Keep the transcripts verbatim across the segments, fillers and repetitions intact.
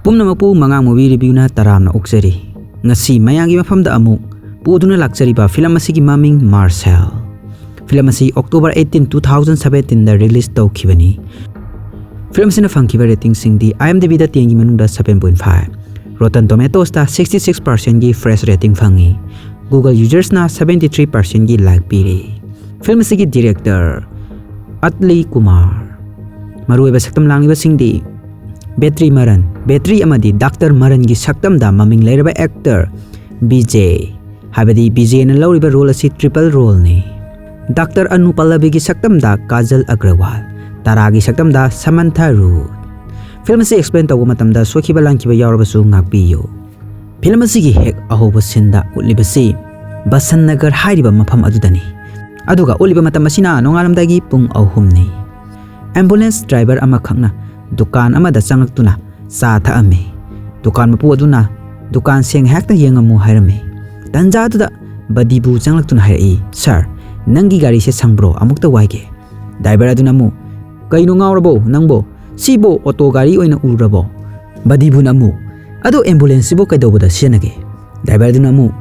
ꯄꯨꯝꯅꯃꯛꯄꯨ ꯃꯉꯥꯡ ꯃꯨꯚꯤ ꯔꯤꯚꯤꯌꯨꯅ ꯇꯔꯥꯝꯅ ꯑꯣꯛꯆꯔꯤ꯫ ꯉꯁꯤ ꯃꯌꯥꯝꯒꯤ ꯃꯐꯝꯗ ꯑꯃꯨꯛ ꯄꯨꯗꯨꯅ ꯂꯥꯛꯆꯔꯤꯕ ꯐꯤꯂꯝ ꯑꯁꯤꯒꯤ ꯃꯃꯤꯡ ꯃꯥꯔꯁꯦꯜ꯫ ꯐꯤꯂꯝ ꯑꯁꯤ October eighteen, two thousand seventeenꯗ release ꯇꯧꯈꯤꯕꯅꯤ꯫ ꯐꯤꯂꯝ ꯑꯁꯤꯅ ꯐꯪꯈꯤꯕ ꯔꯦꯇꯤꯡꯁꯤꯡꯗꯤ IMDbꯗ tenꯒꯤ ꯃꯅꯨꯡꯗ seven point five, Rotten Tomatoesꯇ sixty six percentꯒꯤ fresh rating ꯐꯪꯉꯤ, Google usersꯅ seventy three percentꯒꯤ like ꯄꯤꯔꯤ꯫ ꯐꯤꯂꯝ ꯑꯁꯤꯒꯤ director ꯑꯠꯂꯤ ꯀꯨꯃꯥꯔ꯫ ꯃꯔꯨꯑꯣꯏꯕ ꯁꯛꯇꯝ ꯂꯥꯡꯂꯤꯕꯁꯤꯡꯗꯤ ꯕꯦꯇ꯭ꯔꯤ ꯃꯔꯟ, ꯕꯦꯇ꯭ꯔꯤ ꯑꯃꯗꯤ ꯗꯥꯛꯇꯔ ꯃꯔꯟꯒꯤ ꯁꯛꯇꯝꯗ ꯃꯃꯤꯡ ꯂꯩꯔꯕ actor ꯕꯤꯖꯦ, ꯍꯥꯏꯕꯗꯤ ꯕꯤꯖꯦꯅ ꯂꯧꯔꯤꯕ role ꯑꯁꯤ triple roleꯅꯤ꯫ ꯗꯥꯛꯇꯔ ꯑꯅꯨ ꯄꯜꯂꯕꯤꯒꯤ ꯁꯛꯇꯝꯗ ꯀꯥꯖꯜ ꯑꯒ꯭ꯔꯋꯥꯜ, ꯇꯥꯔꯥꯒꯤ ꯁꯛꯇꯝꯗ ꯁꯃꯟꯊꯥ ꯔꯨꯠ꯫ ꯐꯤꯂꯝ ꯑꯁꯤ explain ꯇꯧꯕ ꯃꯇꯝꯗ ꯁꯣꯏꯈꯤꯕ ꯂꯥꯟꯈꯤꯕ ꯌꯥꯎꯔꯕꯁꯨ ꯉꯥꯛꯄꯤꯌꯨ꯫ ꯐꯤꯂꯝ ꯑꯁꯤꯒꯤ ꯍꯦꯛ ꯑꯍꯧꯕ sceneꯗ ꯎꯠꯂꯤꯕꯁꯤ ꯕꯁꯟ ꯅꯒꯔ ꯍꯥꯏꯔꯤꯕ ꯃꯐꯝ ꯑꯗꯨꯗꯅꯤ꯫ ꯑꯗꯨꯒ ꯎꯠꯂꯤꯕ ꯃꯇꯝ ꯑꯁꯤꯅ ꯅꯣꯡꯉꯥꯜꯂꯝꯗꯥꯏꯒꯤ ꯄꯨꯡ ꯑꯍꯨꯝꯅꯤ꯫ Ambulance driver ꯑꯃꯈꯛꯅ ꯗꯨꯀꯥꯟ ꯑꯃꯗ ꯆꯪꯂꯛꯇꯨꯅ ꯆꯥ ꯊꯛꯑꯝꯃꯤ꯫ ꯗꯨꯀꯥꯟ ꯃꯄꯨ ꯑꯗꯨꯅ ꯗꯨꯀꯥꯟꯁꯦ ꯉꯥꯏꯍꯥꯛꯇ ꯌꯦꯡꯉꯝꯃꯨ ꯍꯥꯏꯔꯝꯃꯤ꯫ ꯇꯟꯖꯥ ꯑꯗꯨꯗ ꯕꯗꯤꯕꯨ ꯆꯪꯂꯛꯇꯨꯅ ꯍꯥꯏꯔꯛꯏ, "Sir, ꯅꯪꯒꯤ ꯒꯥꯔꯤꯁꯦ ꯁꯪꯕ꯭ꯔꯣ? ꯑꯃꯨꯛꯇ ꯋꯥꯏꯒꯦ꯫" Driver ꯑꯗꯨꯅ ꯑꯃꯨꯛ, "ꯀꯩꯅꯣ ꯉꯥꯎꯔꯕꯣ ꯅꯪꯕꯣ? ꯁꯤꯕꯨ ꯑꯣꯇꯣ ꯒꯥꯔꯤ ꯑꯣꯏꯅ ꯎꯔꯕꯣ?" ꯕꯗꯤꯕꯨꯅ ꯑꯃꯨꯛ, "ꯑꯗꯣ ambulanceꯁꯤꯕꯨ ꯀꯩꯗꯧꯕꯗ ꯁꯤꯖꯤꯟꯅꯒꯦ?" Driver ꯑꯗꯨꯅ ꯑꯃꯨꯛ,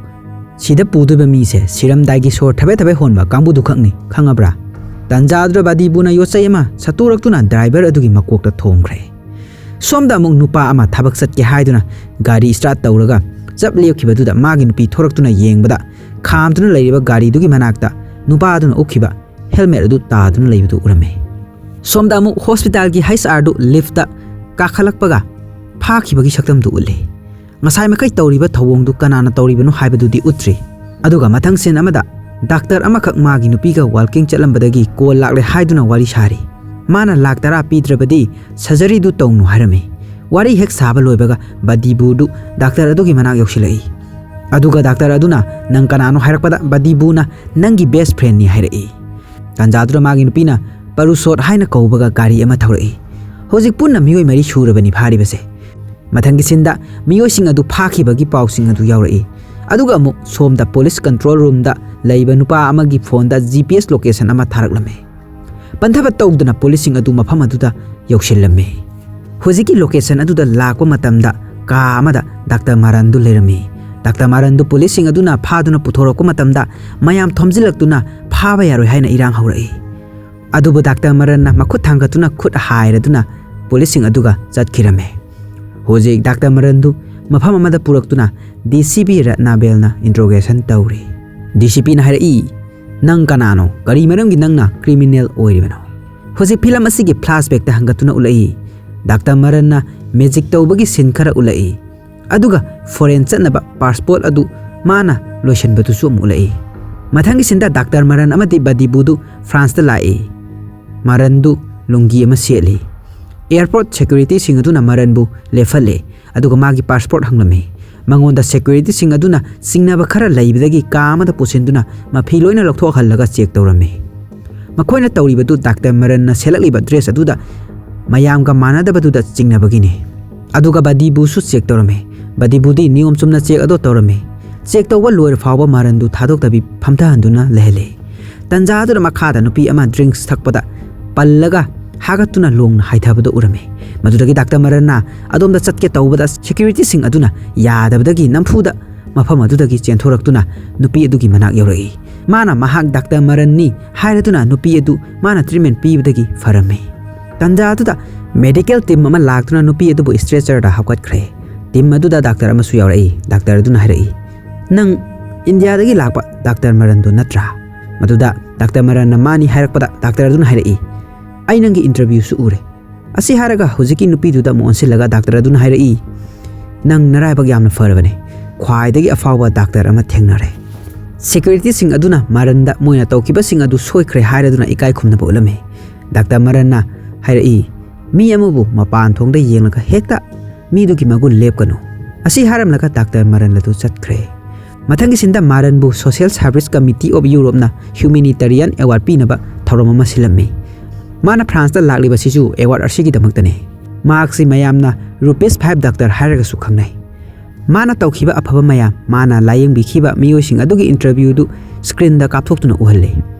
"ꯁꯤꯗ ꯄꯨꯗꯣꯏꯕ ꯃꯤꯁꯦ ꯁꯤꯔꯝꯗꯥꯏꯒꯤ ꯁꯣꯔ ꯊꯕꯦꯠ ꯊꯕꯦꯠ ꯍꯣꯟꯕ ꯀꯥꯡꯕꯨꯗꯨꯈꯛꯅꯤ, ꯈꯪꯉꯕ꯭ꯔꯥ?" ꯇꯟꯖꯥ ꯑꯗꯨꯗ ꯕꯗꯤꯕꯨꯅ ꯌꯣꯠꯆꯩ ꯑꯃ ꯁꯠꯇꯣꯔꯛꯇꯨꯅ driver ꯑꯗꯨꯒꯤ ꯃꯀꯣꯛꯇ ꯊꯣꯝꯈ꯭ꯔꯦ꯫ ꯁꯣꯝꯗ ꯑꯃꯨꯛ ꯅꯨꯄꯥ ꯑꯃ ꯊꯕꯛ ꯆꯠꯀꯦ ꯍꯥꯏꯗꯨꯅ ꯒꯥꯔꯤ start ꯇꯧꯔꯒ ꯆꯞ ꯂꯦꯞꯈꯤꯕꯗꯨꯗ ꯃꯥꯒꯤ ꯅꯨꯄꯤ ꯊꯣꯔꯛꯇꯨꯅ ꯌꯦꯡꯕꯗ, ꯈꯥꯝꯗꯨꯅ ꯂꯩꯔꯤꯕ ꯒꯥꯔꯤꯗꯨꯒꯤ ꯃꯅꯥꯛꯇ ꯅꯨꯄꯥ ꯑꯗꯨꯅ ꯎꯞꯈꯤꯕ helmet ꯑꯗꯨ ꯇꯥꯗꯨꯅ ꯂꯩꯕꯗꯨ ꯎꯔꯝꯃꯤ꯫ ꯁꯣꯝꯗ ꯑꯃꯨꯛ hospitalꯒꯤ HR ꯗꯨ liftꯇ ꯀꯥꯈꯠꯂꯛꯄꯒ ꯐꯥꯈꯤꯕꯒꯤ ꯁꯛꯇꯝꯗꯨ ꯎꯠꯂꯤ꯫ ꯉꯁꯥꯏ ꯃꯈꯩ ꯇꯧꯔꯤꯕ ꯊꯧꯑꯣꯡꯗꯨ ꯀꯅꯥꯅ ꯇꯧꯔꯤꯕꯅꯣ ꯍꯥꯏꯕꯗꯨꯗꯤ ꯎꯠꯇ꯭ꯔꯤ꯫ ꯑꯗꯨꯒ ꯃꯊꯪ scene ꯑꯃꯗ ꯗꯥꯛꯇꯔ ꯑꯃꯈꯛ ꯃꯥꯒꯤ ꯅꯨꯄꯤꯒ walking ꯆꯠꯂꯝꯕꯗꯒꯤ call ꯂꯥꯛꯂꯦ ꯍꯥꯏꯗꯨꯅ ꯋꯥꯔꯤ ꯁꯥꯔꯤ꯫ ꯃꯥꯅ ꯂꯥꯛ ꯇꯔꯥ ꯄꯤꯗ꯭ꯔꯕꯗꯤ surgeryꯗꯨ ꯇꯧꯅꯨ ꯍꯥꯏꯔꯝꯃꯤ꯫ ꯋꯥꯔꯤ ꯍꯦꯛ ꯁꯥꯕ ꯂꯣꯏꯕꯒ ꯕꯗꯤꯕꯨꯗꯨ ꯗꯥꯛꯇꯔ ꯑꯗꯨꯒꯤ ꯃꯅꯥꯛ ꯌꯧꯁꯤꯜꯂꯛꯏ꯫ ꯑꯗꯨꯒ ꯗꯥꯛꯇꯔ ꯑꯗꯨꯅ, "ꯅꯪ ꯀꯅꯥꯅꯣ?" ꯍꯥꯏꯔꯛꯄꯗ ꯕꯗꯤꯕꯨꯅ, "ꯅꯪꯒꯤ best friendꯅꯤ" ꯍꯥꯏꯔꯛꯏ꯫ ꯇꯥꯟꯖꯥꯗꯨꯗ ꯃꯥꯒꯤ ꯅꯨꯄꯤꯅ ꯄꯔꯨꯁꯣꯠ ꯍꯥꯏꯅ ꯀꯧꯕꯒ ꯒꯥꯔꯤ ꯑꯃ ꯊꯧꯔꯛꯏ꯫ ꯍꯧꯖꯤꯛ ꯄꯨꯟꯅ ꯃꯤꯑꯣꯏ ꯃꯔꯤ ꯁꯨꯔꯕꯅꯤ ꯐꯥꯔꯤꯕꯁꯦ꯫ ꯃꯊꯪꯒꯤ sceneꯗ ꯃꯤꯑꯣꯏꯁꯤꯡ ꯑꯗꯨ ꯐꯥꯈꯤꯕꯒꯤ ꯄꯥꯎꯁꯤꯡ ꯑꯗꯨ ꯌꯥꯎꯔꯛꯏ꯫ ꯑꯗꯨꯒ ꯑꯃꯨꯛ ꯁꯣꯝꯗ police control roomꯗ ꯂꯩꯕ ꯅꯨꯄꯥ ꯑꯃꯒꯤ phoneꯗ GPS location ꯑꯃ ꯊꯥꯔꯛꯂꯝꯃꯤ꯫ ꯄꯟꯊꯕ ꯇꯧꯗꯅ policeꯁꯤꯡ ꯑꯗꯨ ꯃꯐꯝ ꯑꯗꯨꯗ ꯌꯧꯁꯤꯜꯂꯝꯃꯤ꯫ ꯍꯧꯖꯤꯛꯀꯤ ꯂꯣꯀꯦꯁꯟ ꯑꯗꯨꯗ ꯂꯥꯛꯄ ꯃꯇꯝꯗ ꯀꯥ ꯑꯃꯗ ꯗꯥꯛꯇꯔ ꯃꯥꯔꯟꯗꯨ ꯂꯩꯔꯝꯃꯤ꯫ ꯗꯥꯛꯇꯔ ꯃꯥꯔꯟꯗꯨ ꯄꯨꯂꯤꯁꯁꯤꯡ ꯑꯗꯨꯅ ꯐꯥꯗꯨꯅ ꯄꯨꯊꯣꯔꯛꯄ ꯃꯇꯝꯗ ꯃꯌꯥꯝ ꯊꯣꯝꯖꯤꯜꯂꯛꯇꯨꯅ ꯐꯥꯕ ꯌꯥꯔꯣꯏ ꯍꯥꯏꯅ ꯏꯔꯥꯡ ꯍꯧꯔꯛꯏ꯫ ꯑꯗꯨꯕꯨ ꯗꯥꯛꯇꯔ ꯃꯥꯔꯟꯅ ꯃꯈꯨꯠ ꯊꯥꯡꯒꯠꯇꯨꯅ ꯈꯨꯠ ꯍꯥꯏꯔꯗꯨꯅ ꯄꯨꯂꯤꯁꯁꯤꯡ ꯑꯗꯨꯒ ꯆꯠꯈꯤꯔꯝꯃꯤ꯫ ꯍꯧꯖꯤꯛ ꯗꯥꯛꯇꯔ ꯃꯥꯔꯟꯗꯨ ꯃꯐꯝ ꯑꯃꯗ ꯄꯨꯔꯛꯇꯨꯅ ꯗꯤ ꯁꯤ ꯄꯤ ꯔꯠꯅꯥꯕꯦꯜꯅ ꯏꯟꯇ꯭ꯔꯣꯒꯦꯁꯟ ꯇꯧꯔꯤ꯫ ꯗꯤ ꯁꯤ ꯄꯤꯅ ꯍꯥꯏꯔꯛꯏ, "ꯅꯪ ꯀꯅꯥꯅꯣ? ꯀꯔꯤ ꯃꯔꯝꯒꯤ ꯅꯪꯅ ꯀ꯭ꯔꯤꯃꯤꯅꯦꯜ ꯑꯣꯏꯔꯤꯕꯅꯣ?" ꯍꯧꯖꯤꯛ ꯐꯤꯂꯝ ꯑꯁꯤꯒꯤ ꯐ꯭ꯂꯥꯁꯕꯦꯛꯇ ꯍꯟꯒꯠꯇꯨꯅ ꯎꯠꯂꯛꯏ꯫ ꯗꯥꯛꯇꯔ ꯃꯥꯔꯟꯅ ꯃꯦꯖꯤꯛ ꯇꯧꯕꯒꯤ ꯁꯤꯟ ꯈꯔ ꯎꯠꯂꯛꯏ꯫ ꯑꯗꯨꯒ ꯐꯣꯔꯦꯟ ꯆꯠꯅꯕ ꯄꯥꯁꯄꯣꯔꯠ ꯑꯗꯨ ꯃꯥꯅ ꯂꯣꯏꯁꯤꯟꯕꯗꯨꯁꯨ ꯑꯃꯨꯛ ꯎꯠꯂꯛꯏ꯫ ꯃꯊꯪꯒꯤ ꯁꯤꯟꯗ ꯗꯥꯛꯇꯔ ꯃꯥꯔꯟ ꯑꯃꯗꯤ ꯕꯗꯤꯕꯨꯗꯨ ꯐ꯭ꯔꯥꯟꯁꯇ ꯂꯥꯛꯏ꯫ ꯃꯥꯔꯟꯗꯨ ꯂꯨꯡꯒꯤ ꯑꯃ ꯁꯦꯠꯂꯤ꯫ ꯑꯦꯌꯔꯄꯣꯔꯠ ꯁꯦꯀ꯭ꯌꯨꯔꯤꯇꯤꯁꯤꯡ ꯑꯗꯨꯅ ꯃꯥꯔꯟꯕꯨ ꯂꯦꯞꯍꯜꯂꯦ, ꯑꯗꯨꯒ ꯃꯥꯒꯤ ꯄꯥꯁꯄꯣꯔꯠ ꯍꯪꯂꯝꯃꯤ꯫ ꯃꯉꯣꯟꯗ ꯁꯦꯀ꯭ꯌꯨꯔꯤꯇꯤꯁꯤꯡ ꯑꯗꯨꯅ ꯆꯤꯡꯅꯕ ꯈꯔ ꯂꯩꯕꯗꯒꯤ ꯀꯥ ꯑꯃꯗ ꯄꯨꯁꯤꯟꯗꯨꯅ ꯃꯐꯤ ꯂꯣꯏꯅ ꯂꯧꯊꯣꯛꯍꯜꯂꯒ ꯆꯦꯛ ꯇꯧꯔꯝꯃꯤ꯫ ꯃꯈꯣꯏꯅ ꯇꯧꯔꯤꯕꯗꯨ ꯗꯥꯛꯇꯔ ꯃꯥꯔꯟꯅ ꯁꯦꯠꯂꯛꯂꯤꯕ ꯗ꯭ꯔꯦꯁ ꯑꯗꯨꯗ ꯃꯌꯥꯝꯒ ꯃꯥꯟꯅꯗꯕꯗꯨꯗ ꯆꯤꯡꯅꯕꯒꯤꯅꯤ꯫ ꯑꯗꯨꯒ ꯕꯗꯤꯕꯨꯁꯨ ꯆꯦꯛ ꯇꯧꯔꯝꯃꯤ꯫ ꯕꯗꯤꯕꯨꯗꯤ ꯅꯤꯌꯣꯝ ꯆꯨꯝꯅ ꯆꯦꯛ ꯑꯗꯨ ꯇꯧꯔꯝꯃꯤ꯫ ꯆꯦꯛ ꯇꯧꯕ ꯂꯣꯏꯔ ꯐꯥꯎꯕ ꯃꯥꯔꯟꯗꯨ ꯊꯥꯗꯣꯛꯇꯕꯤ ꯐꯝꯊꯍꯟꯗꯨꯅ ꯂꯩꯍꯜꯂꯤ꯫ ꯇꯟꯖꯥ ꯑꯗꯨꯗ ꯃꯈꯥꯗ ꯅꯨꯄꯤ ꯑꯃ ꯗ꯭ꯔꯤꯡꯛꯁ ꯊꯛꯄꯗ ꯄꯜꯂꯒ ꯍꯥꯒꯠꯇꯨꯅ ꯂꯣꯡꯅ ꯍꯥꯏꯊꯕꯗꯨ ꯎꯔꯝꯃꯤ꯫ ꯃꯗꯨꯗꯒꯤ ꯗꯥꯛꯇꯔ ꯃꯥꯔꯟꯅ ꯑꯗꯣꯝꯗ ꯆꯠꯀꯦ ꯇꯧꯕꯗ ꯁꯦꯀ꯭ꯌꯨꯔꯤꯇꯤꯁꯤꯡ ꯑꯗꯨꯅ ꯌꯥꯗꯕꯗꯒꯤ ꯅꯝꯐꯨꯗ ꯃꯐꯝ ꯑꯗꯨꯗꯒꯤ ꯆꯦꯟꯊꯣꯔꯛꯇꯨꯅ ꯅꯨꯄꯤ ꯑꯗꯨꯒꯤ ꯃꯅꯥꯛ ꯌꯧꯔꯛꯏ꯫ ꯃꯥꯅ ꯃꯍꯥꯛ ꯗꯥꯛꯇꯔ ꯃꯥꯔꯟꯅꯤ ꯍꯥꯏꯔꯗꯨꯅ ꯅꯨꯄꯤ ꯑꯗꯨ ꯃꯥꯅ ꯇ꯭ꯔꯤꯠꯃꯦꯟ ꯄꯤꯕꯗꯒꯤ ꯐꯔꯝꯃꯤ꯫ ꯇꯟꯖꯥ ꯑꯗꯨꯗ ꯃꯦꯗꯤꯀꯦꯜ ꯇꯤꯝ ꯑꯃ ꯂꯥꯛꯇꯨꯅ ꯅꯨꯄꯤ ꯑꯗꯨꯕꯨ ꯏꯁꯇ꯭ꯔꯦꯆꯔꯗ ꯍꯥꯞꯀꯠꯈ꯭ꯔꯦ꯫ ꯇꯤꯝ ꯑꯗꯨꯗ ꯗꯥꯛꯇꯔ ꯑꯃꯁꯨ ꯌꯥꯎꯔꯛꯏ꯫ ꯗꯥꯛꯇꯔ ꯑꯗꯨꯅ ꯍꯥꯏꯔꯛꯏ, "ꯅꯪ ꯏꯟꯗꯤꯌꯥꯗꯒꯤ ꯂꯥꯛꯄ ꯗꯥꯛꯇꯔ ꯃꯥꯔꯟꯗꯨ ꯅꯠꯇ꯭ꯔꯥ?" ꯃꯗꯨꯗ ꯗꯥꯛꯇꯔ ꯃꯥꯔꯟꯅ ꯃꯥꯅꯤ ꯍꯥꯏꯔꯛꯄꯗ ꯗꯥꯛꯇꯔ ꯑꯗꯨꯅ ꯍꯥꯏꯔꯛꯏ, "ꯑꯩ ꯅꯪꯒꯤ ꯏꯟꯇꯔꯚ꯭ꯌꯨꯁꯨ ꯎꯔꯦ꯫" ꯑꯁꯤ ꯍꯥꯏꯔꯒ ꯍꯧꯖꯤꯛꯀꯤ ꯅꯨꯄꯤꯗꯨꯗ ꯑꯃꯨꯛ ꯑꯣꯟꯁꯤꯜꯂꯒ ꯗꯥꯛꯇꯔ ꯑꯗꯨꯅ ꯍꯥꯏꯔꯛꯏ, "ꯅꯪ ꯅꯔꯥꯏꯕꯛ ꯌꯥꯝꯅ ꯐꯔꯕꯅꯦ꯫ ꯈ꯭ꯋꯥꯏꯗꯒꯤ ꯑꯐꯥꯎꯕ ꯗꯥꯛꯇꯔ ꯑꯃ ꯊꯦꯡꯅꯔꯦ꯫" ꯁꯦꯀ꯭ꯌꯨꯔꯤꯇꯤꯁꯤꯡ ꯑꯗꯨꯅ ꯃꯥꯔꯟꯗ ꯃꯣꯏꯅ ꯇꯧꯈꯤꯕꯁꯤꯡ ꯑꯗꯨ ꯁꯣꯏꯈ꯭ꯔꯦ ꯍꯥꯏꯔꯗꯨꯅ ꯏꯀꯥꯏ ꯈꯨꯝꯅꯕ ꯎꯠꯂꯝꯃꯤ꯫ ꯗꯥꯛꯇꯔ ꯃꯥꯔꯟꯅ ꯍꯥꯏꯔꯛꯏ, "ꯃꯤ ꯑꯃꯕꯨ ꯃꯄꯥꯟ ꯊꯣꯡꯗ ꯌꯦꯡꯂꯒ ꯍꯦꯛꯇ ꯃꯤꯗꯨꯒꯤ ꯃꯒꯨꯟ ꯂꯦꯞꯀꯅꯨ꯫" ꯑꯁꯤ ꯍꯥꯏꯔꯝꯂꯒ ꯗꯥꯛꯇꯔ ꯃꯥꯔꯟ ꯑꯗꯨ ꯆꯠꯈ꯭ꯔꯦ꯫ ꯃꯊꯪꯒꯤ ꯁꯤꯟꯗ ꯃꯥꯔꯟꯕꯨ Social Service Committee of Europeꯅ humanitarian award ꯄꯤꯅꯕ ꯊꯧꯔꯝ ꯑꯃ ꯁꯤꯜꯂꯝꯃꯤ꯫ ꯃꯥꯅ ꯐ꯭ꯔꯥꯟꯁꯇ ꯂꯥꯛꯂꯤꯕꯁꯤꯁꯨ ꯑꯦꯋꯥꯔꯗ ꯑꯁꯤꯒꯤꯗꯃꯛꯇꯅꯤ꯫ ꯃꯍꯥꯛꯁꯤ ꯃꯌꯥꯝꯅ ꯔꯨꯄꯤꯁ ꯐꯥꯏꯚ ꯗꯥꯛꯇꯔ ꯍꯥꯏꯔꯒꯁꯨ ꯈꯪꯅꯩ꯫ ꯃꯥꯅ ꯇꯧꯈꯤꯕ ꯑꯐꯕ ꯃꯌꯥꯝ, ꯃꯥꯅ ꯂꯥꯌꯦꯡꯕꯤꯈꯤꯕ ꯃꯤꯑꯣꯏꯁꯤꯡ ꯑꯗꯨꯒꯤ ꯏꯟꯇꯔꯚ꯭ꯌꯨꯗꯨ ꯁ꯭ꯀ꯭ꯔꯤꯟꯗ ꯀꯥꯞꯊꯣꯛꯇꯨꯅ ꯎꯍꯜꯂꯤ꯫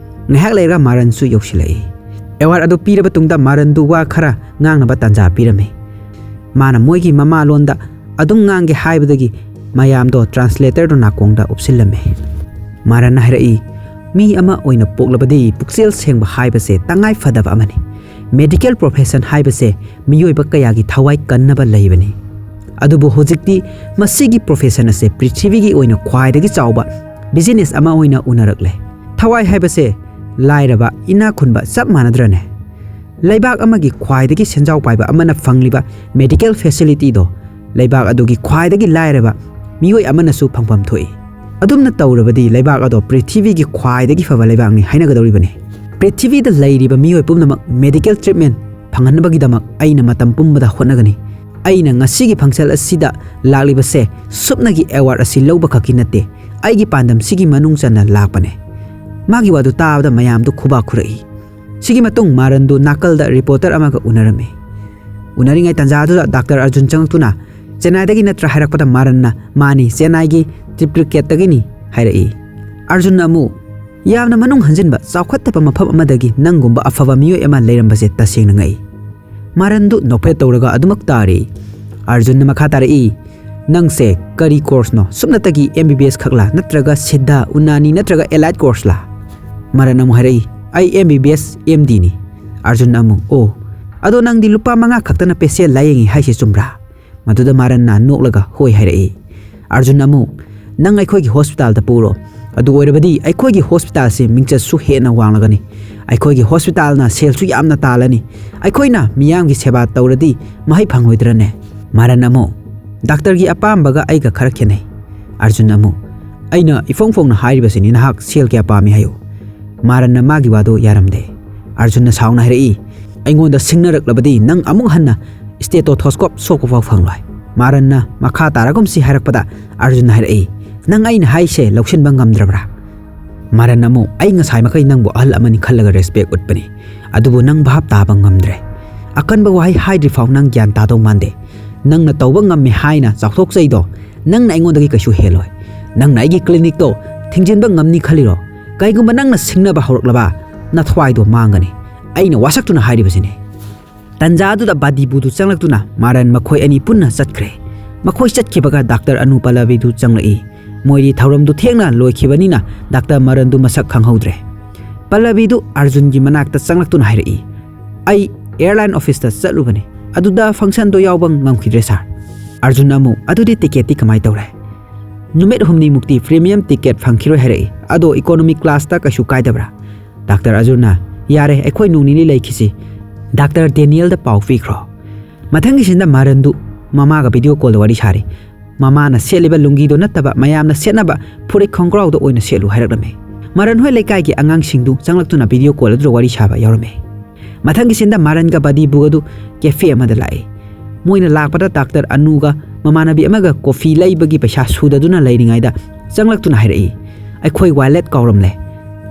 ꯉꯥꯏꯍꯥꯛ ꯂꯩꯔꯒ ꯃꯥꯔꯟꯁꯨ ꯌꯧꯁꯤꯜꯂꯛꯏ꯫ ꯑꯦꯋꯥꯔꯗ ꯑꯗꯨ ꯄꯤꯔꯕ ꯇꯨꯡꯗ ꯃꯥꯔꯟꯗꯨ ꯋꯥ ꯈꯔ ꯉꯥꯡꯅꯕ ꯇꯥꯟꯖꯥ ꯄꯤꯔꯝꯃꯤ꯫ ꯃꯥꯅ ꯃꯣꯏꯒꯤ ꯃꯃꯥ ꯂꯣꯟꯗ ꯑꯗꯨꯝ ꯉꯥꯡꯒꯦ ꯍꯥꯏꯕꯗꯒꯤ ꯃꯌꯥꯝꯗꯣ ꯇ꯭ꯔꯥꯟꯁꯂꯦꯇꯔꯗꯣ ꯅꯥꯀꯣꯡꯗ ꯎꯞꯁꯤꯜꯂꯝꯃꯦ꯫ ꯃꯥꯔꯟꯅ ꯍꯥꯏꯔꯛꯏ, "ꯃꯤ ꯑꯃ ꯑꯣꯏꯅ ꯄꯣꯛꯂꯕꯗꯤ ꯄꯨꯛꯆꯦꯜ ꯁꯦꯡꯕ ꯍꯥꯏꯕꯁꯦ ꯇꯉꯥꯏ ꯐꯗꯕ ꯑꯃꯅꯤ꯫ ꯃꯦꯗꯤꯀꯦꯜ ꯄ꯭ꯔꯣꯐꯦꯁꯟ ꯍꯥꯏꯕꯁꯦ ꯃꯤꯑꯣꯏꯕ ꯀꯌꯥꯒꯤ ꯊꯋꯥꯏ ꯀꯟꯅꯕ ꯂꯩꯕꯅꯤ꯫ ꯑꯗꯨꯕꯨ ꯍꯧꯖꯤꯛꯇꯤ ꯃꯁꯤꯒꯤ ꯄ꯭ꯔꯣꯐꯦꯁꯟ ꯑꯁꯦ ꯄ꯭ꯔꯤꯊꯤꯕꯤꯒꯤ ꯑꯣꯏꯅ ꯈ꯭ꯋꯥꯏꯗꯒꯤ ꯆꯥꯎꯕ ꯕꯤꯖꯤꯅꯦꯁ ꯑꯃ ꯑꯣꯏꯅ ꯎꯅꯔꯛꯂꯦ꯫ ꯊꯋꯥꯏ ꯍꯥꯏꯕꯁꯦ ꯂꯥꯏꯔꯕ, ꯏꯅꯥꯛ ꯈꯨꯟꯕ ꯆꯞ ꯃꯥꯟꯅꯗ꯭ꯔꯅꯦ? ꯂꯩꯕꯥꯛ ꯑꯃꯒꯤ ꯈ꯭ꯋꯥꯏꯗꯒꯤ ꯁꯦꯟꯖꯥꯎ ꯄꯥꯏꯕ ꯑꯃꯅ ꯐꯪꯂꯤꯕ ꯃꯦꯗꯤꯀꯦꯜ ꯐꯦꯁꯤꯂꯤꯇꯤꯗꯣ ꯂꯩꯕꯥꯛ ꯑꯗꯨꯒꯤ ꯈ꯭ꯋꯥꯏꯗꯒꯤ ꯂꯥꯏꯔꯕ ꯃꯤꯑꯣꯏ ꯑꯃꯅꯁꯨ ꯐꯪꯐꯝ ꯊꯣꯛꯏ꯫ ꯑꯗꯨꯝꯅ ꯇꯧꯔꯕꯗꯤ ꯂꯩꯕꯥꯛ ꯑꯗꯣ ꯄ꯭ꯔꯤꯊꯤꯕꯤꯒꯤ ꯈ꯭ꯋꯥꯏꯗꯒꯤ ꯐꯕ ꯂꯩꯕꯥꯛꯅꯤ ꯍꯥꯏꯅꯒꯗꯧꯔꯤꯕꯅꯤ꯫ ꯄ꯭ꯔꯤꯊꯤꯕꯤꯗ ꯂꯩꯔꯤꯕ ꯃꯤꯑꯣꯏ ꯄꯨꯝꯅꯃꯛ ꯃꯦꯗꯤꯀꯦꯜ ꯇ꯭ꯔꯤꯠꯃꯦꯟ ꯐꯪꯍꯟꯅꯕꯒꯤꯗꯃꯛ ꯑꯩꯅ ꯃꯇꯝ ꯄꯨꯝꯕꯗ ꯍꯣꯠꯅꯒꯅꯤ꯫ ꯑꯩꯅ ꯉꯁꯤꯒꯤ ꯐꯪꯁꯟ ꯑꯁꯤꯗ ꯂꯥꯛꯂꯤꯕꯁꯦ ꯁꯨꯞꯅꯒꯤ ꯑꯦꯋꯥꯔꯗ ꯑꯁꯤ ꯂꯧꯕ ꯈꯛꯀꯤ ꯅꯠꯇꯦ, ꯑꯩꯒꯤ ꯄꯥꯟꯗꯝꯁꯤꯒꯤ ꯃꯅꯨꯡ ꯆꯟꯅ ꯂꯥꯛꯄꯅꯦ꯫" ꯃꯥꯒꯤ ꯋꯥꯗꯨ ꯇꯥꯕꯗ ꯃꯌꯥꯝꯗꯨ ꯈꯨꯕꯥꯛ ꯈꯨꯔꯛꯏ꯫ ꯁꯤꯒꯤ ꯃꯇꯨꯡ ꯃꯥꯔꯟꯗꯨ ꯅꯥꯀꯜꯗ ꯔꯤꯄꯣꯔꯇꯔ ꯑꯃꯒ ꯎꯅꯔꯝꯃꯤ꯫ ꯎꯅꯔꯤꯉꯩ ꯇꯥꯟꯖꯥꯗꯨꯗ ꯗꯥꯛꯇꯔ ꯑꯔꯖꯨꯟ ꯆꯪꯂꯛꯇꯨꯅ, "ꯆꯦꯟꯅꯥꯏꯗꯒꯤ ꯅꯠꯇ꯭ꯔꯥ?" ꯍꯥꯏꯔꯛꯄꯗ ꯃꯥꯔꯟꯅ, "ꯃꯥꯅꯤ, ꯆꯦꯟꯅꯥꯏꯒꯤ ꯇ꯭ꯔꯤꯄ꯭ꯂꯤꯀꯦꯠꯇꯒꯤꯅꯤ" ꯍꯥꯏꯔꯛꯏ꯫ ꯑꯔꯖꯨꯟꯅ ꯑꯃꯨꯛ, "ꯌꯥꯝꯅ ꯃꯅꯨꯡ ꯍꯟꯖꯤꯟꯕ ꯆꯥꯎꯈꯠꯇꯕ ꯃꯐꯝ ꯑꯃꯗꯒꯤ ꯅꯪꯒꯨꯝꯕ ꯑꯐꯕ ꯃꯤꯑꯣꯏ ꯑꯃ ꯂꯩꯔꯝꯕꯁꯦ ꯇꯁꯦꯡꯅ ꯉꯛꯏ꯫" ꯃꯥꯔꯟꯗꯨ ꯅꯣꯛꯐꯦꯠ ꯇꯧꯔꯒ ꯑꯗꯨꯃꯛ ꯇꯥꯔꯤ꯫ ꯑꯔꯖꯨꯟꯅ ꯃꯈꯥ ꯇꯥꯔꯛꯏ, "ꯅꯪꯁꯦ ꯀꯔꯤ ꯀꯣꯔꯁꯅꯣ? ꯁꯨꯞꯅꯇꯒꯤ ꯑꯦꯝ ꯕꯤ ꯕꯤ ꯑꯦꯁ ꯈꯛꯂꯥ, ꯅꯠꯇ꯭ꯔꯒ ꯁꯤꯗꯥ, ꯎꯅꯥꯅꯤ ꯅꯠꯇ꯭ꯔꯒ ꯑꯦꯂꯥꯏꯠ ꯀꯣꯔꯁꯂꯥ?" ꯃꯥꯔꯟꯅ ꯑꯃꯨꯛ ꯍꯥꯏꯔꯛꯏ, "ꯑꯩ ꯑꯦꯝ ꯕꯤ ꯕꯤ ꯑꯦꯁ ꯑꯦꯝ ꯗꯤꯅꯤ꯫" ꯑꯔꯖꯨꯟꯅ ꯑꯃꯨꯛ, "ꯑꯣ, ꯑꯗꯣ ꯅꯪꯗꯤ ꯂꯨꯄꯥ ꯃꯉꯥ ꯈꯛꯇꯅ ꯄꯦꯁꯦꯟ ꯂꯥꯌꯦꯡꯉꯤ ꯍꯥꯏꯁꯦ ꯆꯨꯝꯕ꯭ꯔꯥ?" ꯃꯗꯨꯗ ꯃꯥꯔꯟꯅ ꯅꯣꯛꯂꯒ ꯍꯣꯏ ꯍꯥꯏꯔꯛꯏ꯫ ꯑꯔꯖꯨꯟꯅ ꯑꯃꯨꯛ, "ꯅꯪ ꯑꯩꯈꯣꯏꯒꯤ ꯍꯣꯁꯄꯤꯇꯥꯜꯗ ꯄꯨꯔꯣ꯫ ꯑꯗꯨ ꯑꯣꯏꯔꯕꯗꯤ ꯑꯩꯈꯣꯏꯒꯤ ꯍꯣꯁꯄꯤꯇꯥꯜꯁꯤ ꯃꯤꯡꯆꯠꯁꯨ ꯍꯦꯟꯅ ꯋꯥꯡꯂꯒꯅꯤ꯫ ꯑꯩꯈꯣꯏꯒꯤ ꯍꯣꯁꯄꯤꯇꯥꯜꯅ ꯁꯦꯜꯁꯨ ꯌꯥꯝꯅ ꯇꯥꯜꯂꯅꯤ꯫ ꯑꯩꯈꯣꯏꯅ ꯃꯤꯌꯥꯝꯒꯤ ꯁꯦꯕꯥ ꯇꯧꯔꯗꯤ ꯃꯍꯩ ꯐꯪꯂꯣꯏꯗ꯭ꯔꯅꯦ?" ꯃꯥꯔꯟ ꯑꯃꯨꯛ, "ꯗꯥꯛꯇꯔꯒꯤ ꯑꯄꯥꯝꯕꯒ ꯑꯩꯒ ꯈꯔ ꯈꯦꯠꯅꯩ꯫" ꯑꯔꯖꯨꯟ ꯑꯃꯨꯛ, "ꯑꯩꯅ ꯏꯐꯣꯡ ꯐꯣꯡꯅ ꯍꯥꯏꯔꯤꯕꯁꯤꯅꯤ, ꯅꯍꯥꯛ ꯁꯦꯜ ꯀꯌꯥ ꯄꯥꯝꯃꯤ ꯍꯥꯏꯌꯨ?" ꯃꯥꯔꯟꯅ ꯃꯥꯒꯤ ꯋꯥꯗꯨ ꯌꯥꯔꯝꯗꯦ꯫ ꯑꯔꯖꯨꯟꯅ ꯁꯥꯎꯅ ꯍꯥꯏꯔꯛꯏ, "ꯑꯩꯉꯣꯟꯗ ꯁꯤꯡꯅꯔꯛꯂꯕꯗꯤ ꯅꯪ ꯑꯃꯨꯛ ꯍꯟꯅ ꯁ꯭ꯇꯦꯇꯣꯊꯣꯁꯀꯣꯞ ꯁꯣꯛꯄ ꯐꯥꯎ ꯐꯪꯂꯣꯏ꯫" ꯃꯥꯔꯟꯅ ꯃꯈꯥ ꯇꯥꯔꯒꯨꯝꯁꯤ ꯍꯥꯏꯔꯛꯄꯗ ꯑꯔꯖꯨꯟꯅ ꯍꯥꯏꯔꯛꯏ, "ꯅꯪ ꯑꯩꯅ ꯍꯥꯏꯁꯦ ꯂꯧꯁꯤꯟꯕ ꯉꯝꯗ꯭ꯔꯕ꯭ꯔꯥ?" ꯃꯥꯔꯟ ꯑꯃꯨꯛ, "ꯑꯩ ꯉꯁꯥꯏ ꯃꯈꯩ ꯅꯪꯕꯨ ꯑꯍꯜ ꯑꯃꯅꯤ ꯈꯜꯂꯒ ꯔꯦꯁꯄꯦꯛ ꯎꯠꯄꯅꯤ, ꯑꯗꯨꯕꯨ ꯅꯪ ꯚꯥꯞ ꯇꯥꯕ ꯉꯝꯗ꯭ꯔꯦ꯫ ꯑꯀꯟꯕ ꯋꯥꯍꯩ ꯍꯥꯏꯗ꯭ꯔꯤ ꯐꯥꯎ ꯅꯪ ꯒ꯭ꯌꯥꯟ ꯇꯥꯗꯧ ꯃꯥꯟꯗꯦ꯫ ꯅꯪꯅ ꯇꯧꯕ ꯉꯝꯃꯤ ꯍꯥꯏꯅ ꯆꯥꯎꯊꯣꯛꯆꯩꯗꯣ ꯅꯪꯅ ꯑꯩꯉꯣꯟꯗꯒꯤ ꯀꯩꯁꯨ ꯍꯦꯜꯂꯣꯏ꯫ ꯅꯪꯅ ꯑꯩꯒꯤ ꯀ꯭ꯂꯤꯅꯤꯛꯇꯣ ꯊꯤꯡꯖꯤꯟꯕ ꯉꯝꯅꯤ ꯈꯜꯂꯤꯔꯣ? ꯀꯩꯒꯨꯝꯕ ꯅꯪꯅ ꯁꯤꯡꯅꯕ ꯍꯧꯔꯛꯂꯕ, ꯅꯊ꯭ꯋꯥꯏꯗꯣ ꯃꯥꯡꯒꯅꯤ꯫ ꯑꯩꯅ ꯋꯥꯁꯛꯇꯨꯅ ꯍꯥꯏꯔꯤꯕꯁꯤꯅꯤ꯫" ꯇꯟꯖꯥꯗꯨꯗ ꯕꯗꯤꯕꯨꯗꯨ ꯆꯪꯂꯛꯇꯨꯅ ꯃꯥꯔꯟ ꯃꯈꯣꯏ ꯑꯅꯤ ꯄꯨꯟꯅ ꯆꯠꯈ꯭ꯔꯦ꯫ ꯃꯈꯣꯏ ꯆꯠꯈꯤꯕꯒ ꯗꯥꯛꯇꯔ ꯑꯅꯨ ꯄꯜꯂꯕꯤꯗꯨ ꯆꯪꯂꯛꯏ꯫ ꯃꯣꯏꯗꯤ ꯊꯧꯔꯝꯗꯨ ꯊꯦꯡꯅ ꯂꯣꯏꯈꯤꯕꯅꯤꯅ ꯗꯥꯛꯇꯔ ꯃꯥꯔꯟꯗꯨ ꯃꯁꯛ ꯈꯪꯍꯧꯗ꯭ꯔꯦ꯫ ꯄꯜꯂꯕꯤꯗꯨ ꯑꯔꯖꯨꯟꯒꯤ ꯃꯅꯥꯛꯇ ꯆꯪꯂꯛꯇꯨꯅ ꯍꯥꯏꯔꯛꯏ, "ꯑꯩ ꯑꯦꯌꯔꯂꯥꯏꯟ ꯑꯣꯐꯤꯁꯇ ꯆꯠꯂꯨꯕꯅꯤ, ꯑꯗꯨꯗ ꯐꯪꯁꯟꯗꯣ ꯌꯥꯎꯕ ꯉꯝꯈꯤꯗ꯭ꯔꯦ ꯁꯥꯔ꯫" ꯑꯔꯖꯨꯟ ꯑꯃꯨꯛ, "ꯑꯗꯨꯗꯤ ꯇꯤꯀꯦꯠꯇꯤ ꯀꯃꯥꯏꯅ ꯇꯧꯔꯦ?" "ꯅꯨꯃꯤꯠ ꯍꯨꯝꯅꯤꯃꯨꯛꯇꯤ ꯄ꯭ꯔꯤꯃꯤꯌꯝ ꯇꯤꯀꯦꯠ ꯐꯪꯈꯤꯔꯣꯏ ꯍꯥꯏꯔꯛꯏ, ꯑꯗꯣ ꯏꯀꯣꯅꯣꯃꯤ ꯀ꯭ꯂꯥꯁꯇ ꯀꯩꯁꯨ ꯀꯥꯏꯗꯕ꯭ꯔꯥ?" ꯗꯥꯛꯇꯔ ꯑꯔꯖꯨꯟꯅ, "ꯌꯥꯔꯦ, ꯑꯩꯈꯣꯏ ꯅꯣꯡ ꯅꯤꯅꯤ ꯂꯩꯈꯤꯁꯤ꯫" ꯗꯥꯛꯇꯔ ꯗꯦꯅꯤꯌꯦꯜꯗ ꯄꯥꯎ ꯄꯤꯈ꯭ꯔꯣ꯫ ꯃꯊꯪꯒꯤ ꯁꯤꯟꯗ ꯃꯥꯔꯟꯗꯨ ꯃꯃꯥꯒ ꯚꯤꯗꯤꯑꯣ ꯀꯣꯜꯗ ꯋꯥꯔꯤ ꯁꯥꯔꯤ꯫ ꯃꯃꯥꯅ ꯁꯦꯠꯂꯤꯕ ꯂꯨꯡꯒꯤꯗꯣ ꯅꯠꯇꯕ ꯃꯌꯥꯝꯅ ꯁꯦꯠꯅꯕ ꯐꯨꯔꯤꯠ ꯈꯣꯡꯒ꯭ꯔꯥꯎꯗ ꯑꯣꯏꯅ ꯁꯦꯠꯂꯨ ꯍꯥꯏꯔꯛꯂꯝꯃꯤ꯫ ꯃꯥꯔꯟ ꯍꯣꯏ ꯂꯩꯀꯥꯏꯒꯤ ꯑꯉꯥꯡꯁꯤꯡꯗꯨ ꯆꯪꯂꯛꯇꯨꯅ ꯚꯤꯗꯤꯑꯣ ꯀꯣꯜ ꯑꯗꯨꯗ ꯋꯥꯔꯤ ꯁꯥꯕ ꯌꯥꯎꯔꯝꯃꯤ꯫ ꯃꯊꯪꯒꯤ ꯁꯤꯟꯗ ꯃꯥꯔꯟꯒ ꯕꯗꯤꯕꯨꯒꯗꯨ ꯀꯦꯐꯦ ꯑꯃꯗ ꯂꯥꯛꯏ꯫ ꯃꯣꯏꯅ ꯂꯥꯛꯄꯗ ꯗꯥꯛꯇꯔ ꯑꯅꯨꯒ ꯃꯃꯥꯟꯅꯕꯤ ꯑꯃꯒ ꯀꯣꯐꯤ ꯂꯩꯕꯒꯤ ꯄꯩꯁꯥ ꯁꯨꯗꯗꯨꯅ ꯂꯩꯔꯤꯉꯩꯗ ꯆꯪꯂꯛꯇꯨꯅ ꯍꯥꯏꯔꯛꯏ, "ꯑꯩꯈꯣꯏ ꯋꯥꯂꯦꯠ ꯀꯥꯎꯔꯝꯂꯦ꯫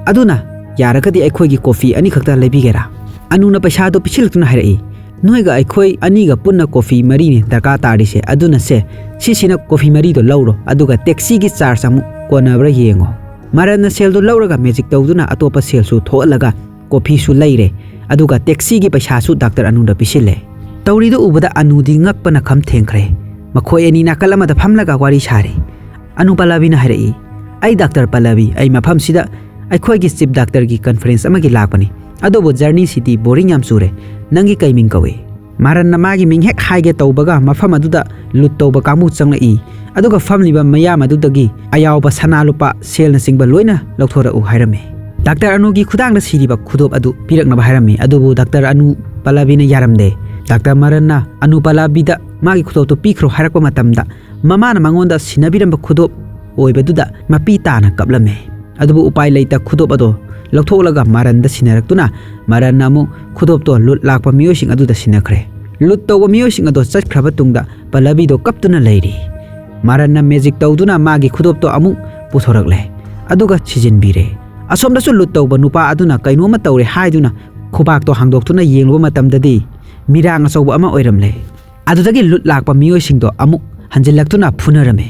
ꯑꯗꯨꯅ ꯌꯥꯔꯒꯗꯤ ꯑꯩꯈꯣꯏꯒꯤ ꯀꯣꯐꯤ ꯑꯅꯤꯈꯛꯇ ꯂꯩꯕꯤꯒꯦꯔꯥ?" ꯑꯅꯨꯅ ꯄꯩꯁꯥꯗꯣ ꯄꯤꯁꯤꯜꯂꯛꯇꯨꯅ ꯍꯥꯏꯔꯛꯏ, "ꯅꯣꯏꯒ ꯑꯩꯈꯣꯏ ꯑꯅꯤꯒ ꯄꯨꯟꯅ ꯀꯣꯐꯤ ꯃꯔꯤꯅꯦ ꯗꯔꯀꯥꯔ ꯇꯥꯔꯤꯁꯦ, ꯑꯗꯨꯅ ꯁꯦ, ꯁꯤꯁꯤꯅ ꯀꯣꯐꯤ ꯃꯔꯤꯗꯣ ꯂꯧꯔꯣ, ꯑꯗꯨꯒ ꯇꯦꯛꯁꯤꯒꯤ ꯆꯥꯔꯖ ꯑꯃꯨꯛ ꯀꯣꯟꯅꯕ꯭ꯔꯥ ꯌꯦꯡꯉꯣ꯫" ꯃꯥꯔꯟꯅ ꯁꯦꯜꯗꯨ ꯂꯧꯔꯒ ꯃꯦꯖꯤꯛ ꯇꯧꯗꯨꯅ ꯑꯇꯣꯞꯄ ꯁꯦꯜꯁꯨ ꯊꯣꯛꯍꯜꯂꯒ ꯀꯣꯐꯤꯁꯨ ꯂꯩꯔꯦ, ꯑꯗꯨꯒ ꯇꯦꯛꯁꯤꯒꯤ ꯄꯩꯁꯥꯁꯨ ꯗꯥꯛꯇꯔ ꯑꯅꯨꯗ ꯄꯤꯁꯤꯜꯂꯦ꯫ ꯇꯧꯔꯤꯗꯨ ꯎꯕꯗ ꯑꯅꯨꯗꯤ ꯉꯛꯄꯅ ꯈꯝ ꯊꯦꯡꯈ꯭ꯔꯦ꯫ ꯃꯈꯣꯏ ꯑꯅꯤ ꯅꯥꯀꯜ ꯑꯃꯗ ꯐꯝꯂꯒ ꯋꯥꯔꯤ ꯁꯥꯔꯤ꯫ ꯑꯅꯨ ꯄꯜꯂꯕꯤꯅ ꯍꯥꯏꯔꯛꯏ, "ꯑꯩ ꯗꯥꯛꯇꯔ ꯄꯜꯂꯕꯤ, ꯑꯩ ꯃꯐꯝꯁꯤꯗ ꯑꯩꯈꯣꯏꯒꯤ ꯆꯤꯞ ꯗꯥꯛꯇꯔꯒꯤ ꯀꯟꯐꯔꯦꯟꯁ ꯑꯃꯒꯤ ꯂꯥꯛꯄꯅꯤ꯫ ꯑꯗꯨꯕꯨ ꯖꯔꯅꯤꯁꯤꯗꯤ ꯕꯣꯔꯤꯡ ꯌꯥꯝ ꯆꯨꯔꯦ꯫ ꯅꯪꯒꯤ ꯀꯩ ꯃꯤꯡ ꯀꯧꯏ?" ꯃꯥꯔꯟꯅ ꯃꯥꯒꯤ ꯃꯤꯡ ꯍꯦꯛ ꯍꯥꯏꯒꯦ ꯇꯧꯕꯒ ꯃꯐꯝ ꯑꯗꯨꯗ ꯂꯨꯠ ꯇꯧꯕ ꯀꯥꯡꯕꯨ ꯆꯪꯂꯛꯏ, ꯑꯗꯨꯒ ꯐꯝꯂꯤꯕ ꯃꯌꯥꯝ ꯑꯗꯨꯗꯒꯤ ꯑꯌꯥꯎꯕ ꯁꯅꯥ ꯂꯨꯄꯥ, ꯁꯦꯜꯅꯆꯤꯡꯕ ꯂꯣꯏꯅ ꯂꯧꯊꯣꯔꯛꯎ ꯍꯥꯏꯔꯝꯃꯤ꯫ ꯗꯥꯛꯇꯔ ꯑꯅꯨꯒꯤ ꯈꯨꯗꯥꯡꯗ ꯁꯤꯔꯤꯕ ꯈꯨꯗꯣꯞ ꯑꯗꯨ ꯄꯤꯔꯛꯅꯕ ꯍꯥꯏꯔꯝꯃꯤ, ꯑꯗꯨꯕꯨ ꯗꯥꯛꯇꯔ ꯑꯅꯨ ꯄꯜꯂꯕꯤꯅ ꯌꯥꯔꯝꯗꯦ꯫ ꯗꯥꯛꯇꯔ ꯃꯥꯔꯟꯅ ꯑꯅꯨ ꯄꯜꯂꯕꯤꯗ ꯃꯥꯒꯤ ꯈꯨꯗꯣꯞꯇꯨ ꯄꯤꯈ꯭ꯔꯣ ꯍꯥꯏꯔꯛꯄ ꯃꯇꯝꯗ ꯃꯃꯥꯅ ꯃꯉꯣꯟꯗ ꯁꯤꯟꯅꯕꯤꯔꯝꯕ ꯈꯨꯗꯣꯞ ꯑꯣꯏꯕꯗꯨꯗ ꯃꯄꯤ ꯇꯥꯅ ꯀꯞꯂꯝꯃꯦ꯫ ꯑꯗꯨꯕꯨ ꯎꯄꯥꯏ ꯂꯩꯇ ꯈꯨꯗꯣꯞ ꯑꯗꯣ ꯂꯧꯊꯣꯛꯂꯒ ꯃꯥꯔꯟꯗ ꯁꯤꯟꯅꯔꯛꯇꯨꯅ ꯃꯥꯔꯟꯅ ꯑꯃꯨꯛ ꯈꯨꯗꯣꯞꯇꯣ ꯂꯨꯠ ꯂꯥꯛꯄ ꯃꯤꯑꯣꯏꯁꯤꯡ ꯑꯗꯨꯗ ꯁꯤꯟꯅꯈ꯭ꯔꯦ꯫ ꯂꯨꯠ ꯇꯧꯕ ꯃꯤꯑꯣꯏꯁꯤꯡ ꯑꯗꯣ ꯆꯠꯈ꯭ꯔꯕ ꯇꯨꯡꯗ ꯄꯜꯂꯕꯤꯗꯣ ꯀꯞꯇꯨꯅ ꯂꯩꯔꯤ꯫ ꯃꯥꯔꯟꯅ ꯃꯦꯖꯤꯛ ꯇꯧꯗꯨꯅ ꯃꯥꯒꯤ ꯈꯨꯗꯣꯞꯇꯣ ꯑꯃꯨꯛ ꯄꯨꯊꯣꯔꯛꯂꯦ, ꯑꯗꯨꯒ ꯁꯤꯖꯤꯟꯕꯤꯔꯦ꯫ ꯑꯁꯣꯝꯗꯁꯨ ꯂꯨꯠ ꯇꯧꯕ ꯅꯨꯄꯥ ꯑꯗꯨꯅ ꯀꯩꯅꯣꯝꯃ ꯇꯧꯔꯦ ꯍꯥꯏꯗꯨꯅ ꯈꯨꯕꯥꯛꯇꯣ ꯍꯥꯡꯗꯣꯛꯇꯨꯅ ꯌꯦꯡꯂꯨꯕ ꯃꯇꯝꯗꯗꯤ ꯃꯤꯔꯥꯡ ꯑꯆꯧꯕ ꯑꯃ ꯑꯣꯏꯔꯝꯂꯦ꯫ ꯑꯗꯨꯗꯒꯤ ꯂꯨꯠ ꯂꯥꯛꯄ ꯃꯤꯑꯣꯏꯁꯤꯡꯗꯣ ꯑꯃꯨꯛ ꯍꯟꯖꯤꯜꯂꯛꯇꯨꯅ ꯐꯨꯅꯔꯝꯃꯤ꯫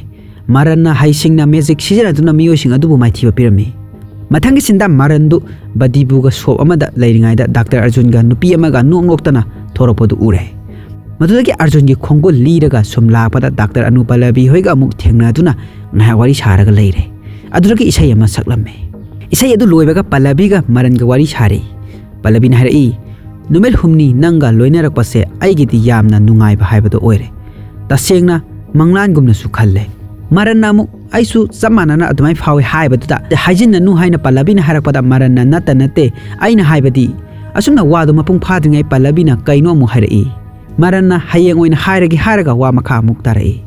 ꯃꯥꯔꯟꯅ ꯍꯩꯁꯤꯡꯅ ꯃꯦꯖꯤꯛ ꯁꯤꯖꯤꯟꯅꯗꯨꯅ ꯃꯤꯑꯣꯏꯁꯤꯡ ꯑꯗꯨꯕꯨ ꯃꯥꯏꯊꯤꯕ ꯄꯤꯔꯝꯃꯤ꯫ ꯃꯊꯪꯒꯤ ꯁꯤꯟꯗ ꯃꯥꯔꯟꯗꯨ ꯕꯗꯤꯕꯨꯒ ꯁꯣꯞ ꯑꯃꯗ ꯂꯩꯔꯤꯉꯩꯗ ꯗꯥꯛꯇꯔ ꯑꯔꯖꯨꯟꯒ ꯅꯨꯄꯤ ꯑꯃꯒ ꯅꯣꯛ ꯅꯣꯛꯇꯅ ꯊꯣꯔꯛꯄꯗꯨ ꯎꯔꯦ꯫ ꯃꯗꯨꯗꯒꯤ ꯑꯔꯖꯨꯟꯒꯤ ꯈꯣꯡꯒꯨꯜ ꯂꯤꯔꯒ ꯁꯨꯝ ꯂꯥꯛꯄꯗ ꯗꯥꯛꯇꯔ ꯑꯅꯨ ꯄꯜꯂꯕꯤ ꯍꯣꯏꯒ ꯑꯃꯨꯛ ꯊꯦꯡꯅꯗꯨꯅ ꯉꯥꯏꯍꯥꯛ ꯋꯥꯔꯤ ꯁꯥꯔꯒ ꯂꯩꯔꯦ꯫ ꯑꯗꯨꯗꯒꯤ ꯏꯁꯩ ꯑꯃ ꯁꯛꯂꯝꯃꯦ꯫ ꯏꯁꯩ ꯑꯗꯨ ꯂꯣꯏꯕꯒ ꯄꯜꯂꯕꯤꯒ ꯃꯔꯟꯒ ꯋꯥꯔꯤ ꯁꯥꯔꯤ꯫ ꯄꯜꯂꯕꯤꯅ ꯍꯥꯏꯔꯛꯏ, "ꯅꯨꯃꯤꯠ ꯍꯨꯝꯅꯤ ꯅꯪꯒ ꯂꯣꯏꯅꯔꯛꯄꯁꯦ ꯑꯩꯒꯤꯗꯤ ꯌꯥꯝꯅ ꯅꯨꯡꯉꯥꯏꯕ ꯍꯥꯏꯕꯗꯣ ꯑꯣꯏꯔꯦ꯫ ꯇꯁꯦꯡꯅ ꯃꯪꯂꯥꯟꯒꯨꯝꯅꯁꯨ ꯈꯜꯂꯦ꯫" ꯃꯔꯟꯅ ꯑꯃꯨꯛ, "ꯑꯩꯁꯨ ꯆꯞ ꯃꯥꯟꯅꯅ ꯑꯗꯨꯃꯥꯏꯅ ꯐꯥꯎꯏ" ꯍꯥꯏꯕꯗꯨꯗ, "ꯍꯥꯏꯖꯤꯟꯅꯅꯨ" ꯍꯥꯏꯅ ꯄꯜꯂꯕꯤꯅ ꯍꯥꯏꯔꯛꯄꯗ ꯃꯔꯟꯅ, "ꯅꯠꯇ ꯅꯠꯇꯦ, ꯑꯩꯅ ꯍꯥꯏꯕꯗꯤ..." ꯑꯁꯨꯝꯅ ꯋꯥꯗꯨ ꯃꯄꯨꯡ ꯐꯥꯗ꯭ꯔꯤꯉꯩ ꯄꯜꯂꯕꯤꯅ ꯀꯩꯅꯣ ꯑꯃꯨꯛ ꯍꯥꯏꯔꯛꯏ꯫ ꯃꯔꯟꯅ "ꯍꯌꯦꯡ ꯑꯣꯏꯅ ꯍꯥꯏꯔꯒꯦ" ꯍꯥꯏꯔꯒ ꯋꯥ ꯃꯈꯥ ꯑꯃꯨꯛ ꯇꯥꯔꯛꯏ꯫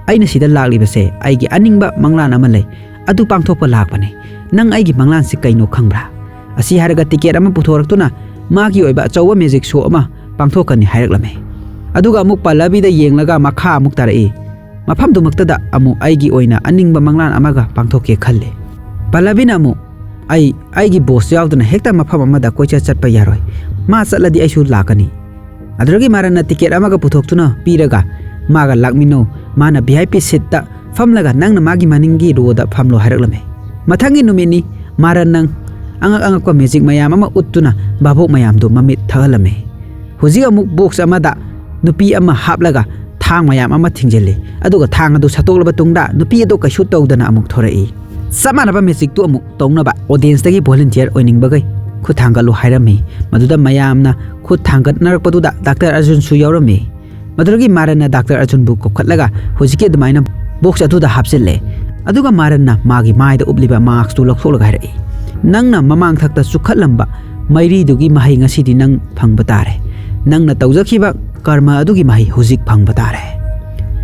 "ꯑꯩꯅ ꯁꯤꯗ ꯂꯥꯛꯂꯤꯕꯁꯦ ꯑꯩꯒꯤ ꯑꯅꯤꯡꯕ ꯃꯪꯂꯥꯟ ꯑꯃ ꯂꯩ, ꯑꯗꯨ ꯄꯥꯡꯊꯣꯛꯄ ꯂꯥꯛꯄꯅꯦ꯫ ꯅꯪ ꯑꯩꯒꯤ ꯃꯪꯂꯥꯟꯁꯤ ꯀꯩꯅꯣ ꯈꯪꯕ꯭ꯔꯥ?" ꯑꯁꯤ ꯍꯥꯏꯔꯒ ꯇꯤꯀꯦꯠ ꯑꯃ ꯄꯨꯊꯣꯔꯛꯇꯨꯅ ꯃꯥꯒꯤ ꯑꯣꯏꯕ ꯑꯆꯧꯕ ꯃꯦꯖꯤꯛ ꯁꯣ ꯑꯃ ꯄꯥꯡꯊꯣꯛꯀꯅꯤ ꯍꯥꯏꯔꯛꯂꯝꯃꯦ꯫ ꯑꯗꯨꯒ ꯑꯃꯨꯛ ꯄꯜꯂꯕꯤꯗ ꯌꯦꯡꯂꯒ ꯃꯈꯥ ꯑꯃꯨꯛ ꯇꯥꯔꯛꯏ, "ꯃꯐꯝꯗꯨꯃꯛꯇꯗ ꯑꯃꯨꯛ ꯑꯩꯒꯤ ꯑꯣꯏꯅ ꯑꯅꯤꯡꯕ ꯃꯪꯂꯥꯟ ꯑꯃꯒ ꯄꯥꯡꯊꯣꯛꯀꯦ ꯈꯜꯂꯦ꯫" ꯄꯜꯂꯕꯤꯅ ꯑꯃꯨꯛ, "ꯑꯩ ꯑꯩꯒꯤ ꯕꯣꯁ ꯌꯥꯎꯗꯅ ꯍꯦꯛꯇ ꯃꯐꯝ ꯑꯃꯗ ꯀꯣꯏꯆꯠ ꯆꯠꯄ ꯌꯥꯔꯣꯏ꯫ ꯃꯥ ꯆꯠꯂꯗꯤ ꯑꯩꯁꯨ ꯂꯥꯛꯀꯅꯤ꯫" ꯑꯗꯨꯗꯒꯤ ꯃꯔꯟꯅ ꯇꯤꯀꯦꯠ ꯑꯃꯒ ꯄꯨꯊꯣꯛꯇꯨꯅ ꯄꯤꯔꯒ, "ꯃꯥꯒ ꯂꯥꯛꯃꯤꯟꯅꯧ, ꯃꯥꯅ ꯚꯤ ꯑꯥꯏ ꯄꯤ ꯁꯤꯠꯇ ꯐꯝꯂꯒ ꯅꯪꯅ ꯃꯥꯒꯤ ꯃꯅꯤꯡꯒꯤ ꯔꯣꯗ ꯐꯝꯂꯣ" ꯍꯥꯏꯔꯛꯂꯝꯃꯦ꯫ ꯃꯊꯪꯒꯤ ꯅꯨꯃꯤꯠꯅꯤ꯫ ꯃꯔꯟꯅ ꯑꯉꯛ ꯑꯉꯛꯄ ꯃꯦꯖꯤꯛ ꯃꯌꯥꯝ ꯑꯃ ꯎꯠꯇꯨꯅ ꯚꯥꯕꯣꯛ ꯃꯌꯥꯝꯗꯨ ꯃꯃꯤꯠ ꯊꯛꯍꯜꯂꯝꯃꯦ꯫ ꯍꯧꯖꯤꯛ ꯑꯃꯨꯛ ꯕꯣꯛꯁ ꯑꯃꯗ ꯅꯨꯄꯤ ꯑꯃ ꯍꯥꯞꯂꯒ ꯊꯥꯡ ꯃꯌꯥꯝ ꯑꯃ ꯊꯤꯡꯖꯤꯜꯂꯤ, ꯑꯗꯨꯒ ꯊꯥꯡ ꯑꯗꯨ ꯁꯠꯇꯣꯛꯂꯕ ꯇꯨꯡꯗ ꯅꯨꯄꯤ ꯑꯗꯨ ꯀꯩꯁꯨ ꯇꯧꯗꯅ ꯑꯃꯨꯛ ꯊꯣꯔꯛꯏ꯫ ꯆꯞ ꯃꯥꯟꯅꯕ ꯃꯦꯖꯤꯛꯇꯨ ꯑꯃꯨꯛ ꯇꯧꯅꯕ ꯑꯣꯗꯤꯌꯦꯟꯁꯇꯒꯤ ꯚꯣꯂꯨꯟꯇꯤꯌꯔ ꯑꯣꯏꯅꯤꯡꯕꯈꯩ ꯈꯨꯠ ꯊꯥꯡꯒꯠꯂꯨ ꯍꯥꯏꯔꯝꯃꯤ꯫ ꯃꯗꯨꯗ ꯃꯌꯥꯝꯅ ꯈꯨꯠ ꯊꯥꯡꯒꯠꯅꯔꯛꯄꯗꯨꯗ ꯗꯥꯛꯇꯔ ꯑꯔꯖꯨꯟꯁꯨ ꯌꯥꯎꯔꯝꯃꯤ꯫ ꯃꯗꯨꯗꯒꯤ ꯃꯥꯔꯟꯅ ꯗꯥꯛꯇꯔ ꯑꯔꯖꯨꯟꯕꯨ ꯀꯧꯈꯠꯂꯒ ꯍꯧꯖꯤꯛꯀꯤ ꯑꯗꯨꯃꯥꯏꯅ ꯕꯣꯛꯁ ꯑꯗꯨꯗ ꯍꯥꯞꯆꯤꯜꯂꯦ꯫ ꯑꯗꯨꯒ ꯃꯥꯔꯟꯅ ꯃꯥꯒꯤ ꯃꯥꯏꯗ ꯎꯞꯂꯤꯕ ꯃꯥꯁꯛꯇꯨ ꯂꯧꯊꯣꯛꯂꯒ ꯍꯥꯏꯔꯛꯏ, "ꯅꯪꯅ ꯃꯃꯥꯡ ꯊꯛꯇ ꯆꯨꯈꯠꯂꯝꯕ ꯃꯩꯔꯤꯗꯨꯒꯤ ꯃꯍꯩ ꯉꯁꯤꯗꯤ ꯅꯪ ꯐꯪꯕ ꯇꯥꯔꯦ꯫ ꯅꯪꯅ ꯇꯧꯖꯈꯤꯕ ꯀꯔꯃ ꯑꯗꯨꯒꯤ ꯃꯍꯩ ꯍꯧꯖꯤꯛ ꯐꯪꯕ ꯇꯥꯔꯦ꯫"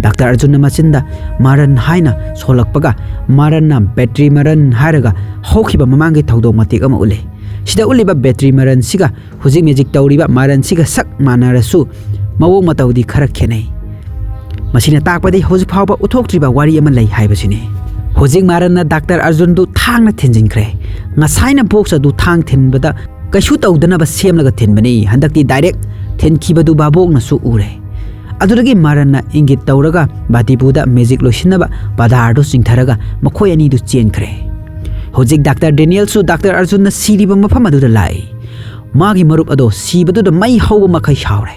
ꯗꯥꯛꯇꯔ ꯑꯔꯖꯨꯟꯅ ꯃꯆꯤꯟꯗ "ꯃꯥꯔꯟ" ꯍꯥꯏꯅ ꯁꯣꯜꯂꯛꯄꯒ, ꯃꯥꯔꯟꯅ "ꯕꯦꯇ꯭ꯔꯤ ꯃꯥꯔꯟ" ꯍꯥꯏꯔꯒ ꯍꯧꯈꯤꯕ ꯃꯃꯥꯡꯒꯤ ꯊꯧꯗꯣꯛ ꯃꯇꯦꯛ ꯑꯃ ꯎꯠꯂꯦ꯫ ꯁꯤꯗ ꯎꯠꯂꯤꯕ ꯕꯦꯇ꯭ꯔꯤ ꯃꯥꯔꯟꯁꯤꯒ ꯍꯧꯖꯤꯛ ꯃꯦꯖꯤꯛ ꯇꯧꯔꯤꯕ ꯃꯥꯔꯟꯁꯤꯒ ꯁꯛ ꯃꯥꯟꯅꯔꯁꯨ ꯃꯑꯣꯡ ꯃꯇꯧꯗꯤ ꯈꯔ ꯈꯦꯠꯅꯩ꯫ ꯃꯁꯤꯅ ꯇꯥꯛꯄꯗꯤ ꯍꯧꯖꯤꯛ ꯐꯥꯎꯕ ꯎꯠꯊꯣꯛꯇ꯭ꯔꯤꯕ ꯋꯥꯔꯤ ꯑꯃ ꯂꯩ ꯍꯥꯏꯕꯁꯤꯅꯤ꯫ ꯍꯧꯖꯤꯛ ꯃꯥꯔꯟꯅ ꯗꯥꯛꯇꯔ ꯑꯔꯖꯨꯟꯗꯨ ꯊꯥꯡꯅ ꯊꯤꯟꯖꯤꯟꯈ꯭ꯔꯦ꯫ ꯉꯁꯥꯏꯅ ꯕꯣꯛꯁ ꯑꯗꯨ ꯊꯥꯡ ꯊꯤꯟꯕꯗ ꯀꯩꯁꯨ ꯇꯧꯗꯅꯕ ꯁꯦꯝꯂꯒ ꯊꯤꯟꯕꯅꯤ, ꯍꯟꯗꯛꯇꯤ ꯗꯥꯏꯔꯦꯛ ꯊꯤꯟꯈꯤꯕꯗꯨ ꯚꯥꯕꯣꯛꯅꯁꯨ ꯎꯔꯦ꯫ ꯑꯗꯨꯗꯒꯤ ꯃꯥꯔꯟꯅ ꯏꯪꯒꯤꯠ ꯇꯧꯔꯒ ꯕꯥꯗꯤꯕꯨꯗ ꯃꯦꯖꯤꯛ ꯂꯣꯏꯁꯤꯟꯅꯕ ꯕꯥꯗꯥꯔꯗꯨ ꯆꯤꯡꯊꯔꯒ ꯃꯈꯣꯏ ꯑꯅꯤꯗꯨ ꯆꯦꯟꯈ꯭ꯔꯦ꯫ ꯍꯧꯖꯤꯛ ꯗꯥꯛꯇꯔ ꯗꯦꯅꯤꯌꯦꯜꯁꯨ ꯗꯥꯛꯇꯔ ꯑꯔꯖꯨꯟꯅ ꯁꯤꯔꯤꯕ ꯃꯐꯝ ꯑꯗꯨꯗ ꯂꯥꯛꯏ꯫ ꯃꯥꯒꯤ ꯃꯔꯨꯞ ꯑꯗꯣ ꯁꯤꯕꯗꯨꯗ ꯃꯩ ꯍꯧꯕ ꯃꯈꯩ ꯁꯥꯎꯔꯦ꯫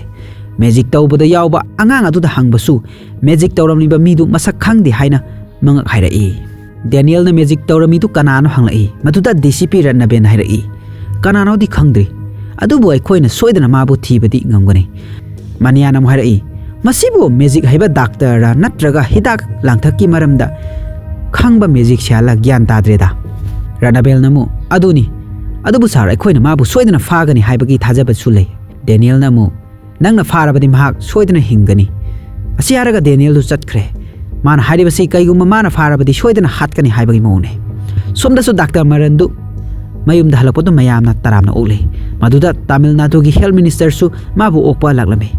ꯃꯦꯖꯤꯛ ꯇꯧꯕꯗ ꯌꯥꯎꯕ ꯑꯉꯥꯡ ꯑꯗꯨꯗ ꯍꯪꯕꯁꯨ ꯃꯦꯖꯤꯛ ꯇꯧꯔꯝꯂꯤꯕ ꯃꯤꯗꯨ ꯃꯁꯛ ꯈꯪꯗꯦ ꯍꯥꯏꯅ ꯃꯉꯛ ꯍꯥꯏꯔꯛꯏ꯫ ꯗꯦꯅꯤꯌꯦꯜꯅ ꯃꯦꯖꯤꯛ ꯇꯧꯔꯝꯃꯤꯗꯨ ꯀꯅꯥꯅꯣ ꯍꯪꯂꯛꯏ꯫ ꯃꯗꯨꯗ ꯗꯤ ꯁꯤ ꯄꯤ ꯔꯠꯅꯕꯦꯟꯅ ꯍꯥꯏꯔꯛꯏ, "ꯀꯅꯥꯅꯣꯗꯤ ꯈꯪꯗ꯭ꯔꯤ, ꯑꯗꯨꯕꯨ ꯑꯩꯈꯣꯏꯅ ꯁꯣꯏꯗꯅ ꯃꯥꯕꯨ ꯊꯤꯕꯗꯤ ꯉꯝꯒꯅꯤ꯫" ꯃꯅꯤꯌꯥꯅ ꯑꯃꯨꯛ ꯍꯥꯏꯔꯛꯏ, "ꯃꯁꯤꯕꯨ ꯃꯦꯖꯤꯛ ꯍꯩꯕ ꯗꯥꯛꯇꯔꯔ ꯅꯠꯇ꯭ꯔꯒ ꯍꯤꯗꯥꯛ ꯂꯥꯡꯊꯛꯀꯤ ꯃꯔꯝꯗ ꯈꯪꯕ ꯃꯦꯖꯤꯛꯁꯤꯌꯥꯟꯂ ꯒ꯭ꯌꯥꯟ ꯇꯥꯗ꯭ꯔꯦꯗ꯫" ꯔꯠꯅꯕꯦꯜꯅ ꯑꯃꯨꯛ, "ꯑꯗꯨꯅꯤ, ꯑꯗꯨꯕꯨ ꯁꯥꯔ, ꯑꯩꯈꯣꯏꯅ ꯃꯥꯕꯨ ꯁꯣꯏꯗꯅ ꯐꯥꯒꯅꯤ ꯍꯥꯏꯕꯒꯤ ꯊꯥꯖꯕꯁꯨ ꯂꯩ꯫" ꯗꯦꯅꯤꯌꯦꯜꯅ ꯑꯃꯨꯛ, "ꯅꯪꯅ ꯐꯥꯔꯕꯗꯤ ꯃꯍꯥꯛ ꯁꯣꯏꯗꯅ ꯍꯤꯡꯒꯅꯤ꯫" ꯑꯁꯤ ꯍꯥꯏꯔꯒ ꯗꯦꯅꯤꯌꯦꯜꯗꯨ ꯆꯠꯈ꯭ꯔꯦ꯫ ꯃꯥꯅ ꯍꯥꯏꯔꯤꯕꯁꯤ ꯀꯩꯒꯨꯝꯕ ꯃꯥꯅ ꯐꯥꯔꯕꯗꯤ ꯁꯣꯏꯗꯅ ꯍꯥꯠꯀꯅꯤ ꯍꯥꯏꯕꯒꯤ ꯃꯑꯣꯡꯅꯤ꯫ ꯁꯣꯝꯗꯁꯨ ꯗꯥꯛꯇꯔ ꯃꯔꯟꯗꯨ ꯃꯌꯨꯝꯗ ꯍꯜꯂꯛꯄꯗꯨ ꯃꯌꯥꯝꯅ ꯇꯔꯥꯝꯅ ꯑꯣꯛꯂꯤ꯫ ꯃꯗꯨꯗ ꯇꯥꯃꯤꯜ ꯅꯥꯗꯨꯒꯤ ꯍꯦꯜꯊ ꯃꯤꯅꯤꯁꯇꯔꯁꯨ ꯃꯥꯕꯨ ꯑꯣꯛꯄ ꯂꯥꯛꯂꯝꯃꯤ꯫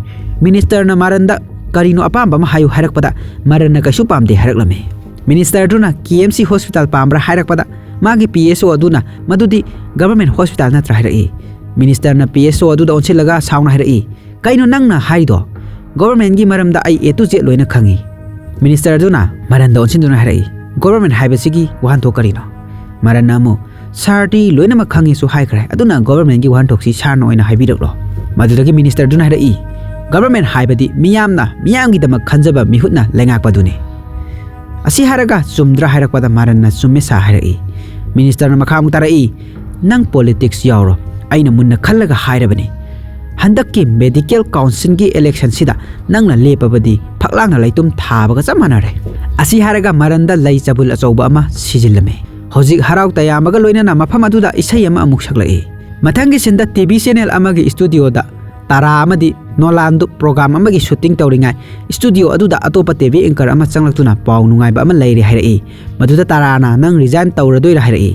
ꯃꯤꯅꯤꯁꯇꯔꯅ ꯃꯔꯟꯗ ꯀꯔꯤꯅꯣ ꯑꯄꯥꯝꯕ ꯑꯃ ꯍꯥꯏꯌꯨ ꯍꯥꯏꯔꯛꯄꯗ ꯃꯔꯟꯅ ꯀꯩꯁꯨ ꯄꯥꯝꯗꯦ ꯍꯥꯏꯔꯛꯂꯝꯃꯤ꯫ ꯃꯤꯅꯤꯁꯇꯔꯗꯨꯅ ꯀꯦ ꯑꯦꯝ ꯁꯤ ꯍꯣꯁꯄꯤꯇꯥꯜ ꯄꯥꯝꯕ꯭ꯔꯥ ꯍꯥꯏꯔꯛꯄꯗ ꯃꯥꯒꯤ ꯄꯤ ꯑꯦꯁ ꯑꯣ ꯑꯗꯨꯅ ꯃꯗꯨꯗꯤ ꯒꯚꯔꯟꯃꯦꯟꯠ ꯍꯣꯁꯄꯤꯇꯥꯜ ꯅꯠꯇ꯭ꯔꯥ ꯍꯥꯏꯔꯛꯏ꯫ ꯃꯤꯅꯤꯁꯇꯔꯅ ꯄꯤ ꯑꯦꯁ ꯑꯣ ꯑꯗꯨꯗ ꯑꯣꯟꯁꯤꯜꯂꯒ ꯁꯥꯎꯅ ꯍꯥꯏꯔꯛꯏ, "ꯀꯩꯅꯣ ꯅꯪꯅ ꯍꯥꯏꯔꯤꯗꯣ? ꯒꯣꯚꯔꯟꯃꯦꯟꯠꯀꯤ ꯃꯔꯝꯗ ꯑꯩ ꯑꯦ ꯇꯨ ꯖꯦꯠ ꯂꯣꯏꯅ ꯈꯪꯉꯤ꯫" ꯃꯤꯅꯤꯁꯇꯔ ꯑꯗꯨꯅ ꯃꯔꯟꯗ ꯑꯣꯟꯁꯤꯟꯗꯨꯅ ꯍꯥꯏꯔꯛꯏ, "ꯒꯣꯚꯔꯟꯃꯦꯟꯠ ꯍꯥꯏꯕꯁꯤꯒꯤ ꯋꯥꯍꯟꯊꯣꯛ ꯀꯔꯤꯅꯣ?" ꯃꯔꯟꯅ ꯑꯃꯨꯛ, "ꯁꯥꯔꯗꯤ ꯂꯣꯏꯅꯃꯛ ꯈꯪꯉꯦꯁꯨ ꯍꯥꯏꯈ꯭ꯔꯦ, ꯑꯗꯨꯅ ꯒꯣꯚꯔꯟꯃꯦꯟꯠꯀꯤ ꯋꯥꯍꯟꯊꯣꯛꯁꯤ ꯁꯥꯔꯅ ꯑꯣꯏꯅ ꯍꯥꯏꯕꯤꯔꯛꯂꯣ꯫" ꯃꯗꯨꯗꯒꯤ ꯃꯤꯅꯤꯁꯇꯔꯗꯨꯅ ꯍꯥꯏꯔꯛꯏ, "ꯒꯣꯚꯔꯟꯃꯦꯟꯠ ꯍꯥꯏꯕꯗꯤ ꯃꯤꯌꯥꯝꯅ ꯃꯤꯌꯥꯝꯒꯤꯗꯃꯛ ꯈꯟꯖꯕ ꯃꯤꯍꯨꯠꯅ ꯂꯩꯉꯥꯛꯄꯗꯨꯅꯤ꯫" ꯑꯁꯤ ꯍꯥꯏꯔꯒ ꯆꯨꯝꯗ꯭ꯔꯥ ꯍꯥꯏꯔꯛꯄꯗ ꯃꯔꯟꯅ ꯆꯨꯝꯃꯦ ꯁꯥꯔ ꯍꯥꯏꯔꯛꯏ꯫ ꯃꯤꯅꯤꯁꯇꯔꯅ ꯃꯈꯥ ꯑꯃꯨꯛ ꯇꯥꯔꯛꯏ, "ꯅꯪ ꯄꯣꯂꯤꯇꯤꯛꯁ ꯌꯥꯎꯔꯣ, ꯑꯩꯅ ꯃꯨꯟꯅ ꯈꯜꯂꯒ ꯍꯥꯏꯔꯕꯅꯤ꯫ ꯍꯟꯗꯛꯀꯤ ꯃꯦꯗꯤꯀꯦꯜ ꯀꯥꯎꯟꯁꯤꯜꯒꯤ ꯏꯂꯦꯛꯁꯟꯁꯤꯗ ꯅꯪꯅ ꯂꯦꯞꯄꯕꯗꯤ ꯐꯛꯂꯥꯡꯅ ꯂꯩꯇꯨꯝ ꯊꯥꯕꯒ ꯆꯞ ꯃꯥꯟꯅꯔꯦ꯫" ꯑꯁꯤ ꯍꯥꯏꯔꯒ ꯃꯔꯟꯗ ꯂꯩ ꯆꯕꯨꯜ ꯑꯆꯧꯕ ꯑꯃ ꯁꯤꯖꯤꯜꯂꯝꯃꯤ꯫ ꯍꯧꯖꯤꯛ ꯍꯔꯥꯎ ꯇꯌꯥꯝꯕꯒ ꯂꯣꯏꯅꯅ ꯃꯐꯝ ꯑꯗꯨꯗ ꯏꯁꯩ ꯑꯃ ꯑꯃꯨꯛ ꯁꯛꯂꯛꯏ꯫ ꯃꯊꯪꯒꯤ ꯁꯤꯟꯗ ꯇꯤ ꯚꯤ ꯆꯦꯅꯦꯜ ꯑꯃꯒꯤ ꯁ꯭ꯇꯨꯗꯤꯑꯣꯗ ꯇꯥꯔꯥ ꯑꯃꯗꯤ ꯅꯣꯂꯥꯟꯗꯨ ꯄ꯭ꯔꯣꯒ꯭ꯔꯥꯝ ꯑꯃꯒꯤ ꯁꯨꯇꯤꯡ ꯇꯧꯔꯤꯉꯥꯏ ꯁ꯭ꯇꯨꯗꯤꯑꯣ ꯑꯗꯨꯗ ꯑꯇꯣꯞꯄ ꯇꯤ ꯚꯤ ꯑꯦꯡꯀꯔ ꯑꯃ ꯆꯪꯂꯛꯇꯨꯅ ꯄꯥꯎ ꯅꯨꯡꯉꯥꯏꯕ ꯑꯃ ꯂꯩꯔꯦ ꯍꯥꯏꯔꯛꯏ꯫ ꯃꯗꯨꯗ ꯇꯥꯔꯥꯅ, "ꯅꯪ ꯔꯤꯖꯥꯏꯟ ꯇꯧꯔꯗꯣꯏꯔꯥ?" ꯍꯥꯏꯔꯛꯏ꯫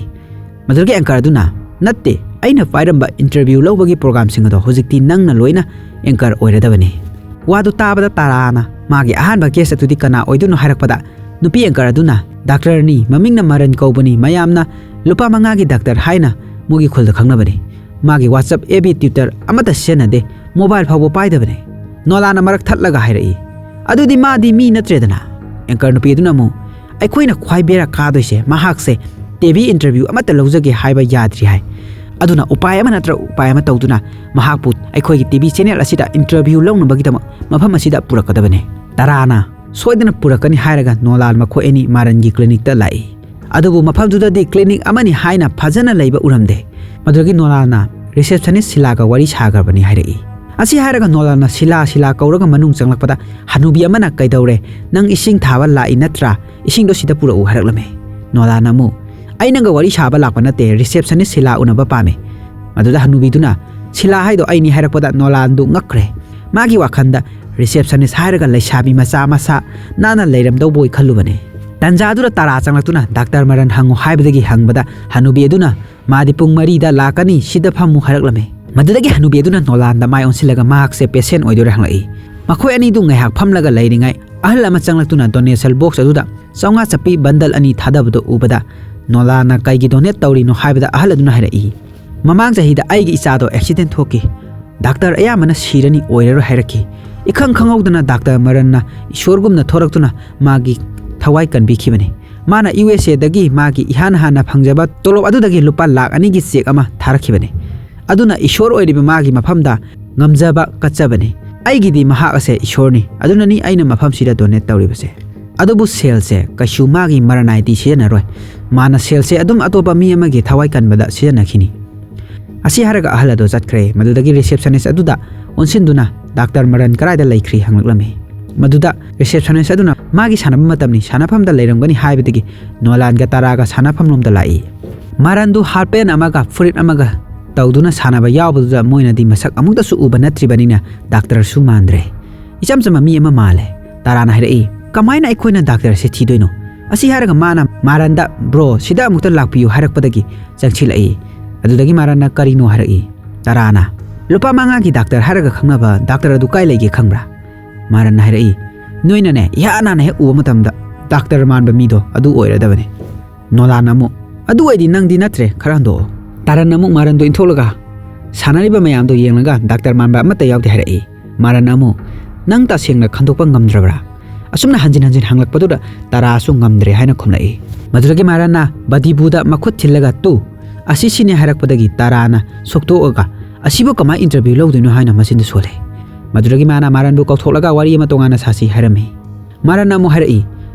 ꯃꯗꯨꯗꯒꯤ ꯑꯦꯡꯀꯔ ꯑꯗꯨꯅ, "ꯅꯠꯇꯦ, ꯑꯩꯅ ꯄꯥꯏꯔꯝꯕ ꯏꯟꯇꯔꯚ꯭ꯌꯨ ꯂꯧꯕꯒꯤ ꯄ꯭ꯔꯣꯒ꯭ꯔꯥꯝꯁꯤꯡ ꯑꯗꯣ ꯍꯧꯖꯤꯛꯇꯤ ꯅꯪꯅ ꯂꯣꯏꯅ ꯑꯦꯡꯀꯔ ꯑꯣꯏꯔꯗꯕꯅꯤ꯫" ꯋꯥꯗꯨ ꯇꯥꯕꯗ ꯇꯥꯔꯥꯅ ꯃꯥꯒꯤ ꯑꯍꯥꯟꯕ ꯒꯦꯁ ꯑꯗꯨꯗꯤ ꯀꯅꯥ ꯑꯣꯏꯗꯣꯏꯅꯣ ꯍꯥꯏꯔꯛꯄꯗ, ꯅꯨꯄꯤ ꯑꯦꯡꯀꯔ ꯑꯗꯨꯅ, "ꯗꯥꯛꯇꯔꯅꯤ, ꯃꯃꯤꯡꯅ ꯃꯔꯟ ꯀꯧꯕꯅꯤ, ꯃꯌꯥꯝꯅ ꯂꯨꯄꯥ ꯃꯉꯥꯒꯤ ꯗꯥꯛꯇꯔ ꯍꯥꯏꯅ ꯃꯣꯏꯒꯤ ꯈꯨꯜꯗ ꯈꯪꯅꯕꯅꯤ꯫ ꯃꯥꯒꯤ WhatsApp, ꯑꯦꯐ ꯕꯤ, Twitter ꯑꯃꯠꯇ ꯁꯤꯖꯤꯟꯅꯗꯦ, ꯃꯣꯕꯥꯏꯜ ꯐꯥꯎꯕ ꯄꯥꯏꯗꯕꯅꯤ꯫" ꯅꯣꯂꯥꯅ ꯃꯔꯛ ꯊꯠꯂꯒ ꯍꯥꯏꯔꯛꯏ, "ꯑꯗꯨꯗꯤ ꯃꯥꯗꯤ ꯃꯤ ꯅꯠꯇ꯭ꯔꯦꯗꯅ?" ꯑꯦꯡꯀꯔ ꯅꯨꯄꯤ ꯑꯗꯨꯅ ꯑꯃꯨꯛ, "ꯑꯩꯈꯣꯏꯅ ꯈ꯭ꯋꯥꯏ ꯕꯦꯔꯥ ꯀꯥꯗꯣꯏꯁꯦ ꯃꯍꯥꯛꯁꯦ ꯇꯤ ꯚꯤ ꯏꯟꯇꯔꯚ꯭ꯌꯨ ꯑꯃꯠꯇ ꯂꯧꯖꯒꯦ ꯍꯥꯏꯕ ꯌꯥꯗ꯭ꯔꯤ ꯍꯥꯏ꯫ ꯑꯗꯨꯅ ꯎꯄꯥꯏ ꯑꯃ ꯅꯠꯇ꯭ꯔ ꯎꯄꯥꯏ ꯑꯃ ꯇꯧꯗꯨꯅ ꯃꯍꯥꯛꯄꯨ ꯑꯩꯈꯣꯏꯒꯤ ꯇꯤꯚꯤ ꯆꯦꯅꯦꯜ ꯑꯁꯤꯗ ꯏꯟꯇꯔꯚ꯭ꯌꯨ ꯂꯧꯅꯕꯒꯤꯗꯃꯛ ꯃꯐꯝ ꯑꯁꯤꯗ ꯄꯨꯔꯛꯀꯗꯕꯅꯤ꯫ ꯇꯔꯥꯅ ꯁꯣꯏꯗꯅ ꯄꯨꯔꯛꯀꯅꯤ ꯍꯥꯏꯔꯒ ꯅꯣꯂꯥꯟ ꯃꯈꯣꯏ ꯑꯅꯤ ꯃꯥꯔꯟꯒꯤ ꯀ꯭ꯂꯤꯅꯤꯛꯇ ꯂꯥꯛꯏ꯫ ꯑꯗꯨꯕꯨ ꯃꯐꯝꯗꯨꯗꯗꯤ ꯀ꯭ꯂꯤꯅꯤꯛ ꯑꯃꯅꯤ ꯍꯥꯏꯅ ꯐꯖꯅ ꯂꯩꯕ ꯎꯔꯝꯗꯦ꯫ ꯃꯗꯨꯗꯒꯤ ꯅꯣꯂꯥꯟꯅ ꯔꯤꯁꯦꯞꯁꯅꯤꯁ ꯁꯤꯂꯥꯒ ꯋꯥꯔꯤ ꯁꯥꯈ꯭ꯔꯕꯅꯤ ꯍꯥꯏꯔꯛꯏ꯫ ꯑꯁꯤ ꯍꯥꯏꯔꯒ ꯅꯣꯂꯥꯟꯅ ꯁꯤꯂꯥ ꯁꯤꯂꯥ ꯀꯧꯔꯒ ꯃꯅꯨꯡ ꯆꯪꯂꯛꯄꯗ ꯍꯅꯨꯕꯤ ꯑꯃꯅ "ꯀꯩꯗꯧꯔꯦ? ꯅꯪ ꯏꯁꯤꯡ ꯊꯥꯕ ꯂꯥꯛꯏ ꯅꯠꯇ꯭ꯔꯥ? ꯏꯁꯤꯡꯗꯣ ꯁꯤꯗ ꯄꯨꯔꯛꯎ" ꯍꯥꯏꯔꯛꯂꯝꯃꯤ꯫ ꯅꯣꯂꯥꯟꯅ ꯑꯃꯨꯛ "ꯑꯩ ꯅꯪꯒ ꯋꯥꯔꯤ ꯁꯥꯕ ꯂꯥꯛꯄ ꯅꯠꯇꯦ, ꯔꯤꯁꯦꯞꯁꯅꯤꯁ ꯁꯤꯂꯥ ꯎꯅꯕ ꯄꯥꯝꯃꯤ"꯫ ꯃꯗꯨꯗ ꯍꯅꯨꯕꯤꯗꯨꯅ "ꯁꯤꯂꯥ ꯍꯥꯏꯗꯣ ꯑꯩꯅꯤ" ꯍꯥꯏꯔꯛꯄꯗ ꯅꯣꯂꯥꯟꯗꯨ ꯉꯛꯈ꯭ꯔꯦ꯫ ꯃꯥꯒꯤ ꯋꯥꯈꯜꯗ ꯔꯤꯁꯦꯞꯁꯅꯤꯁ ꯍꯥꯏꯔꯒ ꯂꯩꯁꯥꯕꯤ ꯃꯆꯥ ꯃꯁꯥ ꯅꯥꯟꯅ ꯂꯩꯔꯝꯗꯧꯕꯣꯏ ꯈꯜꯂꯨꯕꯅꯤ꯫ ꯇꯟꯖꯥꯗꯨꯗ ꯇꯔꯥ ꯆꯪꯂꯛꯇꯨꯅ "ꯗꯥꯛꯇꯔ ꯃꯔꯟ ꯍꯪꯉꯨ" ꯍꯥꯏꯕꯗꯒꯤ ꯍꯪꯕꯗ ꯍꯅꯨꯕꯤ ꯑꯗꯨꯅ "ꯃꯥꯗꯤ ꯄꯨꯡ ꯃꯔꯤꯗ ꯂꯥꯛꯀꯅꯤ, ꯁꯤꯗ ꯐꯝꯃꯨ" ꯍꯥꯏꯔꯛꯂꯝꯃꯤ꯫ ꯃꯗꯨꯗꯒꯤ ꯍꯅꯨꯕꯤ ꯑꯗꯨꯅ ꯅꯣꯂꯥꯟꯗ ꯃꯥꯏ ꯑꯣꯟꯁꯤꯜꯂꯒ "ꯃꯍꯥꯛꯁꯦ ꯄꯦꯁꯦꯟ ꯑꯣꯏꯗꯣꯏꯔꯥ?" ꯍꯪꯂꯛꯏ꯫ ꯃꯈꯣꯏ ꯑꯅꯤꯗꯨ ꯉꯥꯏꯍꯥꯛ ꯐꯝꯂꯒ ꯂꯩꯔꯤꯉꯩ ꯑꯍꯜ ꯑꯃ ꯆꯪꯂꯛꯇꯨꯅ ꯗꯣꯅꯦꯁꯟ ꯕꯣꯛꯁ ꯑꯗꯨꯗ ꯆꯥꯝꯃꯉꯥ ꯆꯠꯄꯤ ꯕꯟꯗꯜ ꯑꯅꯤ ꯊꯥꯗꯕꯗꯨ ꯎꯕꯗ ꯅꯣꯂꯥꯟꯅ "ꯀꯩꯒꯤ ꯗꯣꯅꯦꯠ ꯇꯧꯔꯤꯅꯣ?" ꯍꯥꯏꯕꯗ ꯑꯍꯜ ꯑꯗꯨꯅ ꯍꯥꯏꯔꯛꯏ, "ꯃꯃꯥꯡ ꯆꯍꯤꯗ ꯑꯩꯒꯤ ꯏꯆꯥꯗꯣ ꯑꯦꯛꯁꯤꯗꯦꯟ ꯊꯣꯛꯈꯤ꯫ ꯗꯥꯛꯇꯔ ꯑꯌꯥꯝꯕꯅ ꯁꯤꯔꯅꯤ, ꯑꯣꯏꯔꯔꯣꯏ ꯍꯥꯏꯔꯛꯈꯤ꯫ ꯏꯈꯪ ꯈꯪꯍꯧꯗꯅ ꯗꯥꯛꯇꯔ ꯃꯔꯟꯅ ꯏꯁꯣꯔꯒꯨꯝꯅ ꯊꯣꯔꯛꯇꯨꯅ ꯃꯥꯒꯤ ꯊꯋꯥꯏ ꯀꯟꯕꯤꯈꯤꯕꯅꯤ꯫ ꯃꯥꯅ ꯌꯨ ꯑꯦꯁ ꯑꯦꯗꯒꯤ ꯃꯥꯒꯤ ꯏꯍꯥꯟ ꯍꯥꯟꯅ ꯐꯪꯖꯕ ꯇꯣꯂꯣꯞ ꯑꯗꯨꯗꯒꯤ ꯂꯨꯄꯥ ꯂꯥꯛ ꯑꯅꯤꯒꯤ ꯆꯦꯛ ꯑꯃ ꯊꯥꯔꯛꯈꯤꯕꯅꯤ꯫ ꯑꯗꯨꯅ ꯏꯁꯣꯔ ꯑꯣꯏꯔꯤꯕ ꯃꯥꯒꯤ ꯃꯐꯝꯗ ꯉꯝꯖꯕ ꯀꯠꯆꯕꯅꯤ꯫ ꯑꯩꯒꯤꯗꯤ ꯃꯍꯥꯛ ꯑꯁꯦ ꯏꯁꯣꯔꯅꯤ꯫ ꯑꯗꯨꯅꯅꯤ ꯑꯩꯅ ꯃꯐꯝꯁꯤꯗ ꯗꯣꯅꯦꯠ ꯇꯧꯔꯤꯕꯁꯦ꯫ ꯑꯗꯨꯕꯨ ꯁꯦꯜꯁꯦ ꯀꯩꯁꯨ ꯃꯥꯒꯤ ꯃꯔꯟ ꯅꯥꯏꯗꯤ ꯁꯤꯖꯤꯟꯅꯔꯣꯏ꯫ ꯃꯥꯅ ꯁꯦꯜꯁꯦ ꯑꯗꯨꯝ ꯑꯇꯣꯞꯄ ꯃꯤ ꯑꯃꯒꯤ ꯊꯋꯥꯏ ꯀꯟꯕꯗ ꯁꯤꯖꯤꯟꯅꯈꯤꯅꯤ"꯫ ꯑꯁꯤ ꯍꯥꯏꯔꯒ ꯑꯍꯜ ꯑꯗꯨ ꯆꯠꯈ꯭ꯔꯦ꯫ ꯃꯗꯨꯗꯒꯤ ꯔꯤꯁꯦꯞꯁꯅꯤꯁ ꯑꯗꯨꯗ ꯑꯣꯟꯁꯤꯟꯗꯨꯅ "ꯗꯥꯛꯇꯔ ꯃꯔꯟ ꯀꯗꯥꯏꯗ ꯂꯩꯈ꯭ꯔꯤ?" ꯍꯪꯂꯛꯂꯝꯃꯤ꯫ ꯃꯗꯨꯗ ꯔꯤꯁꯦꯞꯁꯅꯤꯁ ꯑꯗꯨꯅ "ꯃꯥꯒꯤ ꯁꯥꯟꯅꯕ ꯃꯇꯝꯅꯤ, ꯁꯥꯟꯅꯐꯝꯗ ꯂꯩꯔꯝꯒꯅꯤ" ꯍꯥꯏꯕꯗꯒꯤ ꯅꯣꯂꯥꯟꯒ ꯇꯔꯥꯒ ꯁꯥꯟꯅꯐꯝꯂꯣꯝꯗ ꯂꯥꯛꯏ꯫ ꯃꯔꯟꯗꯨ ꯍꯥꯞ ꯄꯦꯟ ꯑꯃꯒ ꯐꯨꯔꯤꯠ ꯑꯃꯒ ꯇꯧꯗꯨꯅ ꯁꯥꯟꯅꯕ ꯌꯥꯎꯕꯗꯨꯗ ꯃꯣꯏꯅꯗꯤ ꯃꯁꯛ ꯑꯃꯨꯛꯇꯁꯨ ꯎꯕ ꯅꯠꯇ꯭ꯔꯤꯕꯅꯤꯅ ꯗꯥꯛꯇꯔꯁꯨ ꯃꯥꯟꯗ꯭ꯔꯦ꯫ ꯏꯆꯝ ꯆꯝꯕ ꯃꯤ ꯑꯃ ꯃꯥꯜꯂꯦ꯫ ꯇꯔꯥꯅ ꯍꯥꯏꯔꯛꯏ, "ꯀꯃꯥꯏꯅ ꯑꯩꯈꯣꯏꯅ ꯗꯥꯛꯇꯔꯁꯦ ꯊꯤꯗꯣꯏꯅꯣ?" ꯑꯁꯤ ꯍꯥꯏꯔꯒ ꯃꯥꯅ ꯃꯥꯔꯟꯗ "ꯕ꯭ꯔꯣ, ꯁꯤꯗ ꯑꯃꯨꯛꯇ ꯂꯥꯛꯄꯤꯌꯨ" ꯍꯥꯏꯔꯛꯄꯗꯒꯤ ꯆꯪꯁꯤꯜꯂꯛꯏ꯫ ꯑꯗꯨꯗꯒꯤ ꯃꯥꯔꯟꯅ "ꯀꯔꯤꯅꯣ?" ꯍꯥꯏꯔꯛꯏ꯫ ꯇꯔꯥꯅ "ꯂꯨꯄꯥ ꯃꯉꯥꯒꯤ ꯗꯥꯛꯇꯔ ꯍꯥꯏꯔꯒ ꯈꯪꯅꯕ ꯗꯥꯛꯇꯔ ꯑꯗꯨ ꯀꯥꯏ ꯂꯩꯒꯦ ꯈꯪꯕ꯭ꯔꯥ?" ꯃꯥꯔꯟꯅ ꯍꯥꯏꯔꯛꯏ, "ꯅꯣꯏꯅꯅꯦ ꯏꯍꯥꯟ ꯍꯥꯟꯅ ꯍꯦꯛ ꯎꯕ ꯃꯇꯝꯗ ꯗꯥꯛꯇꯔ ꯃꯥꯟꯕ ꯃꯤꯗꯣ ꯑꯗꯨ ꯑꯣꯏꯔꯗꯕꯅꯤ"꯫ ꯅꯣꯂꯥꯟꯅ ꯑꯃꯨꯛ, "ꯑꯗꯨ ꯑꯣꯏꯗꯤ ꯅꯪꯗꯤ ꯅꯠꯇ꯭ꯔꯦ, ꯈꯔ ꯍꯟꯗꯣꯛꯑꯣ"꯫ ꯇꯔꯟ ꯑꯃꯨꯛ ꯃꯥꯔꯟꯗꯣ ꯏꯟꯊꯣꯛꯂꯒ ꯁꯥꯟꯅꯔꯤꯕ ꯃꯌꯥꯝꯗꯣ ꯌꯦꯡꯂꯒ ꯗꯥꯛꯇꯔ ꯃꯥꯟꯕ ꯑꯃꯠꯇ ꯌꯥꯎꯗꯦ ꯍꯥꯏꯔꯛꯏ꯫ ꯃꯥꯔꯟꯅ ꯑꯃꯨꯛ, "ꯅꯪ ꯇꯁꯦꯡꯅ ꯈꯟꯗꯣꯛꯄ ꯉꯝꯗ꯭ꯔꯕ꯭ꯔꯥ?" ꯑꯁꯨꯝꯅ ꯍꯟꯖꯤꯟ ꯍꯟꯖꯤꯟ ꯍꯪꯂꯛꯄꯗꯨꯗ ꯇꯔꯥꯁꯨ ꯉꯝꯗ꯭ꯔꯦ ꯍꯥꯏꯅ ꯈꯨꯝꯂꯛꯏ꯫ ꯃꯗꯨꯗꯒꯤ ꯃꯥꯔꯟꯅ ꯕꯗꯤꯕꯨꯗ ꯃꯈꯨꯠ ꯊꯤꯜꯂꯒ, "ꯇꯨ, ꯑꯁꯤꯁꯤꯅꯦ ꯍꯥꯏꯔꯛꯄꯗꯒꯤ ꯇꯥꯔꯥꯅ ꯁꯣꯛꯇꯣꯛꯑꯒ, "ꯑꯁꯤꯕꯨ ꯀꯃꯥꯏ interview ꯂꯧꯗꯣꯏꯅꯣ?" ꯍꯥꯏꯅ ꯃꯆꯤꯟꯗꯨ ꯁꯣꯜꯂꯦ꯫ ꯃꯗꯨꯗꯒꯤ ꯃꯥꯅ ꯃꯥꯔꯟꯕꯨ ꯀꯧꯊꯣꯛꯂꯒ ꯋꯥꯔꯤ ꯑꯃ ꯇꯣꯉꯥꯟꯅ ꯁꯥꯁꯤ ꯍꯥꯏꯔꯝꯃꯤ꯫ ꯃꯥꯔꯟꯅ ꯑꯃꯨꯛ ꯍꯥꯏꯔꯛꯏ,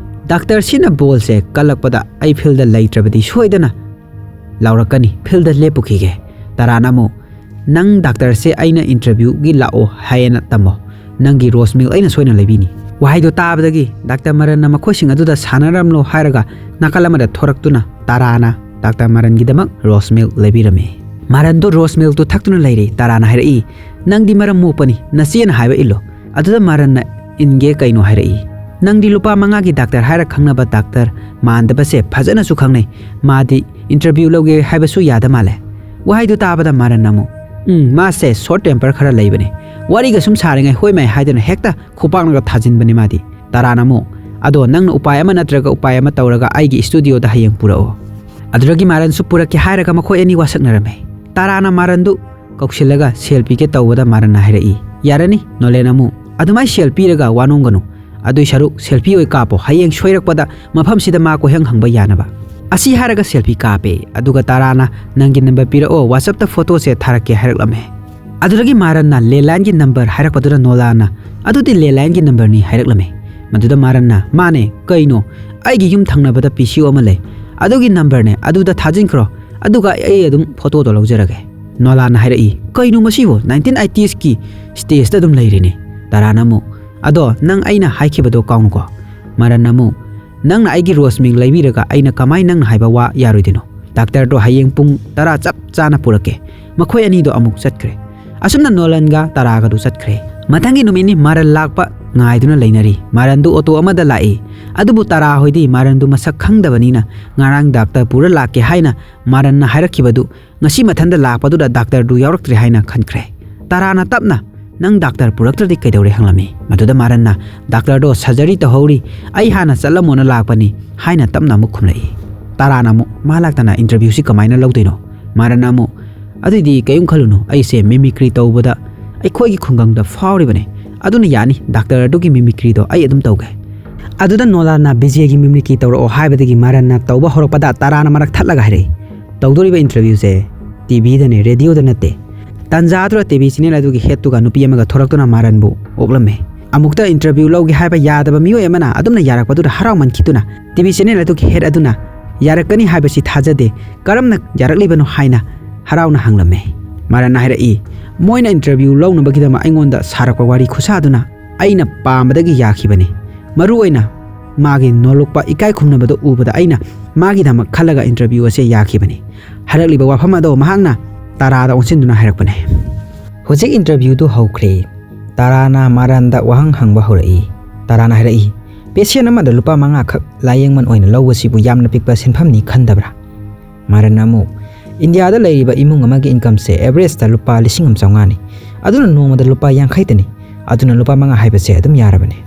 "ꯗꯥꯛꯇꯔꯁꯤꯅ ꯕꯣꯜꯁꯦ ꯀꯜꯂꯛꯄꯗ ꯑꯩ ꯐꯤꯜꯗ ꯂꯩꯇ꯭ꯔꯕꯗꯤ ꯁꯣꯏꯗꯅ ꯂꯥꯎꯔꯛꯀꯅꯤ, ꯐꯤꯜꯗ ꯂꯦꯞꯄꯨꯈꯤꯒꯦ꯫" ꯇꯥꯔꯥꯅ ꯑꯃꯨꯛ, "ꯅꯪ ꯗꯥꯛꯇꯔꯁꯦ ꯑꯩꯅ interviewꯒꯤ ꯂꯥꯛꯑꯣ ꯍꯥꯏꯌꯦꯅ ꯇꯝꯃꯣ, ꯅꯪꯒꯤ ꯔꯣꯁ ꯃꯤꯜꯛ ꯑꯩꯅ ꯁꯣꯏꯅ ꯂꯩꯕꯤꯅꯤ꯫" ꯋꯥꯍꯩꯗꯣ ꯇꯥꯕꯗꯒꯤ ꯗꯥꯛꯇꯔ ꯃꯥꯔꯟꯅ ꯃꯈꯣꯏꯁꯤꯡ ꯑꯗꯨꯗ ꯁꯥꯟꯅꯔꯝꯂꯣ ꯍꯥꯏꯔꯒ ꯅꯥꯀꯜ ꯑꯃꯗ ꯊꯣꯔꯛꯇꯨꯅ ꯇꯥꯔꯥꯅ ꯗꯥꯛꯇꯔ ꯃꯥꯔꯟꯒꯤꯗꯃꯛ ꯔꯣꯁ ꯃꯤꯜꯛ ꯂꯩꯕꯤꯔꯝꯃꯤ꯫ ꯃꯥꯔꯟꯗꯣ ꯔꯣꯁ ꯃꯤꯜꯛꯇꯨ ꯊꯛꯇꯨꯅ ꯂꯩꯔꯦ꯫ ꯇꯥꯔꯥꯅ ꯍꯥꯏꯔꯛꯏ, "ꯅꯪꯗꯤ ꯃꯔꯝ ꯃꯣꯛꯄꯅꯤ, ꯅꯆꯦꯅ ꯍꯥꯏꯕ ꯏꯜꯂꯣ꯫" ꯑꯗꯨꯗ ꯃꯥꯔꯟꯅ ꯏꯟꯒꯦ ꯀꯩꯅꯣ ꯍꯥꯏꯔꯛꯏ꯫ "ꯅꯪꯗꯤ ꯂꯨꯄꯥ ꯃꯉꯥꯒꯤ ꯗꯥꯛꯇꯔ ꯍꯥꯏꯔ ꯈꯪꯅꯕ ꯗꯥꯛꯇꯔ ꯃꯥꯟꯗꯕꯁꯦ ꯐꯖꯅꯁꯨ ꯈꯪꯅꯩ꯫ ꯃꯥꯗꯤ interview ꯂꯧꯒꯦ ꯍꯥꯏꯕꯁꯨ ꯌꯥꯗ ꯃꯥꯜꯂꯦ꯫" ꯋꯥꯍꯩꯗꯨ ꯇꯥꯕꯗ ꯃꯥꯔꯟꯅ ꯑꯃꯨꯛ, "ꯎꯝ, ꯃꯥꯁꯦ short temper ꯈꯔ ꯂꯩꯕꯅꯦ꯫ ꯋꯥꯔꯤꯒ ꯁꯨꯝ ꯁꯥꯔꯤꯉꯩ ꯍꯣꯏ ꯃꯥꯏ ꯍꯥꯏꯗꯅ ꯍꯦꯛꯇ ꯈꯨꯄꯥꯛꯅꯒ ꯊꯥꯖꯤꯟꯕꯅꯦ ꯃꯥꯗꯤ꯫" ꯇꯥꯔꯥꯅ ꯑꯃꯨꯛ, "ꯑꯗꯣ ꯅꯪꯅ ꯎꯄꯥꯏ ꯑꯃ ꯅꯠꯇ꯭ꯔꯒ ꯎꯄꯥꯏ ꯑꯃ ꯇꯧꯔꯒ ꯑꯩꯒꯤ studioꯗ ꯍꯌꯦꯡ ꯄꯨꯔꯛꯑꯣ꯫" ꯑꯗꯨꯗꯒꯤ ꯃꯥꯔꯟꯁꯨ ꯄꯨꯔꯛꯀꯦ ꯍꯥꯏꯔꯒ ꯃꯈꯣꯏ ꯑꯅꯤ ꯋꯥꯁꯛꯅꯔꯝꯃꯦ꯫ ꯇꯥꯔꯥꯅ ꯃꯥꯔꯟꯗꯨ ꯀꯧꯁꯤꯜꯂꯒ ꯁꯦꯜ ꯄꯤꯒꯦ ꯇꯧꯕꯗ ꯃꯥꯔꯟꯅ ꯍꯥꯏꯔꯛꯏ, "ꯌꯥꯔꯅꯤ, ꯅꯣꯂꯦꯟ ꯑꯃꯨꯛ, ꯑꯗꯨꯃꯥꯏ ꯁꯦꯜ ꯄꯤꯔꯒ ꯋꯥꯅꯣꯝꯒꯅꯨ꯫ ꯑꯗꯨꯏ ꯁꯔꯨꯛ ꯁꯦꯜꯐꯤ ꯑꯣꯏ ꯀꯥꯞꯄꯣ, ꯍꯌꯦꯡ ꯁꯣꯏꯔꯛꯄꯗ ꯃꯐꯝꯁꯤꯗ ꯃꯥ ꯀꯣꯏꯍꯪ ꯍꯪꯕ ꯌꯥꯅꯕ꯫" ꯑꯁꯤ ꯍꯥꯏꯔꯒ ꯁꯦꯜꯐꯤ ꯀꯥꯞꯄꯦ, ꯑꯗꯨꯒ ꯇꯥꯔꯥꯅ, "ꯅꯪꯒꯤ ꯅꯝꯕꯔ ꯄꯤꯔꯛꯑꯣ, WhatsAppꯇ ꯐꯣꯇꯣꯁꯦ ꯊꯥꯔꯛꯀꯦ" ꯍꯥꯏꯔꯛꯂꯝꯃꯦ꯫ ꯑꯗꯨꯗꯒꯤ ꯃꯥꯔꯟꯅ ꯂꯦꯟꯂꯥꯏꯟꯒꯤ ꯅꯝꯕꯔ ꯍꯥꯏꯔꯛꯄꯗꯨꯗ ꯅꯣꯂꯥꯟꯅ, "ꯑꯗꯨꯗꯤ ꯂꯦꯟꯂꯥꯏꯟꯒꯤ ꯅꯝꯕꯔꯅꯤ" ꯍꯥꯏꯔꯛꯂꯝꯃꯦ꯫ ꯃꯗꯨꯗ ꯃꯥꯔꯟꯅ, "ꯃꯥꯅꯦ, ꯀꯩꯅꯣ? ꯑꯩꯒꯤ ꯌꯨꯝ ꯊꯪꯅꯕꯗ ꯄꯤ ꯁꯤ ꯑꯣ ꯑꯃ ꯂꯩ, ꯑꯗꯨꯒꯤ ꯅꯝꯕꯔꯅꯦ, ꯑꯗꯨꯗ ꯊꯥꯖꯤꯟꯈ꯭ꯔꯣ, ꯑꯗꯨꯒ ꯑꯩ ꯑꯗꯨꯝ ꯐꯣꯇꯣꯗꯣ ꯂꯧꯖꯔꯒꯦ꯫" ꯅꯣꯂꯥꯟꯅ ꯍꯥꯏꯔꯛꯏ, "ꯀꯩꯅꯣ ꯃꯁꯤꯕꯨ? Nineteen eightiesꯀꯤ stageꯇ ꯑꯗꯨꯝ ꯂꯩꯔꯤꯅꯦ꯫" ꯇꯥꯔꯥꯅ ꯑꯃꯨꯛ, "ꯑꯗꯣ ꯅꯪ ꯑꯩꯅ ꯍꯥꯏꯈꯤꯕꯗꯣ ꯀꯥꯎꯅꯨꯀꯣ꯫" ꯃꯥꯔꯟꯅ ꯑꯃꯨꯛ, "ꯅꯪꯅ ꯑꯩꯒꯤ ꯔꯣꯁ ꯃꯤꯜꯛ ꯂꯩꯕꯤꯔꯒ ꯑꯩꯅ ꯀꯃꯥꯏ ꯅꯪꯅ ꯍꯥꯏꯕ ꯋꯥ ꯌꯥꯔꯣꯏꯗꯣꯏꯅꯣ? ꯗꯥꯛꯇꯔꯗꯣ ꯍꯌꯦꯡ ꯄꯨꯡ ꯇꯔꯥ ꯆꯞ ꯆꯥꯅ ꯄꯨꯔꯛꯀꯦ꯫" ꯃꯈꯣꯏ ꯑꯅꯤꯗꯣ ꯑꯃꯨꯛ ꯆꯠꯈ꯭ꯔꯦ꯫ ꯑꯁꯨꯝꯅ ꯅꯣꯂꯟꯒ ꯇꯥꯔꯥꯒꯗꯨ ꯆꯠꯈ꯭ꯔꯦ꯫ ꯃꯊꯪꯒꯤ ꯅꯨꯃꯤꯠꯅꯤ ꯃꯥꯔꯟ ꯂꯥꯛꯄ ꯉꯥꯏꯗꯨꯅ ꯂꯩꯅꯔꯤ꯫ ꯃꯥꯔꯟꯗꯨ ꯑꯣꯇꯣ ꯑꯃꯗ ꯂꯥꯛꯏ꯫ ꯑꯗꯨꯕꯨ ꯇꯥꯔꯥ ꯍꯣꯏꯗꯤ ꯃꯥꯔꯟꯗꯨ ꯃꯁꯛ ꯈꯪꯗꯕꯅꯤꯅ ꯉꯔꯥꯡ ꯗꯥꯛꯇꯔ ꯄꯨꯔ ꯂꯥꯛꯀꯦ ꯍꯥꯏꯅ ꯃꯥꯔꯟꯅ ꯍꯥꯏꯔꯛꯈꯤꯕꯗꯨ ꯉꯁꯤ ꯃꯊꯟꯗ ꯂꯥꯛꯄꯗꯨꯗ ꯗꯥꯛꯇꯔꯗꯨ ꯌꯥꯎꯔꯛꯇ꯭ꯔꯦ ꯍꯥꯏꯅ ꯈꯟꯈ꯭ꯔꯦ꯫ ꯇꯥꯔꯥꯅ ꯇꯞꯅ, "ꯅꯪ ꯗꯥꯛꯇꯔ ꯄꯨꯔꯛꯇ꯭ꯔꯗꯤ ꯀꯩꯗꯧꯔꯦ?" ꯍꯪꯂꯝꯃꯤ꯫ ꯃꯗꯨꯗ ꯃꯥꯔꯟꯅ, "ꯗꯥꯛꯇꯔꯗꯣ ꯁꯔꯖꯔꯤ ꯇꯧꯍꯧꯔꯤ, ꯑꯩ ꯍꯥꯟꯅ ꯆꯠꯂꯝꯃꯣꯅ ꯂꯥꯛꯄꯅꯤ" ꯍꯥꯏꯅ ꯇꯞꯅ ꯑꯃꯨꯛ ꯈꯨꯝꯂꯛꯏ꯫ ꯇꯥꯔꯥꯅ ꯑꯃꯨꯛ, "ꯃꯥ ꯂꯥꯛꯇꯅ interviewꯁꯤ ꯀꯃꯥꯏꯅ ꯂꯧꯗꯣꯏꯅꯣ?" ꯃꯥꯔꯟꯅ ꯑꯃꯨꯛ, "ꯑꯗꯨꯏꯗꯤ ꯀꯔꯤꯝ ꯈꯜꯂꯨꯅꯨ, ꯑꯩꯁꯦ mimicry ꯇꯧꯕꯗ ꯑꯩꯈꯣꯏꯒꯤ ꯈꯨꯡꯒꯪꯗ ꯐꯥꯎꯔꯤꯕꯅꯤ, ꯑꯗꯨꯅ ꯌꯥꯅꯤ, ꯗꯥꯛꯇꯔ ꯑꯗꯨꯒꯤ mimicryꯗꯣ ꯑꯩ ꯑꯗꯨꯝ ꯇꯧꯒꯦ꯫" ꯑꯗꯨꯗ ꯅꯣꯂꯥꯟꯅ ꯕꯤꯖꯦꯒꯤ mimicry ꯇꯧꯔꯛꯑꯣ ꯍꯥꯏꯕꯗꯒꯤ ꯃꯥꯔꯟꯅ ꯇꯧꯕ ꯍꯧꯔꯛꯄꯗ ꯇꯥꯔꯥꯅ ꯃꯔꯛ ꯊꯠꯂꯒ ꯍꯥꯏꯔꯛꯏ, ꯇꯧꯗꯣꯔꯤꯕ interviewꯁꯦ TVꯗꯅꯦ, radioꯗ ꯅꯠꯇꯦ꯫ ꯇꯥꯟꯖꯥꯗꯨꯗ TV channel ꯑꯗꯨꯒꯤ headꯇꯨꯒ ꯅꯨꯄꯤ ꯑꯃꯒ ꯊꯣꯔꯛꯇꯨꯅ ꯃꯥꯔꯟꯕꯨ ꯑꯣꯛꯂꯝꯃꯦ꯫ ꯑꯃꯨꯛꯇ interview ꯂꯧꯒꯦ ꯍꯥꯏꯕ ꯌꯥꯗꯕ ꯃꯤꯑꯣꯏ ꯑꯃꯅ ꯑꯗꯨꯝꯅ ꯌꯥꯔꯛꯄꯗꯨꯗ ꯍꯔꯥꯎꯃꯟꯈꯤꯗꯨꯅ TV channel ꯑꯗꯨꯒꯤ head ꯑꯗꯨꯅ "ꯌꯥꯔꯛꯀꯅꯤ ꯍꯥꯏꯕꯁꯤ ꯊꯥꯖꯗꯦ, ꯀꯔꯝꯅ ꯌꯥꯔꯛꯂꯤꯕꯅꯣ?" ꯍꯥꯏꯅ ꯍꯔꯥꯎꯅ ꯍꯪꯂꯝꯃꯦ꯫ ꯃꯥꯔꯟꯅ ꯍꯥꯏꯔꯛꯏ, "ꯃꯣꯏꯅ interview ꯂꯧꯅꯕꯒꯤꯗꯃꯛ ꯑꯩꯉꯣꯟꯗ ꯁꯥꯔꯛꯄ ꯋꯥꯔꯤ ꯈꯨꯁꯥꯗꯨꯅ ꯑꯩꯅ ꯄꯥꯝꯕꯗꯒꯤ ꯌꯥꯈꯤꯕꯅꯤ꯫ ꯃꯔꯨ ꯑꯣꯏꯅ ꯃꯥꯒꯤ ꯅꯣꯂꯨꯛꯄ ꯏꯀꯥꯏ ꯈꯨꯝꯅꯕꯗꯣ ꯎꯕꯗ ꯑꯩꯅ ꯃꯥꯒꯤꯗꯃꯛ ꯈꯜꯂꯒ interview ꯑꯁꯦ ꯌꯥꯈꯤꯕꯅꯤ꯫" ꯍꯥꯏꯔꯛꯂꯤꯕ ꯋꯥꯐꯝ ꯑꯗꯣ ꯃꯍꯥꯛꯅ ꯇꯥꯔꯥꯗ ꯑꯣꯟꯁꯤꯟꯗꯨꯅ ꯍꯥꯏꯔꯛꯄꯅꯦ꯫ ꯍꯧꯖꯤꯛ interviewꯗꯨ ꯍꯧꯈ꯭ꯔꯦ꯫ ꯇꯥꯔꯥꯅ ꯃꯥꯔꯟꯗ ꯋꯥꯍꯪ ꯍꯪꯕ ꯍꯧꯔꯛꯏ꯫ ꯇꯥꯔꯥꯅ ꯍꯥꯏꯔꯛꯏ, "Patient ꯑꯃꯗ ꯂꯨꯄꯥ ꯃꯉꯥ ꯈꯛ ꯂꯥꯌꯦꯡꯃꯟ ꯑꯣꯏꯅ ꯂꯧꯕꯁꯤꯕꯨ ꯌꯥꯝꯅ ꯄꯤꯛꯄ ꯁꯦꯟꯐꯝꯅꯤ ꯈꯟꯗꯕ꯭ꯔꯥ?" ꯃꯥꯔꯟꯅ ꯑꯃꯨꯛ, "ꯏꯟꯗꯤꯌꯥꯗ ꯂꯩꯔꯤꯕ ꯏꯃꯨꯡ ꯑꯃꯒꯤ incomeꯁꯦ averageꯇ ꯂꯨꯄꯥ ꯂꯤꯁꯤꯡ ꯑꯃ ꯆꯥꯝꯃꯉꯥꯅꯤ꯫ ꯑꯗꯨꯅ ꯅꯣꯡꯃꯗ ꯂꯨꯄꯥ ꯌꯥꯡꯈꯩꯇꯅꯤ꯫ ꯑꯗꯨꯅ ꯂꯨꯄꯥ ꯃꯉꯥ ꯍꯥꯏꯕꯁꯦ ꯑꯗꯨꯝ ꯌꯥꯔꯕꯅꯤ꯫"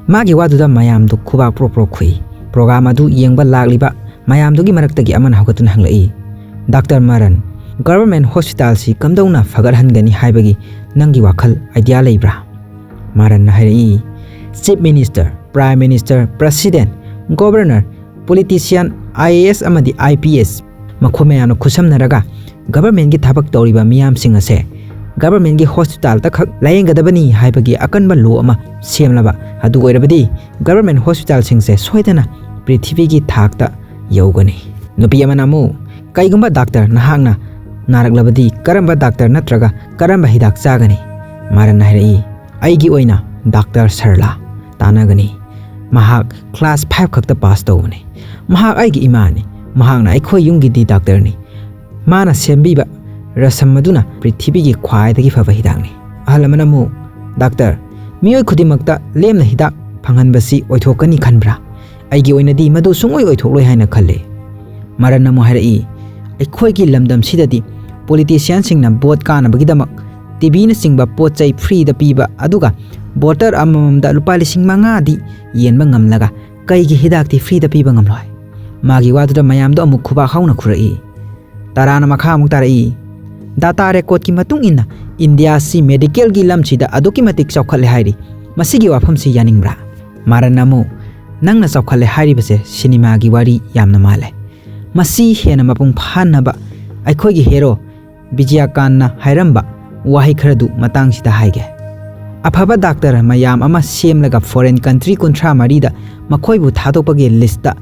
ꯃꯥꯒꯤ ꯋꯥꯗꯨꯗ ꯃꯌꯥꯝꯗꯨ ꯈꯨꯕꯥꯛ ꯄ꯭ꯔꯣꯛ ꯄ꯭ꯔꯣꯛ ꯈꯨꯏ꯫ Program ꯑꯗꯨ ꯌꯦꯡꯕ ꯂꯥꯛꯂꯤꯕ ꯃꯌꯥꯝꯗꯨꯒꯤ ꯃꯔꯛꯇꯒꯤ ꯑꯃꯅ ꯍꯧꯒꯠꯇꯨꯅ ꯍꯪꯂꯛꯏ, "Doctor ꯃꯥꯔꯟ, government hospitalꯁꯤ ꯀꯝꯗꯧꯅ ꯐꯒꯠꯍꯟꯒꯅꯤ ꯍꯥꯏꯕꯒꯤ ꯅꯪꯒꯤ ꯋꯥꯈꯜ idea ꯂꯩꯕ꯭ꯔꯥ?" ꯃꯥꯔꯟꯅ ꯍꯥꯏꯔꯛꯏ, "Chief Minister, Prime Minister, President, Governor, politician, IAS ꯑꯃꯗꯤ IPS, ꯃꯈꯣꯏ ꯃꯌꯥꯝꯅ ꯈꯨꯠꯁꯝꯅꯔꯒ governmentꯀꯤ ꯊꯕꯛ ꯇꯧꯔꯤꯕ ꯃꯤꯌꯥꯝꯁꯤꯡ ꯑꯁꯦ governmentꯀꯤ hospitalꯗ ꯈꯛ ꯂꯥꯌꯦꯡꯒꯗꯕꯅꯤ ꯍꯥꯏꯕꯒꯤ ꯑꯀꯟꯕ law ꯑꯃ ꯁꯦꯝꯂꯕ꯫ ꯑꯗꯨ ꯑꯣꯏꯔꯕꯗꯤ government hospitalꯁꯤꯡꯁꯦ ꯁꯣꯏꯗꯅ ꯄ꯭ꯔꯤꯊꯤꯕꯤꯒꯤ ꯊꯥꯛꯇ ꯌꯧꯒꯅꯤ꯫" ꯅꯨꯄꯤ ꯑꯃꯅ ꯑꯃꯨꯛ, "ꯀꯩꯒꯨꯝꯕ doctor ꯅꯍꯥꯛꯅ ꯅꯥꯔꯛꯂꯕꯗꯤ ꯀꯔꯝꯕ doctor ꯅꯠꯇ꯭ꯔꯒ ꯀꯔꯝꯕ ꯍꯤꯗꯥꯛ ꯆꯥꯒꯅꯤ?" ꯃꯥꯔꯟꯅ ꯍꯥꯏꯔꯛꯏ, "ꯑꯩꯒꯤ ꯑꯣꯏꯅ Doctor ꯁꯔꯂꯥ ꯇꯥꯟꯅꯒꯅꯤ꯫ ꯃꯍꯥꯛ class five ꯈꯛꯇ pass ꯇꯧꯕꯅꯤ꯫ ꯃꯍꯥꯛ ꯑꯩꯒꯤ ꯏꯃꯥꯅꯤ꯫ ꯃꯍꯥꯛꯅ ꯑꯩꯈꯣꯏ ꯌꯨꯝꯒꯤꯗꯤ doctorꯅꯤ꯫ ꯃꯥꯅ ꯁꯦꯝꯕꯤꯕ ꯔꯁꯝ ꯑꯗꯨꯅ ꯄ꯭ꯔꯤꯊꯤꯕꯤꯒꯤ ꯈ꯭ꯋꯥꯏꯗꯒꯤ ꯐꯕ ꯍꯤꯗꯥꯛꯅꯤ꯫" ꯑꯍꯜ ꯑꯃꯅ ꯑꯃꯨꯛ, "Doctor, ꯃꯤꯑꯣꯏ ꯈꯨꯗꯤꯡꯃꯛꯇ ꯂꯦꯝꯅ ꯍꯤꯗꯥꯛ ꯐꯪꯍꯟꯕꯁꯤ ꯑꯣꯏꯊꯣꯛꯀꯅꯤ ꯈꯟꯕ꯭ꯔꯥ? ꯑꯩꯒꯤ ꯑꯣꯏꯅꯗꯤ ꯃꯗꯨ ꯁꯨꯡꯑꯣꯏ ꯑꯣꯏꯊꯣꯛꯂꯣꯏ ꯍꯥꯏꯅ ꯈꯜꯂꯤ꯫" ꯃꯥꯔꯟꯅ ꯑꯃꯨꯛ ꯍꯥꯏꯔꯛꯏ, "ꯑꯩꯈꯣꯏꯒꯤ ꯂꯝꯗꯝꯁꯤꯗꯗꯤ politicianꯁꯤꯡꯅ vote ꯀꯥꯅꯕꯒꯤꯗꯃꯛ TVꯅꯆꯤꯡꯕ ꯄꯣꯠ ꯆꯩ freeꯗ ꯄꯤꯕ, ꯑꯗꯨꯒ voter ꯑꯃꯃꯝꯗ ꯂꯨꯄꯥ ꯂꯤꯁꯤꯡ ꯃꯉꯥꯗꯤ ꯌꯦꯟꯕ ꯉꯝꯂꯒ ꯀꯩꯒꯤ ꯍꯤꯗꯥꯛꯇꯤ freeꯗ ꯄꯤꯕ ꯉꯝꯂꯣꯏ?" ꯃꯥꯒꯤ ꯋꯥꯗꯨꯗ ꯃꯌꯥꯝꯗꯣ ꯑꯃꯨꯛ ꯈꯨꯕꯥꯛ ꯍꯧꯅ ꯈꯨꯔꯛꯏ꯫ ꯇꯥꯔꯥꯅ ꯃꯈꯥ ꯑꯃꯨꯛ ꯇꯥꯔꯛꯏ, "Data recordꯀꯤ ꯃꯇꯨꯡ ꯏꯟꯅ ꯏꯟꯗꯤꯌꯥꯁꯤ medicalꯒꯤ ꯂꯝꯁꯤꯗ ꯑꯗꯨꯛꯀꯤ ꯃꯇꯤꯛ ꯆꯥꯎꯈꯠꯂꯦ ꯍꯥꯏꯔꯤ꯫ ꯃꯁꯤꯒꯤ ꯋꯥꯐꯝꯁꯤ ꯌꯥꯅꯤꯡꯕ꯭ꯔꯥ?" ꯃꯥꯔꯟꯅ ꯑꯃꯨꯛ, "ꯅꯪꯅ ꯆꯥꯎꯈꯠꯂꯦ ꯍꯥꯏꯔꯤꯕꯁꯦ ꯁꯤꯅꯦꯃꯥꯒꯤ ꯋꯥꯔꯤ ꯌꯥꯝꯅ ꯃꯥꯜꯂꯦ꯫ ꯃꯁꯤ ꯍꯦꯟꯅ ꯃꯄꯨꯡ ꯐꯥꯍꯟꯅꯕ ꯑꯩꯈꯣꯏꯒꯤ ꯍꯦꯔꯣ ꯕꯤꯖꯌꯀꯥꯟꯅ ꯍꯥꯏꯔꯝꯕ ꯋꯥꯍꯩ ꯈꯔꯗꯨ ꯃꯇꯥꯡꯁꯤꯗ ꯍꯥꯏꯒꯦ꯫ ꯑꯐꯕ ꯗꯥꯛꯇꯔ ꯃꯌꯥꯝ ꯑꯃ ꯁꯦꯝꯂꯒ ꯐꯣꯔꯦꯟ ꯀꯟꯇ꯭ꯔꯤ ꯀꯨꯟꯊ꯭ꯔꯥ ꯃꯔꯤꯗ ꯃꯈꯣꯏꯕꯨ ꯊꯥꯗꯣꯛꯄꯒꯤ ꯂꯤꯁꯇ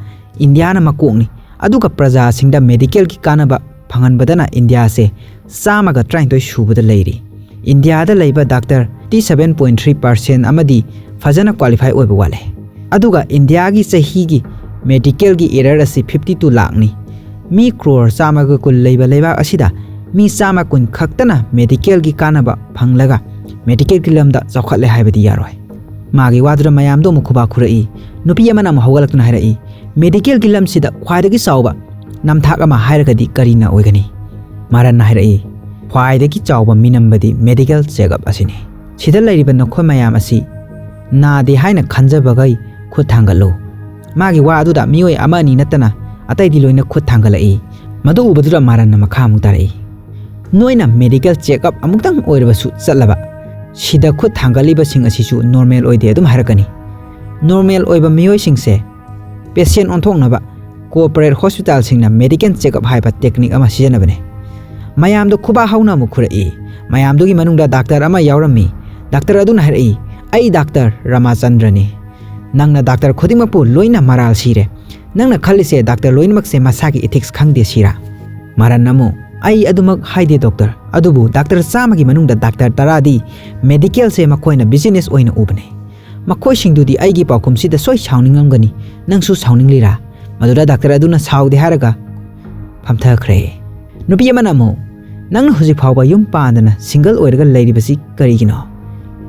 ꯏꯟꯗꯤꯌꯥꯅ ꯃꯀꯣꯛꯅꯤ꯫ ꯑꯗꯨꯒ ꯄ꯭ꯔꯖꯥꯁꯤꯡꯗ ꯃꯦꯗꯤꯀꯦꯜꯒꯤ ꯀꯥꯟꯅꯕ ꯐꯪꯍꯟꯕꯗꯅ ꯏꯟꯗꯤꯌꯥꯁꯦ ꯆꯥꯝꯃꯒ ꯇꯔꯥꯅꯤꯊꯣꯏ ꯁꯨꯕꯗ ꯂꯩꯔꯤ꯫ ꯏꯟꯗꯤꯌꯥꯗ ꯂꯩꯕ doctor fifty seven point three percent ꯑꯃꯗꯤ ꯐꯖꯅ ꯀ꯭ꯋꯥꯂꯤꯐꯥꯏ ꯑꯣꯏꯕ ꯋꯥꯠꯂꯦ꯫ ꯑꯗꯨꯒ ꯏꯟꯗꯤꯌꯥꯒꯤ ꯆꯍꯤꯒꯤ ꯃꯦꯗꯤꯀꯦꯜꯒꯤ ꯑꯦꯔꯔ ꯑꯁꯤ ꯐꯤꯐꯇꯤ ꯇꯨ ꯂꯥꯛꯅꯤ꯫ ꯃꯤ ꯀ꯭ꯔꯣꯔ ꯆꯥꯝꯃꯒ ꯀꯨꯟ ꯂꯩꯕ ꯂꯩꯕꯥꯛ ꯑꯁꯤꯗ ꯃꯤ ꯆꯥꯝꯃ ꯀꯨꯟ ꯈꯛꯇꯅ ꯃꯦꯗꯤꯀꯦꯜꯒꯤ ꯀꯥꯟꯅꯕ ꯐꯪꯂꯒ ꯃꯦꯗꯤꯀꯦꯜꯒꯤ ꯂꯝꯗ ꯆꯥꯎꯈꯠꯂꯦ ꯍꯥꯏꯕꯗꯤ ꯌꯥꯔꯣꯏ꯫ ꯃꯥꯒꯤ ꯋꯥꯗꯨꯗ ꯃꯌꯥꯝꯗꯣ ꯑꯃꯨꯛ ꯈꯨꯕꯥꯛ ꯈꯨꯔꯛꯏ꯫ ꯅꯨꯄꯤ ꯑꯃꯅ ꯑꯃꯨꯛ ꯍꯧꯒꯠꯂꯛꯇꯨꯅ ꯍꯥꯏꯔꯛꯏ, "ꯃꯦꯗꯤꯀꯦꯜꯒꯤ ꯂꯝꯁꯤꯗ ꯈ꯭ꯋꯥꯏꯗꯒꯤ ꯆꯥꯎꯕ ꯅꯝꯊꯥꯛ ꯑꯃ ꯍꯥꯏꯔꯒꯗꯤ ꯀꯔꯤꯅ ꯑꯣꯏꯒꯅꯤ?" ꯃꯥꯔꯟꯅ ꯍꯥꯏꯔꯛꯏ, "ꯈ꯭ꯋꯥꯏꯗꯒꯤ ꯆꯥꯎꯕ ꯃꯤꯅꯝꯕꯗꯤ ꯃꯦꯗꯤꯀꯦꯜ ꯆꯦꯛꯑꯞ ꯑꯁꯤꯅꯤ꯫ ꯁꯤꯗ ꯂꯩꯔꯤꯕ ꯅꯈꯣꯏ ꯃꯌꯥꯝ ꯑꯁꯤ ꯅꯥꯗꯦ ꯍꯥꯏꯅ ꯈꯟꯖꯕꯈꯩ ꯈꯨꯠ ꯊꯥꯡꯒꯠꯂꯨ꯫" ꯃꯥꯒꯤ ꯋꯥ ꯑꯗꯨꯗ ꯃꯤꯑꯣꯏ ꯑꯃ ꯑꯅꯤ ꯅꯠꯇꯅ ꯑꯇꯩꯗꯤ ꯂꯣꯏꯅ ꯈꯨꯠ ꯊꯥꯡꯒꯠꯂꯛꯏ꯫ ꯃꯗꯨ ꯎꯕꯗꯨꯗ ꯃꯥꯔꯟꯅ ꯃꯈꯥ ꯑꯃꯨꯛ ꯇꯥꯔꯛꯏ, "ꯅꯣꯏꯅ ꯃꯦꯗꯤꯀꯦꯜ ꯆꯦꯛꯑꯞ ꯑꯃꯨꯛꯇꯪ ꯑꯣꯏꯔꯕꯁꯨ ꯆꯠꯂꯕ, ꯁꯤꯗ ꯈꯨꯠ ꯊꯥꯡꯒꯠꯂꯤꯕꯁꯤꯡ ꯑꯁꯤꯁꯨ ꯅꯣꯔꯃꯦꯜ ꯑꯣꯏꯗꯦ ꯑꯗꯨꯝ ꯍꯥꯏꯔꯛꯀꯅꯤ꯫ ꯅꯣꯔꯃꯦꯜ ꯑꯣꯏꯕ ꯃꯤꯑꯣꯏꯁꯤꯡꯁꯦ ꯄꯦꯁꯦꯟ ꯑꯣꯟꯊꯣꯛꯅꯕ ꯀꯣꯔꯄꯣꯔꯦꯠ ꯍꯣꯁꯄꯤꯇꯥꯜꯁꯤꯡꯅ ꯃꯦꯗꯤꯀꯦꯜ ꯆꯦꯛꯑꯞ ꯍꯥꯏꯕ ꯇꯦꯛꯅꯤꯛ ꯑꯃ ꯁꯤꯖꯤꯟꯅꯕꯅꯤ꯫" ꯃꯌꯥꯝꯗꯣ ꯈꯨꯕꯥꯛ ꯍꯧꯅ ꯑꯃꯨꯛ ꯈꯨꯔꯛꯏ꯫ ꯃꯌꯥꯝꯗꯨꯒꯤ ꯃꯅꯨꯡꯗ ꯗꯥꯛꯇꯔ ꯑꯃ ꯌꯥꯎꯔꯝꯃꯤ꯫ ꯗꯥꯛꯇꯔ ꯑꯗꯨꯅ ꯍꯥꯏꯔꯛꯏ, "ꯑꯩ ꯗꯥꯛꯇꯔ ꯔꯥꯃꯥꯆꯟꯗ꯭ꯔꯅꯤ꯫ ꯅꯪꯅ ꯗꯥꯛꯇꯔ ꯈꯨꯗꯤꯡꯃꯛꯄꯨ ꯂꯣꯏꯅ ꯃꯔꯥꯜ ꯁꯤꯔꯦ꯫ ꯅꯪꯅ ꯈꯜꯂꯤꯁꯦ ꯗꯥꯛꯇꯔ ꯂꯣꯏꯅꯃꯛꯁꯦ ꯃꯁꯥꯒꯤ ꯏꯊꯤꯛꯁ ꯈꯪꯗꯦ ꯁꯤꯔꯥ?" ꯃꯥꯔꯟ ꯑꯃꯨꯛ, "ꯑꯩ ꯑꯗꯨꯃꯛ ꯍꯥꯏꯗꯦ ꯗꯣꯛꯇꯔ, ꯑꯗꯨꯕꯨ ꯗꯥꯛꯇꯔ ꯆꯥꯝꯃꯒꯤ ꯃꯅꯨꯡꯗ ꯗꯥꯛꯇꯔ ꯇꯔꯥꯗꯤ ꯃꯦꯗꯤꯀꯦꯜꯁꯦ ꯃꯈꯣꯏꯅ ꯕꯤꯖꯤꯅꯦꯁ ꯑꯣꯏꯅ ꯎꯕꯅꯦ꯫ ꯃꯈꯣꯏꯁꯤꯡꯗꯨꯗꯤ ꯑꯩꯒꯤ ꯄꯥꯎꯈꯨꯝꯁꯤꯗ ꯁꯣꯏ ꯁꯥꯎꯅꯤꯡꯂꯝꯒꯅꯤ꯫ ꯅꯪꯁꯨ ꯁꯥꯎꯅꯤꯡꯂꯤꯔꯥ?" ꯃꯗꯨꯗ ꯗꯥꯛꯇꯔ ꯑꯗꯨꯅ ꯁꯥꯎꯗꯦ ꯍꯥꯏꯔꯒ ꯐꯝꯊꯈ꯭ꯔꯦ꯫ ꯅꯨꯄꯤ ꯑꯃꯅ ꯑꯃꯨꯛ, "ꯅꯪꯅ ꯍꯧꯖꯤꯛ ꯐꯥꯎꯕ ꯌꯨꯝ ꯄꯥꯟꯗꯅ ꯁꯤꯡꯒꯜ ꯑꯣꯏꯔꯒ ꯂꯩꯔꯤꯕꯁꯤ ꯀꯔꯤꯒꯤꯅꯣ?"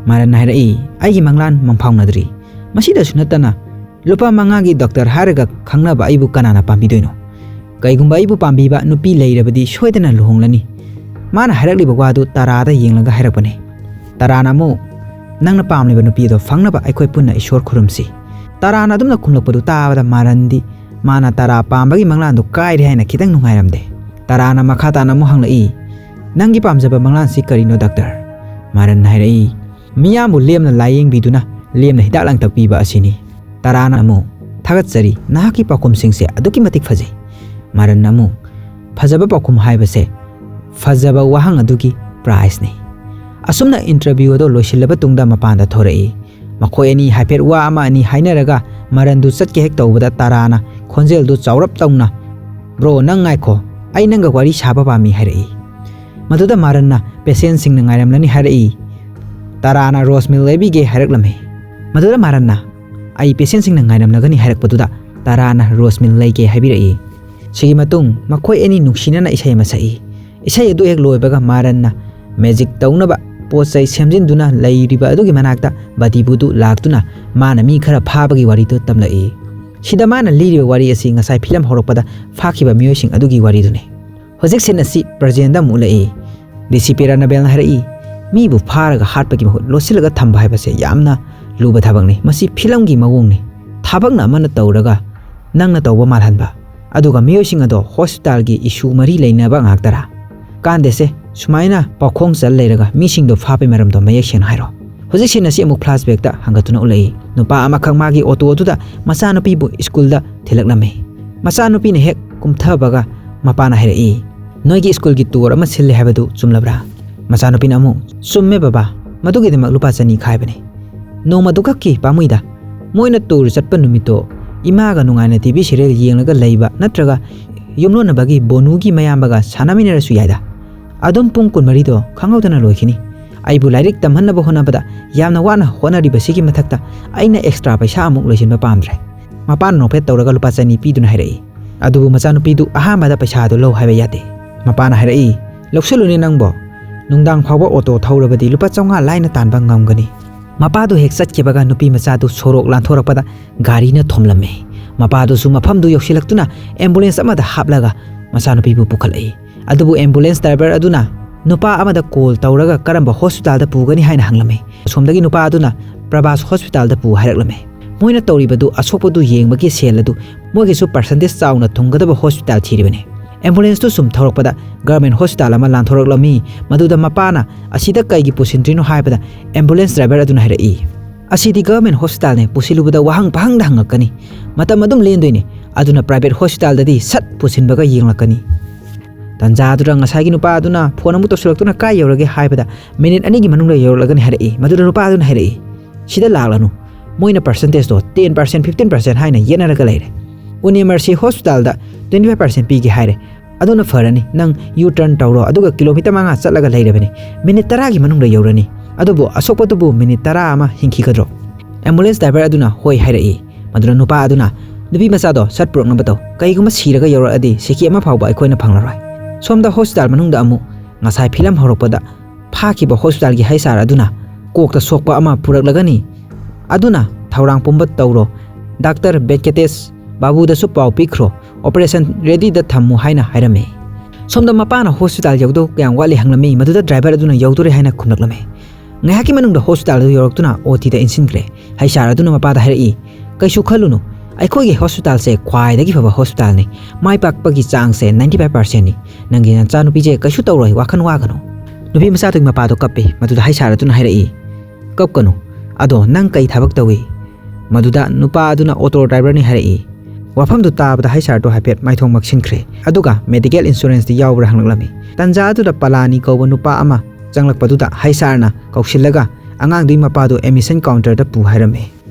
ꯃꯥꯔꯟꯅ ꯍꯥꯏꯔꯛꯏ, "ꯑꯩꯒꯤ ꯃꯪꯂꯥꯟ ꯃꯪꯐꯥꯎꯅꯗ꯭ꯔꯤ꯫ ꯃꯁꯤꯗꯁꯨ ꯅꯠꯇꯅ ꯂꯨꯄꯥ ꯃꯉꯥꯒꯤ ꯗꯣꯛꯇꯔ ꯍꯥꯏꯔꯒ ꯈꯪꯅꯕ ꯑꯩꯕꯨ ꯀꯅꯥꯅ ꯄꯥꯝꯕꯤꯗꯣꯏꯅꯣ? ꯀꯩꯒꯨꯝꯕ ꯑꯩꯕꯨ ꯄꯥꯝꯕꯤꯕ ꯅꯨꯄꯤ ꯂꯩꯔꯕꯗꯤ ꯁꯣꯏꯗꯅ ꯂꯨꯍꯣꯡꯂꯅꯤ꯫" ꯃꯥꯅ ꯍꯥꯏꯔꯛꯂꯤꯕ ꯋꯥꯗꯨ ꯇꯔꯥꯗ ꯌꯦꯡꯂꯒ ꯍꯥꯏꯔꯛꯄꯅꯤ꯫ ꯇꯔꯥꯅ ꯑꯃꯨꯛ, "ꯅꯪꯅ ꯄꯥꯝꯂꯤꯕ ꯅꯨꯄꯤ ꯑꯗꯣ ꯐꯪꯅꯕ ꯑꯩꯈꯣꯏ ꯄꯨꯟꯅ ꯏꯁꯣꯔ ꯈꯨꯔꯨꯝꯁꯤ꯫" ꯇꯔꯥꯅ ꯑꯗꯨꯝꯅ ꯈꯨꯝꯂꯛꯄꯗꯨ ꯇꯥꯕꯗ ꯃꯥꯔꯟꯗꯤ ꯃꯥꯅ ꯇꯔꯥ ꯄꯥꯝꯕꯒꯤ ꯃꯪꯂꯥꯟꯗꯨ ꯀꯥꯏꯔꯦ ꯍꯥꯏꯅ ꯈꯤꯇꯪ ꯅꯨꯡꯉꯥꯏꯔꯝꯗꯦ꯫ ꯇꯔꯥꯅ ꯃꯈꯥ ꯇꯥꯅ ꯑꯃꯨꯛ ꯍꯪꯂꯛꯏ, "ꯅꯪꯒꯤ ꯄꯥꯝꯖꯕ ꯃꯪꯂꯥꯟꯁꯤ ꯀꯔꯤꯅꯣ ꯗꯥꯛꯇꯔ?" ꯃꯥꯔꯟꯅ ꯍꯥꯏꯔꯛꯏ, "ꯃꯤꯌꯥꯝꯕꯨ ꯂꯦꯝꯅ ꯂꯥꯏꯌꯦꯡꯕꯤꯗꯨꯅ ꯂꯦꯝꯅ ꯍꯤꯗꯥꯛ ꯂꯥꯡꯊꯛ ꯄꯤꯕ ꯑꯁꯤꯅꯤ꯫" ꯇꯔꯥꯅ ꯑꯃꯨꯛ, "ꯊꯥꯒꯠꯆꯔꯤ, ꯅꯍꯥꯛꯀꯤ ꯄꯥꯎꯈꯨꯝꯁꯤꯡꯁꯦ ꯑꯗꯨꯛꯀꯤ ꯃꯇꯤꯛ ꯐꯖꯩ꯫ ꯃꯥꯔꯟꯅ ꯑꯃꯨꯛ, "ꯐꯖꯕ ꯄꯥꯎꯈꯨꯝ ꯍꯥꯏꯕꯁꯦ ꯐꯖꯕ ꯋꯥꯍꯪ ꯑꯗꯨꯒꯤ prizeꯅꯤ"꯫ ꯑꯁꯨꯝꯅ interview ꯑꯗꯨ ꯂꯣꯏꯁꯤꯜꯂꯕ ꯇꯨꯡꯗ ꯃꯄꯥꯟꯗ ꯊꯣꯔꯛꯏ꯫ ꯃꯈꯣꯏ ꯑꯅꯤ ꯍꯥꯏꯐꯦꯠ ꯋꯥ ꯑꯃ ꯑꯅꯤ ꯍꯥꯏꯅꯔꯒ ꯃꯥꯔꯟꯗꯨ ꯆꯠꯀꯦ ꯍꯦꯛ ꯇꯧꯕꯗ ꯇꯥꯔꯥꯅ ꯈꯣꯟꯖꯦꯜꯗꯨ ꯆꯥꯎꯔꯞ ꯇꯧꯅ, "Bro, ꯅꯪ ꯉꯥꯏꯈꯣ, ꯑꯩ ꯅꯪꯒ ꯋꯥꯔꯤ ꯁꯥꯕ ꯄꯥꯝꯃꯤ" ꯍꯥꯏꯔꯛꯏ꯫ ꯃꯗꯨꯗ ꯃꯥꯔꯟꯅ patientꯁꯤꯡꯅ ꯉꯥꯏꯔꯝꯂꯅꯤ ꯍꯥꯏꯔꯛꯏ꯫ ꯇꯥꯔꯥꯅ Rose Milk ꯂꯩꯕꯤꯒꯦ ꯍꯥꯏꯔꯛꯂꯝꯃꯤ꯫ ꯃꯗꯨꯗ ꯃꯥꯔꯟꯅ, "ꯑꯩ patientꯁꯤꯡꯅ ꯉꯥꯏꯔꯝꯂꯒꯅꯤ" ꯍꯥꯏꯔꯛꯄꯗꯨꯗ ꯇꯥꯔꯥꯅ Rose Milk ꯂꯩꯒꯦ ꯍꯥꯏꯕꯤꯔꯛꯏ꯫ ꯁꯤꯒꯤ ꯃꯇꯨꯡ ꯃꯈꯣꯏ ꯑꯅꯤ ꯅꯨꯡꯁꯤꯅꯅ ꯏꯁꯩ ꯑꯃ ꯁꯛꯏ꯫ ꯏꯁꯩ ꯑꯗꯨ ꯍꯦꯛ ꯂꯣꯏꯕꯒ ꯃꯥꯔꯟꯅ magic ꯇꯧꯅꯕ ꯄꯣꯠ ꯆꯩ ꯁꯦꯝꯖꯤꯟꯗꯨꯅ ꯂꯩꯔꯤꯕ ꯑꯗꯨꯒꯤ ꯃꯅꯥꯛꯇ ꯕꯗꯤꯕꯨꯗꯨ ꯂꯥꯛꯇꯨꯅ ꯃꯥꯅ ꯃꯤ ꯈꯔ ꯐꯥꯕꯒꯤ ꯋꯥꯔꯤꯗꯨ ꯇꯝꯂꯛꯏ꯫ ꯁꯤꯗ ꯃꯥꯅ ꯂꯤꯔꯤꯕ ꯋꯥꯔꯤ ꯑꯁꯤ ꯉꯁꯥꯏ ꯐꯤꯂꯝ ꯍꯧꯔꯛꯄꯗ ꯐꯥꯈꯤꯕ ꯃꯤꯑꯣꯏꯁꯤꯡ ꯑꯗꯨꯒꯤ ꯋꯥꯔꯤꯗꯨꯅꯤ꯫ ꯍꯧꯖꯤꯛ scene ꯑꯁꯤ presentꯗ ꯑꯃꯨꯛ ꯎꯠꯂꯛꯏ꯫ ꯗꯤ ꯁꯤ ꯄꯤ ꯔꯥꯅꯥꯕꯦꯜꯅ ꯍꯥꯏꯔꯛꯏ, "ꯃꯤꯕꯨ ꯐꯥꯔꯒ ꯍꯥꯠꯄꯒꯤ ꯃꯍꯨꯠ ꯂꯣꯠꯁꯤꯜꯂꯒ ꯊꯝꯕ ꯍꯥꯏꯕꯁꯦ ꯌꯥꯝꯅ ꯂꯨꯕ ꯊꯕꯛꯅꯤ꯫ ꯃꯁꯤ ꯐꯤꯂꯝꯒꯤ ꯃꯑꯣꯡꯅꯤ꯫ ꯊꯕꯛꯅ ꯑꯃꯅ ꯇꯧꯔꯒ ꯅꯪꯅ ꯇꯧꯕ ꯃꯥꯜꯍꯟꯕ, ꯑꯗꯨꯒ ꯃꯤꯑꯣꯏꯁꯤꯡ ꯑꯗꯣ hospitalꯒꯤ issue ꯃꯔꯤ ꯂꯩꯅꯕ ꯉꯥꯛꯇꯔꯥ? ꯀꯥꯟꯗꯦꯁꯦ, ꯁꯨꯃꯥꯏꯅ ꯄꯥꯎꯈꯣꯡ ꯆꯜ ꯂꯩꯔꯒ ꯃꯤꯁꯤꯡꯗꯣ ꯐꯥꯕꯒꯤ ꯃꯔꯝꯗꯣ ꯃꯌꯦꯛ ꯁꯦꯡꯅ ꯍꯥꯏꯔꯣ"꯫ ꯍꯧꯖꯤꯛ scene ꯑꯁꯤ ꯑꯃꯨꯛ flashbackꯇ ꯍꯟꯒꯠꯇꯨꯅ ꯎꯠꯂꯛꯏ꯫ ꯅꯨꯄꯥ ꯑꯃꯈꯛ ꯃꯥꯒꯤ auto ꯑꯗꯨꯗ ꯃꯆꯥꯅꯨꯄꯤꯕꯨ schoolꯗ ꯊꯤꯜꯂꯛꯂꯝꯃꯤ꯫ ꯃꯆꯥꯅꯨꯄꯤꯅ ꯍꯦꯛ ꯀꯨꯝꯊꯕꯒ ꯃꯄꯥꯅ ꯍꯥꯏꯔꯛꯏ, "ꯅꯣꯏꯒꯤ schoolꯒꯤ tour ꯑꯃ ꯁꯤꯜꯂꯦ ꯍꯥꯏꯕꯗꯨ ꯆꯨꯝꯂꯕ꯭ꯔꯥ?" ꯃꯆꯥꯅꯨꯄꯤꯅ ꯑꯃꯨꯛ, "ꯆꯨꯝꯃꯦ ꯕꯕꯥ, ꯃꯗꯨꯒꯤꯗꯃꯛ ꯂꯨꯄꯥ ꯆꯅꯤ ꯈꯥꯏꯕꯅꯤ꯫ ꯅꯣꯡꯃꯗꯨꯈꯛꯀꯤ ꯄꯥꯝꯃꯨꯏꯗ꯫ ꯃꯣꯏꯅ tour ꯆꯠꯄ ꯅꯨꯃꯤꯠꯇꯣ ꯏꯃꯥꯒ ꯅꯨꯡꯉꯥꯏꯅ T V serial ꯌꯦꯡꯂꯒ ꯂꯩꯕ ꯅꯠꯇ꯭ꯔꯒ ꯌꯨꯝꯂꯣꯟꯅꯕꯒꯤ ꯕꯣꯅꯨꯒꯤ ꯃꯌꯥꯝꯕꯒ ꯁꯥꯟꯅꯃꯤꯟꯅꯔꯁꯨ ꯌꯥꯏꯗ꯫ ꯑꯗꯨꯝ ꯄꯨꯡ ꯀꯨꯟꯃꯔꯤꯗꯣ ꯈꯪꯍꯧꯗꯅ ꯂꯣꯏꯈꯤꯅꯤ꯫ ꯑꯩꯕꯨ ꯂꯥꯏꯔꯤꯛ ꯇꯝꯍꯟꯅꯕ ꯍꯣꯠꯅꯕꯗ ꯌꯥꯝꯅ ꯋꯥꯅ ꯍꯣꯠꯅꯔꯤꯕꯁꯤꯒꯤ ꯃꯊꯛꯇ ꯑꯩꯅ extra ꯄꯩꯁꯥ ꯑꯃꯨꯛ ꯂꯣꯏꯁꯤꯟꯕ ꯄꯥꯝꯗ꯭ꯔꯦ"꯫ ꯃꯄꯥꯅ ꯅꯣꯛꯐꯦꯠ ꯇꯧꯔꯒ ꯂꯨꯄꯥ ꯆꯅꯤ ꯄꯤꯗꯨꯅ ꯍꯥꯏꯔꯛꯏ꯫ ꯑꯗꯨꯕꯨ ꯃꯆꯥꯅꯨꯄꯤꯗꯨ ꯑꯍꯥꯟꯕꯗ ꯄꯩꯁꯥꯗꯨ ꯂꯧ ꯍꯥꯏꯕ ꯌꯥꯗꯦ꯫ ꯃꯄꯥꯅ ꯍꯥꯏꯔꯛꯏ, "ꯂꯧꯁꯤꯜꯂꯨꯅꯦ ꯅꯪꯕꯣ꯫ ꯅꯨꯡꯗꯥꯡ ꯐꯥꯎꯕ auto ꯊꯧꯔꯕꯗꯤ ꯂꯨꯄꯥ ꯆꯥꯝꯃꯉꯥ ꯂꯥꯏꯅ ꯇꯥꯟꯕ ꯉꯝꯒꯅꯤ"꯫ ꯃꯄꯥꯗꯨ ꯍꯦꯛ ꯆꯠꯈꯤꯕꯒ ꯅꯨꯄꯤ ꯃꯆꯥꯗꯨ ꯁꯣꯔꯣꯛ ꯂꯥꯟꯊꯣꯔꯛꯄꯗ ꯒꯥꯔꯤꯅ ꯊꯣꯝꯂꯝꯃꯤ꯫ ꯃꯄꯥꯗꯨꯁꯨ ꯃꯐꯝꯗꯨ ꯌꯧꯁꯤꯜꯂꯛꯇꯨꯅ ambulance ꯑꯃꯗ ꯍꯥꯞꯂꯒ ꯃꯆꯥꯅꯨꯄꯤꯕꯨ ꯄꯨꯈꯠꯂꯛꯏ꯫ ꯑꯗꯨꯕꯨ ambulance driver ꯑꯗꯨꯅ ꯅꯨꯄꯥ ꯑꯃꯗ call ꯇꯧꯔꯒ ꯀꯔꯝꯕ hospitalꯗ ꯄꯨꯒꯅꯤ ꯍꯥꯏꯅ ꯍꯪꯂꯝꯃꯤ꯫ ꯑꯁꯣꯝꯗꯒꯤ ꯅꯨꯄꯥ ꯑꯗꯨꯅ ꯄ꯭ꯔꯚꯥꯁ hospitalꯗ ꯄꯨ ꯍꯥꯏꯔꯛꯂꯝꯃꯤ꯫ ꯃꯣꯏꯅ ꯇꯧꯔꯤꯕꯗꯨ ꯑꯁꯣꯛꯄꯗꯨ ꯌꯦꯡꯕꯒꯤ ꯁꯦꯜ ꯑꯗꯨ ꯃꯣꯏꯒꯤꯁꯨ percentage ꯆꯥꯎꯅ ꯊꯨꯡꯒꯗꯕ hospital ꯊꯤꯔꯤꯕꯅꯤ꯫ Ambulanceꯇꯨ ꯁꯨꯝ ꯊꯧꯔꯛꯄꯗ government hospital ꯑꯃ ꯂꯥꯟꯊꯣꯔꯛꯂꯝꯃꯤ꯫ ꯃꯗꯨꯗ ꯃꯄꯥꯅ "ꯑꯁꯤꯗ ꯀꯩꯒꯤ ꯄꯨꯁꯤꯟꯗ꯭ꯔꯤꯅꯣ?" ꯍꯥꯏꯕꯗ ambulance driver ꯑꯗꯨꯅ ꯍꯥꯏꯔꯛꯏ, "ꯑꯁꯤꯗꯤ government hospitalꯅꯦ, ꯄꯨꯁꯤꯜꯂꯨꯕꯗ ꯋꯥꯍꯪ ꯄꯪꯍꯪꯗ ꯍꯪꯉꯛꯀꯅꯤ꯫ ꯃꯇꯝ ꯑꯗꯨꯝ ꯂꯦꯟꯗꯣꯏꯅꯦ꯫ ꯑꯗꯨꯅ private hospitalꯗꯗꯤ ꯁꯠ ꯄꯨꯁꯤꯟꯕꯒ ꯌꯦꯡꯂꯛꯀꯅꯤ꯫ ꯇꯟꯖꯥꯗꯨꯗ ꯉꯁꯥꯏꯒꯤ ꯅꯨꯄꯥ ꯑꯗꯨꯅ phone ꯑꯃꯨꯛ ꯇꯧꯁꯤꯜꯂꯛꯇꯨꯅ "ꯀꯥꯏ ꯌꯧꯔꯒꯦ?" ꯍꯥꯏꯕꯗ, "Minute ꯑꯅꯤꯒꯤ ꯃꯅꯨꯡꯗ ꯌꯧꯔꯛꯂꯒꯅꯤ" ꯍꯥꯏꯔꯛꯏ꯫ ꯃꯗꯨꯗ ꯅꯨꯄꯥ ꯑꯗꯨꯅ ꯍꯥꯏꯔꯛꯏ, "ꯁꯤꯗ ꯂꯥꯛꯂꯅꯨ, ꯃꯣꯏꯅ percentageꯇꯣ ten percent, fifteen percent ꯍꯥꯏꯅ ꯌꯦꯠꯅꯔꯒ ꯂꯩꯔꯦ꯫ Une Mercy Hospitalꯗ twenty five percent ꯄꯤꯒꯦ ꯍꯥꯏꯔꯦ꯫ ꯑꯗꯨꯅ ꯐꯔꯅꯤ, ꯅꯪ U-turn ꯇꯧꯔꯣ, ꯑꯗꯨꯒ ꯀꯤꯂꯣꯃꯤꯇꯔ ꯃꯉꯥ ꯆꯠꯂꯒ ꯂꯩꯔꯕꯅꯤ꯫ Minute ꯇꯔꯥꯒꯤ ꯃꯅꯨꯡꯗ ꯌꯧꯔꯅꯤ꯫ ꯑꯗꯨꯕꯨ ꯑꯁꯣꯛꯄꯗꯨꯕꯨ minute ꯇꯔꯥ ꯑꯃ ꯍꯤꯡꯈꯤꯒꯗ꯭ꯔꯣ?" Ambulance driver ꯑꯗꯨꯅ ꯍꯣꯏ ꯍꯥꯏꯔꯛꯏ꯫ ꯃꯗꯨꯗ ꯅꯨꯄꯥ ꯑꯗꯨꯅ ꯅꯨꯄꯤ ꯃꯆꯥꯗꯣ ꯁꯠ ꯄꯨꯔꯛꯅꯕ ꯇꯧ꯫ ꯀꯩꯒꯨꯝꯕ ꯁꯤꯔꯒ ꯌꯧꯔꯛꯑꯗꯤ ꯁꯤꯀꯤ ꯑꯃ ꯐꯥꯎꯕ ꯑꯩꯈꯣꯏꯅ ꯐꯪꯂꯔꯣꯏ꯫ ꯁꯣꯝꯗ hospital ꯃꯅꯨꯡꯗ ꯑꯃꯨꯛ ꯉꯁꯥꯏ ꯐꯤꯂꯝ ꯍꯧꯔꯛꯄꯗ ꯐꯥꯈꯤꯕ hospitalꯒꯤ HR ꯑꯗꯨꯅ ꯀꯣꯛꯇ ꯁꯣꯛꯄ ꯑꯃ ꯄꯨꯔꯛꯂꯒꯅꯤ꯫ ꯑꯗꯨꯅ ꯊꯧꯔꯥꯡ ꯄꯨꯝꯕ ꯇꯧꯔꯣ꯫ Doctor Venkatesh ꯕꯥꯕꯨꯗꯁꯨ ꯄꯥꯎ ꯄꯤꯈ꯭ꯔꯣ, operation readyꯗ ꯊꯝꯃꯨ ꯍꯥꯏꯅ ꯍꯥꯏꯔꯝꯃꯤ꯫ ꯁꯣꯝꯗ ꯃꯄꯥꯅ hospital ꯌꯧꯗꯧ ꯀꯌꯥꯝ ꯋꯥꯠꯂꯤ ꯍꯪꯂꯝꯃꯤ꯫ ꯃꯗꯨꯗ driver ꯑꯗꯨꯅ ꯌꯧꯗꯣꯔꯦ ꯍꯥꯏꯅ ꯈꯨꯝꯂꯛꯂꯝꯃꯤ꯫ ꯉꯥꯏꯍꯥꯛꯀꯤ ꯃꯅꯨꯡꯗ hospital ꯑꯗꯨ ꯌꯧꯔꯛꯇꯨꯅ OTꯗ ꯏꯟꯁꯤꯟꯈ꯭ꯔꯦ꯫ HR ꯑꯗꯨꯅ ꯃꯄꯥꯗ ꯍꯥꯏꯔꯛꯏ, "ꯀꯩꯁꯨ ꯈꯜꯂꯨꯅꯨ, ꯑꯩꯈꯣꯏꯒꯤ hospitalꯁꯦ ꯈ꯭ꯋꯥꯏꯗꯒꯤ ꯐꯕ hospitalꯅꯤ꯫ ꯃꯥꯏ ꯄꯥꯛꯄꯒꯤ ꯆꯥꯡꯁꯦ ninety five percentꯅꯤ꯫ ꯅꯪꯒꯤ ꯅꯆꯥꯅꯨꯄꯤꯁꯦ ꯀꯩꯁꯨ ꯇꯧꯔꯣꯏ, ꯋꯥꯈꯜ ꯋꯥꯒꯅꯨ"꯫ ꯅꯨꯄꯤ ꯃꯆꯥꯗꯨꯒꯤ ꯃꯄꯥꯗꯣ ꯀꯞꯄꯤ꯫ ꯃꯗꯨꯗ HR ꯑꯗꯨꯅ ꯍꯥꯏꯔꯛꯏ, "ꯀꯞꯀꯅꯨ꯫ ꯑꯗꯣ ꯅꯪ ꯀꯩ ꯊꯕꯛ ꯇꯧꯏ?" ꯃꯗꯨꯗ ꯅꯨꯄꯥ ꯑꯗꯨꯅ auto driverꯅꯤ ꯍꯥꯏꯔꯛꯏ꯫ ꯋꯥꯐꯝꯗꯨ ꯇꯥꯕꯗ HRꯗꯨ ꯍꯥꯏꯐꯦꯠ ꯃꯥꯏꯊꯣꯡ ꯃꯛꯁꯤꯟꯈ꯭ꯔꯦ, ꯑꯗꯨꯒ medical insuranceꯗꯤ ꯌꯥꯎꯕ꯭ꯔꯥ ꯍꯪꯂꯛꯂꯝꯃꯤ꯫ ꯇꯟꯖꯥ ꯑꯗꯨꯗ ꯄꯂꯥꯅꯤ ꯀꯧꯕ ꯅꯨꯄꯥ ꯑꯃ ꯆꯪꯂꯛꯄꯗꯨꯗ HRꯅ ꯀꯧꯁꯤꯜꯂꯒ ꯑꯉꯥꯡꯗꯨꯒꯤ ꯃꯄꯥꯗꯨ admission counterꯗ ꯄꯨ ꯍꯥꯏꯔꯝꯃꯤ꯫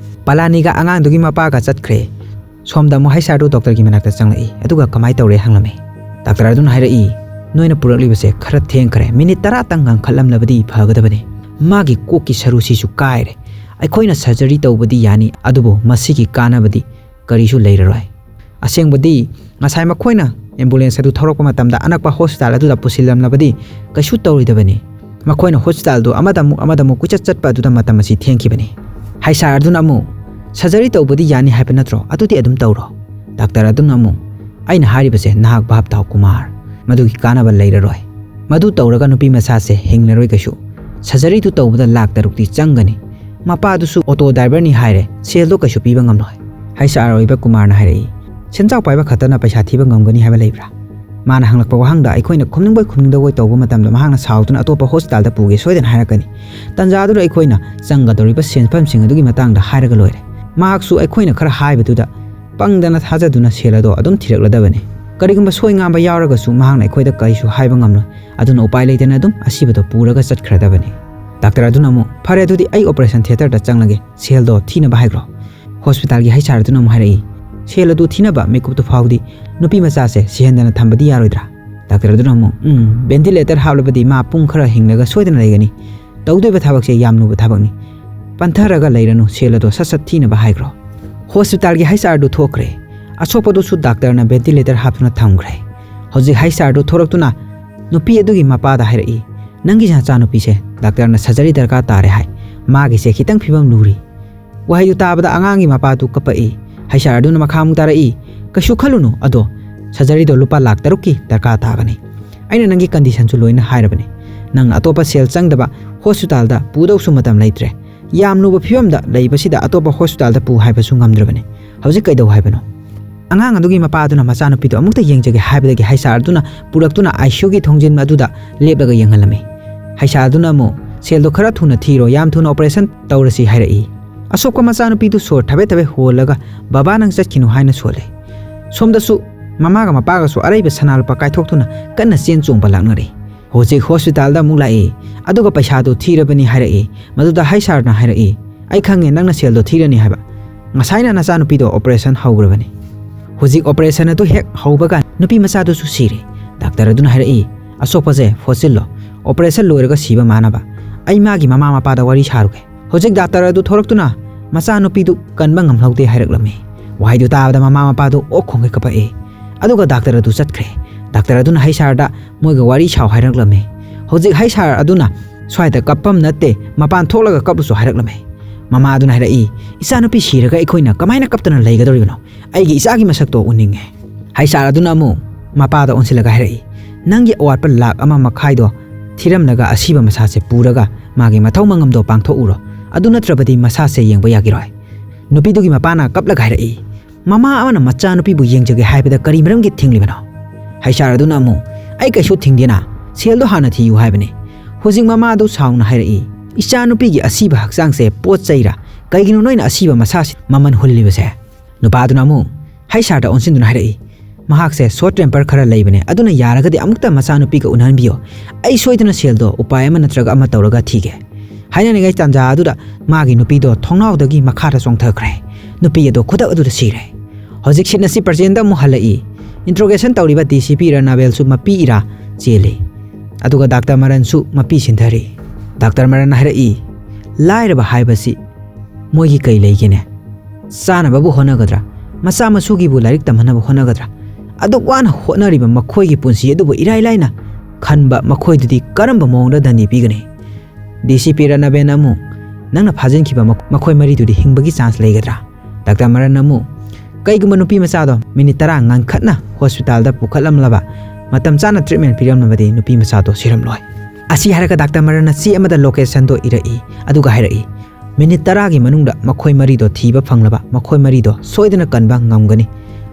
ꯄꯂꯥꯅꯤꯒ ꯑꯉꯥꯡꯗꯨꯒꯤ ꯃꯄꯥꯒ ꯆꯠꯈ꯭ꯔꯦ꯫ ꯁꯣꯝꯗ ꯑꯃꯨꯛ HRꯗꯨ doctorꯒꯤ ꯃꯅꯥꯛꯇ ꯆꯪꯂꯛꯏ, ꯑꯗꯨꯒ "ꯀꯃꯥꯏ ꯇꯧꯔꯦ?" ꯍꯪꯂꯝꯃꯤ꯫ Doctor ꯑꯗꯨꯅ ꯍꯥꯏꯔꯛꯏ, "ꯅꯣꯏꯅ ꯄꯨꯔꯛꯂꯤꯕꯁꯦ ꯈꯔ ꯊꯦꯡꯈ꯭ꯔꯦ, minute ꯇꯔꯥꯇꯪ ꯉꯟꯈꯠꯂꯝꯂꯕꯗꯤ ꯐꯒꯗꯕꯅꯤ꯫ ꯃꯥꯒꯤ ꯀꯣꯛꯀꯤ ꯁꯔꯨꯁꯤꯁꯨ ꯀꯥꯏꯔꯦ꯫ ꯑꯩꯈꯣꯏꯅ surgery ꯇꯧꯕꯗꯤ ꯌꯥꯅꯤ, ꯑꯗꯨꯕꯨ ꯃꯁꯤꯒꯤ ꯀꯥꯟꯅꯕꯗꯤ ꯀꯔꯤꯁꯨ ꯂꯩꯔꯔꯣꯏ꯫ ꯑꯁꯦꯡꯕꯗꯤ ꯉꯁꯥꯏ ꯃꯈꯣꯏꯅ ambulance ꯑꯗꯨ ꯊꯧꯔꯛꯄ ꯃꯇꯝꯗ ꯑꯅꯛꯄ hospital ꯑꯗꯨꯗ ꯄꯨꯁꯤꯜꯂꯝꯂꯕꯗꯤ ꯀꯩꯁꯨ ꯇꯧꯔꯣꯏꯗꯕꯅꯤ꯫ ꯃꯈꯣꯏꯅ hospitalꯗꯨ ꯑꯃꯗ ꯑꯃꯨꯛ ꯑꯃꯗ ꯑꯃꯨꯛ ꯀꯣꯏꯆꯠ ꯆꯠꯄ ꯑꯗꯨꯗ ꯃꯇꯝ ꯑꯁꯤ ꯊꯦꯡꯈꯤꯕꯅꯤ"꯫ HR ꯑꯗꯨꯅ ꯑꯃꯨꯛ, "Surgery ꯇꯧꯕꯗꯤ ꯌꯥꯅꯤ ꯍꯥꯏꯕ ꯅꯠꯇ꯭ꯔꯣ? ꯑꯗꯨꯗꯤ ꯑꯗꯨꯝ ꯇꯧꯔꯣ"꯫ Doctor ꯑꯗꯨꯅ ꯑꯃꯨꯛ, "ꯑꯩꯅ ꯍꯥꯏꯔꯤꯕꯁꯦ ꯅꯍꯥꯛ ꯚꯥꯞ ꯇꯥꯎ ꯀꯨꯃꯥꯔ, ꯃꯗꯨꯒꯤ ꯀꯥꯟꯅꯕ ꯂꯩꯔꯔꯣꯏ꯫ ꯃꯗꯨ ꯇꯧꯔꯒ ꯅꯨꯄꯤ ꯃꯆꯥꯁꯦ ꯍꯤꯡꯂꯔꯣꯏ ꯀꯩꯁꯨ꯫ Surgeryꯗꯨ ꯇꯧꯕꯗ ꯂꯥꯈ ꯇꯔꯨꯛꯇꯤ ꯆꯪꯒꯅꯤ꯫ ꯃꯄꯥꯗꯨꯁꯨ auto driverꯅꯤ ꯍꯥꯏꯔꯦ, ꯁꯦꯜꯗꯣ ꯀꯩꯁꯨ ꯄꯤꯕ ꯉꯝꯂꯣꯏ"꯫ HR ꯑꯣꯏꯕ ꯀꯨꯃꯥꯔꯅ ꯍꯥꯏꯔꯛꯏ, "ꯁꯦꯟꯖꯥꯎ ꯄꯥꯏꯕ ꯈꯛꯇꯅ ꯄꯩꯁꯥ ꯊꯤꯕ ꯉꯝꯒꯅꯤ ꯍꯥꯏꯕ ꯂꯩꯕ꯭ꯔꯥ?" ꯃꯥꯅ ꯍꯪꯂꯛꯄ ꯋꯥꯍꯪꯗ ꯑꯩꯈꯣꯏꯅ ꯈꯨꯝꯅꯤꯡꯕꯣꯏ ꯈꯨꯝꯅꯤꯡꯗꯕꯣꯏ ꯇꯧꯕ ꯃꯇꯝꯗ ꯃꯍꯥꯛꯅ ꯁꯥꯎꯗꯨꯅ ꯑꯇꯣꯞꯄ hospitalꯗ ꯄꯨꯒꯦ ꯁꯣꯏꯗꯅ ꯍꯥꯏꯔꯛꯀꯅꯤ꯫ ꯇꯟꯖꯥ ꯑꯗꯨꯗ ꯑꯩꯈꯣꯏꯅ ꯆꯪꯒꯗꯧꯔꯤꯕ ꯁꯦꯟꯐꯝꯁꯤꯡ ꯑꯗꯨꯒꯤ ꯃꯇꯥꯡꯗ ꯍꯥꯏꯔꯒ ꯂꯣꯏꯔꯦ꯫ ꯃꯍꯥꯛꯁꯨ ꯑꯩꯈꯣꯏꯅ ꯈꯔ ꯍꯥꯏꯕꯗꯨꯗ ꯄꯪꯗꯅ ꯊꯥꯖꯗꯨꯅ ꯁꯦꯜ ꯑꯗꯣ ꯑꯗꯨꯝ ꯊꯤꯔꯛꯂꯗꯕꯅꯤ꯫ ꯀꯔꯤꯒꯨꯝꯕ ꯁꯣꯏ ꯉꯥꯝꯕ ꯌꯥꯎꯔꯒꯁꯨ ꯃꯍꯥꯛꯅ ꯑꯩꯈꯣꯏꯗ ꯀꯔꯤꯁꯨ ꯍꯥꯏꯕ ꯉꯝꯂꯣꯏ꯫ ꯑꯗꯨꯅ ꯎꯄꯥꯏ ꯂꯩꯇꯅ ꯑꯗꯨꯝ ꯑꯁꯤꯕꯗꯣ ꯄꯨꯔꯒ ꯆꯠꯈ꯭ꯔꯗꯕꯅꯤ꯫ ꯗꯥꯛꯇꯔ ꯑꯗꯨꯅ ꯑꯃꯨꯛ, "ꯐꯔꯦ, ꯑꯗꯨꯗꯤ ꯑꯩ operation theatreꯗ ꯆꯪꯂꯒꯦ, ꯁꯦꯜꯗꯣ ꯊꯤꯅꯕ ꯍꯥꯏꯈ꯭ꯔꯣ꯫" ꯍꯣꯁꯄꯤꯇꯥꯜꯒꯤ ꯍꯩꯁꯥꯔ ꯑꯗꯨꯅ ꯑꯃꯨꯛ ꯍꯥꯏꯔꯛꯏ, "ꯁꯦꯜ ꯑꯗꯨ ꯊꯤꯅꯕ ꯃꯤꯀꯨꯞꯇꯨ ꯐꯥꯎꯗꯤ ꯅꯨꯄꯤ ꯃꯆꯥꯁꯦ ꯁꯤꯍꯟꯗꯅ ꯊꯝꯕꯗꯤ ꯌꯥꯔꯣꯏꯗ꯭ꯔꯥ?" ꯗꯥꯛꯇꯔ ꯑꯗꯨꯅ ꯑꯃꯨꯛ, "ꯎꯝ, ventilator ꯍꯥꯞꯂꯕꯗꯤ ꯃꯥ ꯄꯨꯡ ꯈꯔ ꯍꯤꯡꯂꯒ ꯁꯣꯏꯗꯅ ꯂꯩꯒꯅꯤ꯫ ꯇꯧꯗꯣꯏꯕ ꯊꯕꯛꯁꯦ ꯌꯥꯝ ꯂꯨꯕ ꯊꯕꯛꯅꯤ꯫ ꯄꯟꯊꯔꯒ ꯂꯩꯔꯅꯨ, ꯁꯦꯜ ꯑꯗꯣ ꯁꯠ ꯁꯠ ꯊꯤꯅꯕ ꯍꯥꯏꯈ꯭ꯔꯣ꯫" ꯍꯣꯁꯄꯤꯇꯥꯜꯒꯤ ꯍꯩꯁꯥꯔꯗꯨ ꯊꯣꯛꯈ꯭ꯔꯦ꯫ ꯑꯁꯣꯛꯄꯗꯨꯁꯨ ꯗꯥꯛꯇꯔꯅ ventilator ꯍꯥꯞꯇꯨꯅ ꯊꯝꯈ꯭ꯔꯦ꯫ ꯍꯧꯖꯤꯛ ꯍꯩꯁꯥꯔꯗꯨ ꯊꯣꯔꯛꯇꯨꯅ ꯅꯨꯄꯤ ꯑꯗꯨꯒꯤ ꯃꯄꯥꯗ ꯍꯥꯏꯔꯛꯏ, "ꯅꯪꯒꯤ ꯅꯆꯥꯅꯨꯄꯤꯁꯦ ꯗꯥꯛꯇꯔꯅ surgery ꯗꯔꯀꯥꯔ ꯇꯥꯔꯦ ꯍꯥꯏ꯫ ꯃꯥꯒꯤꯁꯦ ꯈꯤꯇꯪ ꯐꯤꯕꯝ ꯂꯨꯔꯤ꯫" ꯋꯥꯍꯩꯗꯨ ꯇꯥꯕꯗ ꯑꯉꯥꯡꯒꯤ ꯃꯄꯥꯗꯨ ꯀꯞꯄꯛꯏ꯫ ꯍꯩꯁꯥꯔ ꯑꯗꯨꯅ ꯃꯈꯥ ꯑꯃꯨꯛ ꯇꯥꯔꯛꯏ, "ꯀꯩꯁꯨ ꯈꯜꯂꯨꯅꯨ, ꯑꯗꯣ surgeryꯗꯣ ꯂꯨꯄꯥ ꯂꯥꯛ ꯇꯔꯨꯛꯀꯤ ꯗꯔꯀꯥꯔ ꯇꯥꯒꯅꯤ꯫ ꯑꯩꯅ ꯅꯪꯒꯤ conditionꯁꯨ ꯂꯣꯏꯅ ꯍꯥꯏꯔꯕꯅꯤ꯫ ꯅꯪ ꯑꯇꯣꯞꯄ ꯁꯦꯜ ꯆꯪꯗꯕ ꯍꯣꯁꯄꯤꯇꯥꯜꯗ ꯄꯨꯗꯧꯁꯨ ꯃꯇꯝ ꯂꯩꯇ꯭ꯔꯦ꯫ ꯌꯥꯝ ꯂꯨꯕ ꯐꯤꯕꯝꯗ ꯂꯩꯕꯁꯤꯗ ꯑꯇꯣꯞꯄ ꯍꯣꯁꯄꯤꯇꯥꯜꯗ ꯄꯨ ꯍꯥꯏꯕꯁꯨ ꯉꯝꯗ꯭ꯔꯕꯅꯤ꯫ ꯍꯧꯖꯤꯛ ꯀꯩꯗꯧ ꯍꯥꯏꯕꯅꯣ?" ꯑꯉꯥꯡ ꯑꯗꯨꯒꯤ ꯃꯄꯥ ꯑꯗꯨꯅ ꯃꯆꯥꯅꯨꯄꯤꯗꯨ ꯑꯃꯨꯛꯇ ꯌꯦꯡꯖꯒꯦ ꯍꯥꯏꯕꯗꯒꯤ ꯍꯩꯁꯥꯔ ꯑꯗꯨꯅ ꯄꯨꯔꯛꯇꯨꯅ ICUꯒꯤ ꯊꯣꯡꯖꯤꯟ ꯑꯗꯨꯗ ꯂꯦꯞꯂꯒ ꯌꯦꯡꯍꯜꯂꯝꯃꯤ꯫ ꯍꯩꯁꯥꯔ ꯑꯗꯨꯅ ꯑꯃꯨꯛ, "ꯁꯦꯜꯗꯣ ꯈꯔ ꯊꯨꯅ ꯊꯤꯔꯣ, ꯌꯥꯝ ꯊꯨꯅ operation ꯇꯧꯔꯁꯤ" ꯍꯥꯏꯔꯛꯏ꯫ ꯑꯁꯣꯛꯄ ꯃꯆꯥꯅꯨꯄꯤꯗꯨ ꯁꯣꯔ ꯊꯕꯦꯠ ꯊꯕꯦꯠ ꯍꯣꯜꯂꯒ, "ꯕꯕꯥ, ꯅꯪ ꯆꯠꯈꯤꯅꯨ" ꯍꯥꯏꯅ ꯁꯣꯜꯂꯦ꯫ ꯁꯣꯝꯗꯁꯨ ꯃꯃꯥꯒ ꯃꯄꯥꯒꯁꯨ ꯑꯔꯩꯕ ꯁꯅꯥ ꯂꯨꯄꯥ ꯀꯥꯏꯊꯣꯛꯇꯨꯅ ꯀꯟꯅ ꯆꯦꯟ ꯆꯣꯡꯕ ꯂꯥꯛꯅꯔꯤ꯫ ꯍꯧꯖꯤꯛ ꯍꯣꯁꯄꯤꯇꯥꯜꯗ ꯑꯃꯨꯛ ꯂꯥꯛꯏ, ꯑꯗꯨꯒ ꯄꯩꯁꯥꯗꯨ ꯊꯤꯔꯕꯅꯤ ꯍꯥꯏꯔꯛꯏ꯫ ꯃꯗꯨꯗ ꯍꯩꯁꯥꯔꯅ ꯍꯥꯏꯔꯛꯏ, "ꯑꯩ ꯈꯪꯉꯦ ꯅꯪꯅ ꯁꯦꯜꯗꯣ ꯊꯤꯔꯅꯤ ꯍꯥꯏꯕ꯫ ꯉꯁꯥꯏꯅ ꯅꯆꯥꯅꯨꯄꯤꯗꯣ operation ꯍꯧꯈ꯭ꯔꯕꯅꯤ꯫" ꯍꯧꯖꯤꯛ operation ꯑꯗꯨ ꯍꯦꯛ ꯍꯧꯕꯒ ꯅꯨꯄꯤ ꯃꯆꯥꯗꯨꯁꯨ ꯁꯤꯔꯦ꯫ ꯗꯥꯛꯇꯔ ꯑꯗꯨꯅ ꯍꯥꯏꯔꯛꯏ, "ꯑꯁꯣꯛꯄꯁꯦ ꯐꯣꯠꯆꯤꯜꯂꯣ, operation ꯂꯣꯏꯔꯒ ꯁꯤꯕ ꯃꯥꯟꯅꯕ꯫ ꯑꯩ ꯃꯥꯒꯤ ꯃꯃꯥ ꯃꯄꯥꯗ ꯋꯥꯔꯤ ꯁꯥꯔꯨꯒꯦ꯫" ꯍꯧꯖꯤꯛ ꯗꯥꯛꯇꯔ ꯑꯗꯨ ꯊꯣꯔꯛꯇꯨꯅ ꯃꯆꯥꯅꯨꯄꯤꯗꯨ ꯀꯟꯕ ꯉꯝꯍꯧꯗꯦ ꯍꯥꯏꯔꯛꯂꯝꯃꯤ꯫ ꯋꯥꯍꯩꯗꯨ ꯇꯥꯕꯗ ꯃꯃꯥ ꯃꯄꯥꯗꯨ ꯑꯣꯛ ꯈꯣꯡꯒꯩ ꯀꯞꯄꯛꯏ꯫ ꯑꯗꯨꯒ ꯗꯥꯛꯇꯔ ꯑꯗꯨ ꯆꯠꯈ꯭ꯔꯦ꯫ ꯗꯥꯛꯇꯔ ꯑꯗꯨꯅ ꯍꯩꯁꯥꯔꯗ ꯃꯣꯏꯒ ꯋꯥꯔꯤ ꯁꯥꯎ ꯍꯥꯏꯔꯛꯂꯝꯃꯤ꯫ ꯍꯧꯖꯤꯛ ꯍꯩꯁꯥꯔ ꯑꯗꯨꯅ ꯁ꯭ꯋꯥꯏꯗ ꯀꯞꯐꯝ ꯅꯠꯇꯦ, ꯃꯄꯥꯟ ꯊꯣꯛꯂꯒ ꯀꯞꯂꯨꯁꯨ ꯍꯥꯏꯔꯛꯂꯝꯃꯤ꯫ ꯃꯃꯥ ꯑꯗꯨꯅ ꯍꯥꯏꯔꯛꯏ, "ꯏꯆꯥꯅꯨꯄꯤ ꯁꯤꯔꯒ ꯑꯩꯈꯣꯏꯅ ꯀꯃꯥꯏꯅ ꯀꯞꯇꯅ ꯂꯩꯒꯗꯧꯔꯤꯕꯅꯣ? ꯑꯩꯒꯤ ꯏꯆꯥꯒꯤ ꯃꯁꯛꯇꯣ ꯎꯅꯤꯡꯉꯦ꯫" ꯍꯩꯁꯥꯔ ꯑꯗꯨꯅ ꯑꯃꯨꯛ ꯃꯄꯥꯗ ꯑꯣꯟꯁꯤꯜꯂꯒ ꯍꯥꯏꯔꯛꯏ, "ꯅꯪꯒꯤ ꯑꯋꯥꯠꯄ ꯂꯥꯛ ꯑꯃ ꯃꯈꯥꯏꯗꯣ ꯊꯤꯔꯝꯂꯒ ꯑꯁꯤꯕ ꯃꯁꯥꯁꯦ ꯄꯨꯔꯒ ꯃꯥꯒꯤ ꯃꯊꯧ ꯃꯉꯝꯗꯣ ꯄꯥꯡꯊꯣꯛꯎꯔꯣ꯫ ꯑꯗꯨ ꯅꯠꯇ꯭ꯔꯕꯗꯤ ꯃꯁꯥꯁꯦ ꯌꯦꯡꯕ ꯌꯥꯈꯤꯔꯣꯏ꯫" ꯅꯨꯄꯤꯗꯨꯒꯤ ꯃꯄꯥꯅ ꯀꯞꯂꯒ ꯍꯥꯏꯔꯛꯏ, "ꯃꯃꯥ ꯑꯃꯅ ꯃꯆꯥꯅꯨꯄꯤꯕꯨ ꯌꯦꯡꯖꯒꯦ ꯍꯥꯏꯕꯗ ꯀꯔꯤ ꯃꯔꯝꯒꯤ ꯊꯤꯡꯂꯤꯕꯅꯣ?" ꯍꯩꯁꯥꯔ ꯑꯗꯨꯅ ꯑꯃꯨꯛ, "ꯑꯩ ꯀꯩꯁꯨ ꯊꯤꯡꯗꯦꯅ, ꯁꯦꯜꯗꯣ ꯍꯥꯟꯅ ꯊꯤꯌꯨ ꯍꯥꯏꯕꯅꯤ꯫" ꯍꯧꯖꯤꯛ ꯃꯃꯥ ꯑꯗꯨ ꯁꯥꯎꯅ ꯍꯥꯏꯔꯛꯏ, "ꯏꯆꯥꯅꯨꯄꯤꯒꯤ ꯑꯁꯤꯕ ꯍꯛꯆꯥꯡꯁꯦ ꯄꯣꯠ ꯆꯩꯔꯥ? ꯀꯩꯒꯤꯅꯣ ꯅꯣꯏꯅ ꯑꯁꯤꯕ ꯃꯁꯥꯁꯤ ꯃꯃꯜ ꯍꯨꯜꯂꯤꯕꯁꯦ?" ꯅꯨꯄꯥ ꯑꯗꯨꯅ ꯑꯃꯨꯛ ꯍꯩꯁꯥꯔꯗ ꯑꯣꯟꯁꯤꯟꯗꯨꯅ ꯍꯥꯏꯔꯛꯏ, "ꯃꯍꯥꯛꯁꯦ ꯁꯣꯔꯠ ꯇꯦꯝꯄꯔ ꯈꯔ ꯂꯩꯕꯅꯦ, ꯑꯗꯨꯅ ꯌꯥꯔꯒꯗꯤ ꯑꯃꯨꯛꯇ ꯃꯆꯥꯅꯨꯄꯤꯒ ꯎꯅꯍꯟꯕꯤꯌꯣ꯫ ꯑꯩ ꯁꯣꯏꯗꯅ ꯁꯦꯜꯗꯣ ꯎꯄꯥꯏ ꯑꯃ ꯅꯠꯇ꯭ꯔꯒ ꯑꯃ ꯇꯧꯔꯒ ꯊꯤꯒꯦ"꯫ ꯍꯥꯏꯅꯔꯤꯉꯩ ꯇꯥꯟꯖꯥ ꯑꯗꯨꯗ ꯃꯥꯒꯤ ꯅꯨꯄꯤꯗꯣ ꯊꯣꯡꯅꯥꯎꯗꯒꯤ ꯃꯈꯥꯗ ꯆꯣꯡꯊꯈ꯭ꯔꯦ꯫ ꯅꯨꯄꯤ ꯑꯗꯣ ꯈꯨꯗꯛ ꯑꯗꯨꯗ ꯁꯤꯔꯦ꯫ ꯍꯧꯖꯤꯛ ꯁꯤꯠ ꯑꯁꯤ ꯄ꯭ꯔꯖꯦꯟꯗ ꯑꯃꯨꯛ ꯍꯜꯂꯛꯏ꯫ ꯏꯟꯇ꯭ꯔꯣꯒꯦꯁꯟ ꯇꯧꯔꯤꯕ ꯗꯤ ꯁꯤ ꯄꯤ ꯔꯅꯥꯕꯦꯜꯁꯨ ꯃꯄꯤ ꯏꯔꯥ ꯆꯦꯜꯂꯤ꯫ ꯑꯗꯨꯒ ꯗꯥꯛꯇꯔ ꯃꯔꯟꯁꯨ ꯃꯄꯤ ꯁꯤꯟꯊꯔꯤ꯫ ꯗꯥꯛꯇꯔ ꯃꯔꯟꯅ ꯍꯥꯏꯔꯛꯏ, "ꯂꯥꯏꯔꯕ ꯍꯥꯏꯕꯁꯤ ꯃꯣꯏꯒꯤ ꯀꯩ ꯂꯩꯒꯦꯅꯦ? ꯆꯥꯅꯕꯕꯨ ꯍꯣꯠꯅꯒꯗ꯭ꯔꯥ? ꯃꯆꯥ ꯃꯁꯨꯒꯤꯕꯨ ꯂꯥꯏꯔꯤꯛ ꯇꯝꯍꯟꯅꯕ ꯍꯣꯠꯅꯒꯗ꯭ꯔꯥ? ꯑꯗꯨꯛ ꯋꯥꯅ ꯍꯣꯠꯅꯔꯤꯕ ꯃꯈꯣꯏꯒꯤ ꯄꯨꯟꯁꯤ ꯑꯗꯨꯕꯨ ꯏꯔꯥꯏ ꯂꯥꯏꯅ ꯈꯟꯕ ꯃꯈꯣꯏꯗꯨꯗꯤ ꯀꯔꯝꯕ ꯃꯑꯣꯡꯗ ꯗꯟꯗꯤ ꯄꯤꯒꯅꯤ?" ꯗꯤ ꯁꯤ ꯄꯤ ꯔꯅꯥꯕꯦꯟꯅ ꯑꯃꯨꯛ, "ꯅꯪꯅ ꯐꯥꯖꯤꯟꯈꯤꯕ ꯃꯈ-, ꯃꯈꯣꯏ ꯃꯔꯤꯗꯨꯗꯤ ꯍꯤꯡꯕꯒꯤ ꯆꯥꯟꯁ ꯂꯩꯒꯗ꯭ꯔꯥ?" ꯗꯥꯛꯇꯔ ꯃꯔꯟꯅ ꯑꯃꯨꯛ, "ꯀꯩꯒꯨꯝꯕ ꯅꯨꯄꯤ ꯃꯆꯥꯗꯣ ꯃꯤꯅꯤꯠ ꯇꯔꯥ ꯉꯟꯈꯠꯅ ꯍꯣꯁꯄꯤꯇꯥꯜꯗ ꯄꯨꯈꯠꯂꯝꯂꯕ, ꯃꯇꯝ ꯆꯥꯅ ꯇ꯭ꯔꯤꯠꯃꯦꯟ ꯄꯤꯔꯝꯂꯕꯗꯤ ꯅꯨꯄꯤ ꯃꯆꯥꯗꯣ ꯁꯤꯔꯝꯂꯣꯏ"꯫ ꯑꯁꯤ ꯍꯥꯏꯔꯒ ꯗꯥꯛꯇꯔ ꯃꯔꯟꯅ ꯆꯦ ꯑꯃꯗ ꯂꯣꯀꯦꯁꯟꯗꯣ ꯏꯔꯛꯏ, ꯑꯗꯨꯒ ꯍꯥꯏꯔꯛꯏ, "ꯃꯤꯅꯤꯠ ꯇꯔꯥꯒꯤ ꯃꯅꯨꯡꯗ ꯃꯈꯣꯏ ꯃꯔꯤꯗꯣ ꯊꯤꯕ ꯐꯪꯂꯕ, ꯃꯈꯣꯏ ꯃꯔꯤꯗꯣ ꯁꯣꯏꯗꯅ ꯀꯟꯕ ꯉꯝꯒꯅꯤ꯫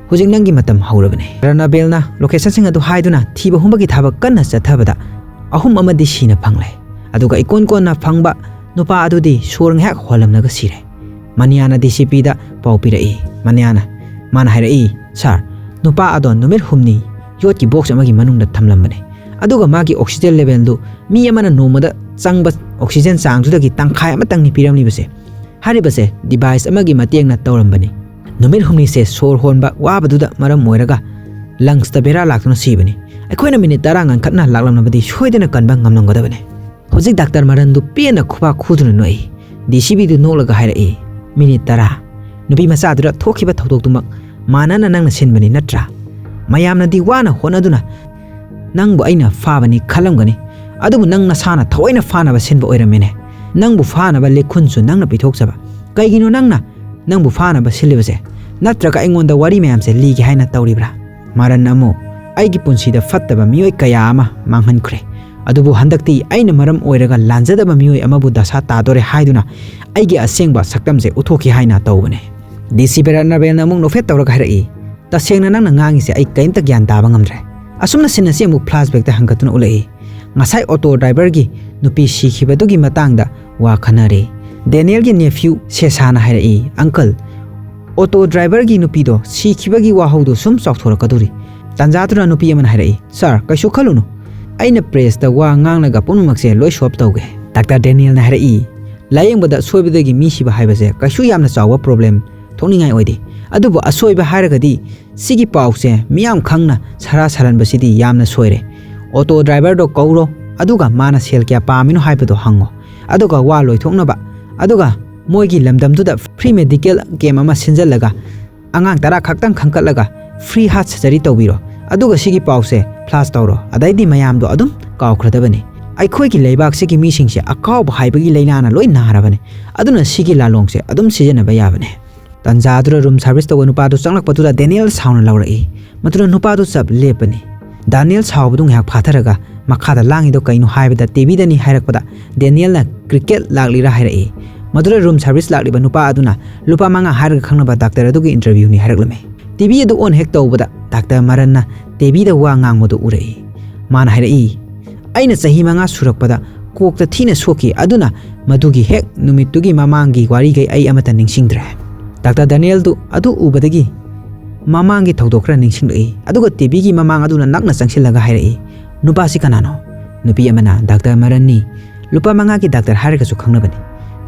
ꯍꯧꯖꯤꯛ ꯅꯪꯒꯤ ꯃꯇꯝ ꯍꯧꯔꯕꯅꯤ"꯫ ꯔꯅꯥꯕꯦꯜꯅ ꯂꯣꯀꯦꯁꯟꯁꯤꯡ ꯑꯗꯨ ꯍꯥꯏꯗꯨꯅ ꯊꯤꯕ ꯍꯨꯝꯕꯒꯤ ꯊꯕꯛ ꯀꯟꯅ ꯆꯠꯊꯕꯗ ꯑꯍꯨꯝ ꯑꯃꯗꯤ ꯁꯤꯅ ꯐꯪꯂꯦ꯫ ꯑꯗꯨꯒ ꯏꯀꯣꯟ ꯀꯣꯟꯅ ꯐꯪꯕ ꯅꯨꯄꯥ ꯑꯗꯨꯗꯤ ꯁꯣꯔ ꯉꯥꯏꯍꯥꯛ ꯍꯣꯜꯂꯝꯂꯒ ꯁꯤꯔꯦ꯫ ꯃꯅꯤꯌꯥꯅ ꯗꯤ ꯁꯤ ꯄꯤꯗ ꯄꯥꯎ ꯄꯤꯔꯛꯏ꯫ ꯃꯅꯤꯌꯥꯅ, ꯃꯥꯅ ꯍꯥꯏꯔꯛꯏ, "ꯁꯥꯔ, ꯅꯨꯄꯥ ꯑꯗꯣ ꯅꯨꯃꯤꯠ ꯍꯨꯝꯅꯤ ꯌꯣꯠꯀꯤ ꯕꯣꯛꯁ ꯑꯃꯒꯤ ꯃꯅꯨꯡꯗ ꯊꯝꯂꯝꯕꯅꯦ꯫ ꯑꯗꯨꯒ ꯃꯥꯒꯤ ꯑꯣꯛꯁꯤꯖꯦꯟ ꯂꯦꯚꯦꯜꯗꯨ ꯃꯤ ꯑꯃꯅ ꯅꯣꯡꯃꯗ ꯆꯪꯕ ꯑꯣꯛꯁꯤꯖꯦꯟ ꯆꯥꯡꯗꯨꯗꯒꯤ ꯇꯪꯈꯥꯏ ꯑꯃꯇꯪꯅꯤ ꯄꯤꯔꯝꯂꯤꯕꯁꯦ꯫ ꯍꯥꯏꯔꯤꯕꯁꯦ ꯗꯤꯚꯥꯏꯁ ꯑꯃꯒꯤ ꯃꯇꯦꯡꯅ ꯇꯧꯔꯝꯕꯅꯤ꯫ ꯅꯨꯃꯤꯠ ꯍꯨꯝꯅꯤꯁꯦ ꯁꯣꯔ ꯍꯣꯟꯕ ꯋꯥꯕꯗꯨꯗ ꯃꯔꯝ ꯑꯣꯏꯔꯒ ꯂꯪꯁꯇ ꯕꯦꯔꯥ ꯂꯥꯛꯇꯨꯅ ꯁꯤꯕꯅꯤ꯫ ꯑꯩꯈꯣꯏꯅ ꯃꯤꯅꯤꯠ ꯇꯔꯥ ꯉꯟꯈꯠꯅ ꯂꯥꯛꯂꯝꯂꯕꯗꯤ ꯁꯣꯏꯗꯅ ꯀꯟꯕ ꯉꯝꯂꯝꯒꯗꯕꯅꯤ"꯫ ꯍꯧꯖꯤꯛ ꯗꯥꯛꯇꯔ ꯃꯔꯟꯗꯨ ꯄꯦꯟꯅ ꯈꯨꯕꯥꯛ ꯈꯨꯗꯨꯅ ꯅꯣꯛꯏ꯫ ꯗꯤ ꯁꯤ ꯄꯤꯗꯨ ꯅꯣꯛꯂꯒ ꯍꯥꯏꯔꯛꯏ, "ꯃꯤꯅꯤꯠ ꯇꯔꯥ? ꯅꯨꯄꯤ ꯃꯆꯥꯗꯨꯗ ꯊꯣꯛꯈꯤꯕ ꯊꯧꯗꯣꯛꯇꯨꯃꯛ ꯃꯥꯟꯅꯅ ꯅꯪꯅ ꯁꯤꯟꯕꯅꯤ ꯅꯠꯇ꯭ꯔꯥ? ꯃꯌꯥꯝꯅꯗꯤ ꯋꯥꯅ ꯍꯣꯠꯅꯗꯨꯅ ꯅꯪꯕꯨ ꯑꯩꯅ ꯐꯥꯕꯅꯤ ꯈꯜꯂꯝꯒꯅꯤ, ꯑꯗꯨꯕꯨ ꯅꯪ ꯅꯁꯥꯅ ꯊꯑꯣꯏꯅ ꯐꯥꯅꯕ ꯁꯤꯟꯕ ꯑꯣꯏꯔꯝꯃꯦꯅꯦ꯫ ꯅꯪꯕꯨ ꯐꯥꯅꯕ ꯂꯤꯈꯨꯟꯁꯨ ꯅꯪꯅ ꯄꯤꯊꯣꯛꯆꯕ꯫ ꯀꯩꯒꯤꯅꯣ ꯅꯪꯅ ꯅꯪꯕꯨ ꯐꯥꯅꯕ ꯁꯤꯜꯂꯤꯕꯁꯦ? ꯅꯠꯇ꯭ꯔꯒ ꯑꯩꯉꯣꯟꯗ ꯋꯥꯔꯤ ꯃꯌꯥꯝꯁꯦ ꯂꯤꯒꯦ ꯍꯥꯏꯅ ꯇꯧꯔꯤꯕ꯭ꯔꯥ?" ꯃꯔꯟ ꯑꯃꯨꯛ, "ꯑꯩꯒꯤ ꯄꯨꯟꯁꯤꯗ ꯐꯠꯇꯕ ꯃꯤꯑꯣꯏ ꯀꯌꯥ ꯑꯃ ꯃꯥꯡꯍꯟꯈ꯭ꯔꯦ, ꯑꯗꯨꯕꯨ ꯍꯟꯗꯛꯇꯤ ꯑꯩꯅ ꯃꯔꯝ ꯑꯣꯏꯔꯒ ꯂꯥꯟꯖꯗꯕ ꯃꯤꯑꯣꯏ ꯑꯃꯕꯨ ꯗꯁꯥ ꯇꯥꯗꯣꯔꯦ ꯍꯥꯏꯗꯨꯅ ꯑꯩꯒꯤ ꯑꯁꯦꯡꯕ ꯁꯛꯇꯝꯁꯦ ꯎꯠꯊꯣꯛꯀꯦ ꯍꯥꯏꯅ ꯇꯧꯕꯅꯦ"꯫ ꯗꯤ ꯁꯤ ꯄꯤ ꯔꯅꯥꯕꯦꯜꯅ ꯑꯃꯨꯛ ꯅꯣꯛꯐꯦꯠ ꯇꯧꯔꯒ ꯍꯥꯏꯔꯛꯏ, "ꯇꯁꯦꯡꯅ ꯅꯪꯅ ꯉꯥꯡꯉꯤꯁꯦ ꯑꯩ ꯀꯔꯤꯝꯇ ꯒ꯭ꯌꯥꯟ ꯇꯥꯕ ꯉꯝꯗ꯭ꯔꯦ꯫ ꯑꯁꯨꯝꯅ ꯁꯤꯟ ꯑꯁꯤ ꯑꯃꯨꯛ ꯐ꯭ꯂꯥꯁꯕꯦꯛꯇ ꯍꯟꯒꯠꯇꯨꯅ ꯎꯠꯂꯛꯏ꯫ ꯉꯁꯥꯏ ꯑꯣꯇꯣ ꯗ꯭ꯔꯥꯏꯚꯔꯒꯤ ꯅꯨꯄꯤ ꯁꯤꯈꯤꯕꯗꯨꯒꯤ ꯃꯇꯥꯡꯗ ꯋꯥ ꯈꯟꯅꯔꯤ꯫ ꯗꯦꯅꯤꯌꯦꯜꯒꯤ ꯅꯦꯐ꯭ꯌꯨ ꯁꯦꯁꯥꯅ ꯍꯥꯏꯔꯛꯏ, "ꯑꯪꯀꯜ, ꯑꯣꯇꯣ ꯗ꯭ꯔꯥꯏꯚꯔꯒꯤ ꯅꯨꯄꯤꯗꯣ ꯁꯤꯈꯤꯕꯒꯤ ꯋꯥꯍꯧꯗꯣ ꯁꯨꯝ ꯆꯥꯎꯊꯣꯔꯛꯀꯗꯧꯔꯤ꯫ ꯇꯥꯟꯖꯥꯗꯨꯅ ꯅꯨꯄꯤ ꯑꯃꯅ ꯍꯥꯏꯔꯛꯏ, "ꯁꯥꯔ, ꯀꯩꯁꯨ ꯈꯜꯂꯨꯅꯨ, ꯑꯩꯅ ꯄ꯭ꯔꯦꯁꯇ ꯋꯥ ꯉꯥꯡꯂꯒ ꯄꯨꯝꯅꯃꯛꯁꯦ ꯂꯣꯏ ꯁꯣꯜꯕ ꯇꯧꯒꯦ"꯫ ꯗꯥꯛꯇꯔ ꯗꯦꯅꯤꯌꯦꯜꯅ ꯍꯥꯏꯔꯛꯏ, "ꯂꯥꯌꯦꯡꯕꯗ ꯁꯣꯏꯕꯗꯒꯤ ꯃꯤ ꯁꯤꯕ ꯍꯥꯏꯕꯁꯦ ꯀꯩꯁꯨ ꯌꯥꯝꯅ ꯆꯥꯎꯕ ꯄ꯭ꯔꯣꯕ꯭ꯂꯦꯝ ꯊꯣꯛꯅꯤꯡꯉꯥꯏ ꯑꯣꯏꯗꯦ, ꯑꯗꯨꯕꯨ ꯑꯁꯣꯏꯕ ꯍꯥꯏꯔꯒꯗꯤ ꯁꯤꯒꯤ ꯄꯥꯎꯁꯦ ꯃꯤꯌꯥꯝ ꯈꯪꯅ ꯁꯔꯥ ꯁꯥꯔꯟꯕꯁꯤꯗꯤ ꯌꯥꯝꯅ ꯁꯣꯏꯔꯦ꯫ ꯑꯣꯇꯣ ꯗ꯭ꯔꯥꯏꯚꯔꯗꯣ ꯀꯧꯔꯣ, ꯑꯗꯨꯒ ꯃꯥꯅ ꯁꯦꯜ ꯀꯌꯥ ꯄꯥꯝꯃꯤꯅꯣ ꯍꯥꯏꯕꯗꯣ ꯍꯪꯉꯣ, ꯑꯗꯨꯒ ꯋꯥ ꯂꯣꯏꯊꯣꯛꯅꯕ, ꯑꯗꯨꯒ ꯃꯣꯏꯒꯤ ꯂꯝꯗꯝꯗꯨꯗ ꯐ꯭ꯔꯤ ꯃꯦꯗꯤꯀꯦꯜ ꯀꯦꯝ ꯑꯃ ꯁꯤꯟꯖꯜꯂꯒ ꯑꯉꯥꯡ ꯇꯔꯥ ꯈꯛꯇꯪ ꯈꯟꯒꯠꯂꯒ ꯐ꯭ꯔꯤ ꯍꯥꯔꯠ ꯁꯔꯖꯔꯤ ꯇꯧꯕꯤꯔꯣ, ꯑꯗꯨꯒ ꯁꯤꯒꯤ ꯄꯥꯎꯁꯦ ꯐ꯭ꯂꯥꯁ ꯇꯧꯔꯣ, ꯑꯗꯩꯗꯤ ꯃꯌꯥꯝꯗꯣ ꯑꯗꯨꯝ ꯀꯥꯎꯈ꯭ꯔꯗꯕꯅꯤ꯫ ꯑꯩꯈꯣꯏꯒꯤ ꯂꯩꯕꯥꯛꯁꯤꯒꯤ ꯃꯤꯁꯤꯡꯁꯦ ꯑꯀꯥꯎꯕ ꯍꯥꯏꯕꯒꯤ ꯂꯥꯏꯅꯥꯅ ꯂꯣꯏ ꯅꯥꯔꯕꯅꯤ, ꯑꯗꯨꯅ ꯁꯤꯒꯤ ꯂꯥꯂꯣꯡꯁꯦ ꯑꯗꯨꯝ ꯁꯤꯖꯤꯟꯅꯕ ꯌꯥꯕꯅꯤ"꯫ ꯇꯟꯖꯥꯗꯨꯗ ꯔꯨꯝ ꯁꯥꯔꯚꯤꯁ ꯇꯧꯕ ꯅꯨꯄꯥꯗꯨ ꯆꯪꯂꯛꯄꯗꯨꯗ ꯗꯦꯅꯤꯌꯦꯜ ꯁꯥꯎꯅ ꯂꯥꯎꯔꯛꯏ꯫ ꯃꯗꯨꯗ ꯅꯨꯄꯥꯗꯨ ꯆꯞ ꯂꯦꯞꯄꯅꯤ꯫ ꯗꯥꯅꯤꯌꯦꯜ ꯁꯥꯎꯕꯗꯨ ꯉꯥꯏꯍꯥꯛ ꯐꯥꯊꯔꯒ ꯃꯈꯥꯗ ꯂꯥꯡꯉꯤꯗꯣ ꯀꯩꯅꯣ ꯍꯥꯏꯕꯗ ꯇꯤꯚꯤꯗꯅꯤ ꯍꯥꯏꯔꯛꯄꯗ ꯗꯦꯅꯤꯌꯦꯜꯅ ꯀ꯭ꯔꯤꯀꯦꯠ ꯂꯥꯛꯂꯤꯔꯥ ꯍꯥꯏꯔꯛꯏ꯫ ꯃꯗꯨꯗ ꯔꯨꯝ ꯁꯥꯔꯚꯤꯁ ꯂꯥꯛꯂꯤꯕ ꯅꯨꯄꯥ ꯑꯗꯨꯅ ꯂꯨꯄꯥ ꯃꯉꯥ ꯍꯥꯏꯔꯒ ꯈꯪꯅꯕ ꯗꯥꯛꯇꯔ ꯑꯗꯨꯒꯤ ꯏꯟꯇꯔꯚ꯭ꯌꯨꯅꯤ ꯍꯥꯏꯔꯛꯂꯝꯃꯤ꯫ ꯇꯤꯚꯤ ꯑꯗꯨ ꯑꯣꯟ ꯍꯦꯛ ꯇꯧꯕꯗ ꯗꯥꯛꯇꯔ ꯃꯔꯟꯅ ꯇꯤꯚꯤꯗ ꯋꯥ ꯉꯥꯡꯕꯗꯨ ꯎꯔꯛꯏ꯫ ꯃꯥꯅ ꯍꯥꯏꯔꯛꯏ, "ꯑꯩꯅ ꯆꯍꯤ ꯃꯉꯥ ꯁꯨꯔꯛꯄꯗ ꯀꯣꯛꯇ ꯊꯤꯅ ꯁꯣꯛꯈꯤ, ꯑꯗꯨꯅ ꯃꯗꯨꯒꯤ ꯍꯦꯛ ꯅꯨꯃꯤꯠꯇꯨꯒꯤ ꯃꯃꯥꯡꯒꯤ ꯋꯥꯔꯤꯈꯩ ꯑꯩ ꯑꯃꯠꯇ ꯅꯤꯡꯁꯤꯡꯗ꯭ꯔꯦ"꯫ ꯗꯥꯛꯇꯔ ꯗꯥꯅꯤꯌꯦꯜꯗꯨ ꯑꯗꯨ ꯎꯕꯗꯒꯤ ꯃꯃꯥꯡꯒꯤ ꯊꯧꯗꯣꯛ ꯈꯔ ꯅꯤꯡꯁꯤꯡꯂꯛꯏ, ꯑꯗꯨꯒ ꯇꯤꯚꯤꯒꯤ ꯃꯃꯥꯡ ꯑꯗꯨꯅ ꯅꯛꯅ ꯆꯪꯁꯤꯜꯂꯒ ꯍꯥꯏꯔꯛꯏ, "ꯅꯨꯄꯥꯁꯤ ꯀꯅꯥꯅꯣ?" ꯅꯨꯄꯤ ꯑꯃꯅ, "ꯗꯥꯛꯇꯔ ꯃꯔꯟꯅꯤ, ꯂꯨꯄꯥ ꯃꯉꯥꯒꯤ ꯗꯥꯛꯇꯔ ꯍꯥꯏꯔꯒꯁꯨ ꯈꯪꯅꯕꯅꯤ꯫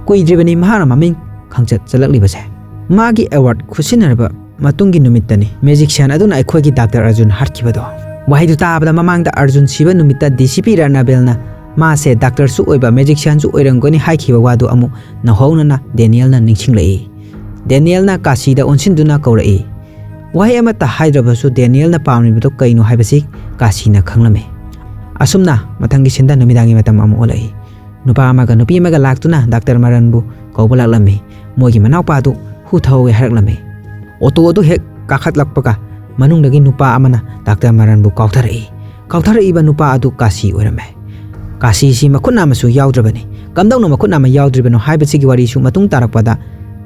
ꯀꯨꯏꯗ꯭ꯔꯤꯕꯅꯤ ꯃꯍꯥꯛꯅ ꯃꯃꯤꯡ ꯈꯪꯆꯠ ꯆꯠꯂꯛꯂꯤꯕꯁꯦ꯫ ꯃꯥꯒꯤ ꯑꯦꯋꯥꯔꯗ ꯈꯨꯠꯁꯤꯟꯅꯔꯕ ꯃꯇꯨꯡꯒꯤ ꯅꯨꯃꯤꯠꯇꯅꯤ ꯃꯦꯖꯤꯛꯁꯤꯌꯥꯟ ꯑꯗꯨꯅ ꯑꯩꯈꯣꯏꯒꯤ ꯗꯥꯛꯇꯔ ꯑꯔꯖꯨꯟ ꯍꯥꯠꯈꯤꯕꯗꯣ"꯫ ꯋꯥꯍꯩꯗꯨ ꯇꯥꯕꯗ ꯃꯃꯥꯡꯗ ꯑꯔꯖꯨꯟ ꯁꯤꯕ ꯅꯨꯃꯤꯠꯇ ꯗꯤ ꯁꯤ ꯄꯤ ꯔꯠꯅꯥꯕꯦꯜꯅ ꯃꯥꯁꯦ ꯗꯥꯛꯇꯔꯁꯨ ꯑꯣꯏꯕ ꯃꯦꯖꯤꯛꯁꯤꯌꯥꯟꯁꯨ ꯑꯣꯏꯔꯝꯒꯅꯤ ꯍꯥꯏꯈꯤꯕ ꯋꯥꯗꯨ ꯑꯃꯨꯛ ꯅꯧꯍꯧꯅꯅ ꯗꯦꯅꯤꯌꯦꯜꯅ ꯅꯤꯡꯁꯤꯡꯂꯛꯏ꯫ ꯗꯦꯅꯤꯌꯦꯜꯅ ꯀꯥꯁꯤꯗ ꯑꯣꯟꯁꯤꯟꯗꯨꯅ ꯀꯧꯔꯛꯏ꯫ ꯋꯥꯍꯩ ꯑꯃꯠꯇ ꯍꯥꯏꯗ꯭ꯔꯕꯁꯨ ꯗꯦꯅꯤꯌꯦꯜꯅ ꯄꯥꯝꯂꯤꯕꯗꯨ ꯀꯩꯅꯣ ꯍꯥꯏꯕꯁꯤ ꯀꯥꯁꯤꯅ ꯈꯪꯂꯝꯃꯤ꯫ ꯑꯁꯨꯝꯅ ꯃꯊꯪꯒꯤ ꯁꯤꯟꯗ ꯅꯨꯃꯤꯗꯥꯡꯒꯤ ꯃꯇꯝ ꯑꯃꯨꯛ ꯑꯣꯜꯂꯛꯏ꯫ ꯅꯨꯄꯥ ꯑꯃꯒ ꯅꯨꯄꯤ ꯑꯃꯒ ꯂꯥꯛꯇꯨꯅ ꯗꯥꯛꯇꯔ ꯃꯔꯟꯕꯨ ꯀꯧꯕ ꯂꯥꯛꯂꯝꯃꯤ꯫ ꯃꯣꯏꯒꯤ ꯃꯅꯥꯎꯄꯥꯗꯨ ꯍꯨ ꯊꯧꯍꯧꯋꯦ ꯍꯥꯏꯔꯛꯂꯝꯃꯤ꯫ ꯑꯣꯇꯣ ꯑꯗꯨ ꯍꯦꯛ ꯀꯥꯈꯠꯂꯛꯄꯒ ꯃꯅꯨꯡꯗꯒꯤ ꯅꯨꯄꯥ ꯑꯃꯅ ꯗꯥꯛꯇꯔ ꯃꯔꯟꯕꯨ ꯀꯥꯎꯊꯔꯛꯏ꯫ ꯀꯥꯎꯊꯔꯛꯏꯕ ꯅꯨꯄꯥ ꯑꯗꯨ ꯀꯥꯁꯤ ꯑꯣꯏꯔꯝꯃꯦ꯫ ꯀꯥꯁꯤꯁꯤ ꯃꯈꯨꯠ ꯅꯥꯝꯃꯁꯨ ꯌꯥꯎꯗ꯭ꯔꯕꯅꯤ꯫ ꯀꯝꯗꯧꯅ ꯃꯈꯨꯠ ꯅꯥꯝꯃ ꯌꯥꯎꯗ꯭ꯔꯤꯕꯅꯣ ꯍꯥꯏꯕꯁꯤꯒꯤ ꯋꯥꯔꯤꯁꯨ ꯃꯇꯨꯡ ꯇꯥꯔꯛꯄꯗ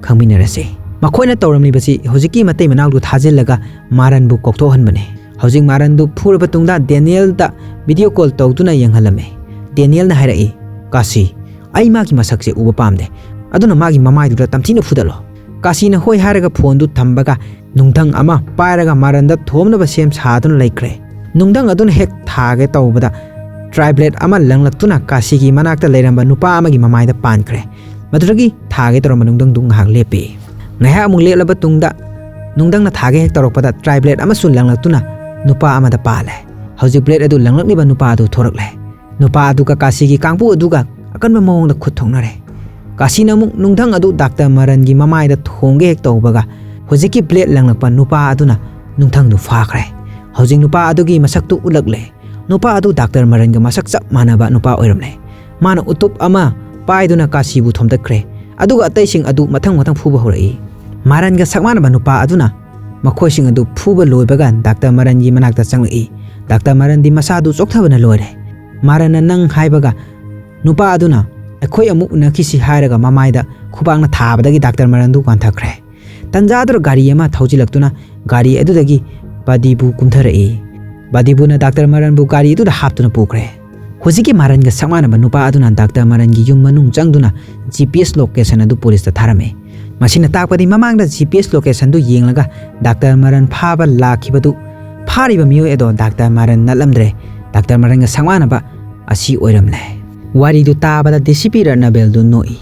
ꯈꯪꯃꯤꯟꯅꯔꯁꯤ꯫ ꯃꯈꯣꯏꯅ ꯇꯧꯔꯝꯂꯤꯕꯁꯤ ꯍꯧꯖꯤꯛꯀꯤ ꯃꯇꯩ ꯃꯅꯥꯎꯗꯨ ꯊꯥꯖꯤꯜꯂꯒ ꯃꯥꯔꯟꯕꯨ ꯀꯧꯊꯣꯛꯍꯟꯕꯅꯤ꯫ ꯍꯧꯖꯤꯛ ꯃꯥꯔꯟꯗꯨ ꯐꯨꯔꯕ ꯇꯨꯡꯗ ꯗꯦꯅꯤꯌꯦꯜꯗ ꯚꯤꯗꯤꯑꯣ ꯀꯣꯜ ꯇꯧꯗꯨꯅ ꯌꯦꯡꯍꯜꯂꯝꯃꯤ꯫ ꯗꯦꯅꯤꯌꯦꯜꯅ ꯍꯥꯏꯔꯛꯏ, "ꯀꯥꯁꯤ, ꯑꯩ ꯃꯥꯒꯤ ꯃꯁꯛꯁꯦ ꯎꯕ ꯄꯥꯝꯗꯦ, ꯑꯗꯨꯅ ꯃꯥꯒꯤ ꯃꯃꯥꯏꯗꯨꯗ ꯇꯝꯊꯤꯅ ꯐꯨꯗꯠꯂꯣ"꯫ ꯀꯥꯁꯤꯅ ꯍꯣꯏ ꯍꯥꯏꯔꯒ ꯐꯣꯟꯗꯨ ꯊꯝꯕꯒ ꯅꯨꯡꯙꯪ ꯑꯃ ꯄꯥꯏꯔꯒ ꯃꯥꯔꯟꯗ ꯊꯣꯝꯅꯕ ꯁꯦꯝ ꯁꯥꯗꯨꯅ ꯂꯩꯈ꯭ꯔꯦ꯫ ꯅꯨꯡꯙꯪ ꯑꯗꯨꯅ ꯍꯦꯛ ꯊꯥꯒꯦ ꯇꯧꯕꯗ ꯇ꯭ꯔꯥꯏꯕ꯭ꯂꯦꯠ ꯑꯃ ꯂꯪꯂꯛꯇꯨꯅ ꯀꯥꯁꯤꯒꯤ ꯃꯅꯥꯛꯇ ꯂꯩꯔꯝꯕ ꯅꯨꯄꯥ ꯑꯃꯒꯤ ꯃꯃꯥꯏꯗ ꯄꯥꯟꯈ꯭ꯔꯦ꯫ ꯃꯗꯨꯗꯒꯤ ꯊꯥꯒꯦ ꯇꯧꯔꯝꯕ ꯅꯨꯡꯙꯪꯗꯨ ꯉꯥꯏꯍꯥꯛ ꯂꯦꯞꯄꯤ꯫ ꯉꯥꯏꯍꯥꯛ ꯑꯃꯨꯛ ꯂꯦꯞꯂꯕ ꯇꯨꯡꯗ ꯅꯨꯡꯙꯪꯅ ꯊꯥꯒꯦ ꯍꯦꯛ ꯇꯧꯔꯛꯄꯗ ꯇ꯭ꯔꯥꯏꯕ꯭ꯂꯦꯠ ꯑꯃꯁꯨ ꯂꯪꯂꯛꯇꯨꯅ ꯅꯨꯄꯥ ꯑꯃꯗ ꯄꯥꯜꯂꯦ꯫ ꯍꯧꯖꯤꯛ ꯕ꯭ꯂꯦꯠ ꯑꯗꯨ ꯂꯪꯂꯛꯂꯤꯕ ꯅꯨꯄꯥ ꯑꯗꯨ ꯊꯣꯔꯛꯂꯦ꯫ ꯅꯨꯄꯥ ꯑꯗꯨꯒ ꯀꯥꯁꯤꯒꯤ ꯀꯥꯡꯕꯨ ꯑꯗꯨꯒ ꯑꯀꯟꯕ ꯃꯑꯣꯡꯗ ꯈꯨꯠ ꯊꯣꯛꯅꯔꯦ꯫ ꯀꯥꯁꯤꯅ ꯑꯃꯨꯛ ꯅꯨꯡꯙꯪ ꯑꯗꯨ ꯗꯥꯛꯇꯔ ꯃꯔꯟꯒꯤ ꯃꯃꯥꯏꯗ ꯊꯣꯝꯒꯦ ꯍꯦꯛ ꯇꯧꯕꯒ ꯍꯧꯖꯤꯛꯀꯤ ꯕ꯭ꯂꯦꯠ ꯂꯪꯂꯛꯄ ꯅꯨꯄꯥ ꯑꯗꯨꯅ ꯅꯨꯡꯙꯪꯗꯨ ꯐꯥꯈ꯭ꯔꯦ꯫ ꯍꯧꯖꯤꯛ ꯅꯨꯄꯥ ꯑꯗꯨꯒꯤ ꯃꯁꯛꯇꯨ ꯎꯠꯂꯛꯂꯦ꯫ ꯅꯨꯄꯥ ꯑꯗꯨ ꯗꯥꯛꯇꯔ ꯃꯔꯟꯒ ꯃꯁꯛ ꯆꯞ ꯃꯥꯟꯅꯕ ꯅꯨꯄꯥ ꯑꯣꯏꯔꯝꯂꯦ꯫ ꯃꯥꯅ ꯎꯇꯨꯞ ꯑꯃ ꯄꯥꯏꯗꯨꯅ ꯀꯥꯁꯤꯕꯨ ꯊꯣꯝꯗꯠꯈ꯭ꯔꯦ꯫ ꯑꯗꯨꯒ ꯑꯇꯩꯁꯤꯡ ꯑꯗꯨ ꯃꯊꯪ ꯃꯊꯪ ꯐꯨꯕ ꯍꯧꯔꯛꯏ꯫ ꯃꯥꯔꯟꯒ ꯁꯛ ꯃꯥꯟꯅꯕ ꯅꯨꯄꯥ ꯑꯗꯨꯅ ꯃꯈꯣꯏꯁꯤꯡ ꯑꯗꯨ ꯐꯨꯕ ꯂꯣꯏꯕꯒ ꯗꯥꯛꯇꯔ ꯃꯔꯟꯒꯤ ꯃꯅꯥꯛꯇ ꯆꯪꯂꯛꯏ꯫ ꯗꯥꯛꯇꯔ ꯃꯔꯟꯗꯤ ꯃꯁꯥꯗꯨ ꯆꯣꯛꯊꯕꯅ ꯂꯣꯏꯔꯦ꯫ ꯃꯥꯔꯟꯅ "ꯅꯪ" ꯍꯥꯏꯕꯒ ꯅꯨꯄꯥ ꯑꯗꯨꯅ "ꯑꯩꯈꯣꯏ ꯑꯃꯨꯛ ꯎꯅꯈꯤꯁꯤ" ꯍꯥꯏꯔꯒ ꯃꯃꯥꯏꯗ ꯈꯨꯕꯥꯛꯅ ꯊꯥꯕꯗꯒꯤ ꯗꯥꯛꯇꯔ ꯃꯔꯟꯗꯨ ꯋꯥꯟꯊꯈ꯭ꯔꯦ꯫ ꯇꯟꯖꯥꯗꯨꯗ ꯒꯥꯔꯤ ꯑꯃ ꯊꯧꯖꯤꯜꯂꯛꯇꯨꯅ ꯒꯥꯔꯤ ꯑꯗꯨꯗꯒꯤ ꯕꯗꯤꯕꯨ ꯀꯨꯝꯊꯔꯛꯏ꯫ ꯕꯗꯤꯕꯨꯅ ꯗꯥꯛꯇꯔ ꯃꯔꯟꯕꯨ ꯒꯥꯔꯤ ꯑꯗꯨꯗ ꯍꯥꯞꯇꯨꯅ ꯄꯨꯈ꯭ꯔꯦ꯫ ꯍꯧꯖꯤꯛꯀꯤ ꯃꯥꯔꯟꯒ ꯁꯛ ꯃꯥꯟꯅꯕ ꯅꯨꯄꯥ ꯑꯗꯨꯅ ꯗꯥꯛꯇꯔ ꯃꯔꯟꯒꯤ ꯌꯨꯝ ꯃꯅꯨꯡ ꯆꯪꯗꯨꯅ ꯖꯤ ꯄꯤ ꯑꯦꯁ ꯂꯣꯀꯦꯁꯟ ꯑꯗꯨ ꯄꯨꯂꯤꯁꯇ ꯊꯥꯔꯝꯃꯤ꯫ ꯃꯁꯤꯅ ꯇꯥꯛꯄꯗꯤ ꯃꯃꯥꯡꯗ ꯖꯤ ꯄꯤ ꯑꯦꯁ ꯂꯣꯀꯦꯁꯟꯗꯨ ꯌꯦꯡꯂꯒ ꯗꯥꯛꯇꯔ ꯃꯔꯟ ꯐꯥꯕ ꯂꯥꯛꯈꯤꯕꯗꯨ ꯐꯥꯔꯤꯕ ꯃꯤꯑꯣꯏ ꯑꯗꯣ ꯗꯥꯛꯇꯔ ꯃꯔꯟ ꯅꯠꯂꯝꯗ꯭ꯔꯦ, ꯗꯥꯛꯇꯔ ꯃꯔꯟꯒ ꯁꯛ ꯃꯥꯟꯅꯕ ꯑꯁꯤ ꯑꯣꯏꯔꯝꯂꯦ꯫ ꯋꯥꯔꯤꯗꯨ ꯇꯥꯕꯗ ꯗꯤ ꯁꯤ ꯄꯤ ꯔꯠꯅꯕꯦꯜꯗꯨ ꯅꯣꯛꯏ꯫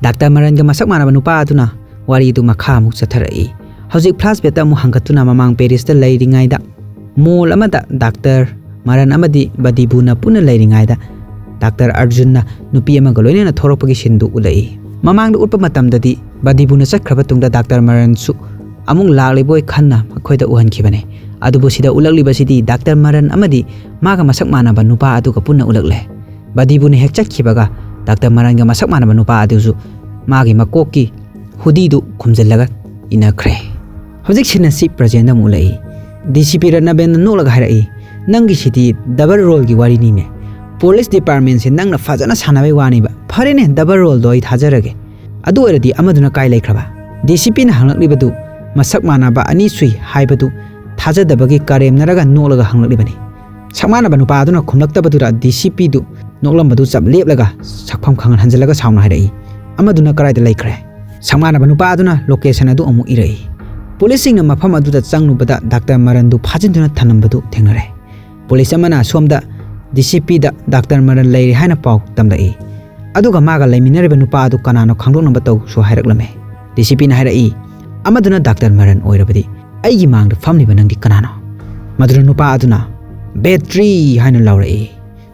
ꯗꯥꯛꯇꯔ ꯃꯔꯟꯒ ꯃꯁꯛ ꯃꯥꯟꯅꯕ ꯅꯨꯄꯥ ꯑꯗꯨꯅ ꯋꯥꯔꯤꯗꯨ ꯃꯈꯥ ꯑꯃꯨꯛ ꯆꯠꯊꯔꯛꯏ꯫ ꯍꯧꯖꯤꯛ ꯐ꯭ꯂꯥꯁꯕꯦꯛꯇ ꯑꯃꯨꯛ ꯍꯟꯒꯠꯇꯨꯅ ꯃꯃꯥꯡ ꯄꯦꯔꯤꯁꯇ ꯂꯩꯔꯤꯉꯩꯗ ꯃꯣꯜ ꯑꯃꯗ ꯗꯥꯛꯇꯔ ꯃꯔꯟ ꯑꯃꯗꯤ ꯕꯗꯤꯕꯨꯅ ꯄꯨꯟꯅ ꯂꯩꯔꯤꯉꯩꯗ ꯗꯥꯛꯇꯔ ꯑꯔꯖꯨꯟꯅ ꯅꯨꯄꯤ ꯑꯃꯒ ꯂꯣꯏꯅꯅ ꯊꯣꯔꯛꯄꯒꯤ ꯁꯤꯟꯗꯨ ꯎꯠꯂꯛꯏ꯫ ꯃꯃꯥꯡꯗ ꯎꯠꯄ ꯃꯇꯝꯗꯗꯤ ꯕꯗꯤꯕꯨꯅ ꯆꯠꯈ꯭ꯔꯕ ꯇꯨꯡꯗ ꯗꯥꯛꯇꯔ ꯃꯔꯟꯁꯨ ꯑꯃꯨꯛ ꯂꯥꯛꯂꯤꯕꯣꯏ ꯈꯟꯅ ꯃꯈꯣꯏꯗ ꯎꯍꯟꯈꯤꯕꯅꯤ꯫ ꯑꯗꯨꯕꯨ ꯁꯤꯗ ꯎꯠꯂꯛꯂꯤꯕꯁꯤꯗꯤ ꯗꯥꯛꯇꯔ ꯃꯔꯟ ꯑꯃꯗꯤ ꯃꯥꯒ ꯃꯁꯛ ꯃꯥꯟꯅꯕ ꯅꯨꯄꯥ ꯑꯗꯨꯒ ꯄꯨꯟꯅ ꯎꯠꯂꯛꯂꯦ꯫ ꯕꯗꯤꯕꯨꯅ ꯍꯦꯛ ꯆꯠꯈꯤꯕꯒ ꯗꯥꯛꯇꯔ ꯃꯔꯟꯒ ꯃꯁꯛ ꯃꯥꯟꯅꯕ ꯅꯨꯄꯥ ꯑꯗꯨꯁꯨ ꯃꯥꯒꯤ ꯃꯀꯣꯛꯀꯤ ꯍꯨꯗꯤꯗꯨ ꯈꯨꯝꯖꯤꯜꯂꯒ ꯏꯟꯅꯈ꯭ꯔꯦ꯫ ꯍꯧꯖꯤꯛ ꯁꯤꯟ ꯑꯁꯤ ꯄ꯭ꯔꯖꯦꯟꯗ ꯑꯃꯨꯛ ꯎꯠꯂꯛꯏ꯫ ꯗꯤ ꯁꯤ ꯄꯤ ꯔꯠꯅꯕꯦꯟꯅ ꯅꯣꯛꯂꯒ ꯍꯥꯏꯔꯛꯏ, "ꯅꯪꯒꯤꯁꯤꯗꯤ ꯗꯕꯜ ꯔꯣꯜꯒꯤ ꯋꯥꯔꯤꯅꯤꯅꯦ꯫ ꯄꯨꯂꯤꯁ ꯗꯤꯄꯥꯔꯠꯃꯦꯟꯁꯦ ꯅꯪꯅ ꯐꯖꯅ ꯁꯥꯟꯅꯕꯩ ꯋꯥꯅꯤꯕ꯫ ꯐꯔꯦꯅꯦ, ꯗꯕꯜ ꯔꯣꯜꯗꯣ ꯑꯩ ꯊꯥꯖꯔꯒꯦ꯫ ꯑꯗꯨ ꯑꯣꯏꯔꯗꯤ ꯑꯃꯗꯨꯅ ꯀꯥꯏ ꯂꯩꯈ꯭ꯔꯕ?" ꯗꯤ ꯁꯤ ꯄꯤꯅ ꯍꯪꯂꯛꯂꯤꯕꯗꯨ ꯃꯁꯛ ꯃꯥꯟꯅꯕ ꯑꯅꯤ ꯁꯨꯏ ꯍꯥꯏꯕꯗꯨ ꯊꯥꯖꯗꯕꯒꯤ ꯀꯔꯦꯝꯅꯔꯒ ꯅꯣꯛꯂꯒ ꯍꯪꯂꯛꯂꯤꯕꯅꯤ꯫ ꯁꯛ ꯃꯥꯟꯅꯕ ꯅꯨꯄꯥ ꯑꯗꯨꯅ ꯈꯨꯝꯂꯛꯇꯕꯗꯨꯗ ꯗꯤ ꯁꯤ ꯄꯤꯗꯨ ꯅꯣꯛꯂꯝꯕꯗꯨ ꯆꯞ ꯂꯦꯞꯂꯒ ꯁꯛꯐꯝ ꯈꯪꯍꯟ ꯍꯟꯖꯤꯜꯂꯒ ꯁꯥꯎꯅ ꯍꯥꯏꯔꯛꯏ, "ꯑꯃꯗꯨꯅ ꯀꯗꯥꯏꯗ ꯂꯩꯈ꯭ꯔꯦ?" ꯁꯪꯒꯥꯅꯕ ꯅꯨꯄꯥ ꯑꯗꯨꯅ ꯂꯣꯀꯦꯁꯟ ꯑꯗꯨ ꯑꯃꯨꯛ ꯏꯔꯛꯏ꯫ ꯄꯨꯂꯤꯁꯁꯤꯡꯅ ꯃꯐꯝ ꯑꯗꯨꯗ ꯆꯪꯂꯨꯕꯗ ꯗꯥꯛꯇꯔ ꯃꯔꯟꯗꯨ ꯐꯥꯖꯤꯟꯗꯨꯅ ꯊꯝꯂꯝꯕꯗꯨ ꯊꯦꯡꯅꯔꯦ꯫ ꯄꯨꯂꯤꯁ ꯑꯃꯅ ꯁꯣꯝꯗ ꯗꯤ ꯁꯤ ꯄꯤꯗ ꯗꯥꯛꯇꯔ ꯃꯔꯟ ꯂꯩꯔꯦ ꯍꯥꯏꯅ ꯄꯥꯎ ꯇꯝꯂꯛꯏ꯫ ꯑꯗꯨꯒ ꯃꯥꯒ ꯂꯩꯃꯤꯟꯅꯔꯤꯕ ꯅꯨꯄꯥ ꯑꯗꯨ ꯀꯅꯥꯅꯣ ꯈꯪꯗꯣꯛꯅꯕ ꯇꯧꯁꯨ ꯍꯥꯏꯔꯛꯂꯝꯃꯦ꯫ ꯗꯤ ꯁꯤ ꯄꯤꯅ ꯍꯥꯏꯔꯛꯏ, "ꯑꯃꯗꯨꯅ ꯗꯥꯛꯇꯔ ꯃꯔꯟ ꯑꯣꯏꯔꯕꯗꯤ ꯑꯩꯒꯤ ꯃꯥꯡꯗ ꯐꯝꯂꯤꯕ ꯅꯪꯗꯤ ꯀꯅꯥꯅꯣ?" ꯃꯗꯨꯗ ꯅꯨꯄꯥ ꯑꯗꯨꯅ, "ꯕꯦꯇ꯭ꯔꯤ" ꯍꯥꯏꯅ ꯂꯥꯎꯔꯛꯏ꯫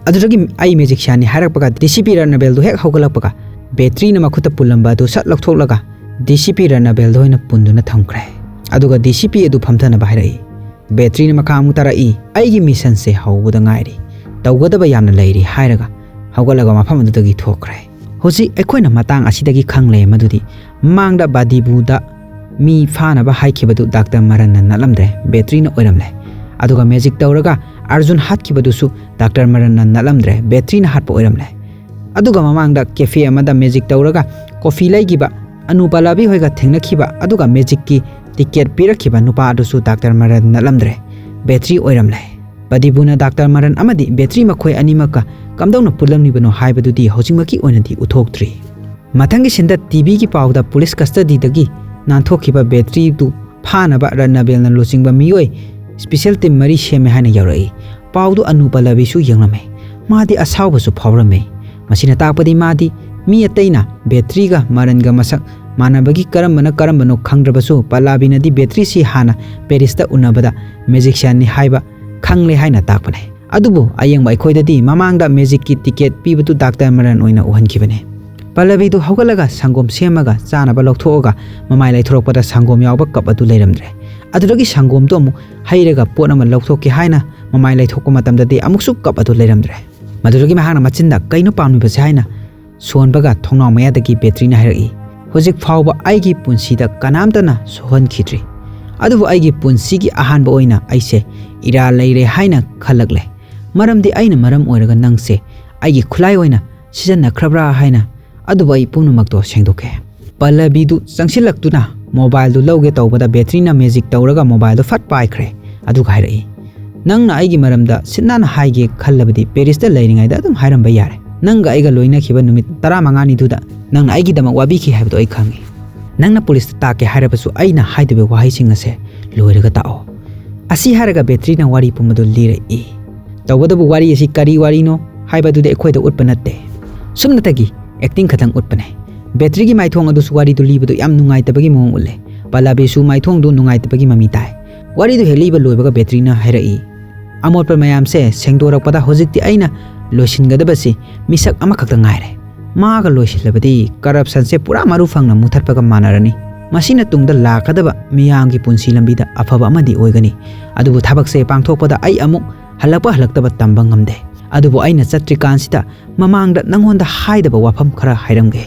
ꯑꯗꯨꯗꯒꯤ ꯑꯩ ꯃꯦꯖꯤꯛꯁꯤꯌꯥꯟꯅꯤ ꯍꯥꯏꯔꯛꯄꯒ ꯗꯤ ꯁꯤ ꯄꯤ ꯔꯠꯅꯕꯦꯜꯗꯨ ꯍꯦꯛ ꯍꯧꯒꯠꯂꯛꯄꯒ ꯕꯦꯇ꯭ꯔꯤꯅ ꯃꯈꯨꯠꯇ ꯄꯨꯜꯂꯝꯕ ꯑꯗꯨ ꯁꯠ ꯂꯧꯊꯣꯛꯂꯒ ꯗꯤ ꯁꯤ ꯄꯤ ꯔꯠꯅꯕꯦꯜꯗ ꯑꯣꯏꯅ ꯄꯨꯟꯗꯨꯅ ꯊꯝꯈ꯭ꯔꯦ꯫ ꯑꯗꯨꯒ ꯗꯤ ꯁꯤ ꯄꯤ ꯑꯗꯨ ꯐꯝꯊꯅꯕ ꯍꯥꯏꯔꯛꯏ꯫ ꯕꯦꯇ꯭ꯔꯤꯅ ꯃꯈꯥ ꯑꯃꯨꯛ ꯇꯥꯔꯛꯏ, "ꯑꯩꯒꯤ ꯃꯤꯁꯟꯁꯦ ꯍꯧꯕꯗ ꯉꯥꯏꯔꯤ, ꯇꯧꯒꯗꯕ ꯌꯥꯝꯅ ꯂꯩꯔꯤ" ꯍꯥꯏꯔꯒ ꯍꯧꯒꯠꯂꯒ ꯃꯐꯝ ꯑꯗꯨꯗꯒꯤ ꯊꯣꯛꯈ꯭ꯔꯦ꯫ ꯍꯧꯖꯤꯛ ꯑꯩꯈꯣꯏꯅ ꯃꯇꯥꯡ ꯑꯁꯤꯗꯒꯤ ꯈꯪꯂꯦ ꯃꯗꯨꯗꯤ ꯃꯃꯥꯡꯗ ꯕꯥꯗꯤꯕꯨꯗ ꯃꯤ ꯐꯥꯅꯕ ꯍꯥꯏꯈꯤꯕꯗꯨ ꯗꯥꯛꯇꯔ ꯃꯔꯟꯅ ꯅꯠꯂꯝꯗ꯭ꯔꯦ, ꯕꯦꯇ꯭ꯔꯤꯅ ꯑꯣꯏꯔꯝꯂꯦ꯫ ꯑꯗꯨꯒ ꯃꯦꯖꯤꯛ ꯇꯧꯔꯒ ꯑꯥꯔꯖꯨꯟ ꯍꯥꯠꯈꯤꯕꯗꯨꯁꯨ ꯗꯥꯛꯇꯔ ꯃꯔꯟꯅ ꯅꯠꯂꯝꯗ꯭ꯔꯦ, ꯕꯦꯇ꯭ꯔꯤꯅ ꯍꯥꯠꯄ ꯑꯣꯏꯔꯝꯂꯦ꯫ ꯑꯗꯨꯒ ꯃꯃꯥꯡꯗ ꯀꯦꯐꯦ ꯑꯃꯗ ꯃꯦꯖꯤꯛ ꯇꯧꯔꯒ ꯀꯣꯐꯤ ꯂꯩꯈꯤꯕ ꯑꯅꯨ ꯄꯂꯕꯤ ꯍꯣꯏꯒ ꯊꯦꯡꯅꯈꯤꯕ ꯑꯗꯨꯒ ꯃꯦꯖꯤꯛꯀꯤ ꯇꯤꯀꯦꯠ ꯄꯤꯔꯛꯈꯤꯕ ꯅꯨꯄꯥ ꯑꯗꯨꯁꯨ ꯗꯥꯛꯇꯔ ꯃꯔꯟ ꯅꯠꯂꯝꯗ꯭ꯔꯦ, ꯕꯦꯇ꯭ꯔꯤ ꯑꯣꯏꯔꯝꯂꯦ꯫ ꯕꯗꯤꯕꯨꯅ ꯗꯥꯛꯇꯔ ꯃꯔꯟ ꯑꯃꯗꯤ ꯕꯦꯇ꯭ꯔꯤ ꯃꯈꯣꯏ ꯑꯅꯤꯃꯛꯀ ꯀꯝꯗꯧꯅ ꯄꯨꯜꯂꯝꯂꯤꯕꯅꯣ ꯍꯥꯏꯕꯗꯨꯗꯤ ꯍꯧꯖꯤꯛꯃꯛꯀꯤ ꯑꯣꯏꯅꯗꯤ ꯎꯠꯊꯣꯛꯇ꯭ꯔꯤ꯫ ꯃꯊꯪꯒꯤ ꯁꯤꯟꯗ ꯇꯤ ꯚꯤꯒꯤ ꯄꯥꯎꯗ ꯄꯨꯂꯤꯁ ꯀꯁꯇꯗꯤꯗꯒꯤ ꯅꯥꯟꯊꯣꯛꯈꯤꯕ ꯕꯦꯇ꯭ꯔꯤꯗꯨ ꯐꯥꯅꯕ ꯔꯠꯅꯕꯦꯜꯅ ꯂꯨꯆꯤꯡꯕ ꯃꯤꯑꯣꯏ ꯁ꯭ꯄꯤꯁꯦꯜ ꯇꯤꯝ ꯃꯔꯤ ꯁꯦꯝꯃꯦ ꯍꯥꯏꯅ ꯌꯥꯎꯔꯛꯏ꯫ ꯄꯥꯎꯗꯨ ꯑꯅꯨ ꯄꯜꯂꯕꯤꯁꯨ ꯌꯦꯡꯂꯝꯃꯦ꯫ ꯃꯥꯗꯤ ꯑꯁꯥꯎꯕꯁꯨ ꯐꯥꯎꯔꯝꯃꯦ꯫ ꯃꯁꯤꯅ ꯇꯥꯛꯄꯗꯤ ꯃꯥꯗꯤ ꯃꯤ ꯑꯇꯩꯅ ꯕꯦꯇ꯭ꯔꯤꯒ ꯃꯔꯟꯒ ꯃꯁꯛ ꯃꯥꯟꯅꯕꯒꯤ ꯀꯔꯝꯕꯅ ꯀꯔꯝꯕꯅꯣ ꯈꯪꯗ꯭ꯔꯕꯁꯨ ꯄꯜꯂꯕꯤꯅꯗꯤ ꯕꯦꯇ꯭ꯔꯤꯁꯤ ꯍꯥꯟꯅ ꯄꯦꯔꯤꯁꯇ ꯎꯅꯕꯗ ꯃꯦꯖꯤꯛꯁꯤꯌꯥꯟꯅꯤ ꯍꯥꯏꯕ ꯈꯪꯂꯦ ꯍꯥꯏꯅ ꯇꯥꯛꯄꯅꯦ꯫ ꯑꯗꯨꯕꯨ ꯑꯌꯦꯡꯕ ꯑꯩꯈꯣꯏꯗꯗꯤ ꯃꯃꯥꯡꯗ ꯃꯦꯖꯤꯛꯀꯤ ꯇꯤꯀꯦꯠ ꯄꯤꯕꯗꯨ ꯗꯥꯛꯇꯔ ꯃꯔꯟ ꯑꯣꯏꯅ ꯎꯍꯟꯈꯤꯕꯅꯦ꯫ ꯄꯜꯂꯕꯤꯗꯨ ꯍꯧꯒꯠꯂꯒ ꯁꯪꯒꯣꯝ ꯁꯦꯝꯃꯒ ꯆꯥꯅꯕ ꯂꯧꯊꯣꯛꯑꯒ ꯃꯃꯥꯏ ꯂꯩꯊꯣꯔꯛꯄꯗ ꯁꯪꯒꯣꯝ ꯌꯥꯎꯕ ꯀꯞ ꯑꯗꯨ ꯂꯩꯔꯝꯗ꯭ꯔꯦ꯫ ꯑꯗꯨꯗꯒꯤ ꯁꯪꯒꯣꯝꯗꯨ ꯑꯃꯨꯛ ꯍꯩꯔꯒ ꯄꯣꯠ ꯑꯃ ꯂꯧꯊꯣꯛꯀꯦ ꯍꯥꯏꯅ ꯃꯃꯥꯏ ꯂꯩꯊꯣꯛꯄ ꯃꯇꯝꯗꯗꯤ ꯑꯃꯨꯛꯁꯨ ꯀꯞ ꯑꯗꯨ ꯂꯩꯔꯝꯗ꯭ꯔꯦ꯫ ꯃꯗꯨꯗꯒꯤ ꯃꯍꯥꯛꯅ ꯃꯆꯤꯟꯗ "ꯀꯩꯅꯣ ꯄꯥꯝꯂꯤꯕꯁꯦ?" ꯍꯥꯏꯅ ꯁꯣꯟꯕꯒ ꯊꯣꯡꯅꯥꯎ ꯃꯌꯥꯗꯒꯤ ꯕꯦꯇ꯭ꯔꯤꯅ ꯍꯥꯏꯔꯛꯏ, "ꯍꯧꯖꯤꯛ ꯐꯥꯎꯕ ꯑꯩꯒꯤ ꯄꯨꯟꯁꯤꯗ ꯀꯅꯥꯝꯇꯅ ꯁꯣꯛꯍꯟꯈꯤꯗ꯭ꯔꯤ, ꯑꯗꯨꯕꯨ ꯑꯩꯒꯤ ꯄꯨꯟꯁꯤꯒꯤ ꯑꯍꯥꯟꯕ ꯑꯣꯏꯅ ꯑꯩꯁꯦ ꯏꯔꯥꯜ ꯂꯩꯔꯦ ꯍꯥꯏꯅ ꯈꯜꯂꯛꯂꯦ, ꯃꯔꯝꯗꯤ ꯑꯩꯅ ꯃꯔꯝ ꯑꯣꯏꯔꯒ ꯅꯪꯁꯦ ꯑꯩꯒꯤ ꯈꯨꯠꯂꯥꯏ ꯑꯣꯏꯅ ꯁꯤꯖꯤꯟꯅꯈ꯭ꯔꯕ꯭ꯔꯥ ꯍꯥꯏꯅ, ꯑꯗꯨꯕꯨ ꯑꯩ ꯄꯨꯝꯅꯃꯛꯇꯣ ꯁꯦꯡꯗꯣꯛꯀꯦ"꯫ ꯄꯜꯂꯕꯤꯗꯨ ꯆꯪꯁꯤꯜꯂꯛꯇꯨꯅ ꯃꯣꯕꯥꯏꯜꯗꯨ ꯂꯧꯒꯦ ꯇꯧꯕꯗ ꯕꯦꯇ꯭ꯔꯤꯅ ꯃꯦꯖꯤꯛ ꯇꯧꯔꯒ ꯃꯣꯕꯥꯏꯜꯗꯨ ꯐꯠ ꯄꯥꯏꯈ꯭ꯔꯦ꯫ ꯑꯗꯨꯒ ꯍꯥꯏꯔꯛꯏ, "ꯅꯪꯅ ꯑꯩꯒꯤ ꯃꯔꯝꯗ ꯁꯤꯠ ꯅꯥꯟꯅ ꯍꯥꯏꯒꯦ ꯈꯜꯂꯕꯗꯤ ꯄꯦꯔꯤꯁꯇ ꯂꯩꯔꯤꯉꯩꯗ ꯑꯗꯨꯝ ꯍꯥꯏꯔꯝꯕ ꯌꯥꯔꯦ꯫ ꯅꯪꯒ ꯑꯩꯒ ꯂꯣꯏꯅꯈꯤꯕ ꯅꯨꯃꯤꯠ ꯇꯔꯥꯃꯉꯥꯅꯤꯗꯨꯗ ꯅꯪꯅ ꯑꯩꯒꯤꯗꯃꯛ ꯋꯥꯕꯤꯈꯤ ꯍꯥꯏꯕꯗꯣ ꯑꯩ ꯈꯪꯉꯤ"꯫ "ꯅꯪꯅ ꯄꯨꯂꯤꯁꯇ ꯇꯥꯛꯀꯦ ꯍꯥꯏꯔꯕꯁꯨ ꯑꯩꯅ ꯍꯥꯏꯗꯕ ꯋꯥꯍꯩꯁꯤꯡ ꯑꯁꯦ ꯂꯣꯏꯔꯒ ꯇꯥꯛꯑꯣ"꯫ ꯑꯁꯤ ꯍꯥꯏꯔꯒ ꯕꯦꯇ꯭ꯔꯤꯅ ꯋꯥꯔꯤ ꯄꯨꯝꯕꯗꯨ ꯂꯤꯔꯛꯏ꯫ ꯇꯧꯕꯇꯕꯨ ꯋꯥꯔꯤ ꯑꯁꯤ ꯀꯔꯤ ꯋꯥꯔꯤꯅꯣ ꯍꯥꯏꯕꯗꯨꯗꯤ ꯑꯩꯈꯣꯏꯗ ꯎꯠꯄ ꯅꯠꯇꯦ꯫ ꯁꯨꯞꯅꯇꯒꯤ ꯑꯦꯛꯇꯤꯡ ꯈꯛꯇꯪ ꯎꯠꯄꯅꯦ꯫ ꯕꯦꯇ꯭ꯔꯤꯒꯤ ꯃꯥꯏꯊꯣꯡ ꯑꯗꯨꯁꯨ ꯋꯥꯔꯤꯗꯨ ꯂꯤꯕꯗꯨ ꯌꯥꯝ ꯅꯨꯡꯉꯥꯏꯇꯕꯒꯤ ꯃꯑꯣꯡ ꯎꯠꯂꯦ꯫ ꯄꯜꯂꯕꯤꯁꯨ ꯃꯥꯏꯊꯣꯡꯗꯨ ꯅꯨꯡꯉꯥꯏꯇꯕꯒꯤ ꯃꯃꯤ ꯇꯥꯏ꯫ ꯋꯥꯔꯤꯗꯨ ꯍꯦꯛ ꯂꯤꯕ ꯂꯣꯏꯕꯒ ꯕꯦꯇ꯭ꯔꯤꯅ ꯍꯥꯏꯔꯛꯏ, "ꯑꯃꯣꯠꯄ ꯃꯌꯥꯝꯁꯦ ꯁꯦꯡꯗꯣꯔꯛꯄꯗ ꯍꯧꯖꯤꯛꯇꯤ ꯑꯩꯅ ꯂꯣꯏꯁꯤꯟꯒꯗꯕꯁꯤ ꯃꯤꯁꯛ ꯑꯃꯈꯛꯇ ꯉꯥꯏꯔꯦ꯫ ꯃꯥꯒ ꯂꯣꯏꯁꯤꯜꯂꯕꯗꯤ ꯀꯔꯞꯁꯟꯁꯦ ꯄꯨꯔꯥ ꯃꯔꯨ ꯐꯪꯅ ꯃꯨꯊꯠꯄꯒ ꯃꯥꯟꯅꯔꯅꯤ꯫ ꯃꯁꯤꯅ ꯇꯨꯡꯗ ꯂꯥꯛꯀꯗꯕ ꯃꯤꯌꯥꯝꯒꯤ ꯄꯨꯟꯁꯤ ꯂꯝꯕꯤꯗ ꯑꯐꯕ ꯑꯃꯗꯤ ꯑꯣꯏꯒꯅꯤ꯫ ꯑꯗꯨꯕꯨ ꯊꯕꯛꯁꯦ ꯄꯥꯡꯊꯣꯛꯄꯗ ꯑꯩ ꯑꯃꯨꯛ ꯍꯜꯂꯛꯄ ꯍꯜꯂꯛꯇꯕ ꯇꯝꯕ ꯉꯝꯗꯦ꯫ ꯑꯗꯨꯕꯨ ꯑꯩꯅ ꯆꯠꯇ꯭ꯔꯤꯀꯥꯟꯁꯤꯗ ꯃꯃꯥꯡꯗ ꯅꯪꯉꯣꯟꯗ ꯍꯥꯏꯗꯕ ꯋꯥꯐꯝ ꯈꯔ ꯍꯥꯏꯔꯝꯒꯦ꯫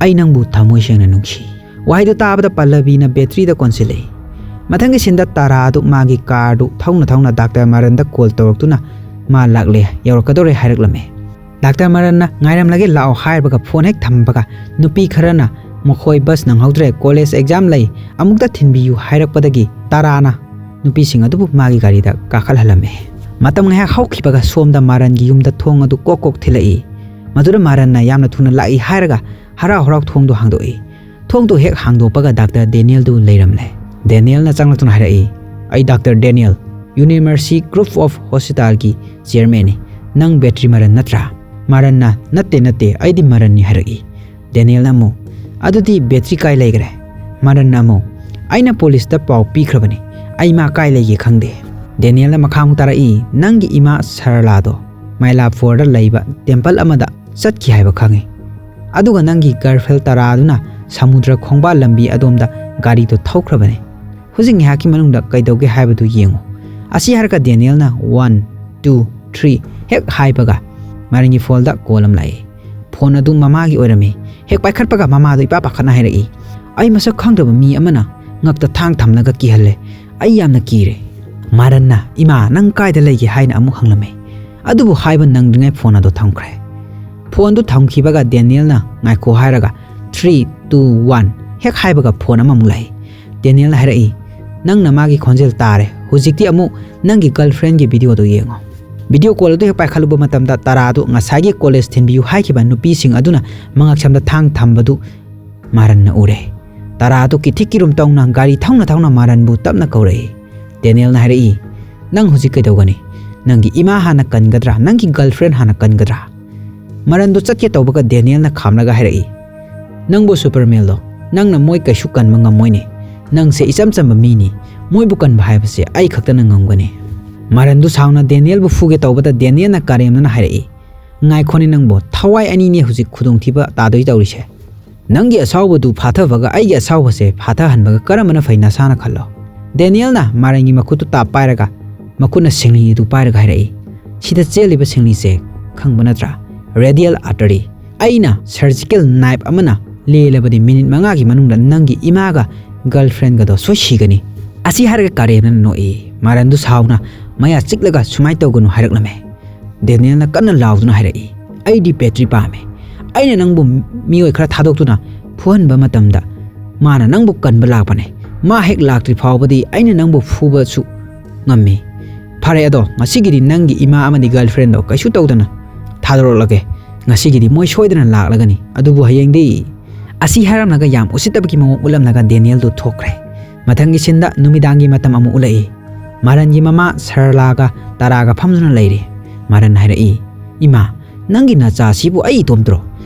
ꯑꯩ ꯅꯪꯕꯨ ꯊꯃꯣꯏ ꯁꯦꯡꯅ ꯅꯨꯡꯁꯤ"꯫ ꯋꯥꯍꯩꯗꯨ ꯇꯥꯕꯗ ꯄꯜꯂꯕꯤꯅ ꯕꯦꯇ꯭ꯔꯤꯗ ꯀꯣꯟꯁꯤꯜꯂꯛꯏ꯫ ꯃꯊꯪꯒꯤ ꯁꯤꯟꯗ ꯇꯥꯔꯥꯗꯨ ꯃꯥꯒꯤ ꯀꯥꯔꯗꯨ ꯊꯧꯅ ꯊꯧꯅ ꯗꯥꯛꯇꯔ ꯃꯔꯟꯗ ꯀꯣꯜ ꯇꯧꯔꯛꯇꯨꯅ "ꯃꯥ ꯂꯥꯛꯂꯦ, ꯌꯧꯔꯛꯀꯗꯧꯔꯦ" ꯍꯥꯏꯔꯛꯂꯝꯃꯦ꯫ ꯗꯥꯛꯇꯔ ꯃꯔꯟꯅ "ꯉꯥꯏꯔꯝꯂꯒꯦ, ꯂꯥꯛꯑꯣ" ꯍꯥꯏꯔꯕꯒ ꯐꯣꯟ ꯍꯦꯛ ꯊꯝꯕꯒ ꯅꯨꯄꯤ ꯈꯔꯅ "ꯃꯈꯣꯏ ꯕꯁ ꯅꯪꯍꯧꯗ꯭ꯔꯦ, ꯀꯣꯂꯦꯖ ꯑꯦꯛꯖꯥꯝ ꯂꯩ, ꯑꯃꯨꯛꯇ ꯊꯤꯟꯕꯤꯌꯨ" ꯍꯥꯏꯔꯛꯄꯗꯒꯤ ꯇꯥꯔꯥꯅ ꯅꯨꯄꯤꯁꯤꯡ ꯑꯗꯨꯕꯨ ꯃꯥꯒꯤ ꯒꯥꯔꯤꯗ ꯀꯥꯈꯠꯍꯜꯂꯝꯃꯦ꯫ ꯃꯇꯝ ꯉꯥꯏꯍꯥꯛ ꯍꯧꯈꯤꯕꯒ ꯁꯣꯝꯗ ꯃꯥꯔꯟꯒꯤ ꯌꯨꯝꯗ ꯊꯣꯡ ꯑꯗꯨ ꯀꯣꯛ ꯀꯣꯛ ꯊꯤꯜꯂꯛꯏ꯫ ꯃꯗꯨꯗ ꯃꯥꯔꯟꯅ "ꯌꯥꯝꯅ ꯊꯨꯅ ꯂꯥꯛꯏ" ꯍꯥꯏꯔꯒ ꯍꯔꯥꯎ ꯍꯔꯥꯎ ꯊꯣꯡꯗꯨ ꯍꯥꯡꯗꯣꯛꯏ꯫ ꯊꯣꯡꯗꯨ ꯍꯦꯛ ꯍꯥꯡꯗꯣꯛꯄꯒ ꯗꯥꯛꯇꯔ ꯗꯦꯅꯤꯌꯦꯜꯗꯨ ꯂꯩꯔꯝꯂꯦ꯫ ꯗꯦꯅꯤꯌꯦꯜꯅ ꯆꯪꯂꯛꯇꯨꯅ ꯍꯥꯏꯔꯛꯏ, "ꯑꯩ ꯗꯥꯛꯇꯔ ꯗꯦꯅꯤꯌꯦꯜ, ꯌꯨꯅꯤꯃꯔꯁꯤ ꯒ꯭ꯔꯨꯞ ꯑꯣꯐ ꯍꯣꯁꯄꯤꯇꯥꯜꯒꯤ ꯆꯤꯌꯔꯃꯦꯟꯅꯤ꯫ ꯅꯪ ꯕꯦꯇ꯭ꯔꯤ ꯃꯔꯟ ꯅꯠꯇ꯭ꯔꯥ?" ꯃꯥꯔꯟꯅ, "ꯅꯠꯇꯦ, ꯅꯠꯇꯦ, ꯑꯩꯗꯤ ꯃꯔꯟꯅꯤ" ꯍꯥꯏꯔꯛꯏ꯫ ꯗꯦꯅꯤꯌꯦꯜꯅ ꯑꯃꯨꯛ, "ꯑꯗꯨꯗꯤ ꯕꯦꯇ꯭ꯔꯤ ꯀꯥꯏ ꯂꯩꯈ꯭ꯔꯦ?" ꯃꯥꯔꯟꯅ ꯑꯃꯨꯛ, "ꯑꯩꯅ ꯄꯨꯂꯤꯁꯇ ꯄꯥꯎ ꯄꯤꯈ꯭ꯔꯕꯅꯤ, ꯑꯩ ꯃꯥ ꯀꯥꯏ ꯂꯩꯒꯦ ꯈꯪꯗꯦ"꯫ ꯗꯦꯅꯤꯌꯦꯜꯅ ꯃꯈꯥ ꯑꯃꯨꯛ ꯇꯥꯔꯛꯏ, "ꯅꯪꯒꯤ ꯏꯃꯥ ꯁꯔꯂꯥꯗꯣ ꯃꯥꯏꯂꯥꯄꯨꯔꯗ ꯂꯩꯕ ꯇꯦꯝꯄꯜ ꯑꯃꯗ ꯆꯠꯈꯤ ꯍꯥꯏꯕ ꯈꯪꯉꯤ꯫ ꯑꯗꯨꯒ ꯅꯪꯒꯤ ꯒꯔꯜꯐ꯭ꯔꯦꯟ ꯇꯔꯥꯗꯨꯅ ꯁꯃꯨꯗ꯭ꯔ ꯈꯣꯡꯕꯥꯜ ꯂꯝꯕꯤ ꯑꯗꯣꯝꯗ ꯒꯥꯔꯤꯗꯣ ꯊꯧꯈ꯭ꯔꯕꯅꯤ꯫ ꯍꯧꯖꯤꯛ ꯉꯥꯏꯍꯥꯛꯀꯤ ꯃꯅꯨꯡꯗ ꯀꯩꯗꯧꯒꯦ ꯍꯥꯏꯕꯗꯨ ꯌꯦꯡꯉꯨ"꯫ ꯑꯁꯤ ꯍꯥꯏꯔꯒ ꯗꯦꯅꯤꯌꯦꯜꯅ "ꯋꯥꯟ, ꯇꯨ, ꯊ꯭ꯔꯤ" ꯍꯦꯛ ꯍꯥꯏꯕꯒ ꯃꯥꯔꯟꯒꯤ ꯐꯣꯟꯗ ꯀꯣꯜ ꯑꯃ ꯂꯥꯛꯏ꯫ ꯐꯣꯟ ꯑꯗꯨ ꯃꯃꯥꯒꯤ ꯑꯣꯏꯔꯝꯃꯤ꯫ ꯍꯦꯛ ꯄꯥꯏꯈꯠꯄꯒ ꯃꯃꯥꯗꯨ ꯏꯄꯥ ꯄꯥꯈꯠꯅ ꯍꯥꯏꯔꯛꯏ, "ꯑꯩ ꯃꯁꯛ ꯈꯪꯗꯕ ꯃꯤ ꯑꯃꯅ ꯉꯛꯇ ꯊꯥꯡ ꯊꯝꯂꯒ ꯀꯤꯍꯜꯂꯦ꯫ ꯑꯩ ꯌꯥꯝꯅ ꯀꯤꯔꯦ"꯫ ꯃꯥꯔꯟꯅ, "ꯏꯃꯥ, ꯅꯪ ꯀꯥꯏꯗ ꯂꯩꯒꯦ?" ꯍꯥꯏꯅ ꯑꯃꯨꯛ ꯍꯪꯂꯝꯃꯤ꯫ ꯑꯗꯨꯕꯨ ꯍꯥꯏꯕ ꯅꯪꯗ꯭ꯔꯤꯉꯩ ꯐꯣꯟ ꯑꯗꯨ ꯊꯝꯈ꯭ꯔꯦ꯫ ꯐꯣꯟꯗꯨ ꯊꯝꯈꯤꯕꯒ ꯗꯦꯅꯤꯌꯦꯜꯅ "ꯉꯥꯏꯈꯣ" ꯍꯥꯏꯔꯒ "ꯊ꯭ꯔꯤ, ꯇꯨ, ꯋꯥꯟ" ꯍꯦꯛ ꯍꯥꯏꯕꯒ ꯐꯣꯟ ꯑꯃꯃꯨꯛ ꯂꯥꯛꯏ꯫ ꯗꯦꯅꯤꯌꯦꯜꯅ ꯍꯥꯏꯔꯛꯏ, "ꯅꯪꯅ ꯃꯥꯒꯤ ꯈꯣꯟꯖꯦꯜ ꯇꯥꯔꯦ꯫ ꯍꯧꯖꯤꯛꯇꯤ ꯑꯃꯨꯛ ꯅꯪꯒꯤ ꯒꯔꯜꯐ꯭ꯔꯦꯟꯒꯤ ꯚꯤꯗꯤꯑꯣꯗꯨ ꯌꯦꯡꯉꯣ"꯫ ꯚꯤꯗꯤꯑꯣ ꯀꯣꯜ ꯑꯗꯨ ꯍꯦꯛ ꯄꯥꯏꯈꯠꯂꯨꯕ ꯃꯇꯝꯗ ꯇꯔꯥꯗꯨ ꯉꯁꯥꯏꯒꯤ ꯀꯣꯂꯦꯖ ꯊꯤꯟꯕꯤꯌꯨ ꯍꯥꯏꯈꯤꯕ ꯅꯨꯄꯤꯁꯤꯡ ꯑꯗꯨꯅ ꯃꯉꯛꯁꯝꯗ ꯊꯥꯡ ꯊꯝꯕꯗꯨ ꯃꯥꯔꯟꯅ ꯎꯔꯦ꯫ ꯇꯔꯥꯗꯨ ꯀꯤꯊꯤꯛ ꯀꯤꯔꯨꯝ ꯇꯧꯅ ꯒꯥꯔꯤ ꯊꯧꯅ ꯊꯧꯅ ꯃꯥꯔꯟꯕꯨ ꯇꯞꯅ ꯀꯧꯔꯛꯏ꯫ ꯗꯦꯅꯤꯌꯦꯜꯅ ꯍꯥꯏꯔꯛꯏ, "ꯅꯪ ꯍꯧꯖꯤꯛ ꯀꯩꯗꯧꯒꯅꯤ? ꯅꯪꯒꯤ ꯏꯃꯥ ꯍꯥꯟꯅ ꯀꯟꯒꯗ꯭ꯔꯥ, ꯅꯪꯒꯤ ꯒꯔꯜꯐ꯭ꯔꯦꯟ ꯍꯥꯟꯅ ꯀꯟꯒꯗ꯭ꯔꯥ?" ꯃꯥꯔꯟꯗꯨ ꯆꯠꯀꯦ ꯇꯧꯕꯒ ꯗꯦꯅꯤꯌꯦꯜꯅ ꯈꯥꯝꯂꯒ ꯍꯥꯏꯔꯛꯏ, "ꯅꯪꯕꯨ ꯁꯨꯄꯔꯃꯦꯟꯂꯣ? ꯅꯪꯅ ꯃꯣꯏ ꯀꯩꯁꯨ ꯀꯟꯕ ꯉꯝꯃꯣꯏꯅꯦ꯫ ꯅꯪꯁꯦ ꯏꯆꯝ ꯆꯝꯕ ꯃꯤꯅꯤ꯫ ꯃꯣꯏꯕꯨ ꯀꯟꯕ ꯍꯥꯏꯕꯁꯦ ꯑꯩ ꯈꯛꯇꯅ ꯉꯝꯒꯅꯤ꯫" ꯃꯥꯔꯟꯗꯨ ꯁꯥꯎꯅ ꯗꯦꯅꯤꯌꯦꯜꯕꯨ ꯐꯨꯒꯦ ꯇꯧꯕꯗ ꯗꯦꯅꯤꯌꯦꯜꯅ ꯀꯥꯔꯦꯝꯅꯅ ꯍꯥꯏꯔꯛꯏ, "ꯉꯥꯏꯈꯣꯅꯦ ꯅꯪꯕꯨ, ꯊꯋꯥꯏ ꯑꯅꯤꯅꯦ ꯍꯧꯖꯤꯛ ꯈꯨꯗꯣꯡꯊꯤꯕ ꯇꯥꯗꯣꯏ ꯇꯧꯔꯤꯁꯦ꯫ ꯅꯪꯒꯤ ꯑꯁꯥꯎꯕꯗꯨ ꯐꯥꯊꯕꯒ ꯑꯩꯒꯤ ꯑꯁꯥꯎꯕꯁꯦ ꯐꯥꯊꯍꯟꯕꯒ ꯀꯔꯝꯕꯅ ꯐꯩ ꯅꯁꯥꯅ ꯈꯜꯂꯣ꯫" ꯗꯦꯅꯤꯌꯦꯜꯅ ꯃꯥꯔꯟꯒꯤ ꯃꯈꯨꯠꯇꯨ ꯇꯥꯞ ꯄꯥꯏꯔꯒ ꯃꯈꯨꯠꯅ ꯁꯤꯡꯂꯤ ꯑꯗꯨ ꯄꯥꯏꯔꯒ ꯍꯥꯏꯔꯛꯏ, "ꯁꯤꯗ ꯆꯦꯜꯂꯤꯕ ꯁꯤꯡꯂꯤꯁꯦ ꯈꯪꯕ ꯅꯠꯇ꯭ꯔꯥ? ꯔꯦꯗꯤꯌꯦꯜ ꯑꯥꯔꯇꯔꯤ꯫ ꯑꯩꯅ ꯁꯔꯖꯤꯀꯦꯜ ꯅꯥꯏꯞ ꯑꯃꯅ ꯂꯦꯜꯂꯕꯗꯤ ꯃꯤꯅꯤꯠ ꯃꯉꯥꯒꯤ ꯃꯅꯨꯡꯗ ꯅꯪꯒꯤ ꯏꯃꯥꯒ ꯒꯔꯜꯐ꯭ꯔꯦꯟꯒꯗꯣ ꯁꯣꯏ ꯁꯤꯒꯅꯤ꯫" ꯑꯁꯤ ꯍꯥꯏꯔꯒ ꯀꯥꯔꯦꯝꯅꯅ ꯅꯣꯛꯏ꯫ ꯃꯥꯔꯟꯗꯨ ꯁꯥꯎꯅ ꯃꯌꯥ ꯆꯤꯛꯂꯒ ꯁꯨꯃꯥꯏꯅ ꯇꯧꯒꯅꯨ ꯍꯥꯏꯔꯛꯂꯝꯃꯦ꯫ ꯗꯦꯅꯤꯌꯦꯜꯅ ꯀꯟꯅ ꯂꯥꯎꯗꯨꯅ ꯍꯥꯏꯔꯛꯏ, "ꯑꯩꯗꯤ ꯕꯦꯇ꯭ꯔꯤ ꯄꯥꯝꯃꯦ꯫ ꯑꯩꯅ ꯅꯪꯕꯨ ꯃꯤꯑꯣꯏ ꯈꯔ ꯊꯥꯗꯣꯛꯇꯨꯅ ꯐꯨꯍꯟꯕ ꯃꯇꯝꯗ ꯃꯥꯅ ꯅꯪꯕꯨ ꯀꯟꯕ ꯂꯥꯛꯄꯅꯦ꯫ ꯃꯥ ꯍꯦꯛ ꯂꯥꯛꯇ꯭ꯔꯤ ꯐꯥꯎꯕꯗꯤ ꯑꯩꯅ ꯅꯪꯕꯨ ꯐꯨꯕꯁꯨ ꯉꯝꯃꯤ꯫ ꯐꯔꯦ, ꯑꯗꯣ ꯉꯁꯤꯒꯤꯗꯤ ꯅꯪꯒꯤ ꯏꯃꯥ ꯑꯃꯗꯤ ꯒꯔꯜꯐ꯭ꯔꯦꯟꯗꯣ ꯀꯩꯁꯨ ꯇꯧꯗꯅ ꯊꯥꯗꯣꯔꯛꯂꯒꯦ꯫ ꯉꯁꯤꯒꯤꯗꯤ ꯃꯣꯏ ꯁꯣꯏꯗꯅ ꯂꯥꯛꯂꯒꯅꯤ, ꯑꯗꯨꯕꯨ ꯍꯌꯦꯡꯗꯤ꯫" ꯑꯁꯤ ꯍꯥꯏꯔꯝꯂꯒ ꯌꯥꯝ ꯎꯁꯤꯠꯇꯕꯒꯤ ꯃꯑꯣꯡ ꯎꯠꯂꯝꯂꯒ ꯗꯦꯅꯤꯌꯦꯜꯗꯨ ꯊꯣꯛꯈ꯭ꯔꯦ꯫ ꯃꯊꯪꯒꯤ ꯁꯤꯟꯗ ꯅꯨꯃꯤꯗꯥꯡꯒꯤ ꯃꯇꯝ ꯑꯃꯨꯛ ꯎꯠꯂꯛꯏ꯫ ꯃꯥꯔꯟꯒꯤ ꯃꯃꯥ ꯁꯔꯂꯥꯒ ꯇꯔꯥꯒ ꯐꯝꯗꯨꯅ ꯂꯩꯔꯤ꯫ ꯃꯥꯔꯟ ꯍꯥꯏꯔꯛꯏ, "ꯏꯃꯥ, ꯅꯪꯒꯤ ꯅꯆꯥꯁꯤꯕꯨ ꯑꯩ ꯏꯇꯣꯝꯇꯔꯣ?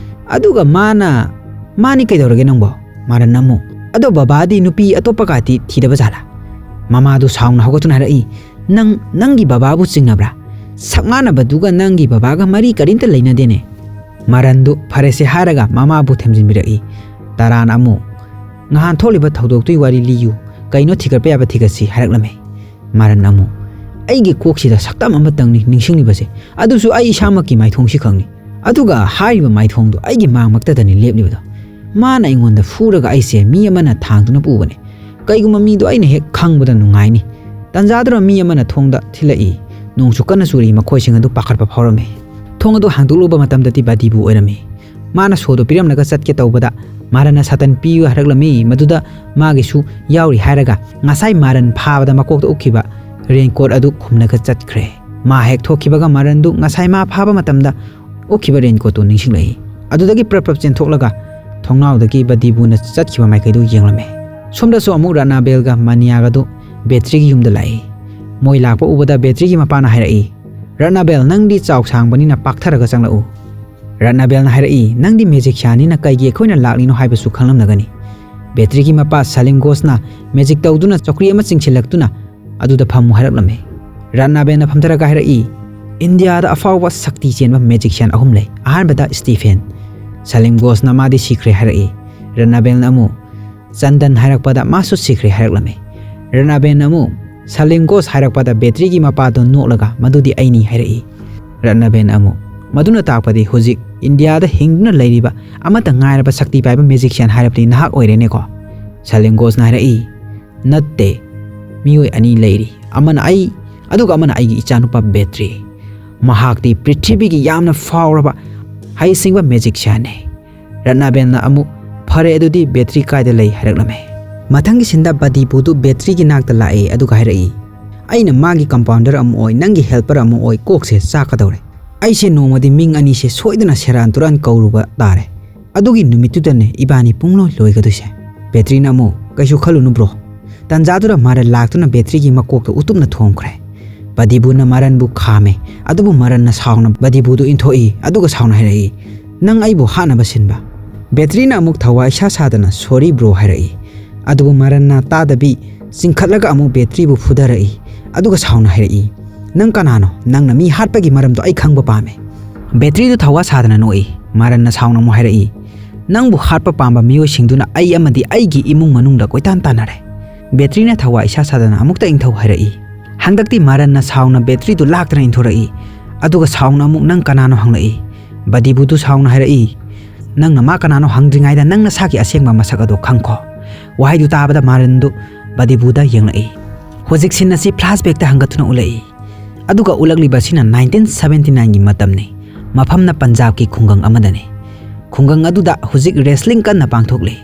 ꯑꯗꯨꯒ ꯃꯥꯅ, ꯃꯥꯅꯤ ꯀꯩꯗꯧꯔꯒꯦ ꯅꯪꯕꯣ?" ꯃꯥꯔꯟ ꯑꯃꯨꯛ, "ꯑꯗꯣ ꯕꯕꯥꯗꯤ ꯅꯨꯄꯤ ꯑꯇꯣꯞꯄꯒꯗꯤ ꯊꯤꯗꯕ ꯖꯥꯠꯂꯥ?" ꯃꯃꯥꯗꯨ ꯁꯥꯎꯅ ꯍꯧꯒꯠꯇꯨꯅ ꯍꯥꯏꯔꯛꯏ, "ꯅꯪ ꯅꯪꯒꯤ ꯕꯕꯥꯕꯨ ꯆꯤꯡꯅꯕ꯭ꯔꯥ? ꯁꯛ ꯃꯥꯟꯅꯕꯗꯨꯒ ꯅꯪꯒꯤ ꯕꯕꯥꯒ ꯃꯔꯤ ꯀꯔꯤꯝꯇ ꯂꯩꯅꯗꯦꯅꯦ꯫" ꯃꯥꯔꯟꯗꯨ ꯐꯔꯦꯁꯦ ꯍꯥꯏꯔꯒ ꯃꯃꯥꯕꯨ ꯊꯦꯝꯖꯤꯟꯕꯤꯔꯛꯏ꯫ ꯇꯔꯥꯅ ꯑꯃꯨꯛ, "ꯉꯍꯥꯟ ꯊꯣꯛꯂꯤꯕ ꯊꯧꯗꯣꯛꯇꯨꯒꯤ ꯋꯥꯔꯤ ꯂꯤꯌꯨ, ꯀꯩꯅꯣ ꯊꯤꯒꯠꯄ ꯌꯥꯕ ꯊꯤꯒꯠꯁꯤ" ꯍꯥꯏꯔꯛꯂꯝꯃꯤ꯫ ꯃꯥꯔꯟ ꯑꯃꯨꯛ, "ꯑꯩꯒꯤ ꯀꯣꯛꯁꯤꯗ ꯁꯛꯇꯝ ꯑꯃꯇꯪꯅꯤ ꯅꯤꯡꯁꯤꯡꯂꯤꯕꯁꯦ, ꯑꯗꯨꯁꯨ ꯑꯩ ꯏꯁꯥꯃꯛꯀꯤ ꯃꯥꯏꯊꯣꯡꯁꯤ ꯈꯛꯅꯤ꯫ ꯑꯗꯨꯒ ꯍꯥꯏꯔꯤꯕ ꯃꯥꯏꯊꯣꯡꯗꯣ ꯑꯩꯒꯤ ꯃꯥꯡꯃꯛꯇꯗꯅꯤ ꯂꯦꯞꯂꯤꯕꯗꯣ꯫ ꯃꯥꯅ ꯑꯩꯉꯣꯟꯗ ꯐꯨꯔꯒ ꯑꯩꯁꯦ ꯃꯤ ꯑꯃꯅ ꯊꯥꯡꯗꯨꯅ ꯄꯨꯕꯅꯦ꯫ ꯀꯩꯒꯨꯝꯕ ꯃꯤꯗꯣ ꯑꯩꯅ ꯍꯦꯛ ꯈꯪꯕꯗ ꯅꯨꯡꯉꯥꯏꯅꯤ꯫" ꯇꯟꯖꯥꯗꯨꯗ ꯃꯤ ꯑꯃꯅ ꯊꯣꯡꯗ ꯊꯤꯜꯂꯛꯏ꯫ ꯅꯣꯡꯁꯨ ꯀꯟꯅ ꯆꯨꯔꯤ, ꯃꯈꯣꯏꯁꯤꯡ ꯑꯗꯨ ꯄꯥꯈꯠꯄ ꯐꯥꯎꯔꯝꯃꯤ꯫ ꯊꯣꯡ ꯑꯗꯨ ꯍꯥꯡꯗꯣꯛꯂꯨꯕ ꯃꯇꯝꯗꯗꯤ ꯕꯗꯤꯕꯨ ꯑꯣꯏꯔꯝꯃꯤ꯫ ꯃꯥꯅ ꯁꯣꯗꯨ ꯄꯤꯔꯝꯂꯒ ꯆꯠꯀꯦ ꯇꯧꯕꯗ ꯃꯥꯔꯟꯅ ꯁꯥꯇꯟ ꯄꯤꯌꯨ ꯍꯥꯏꯔꯛꯂꯝꯃꯤ꯫ ꯃꯗꯨꯗ ꯃꯥꯒꯤꯁꯨ ꯌꯥꯎꯔꯤ ꯍꯥꯏꯔꯒ ꯉꯁꯥꯏ ꯃꯥꯔꯟ ꯐꯥꯕꯗ ꯃꯀꯣꯛꯇ ꯎꯞꯈꯤꯕ ꯔꯦꯟꯀꯣꯠ ꯑꯗꯨ ꯈꯨꯝꯂꯒ ꯆꯠꯈ꯭ꯔꯦ꯫ ꯃꯥ ꯍꯦꯛ ꯊꯣꯛꯈꯤꯕꯒ ꯃꯥꯔꯟꯗꯨ ꯉꯁꯥꯏ ꯃꯥ ꯐꯥꯕ ꯃꯇꯝꯗ ꯎꯞꯈꯤꯕ ꯔꯦꯟꯀꯣꯠꯇꯨ ꯅꯤꯡꯁꯤꯡꯂꯛꯏ꯫ ꯑꯗꯨꯗꯒꯤ ꯄ꯭ꯔꯞ ꯄ꯭ꯔꯞ ꯆꯦꯟꯊꯣꯛꯂꯒ ꯊꯣꯡꯅꯥꯎꯗꯒꯤ ꯕꯗꯤꯕꯨꯅ ꯆꯠꯈꯤꯕ ꯃꯥꯏꯀꯩꯗꯨ ꯌꯦꯡꯂꯝꯃꯤ꯫ ꯁꯣꯝꯗꯁꯨ ꯑꯃꯨꯛ ꯔꯠꯅꯥꯕꯦꯜꯒ ꯃꯅꯤꯌꯥꯒꯗꯨ ꯕꯦꯇ꯭ꯔꯤꯒꯤ ꯌꯨꯝꯗ ꯂꯥꯛꯏ꯫ ꯃꯣꯏ ꯂꯥꯛꯄ ꯎꯕꯗ ꯕꯦꯇ꯭ꯔꯤꯒꯤ ꯃꯄꯥꯅ ꯍꯥꯏꯔꯛꯏ, "ꯔꯠꯅꯥꯕꯦꯜ, ꯅꯪꯗꯤ ꯆꯥꯎ ꯁꯥꯡꯕꯅꯤꯅ ꯄꯥꯛꯊꯔꯒ ꯆꯪꯂꯛꯎ꯫" ꯔꯠꯅꯥꯕꯦꯜꯅ ꯍꯥꯏꯔꯛꯏ, "ꯅꯪꯗꯤ ꯃꯦꯖꯤꯛꯁꯤꯌꯥꯟꯅꯤꯅ ꯀꯩꯒꯤ ꯑꯩꯈꯣꯏꯅ ꯂꯥꯛꯂꯤꯅꯣ ꯍꯥꯏꯕꯁꯨ ꯈꯪꯂꯝꯂꯒꯅꯤ꯫" ꯕꯦꯇ꯭ꯔꯤꯒꯤ ꯃꯄꯥ ꯁꯂꯤꯝ ꯒꯣꯁꯅ ꯃꯦꯖꯤꯛ ꯇꯧꯗꯨꯅ ꯆꯧꯀ꯭ꯔꯤ ꯑꯃ ꯆꯤꯡꯁꯤꯜꯂꯛꯇꯨꯅ ꯑꯗꯨꯗ ꯐꯝꯃꯨ ꯍꯥꯏꯔꯛꯂꯝꯃꯤ꯫ ꯔꯠꯅꯥꯕꯦꯜꯅ ꯐꯝꯊꯔꯒ ꯍꯥꯏꯔꯛꯏ, "ꯏꯟꯗꯤꯌꯥꯗ ꯑꯐꯥꯎꯕ ꯁꯛꯇꯤ ꯆꯦꯟꯕ ꯃꯦꯖꯤꯛꯁꯤꯌꯥꯟ ꯑꯍꯨꯝ ꯂꯩ꯫ ꯑꯍꯥꯟꯕꯗ ꯁ꯭ꯇꯤꯐꯦꯟ꯫" ꯁꯂꯤꯝ ꯒꯣꯁꯅ ꯃꯥꯗꯤ ꯁꯤꯈ꯭ꯔꯦ ꯍꯥꯏꯔꯛꯏ꯫ ꯔꯠꯅꯥꯕꯦꯜꯅ ꯑꯃꯨꯛ, "ꯆꯟꯗꯟ" ꯍꯥꯏꯔꯛꯄꯗ ꯃꯥꯁꯨ ꯁꯤꯈ꯭ꯔꯦ ꯍꯥꯏꯔꯛꯂꯝꯃꯤ꯫ ꯔꯠꯅꯥꯕꯦꯜꯅ ꯑꯃꯨꯛ, "ꯁꯂꯤꯝ ꯒꯣꯁ" ꯍꯥꯏꯔꯛꯄꯗ ꯕꯦꯇ꯭ꯔꯤꯒꯤ ꯃꯄꯥꯗꯣ ꯅꯣꯛꯂꯒ, "ꯃꯗꯨꯗꯤ ꯑꯩꯅꯤ" ꯍꯥꯏꯔꯛꯏ꯫ ꯔꯠꯅꯥꯕꯦꯜꯅ ꯑꯃꯨꯛ, "ꯃꯗꯨꯅ ꯇꯥꯛꯄꯗꯤ ꯍꯧꯖꯤꯛ ꯏꯟꯗꯤꯌꯥꯗ ꯍꯤꯡꯗꯨꯅ ꯂꯩꯔꯤꯕ ꯑꯃꯠꯇ ꯉꯥꯏꯔꯕ ꯁꯛꯇꯤ ꯄꯥꯏꯕ ꯃꯦꯖꯤꯛꯁꯤꯌꯥꯟ ꯍꯥꯏꯔꯕꯗꯤ ꯅꯍꯥꯛ ꯑꯣꯏꯔꯦꯅꯦꯀꯣ?" ꯁꯂꯤꯝ ꯒꯣꯁꯅ ꯍꯥꯏꯔꯛꯏ, "ꯅꯠꯇꯦ, ꯃꯤꯑꯣꯏ ꯑꯅꯤ ꯂꯩꯔꯤ, ꯑꯃꯅ ꯑꯩ, ꯑꯗꯨꯒ ꯑꯃꯅ ꯑꯩꯒꯤ ꯏꯆꯥꯅꯨꯄꯥ ꯕꯦꯇ꯭ꯔꯤ꯫ ꯃꯍꯥꯛꯇꯤ ꯄ꯭ꯔꯤꯊꯤꯕꯤꯒꯤ ꯌꯥꯝꯅ ꯐꯥꯎꯔꯕ ꯍꯩꯁꯤꯡꯕ ꯃꯦꯖꯤꯛꯁꯤꯌꯥꯟꯅꯤ꯫" ꯔꯠꯅꯥꯕꯦꯜꯅ ꯑꯃꯨꯛ, "ꯐꯔꯦ, ꯑꯗꯨꯗꯤ ꯕꯦꯇ꯭ꯔꯤ ꯀꯥꯏꯗ ꯂꯩ?" ꯍꯥꯏꯔꯛꯂꯝꯃꯦ꯫ ꯃꯊꯪꯒꯤ ꯁꯤꯟꯗ ꯕꯗꯤꯕꯨꯗꯨ ꯕꯦꯇ꯭ꯔꯤꯒꯤ ꯅꯥꯛꯇ ꯂꯥꯛꯑꯦ, ꯑꯗꯨꯒ ꯍꯥꯏꯔꯛꯏ, "ꯑꯩꯅ ꯃꯥꯒꯤ ꯀꯝꯄꯥꯎꯟꯗꯔ ꯑꯃ ꯑꯣꯏ, ꯅꯪꯒꯤ ꯍꯦꯜꯄꯔ ꯑꯃ ꯑꯣꯏ, ꯀꯣꯛꯁꯦ ꯆꯥꯛꯀꯗꯧꯔꯦ꯫ ꯑꯩꯁꯦ ꯅꯣꯡꯃꯗꯤ ꯃꯤꯡ ꯑꯅꯤꯁꯦ ꯁꯣꯏꯗꯅ ꯁꯦꯔꯥꯟ ꯇꯨꯔꯥꯟ ꯀꯧꯔꯨꯕ ꯇꯥꯔꯦ꯫ ꯑꯗꯨꯒꯤ ꯅꯨꯃꯤꯠꯇꯨꯗꯅꯦ ꯏꯕꯥꯅꯤ ꯄꯨꯡꯂꯣꯏ ꯂꯣꯏꯒꯗꯣꯏꯁꯦ꯫" ꯕꯦꯇ꯭ꯔꯤꯅ ꯑꯃꯨꯛ, "ꯀꯩꯁꯨ ꯈꯜꯂꯨꯅꯨ ꯕ꯭ꯔꯣ, ꯇꯟꯖꯥꯗꯨꯗ ꯃꯥꯔꯟ ꯂꯥꯛꯇꯨꯅ ꯕꯦꯇ꯭ꯔꯤꯒꯤ ꯃꯀꯣꯛꯇ ꯎꯇꯨꯞꯅ ꯊꯣꯝꯈ꯭ꯔꯦ꯫" ꯕꯗꯤꯕꯨꯅ ꯃꯥꯔꯟꯕꯨ ꯈꯥꯝꯃꯦ, ꯑꯗꯨꯕꯨ ꯃꯥꯔꯟꯅ ꯁꯥꯎꯅ ꯕꯗꯤꯕꯨꯗꯨ ꯏꯟꯊꯣꯛꯏ, ꯑꯗꯨꯒ ꯁꯥꯎꯅ ꯍꯥꯏꯔꯛꯏ, "ꯅꯪ ꯑꯩꯕꯨ ꯍꯥꯠꯅꯕ ꯁꯤꯟꯕ?" ꯕꯦꯇ꯭ꯔꯤꯅ ꯑꯃꯨꯛ ꯊꯋꯥꯏ ꯏꯁꯥ ꯁꯥꯗꯅ, "ꯁꯣꯔꯤ ꯕ꯭ꯔꯣ" ꯍꯥꯏꯔꯛꯏ꯫ ꯑꯗꯨꯕꯨ ꯃꯥꯔꯟꯅ ꯇꯥꯗꯕꯤ ꯆꯤꯡꯈꯠꯂꯒ ꯑꯃꯨꯛ ꯕꯦꯇ꯭ꯔꯤꯕꯨ ꯐꯨꯗꯔꯛꯏ, ꯑꯗꯨꯒ ꯁꯥꯎꯅ ꯍꯥꯏꯔꯛꯏ, "ꯅꯪ ꯀꯅꯥꯅꯣ? ꯅꯪꯅ ꯃꯤ ꯍꯥꯠꯄꯒꯤ ꯃꯔꯝꯗꯣ ꯑꯩ ꯈꯪꯕ ꯄꯥꯝꯃꯦ꯫" ꯕꯦꯇ꯭ꯔꯤꯗꯨ ꯊꯋꯥ ꯁꯥꯗꯅ ꯅꯣꯛꯏ꯫ ꯃꯥꯔꯟꯅ ꯁꯥꯎꯅ ꯑꯃꯨꯛ ꯍꯥꯏꯔꯛꯏ, "ꯅꯪꯕꯨ ꯍꯥꯠꯄ ꯄꯥꯝꯕ ꯃꯤꯑꯣꯏꯁꯤꯡꯗꯨꯅ ꯑꯩ ꯑꯃꯗꯤ ꯑꯩꯒꯤ ꯏꯃꯨꯡ ꯃꯅꯨꯡꯗ ꯀꯣꯏꯇꯥꯟ ꯇꯥꯟꯅꯔꯦ꯫" ꯕꯦꯇ꯭ꯔꯤꯅ ꯊꯋꯥ ꯏꯁꯥ ꯁꯥꯗꯅ ꯑꯃꯨꯛꯇ ꯏꯪꯊꯧ ꯍꯥꯏꯔꯛꯏ꯫ ꯍꯟꯗꯛꯇꯤ ꯃꯥꯔꯟꯅ ꯁꯥꯎꯅ ꯕꯦꯇ꯭ꯔꯤꯗꯨ ꯂꯥꯛꯇꯅ ꯏꯟꯊꯣꯔꯛꯏ, ꯑꯗꯨꯒ ꯁꯥꯎꯅ ꯑꯃꯨꯛ, "ꯅꯪ ꯀꯅꯥꯅꯣ?" ꯍꯪꯂꯛꯏ꯫ ꯕꯗꯤꯕꯨꯗꯨ ꯁꯥꯎꯅ ꯍꯥꯏꯔꯛꯏ, "ꯅꯪꯅ ꯃꯥ ꯀꯅꯥꯅꯣ ꯍꯪꯗ꯭ꯔꯤꯉꯩꯗ ꯅꯪ ꯅꯁꯥꯒꯤ ꯑꯁꯦꯡꯕ ꯃꯁꯛ ꯑꯗꯣ ꯈꯪꯈꯣ꯫" ꯋꯥꯍꯩꯗꯨ ꯇꯥꯕꯗ ꯃꯥꯔꯟꯗꯨ ꯕꯗꯤꯕꯨꯗ ꯌꯦꯡꯂꯛꯏ꯫ ꯍꯧꯖꯤꯛ ꯁꯤꯟ ꯑꯁꯤ flashbackꯇ ꯍꯪꯒꯠꯇꯨꯅ ꯎꯠꯂꯛꯏ꯫ ꯑꯗꯨꯒ ꯎꯠꯂꯛꯂꯤꯕ ꯑꯁꯤꯅ nineteen seventy nineꯒꯤ ꯃꯇꯝꯅꯤ꯫ ꯃꯐꯝꯅ ꯄꯟꯖꯥꯕꯀꯤ ꯈꯨꯡꯒꯪ ꯑꯃꯗꯅꯤ꯫ ꯈꯨꯡꯒꯪ ꯑꯗꯨꯗ ꯍꯧꯖꯤꯛ wrestling ꯀꯟꯅ ꯄꯥꯡꯊꯣꯛꯂꯤ꯫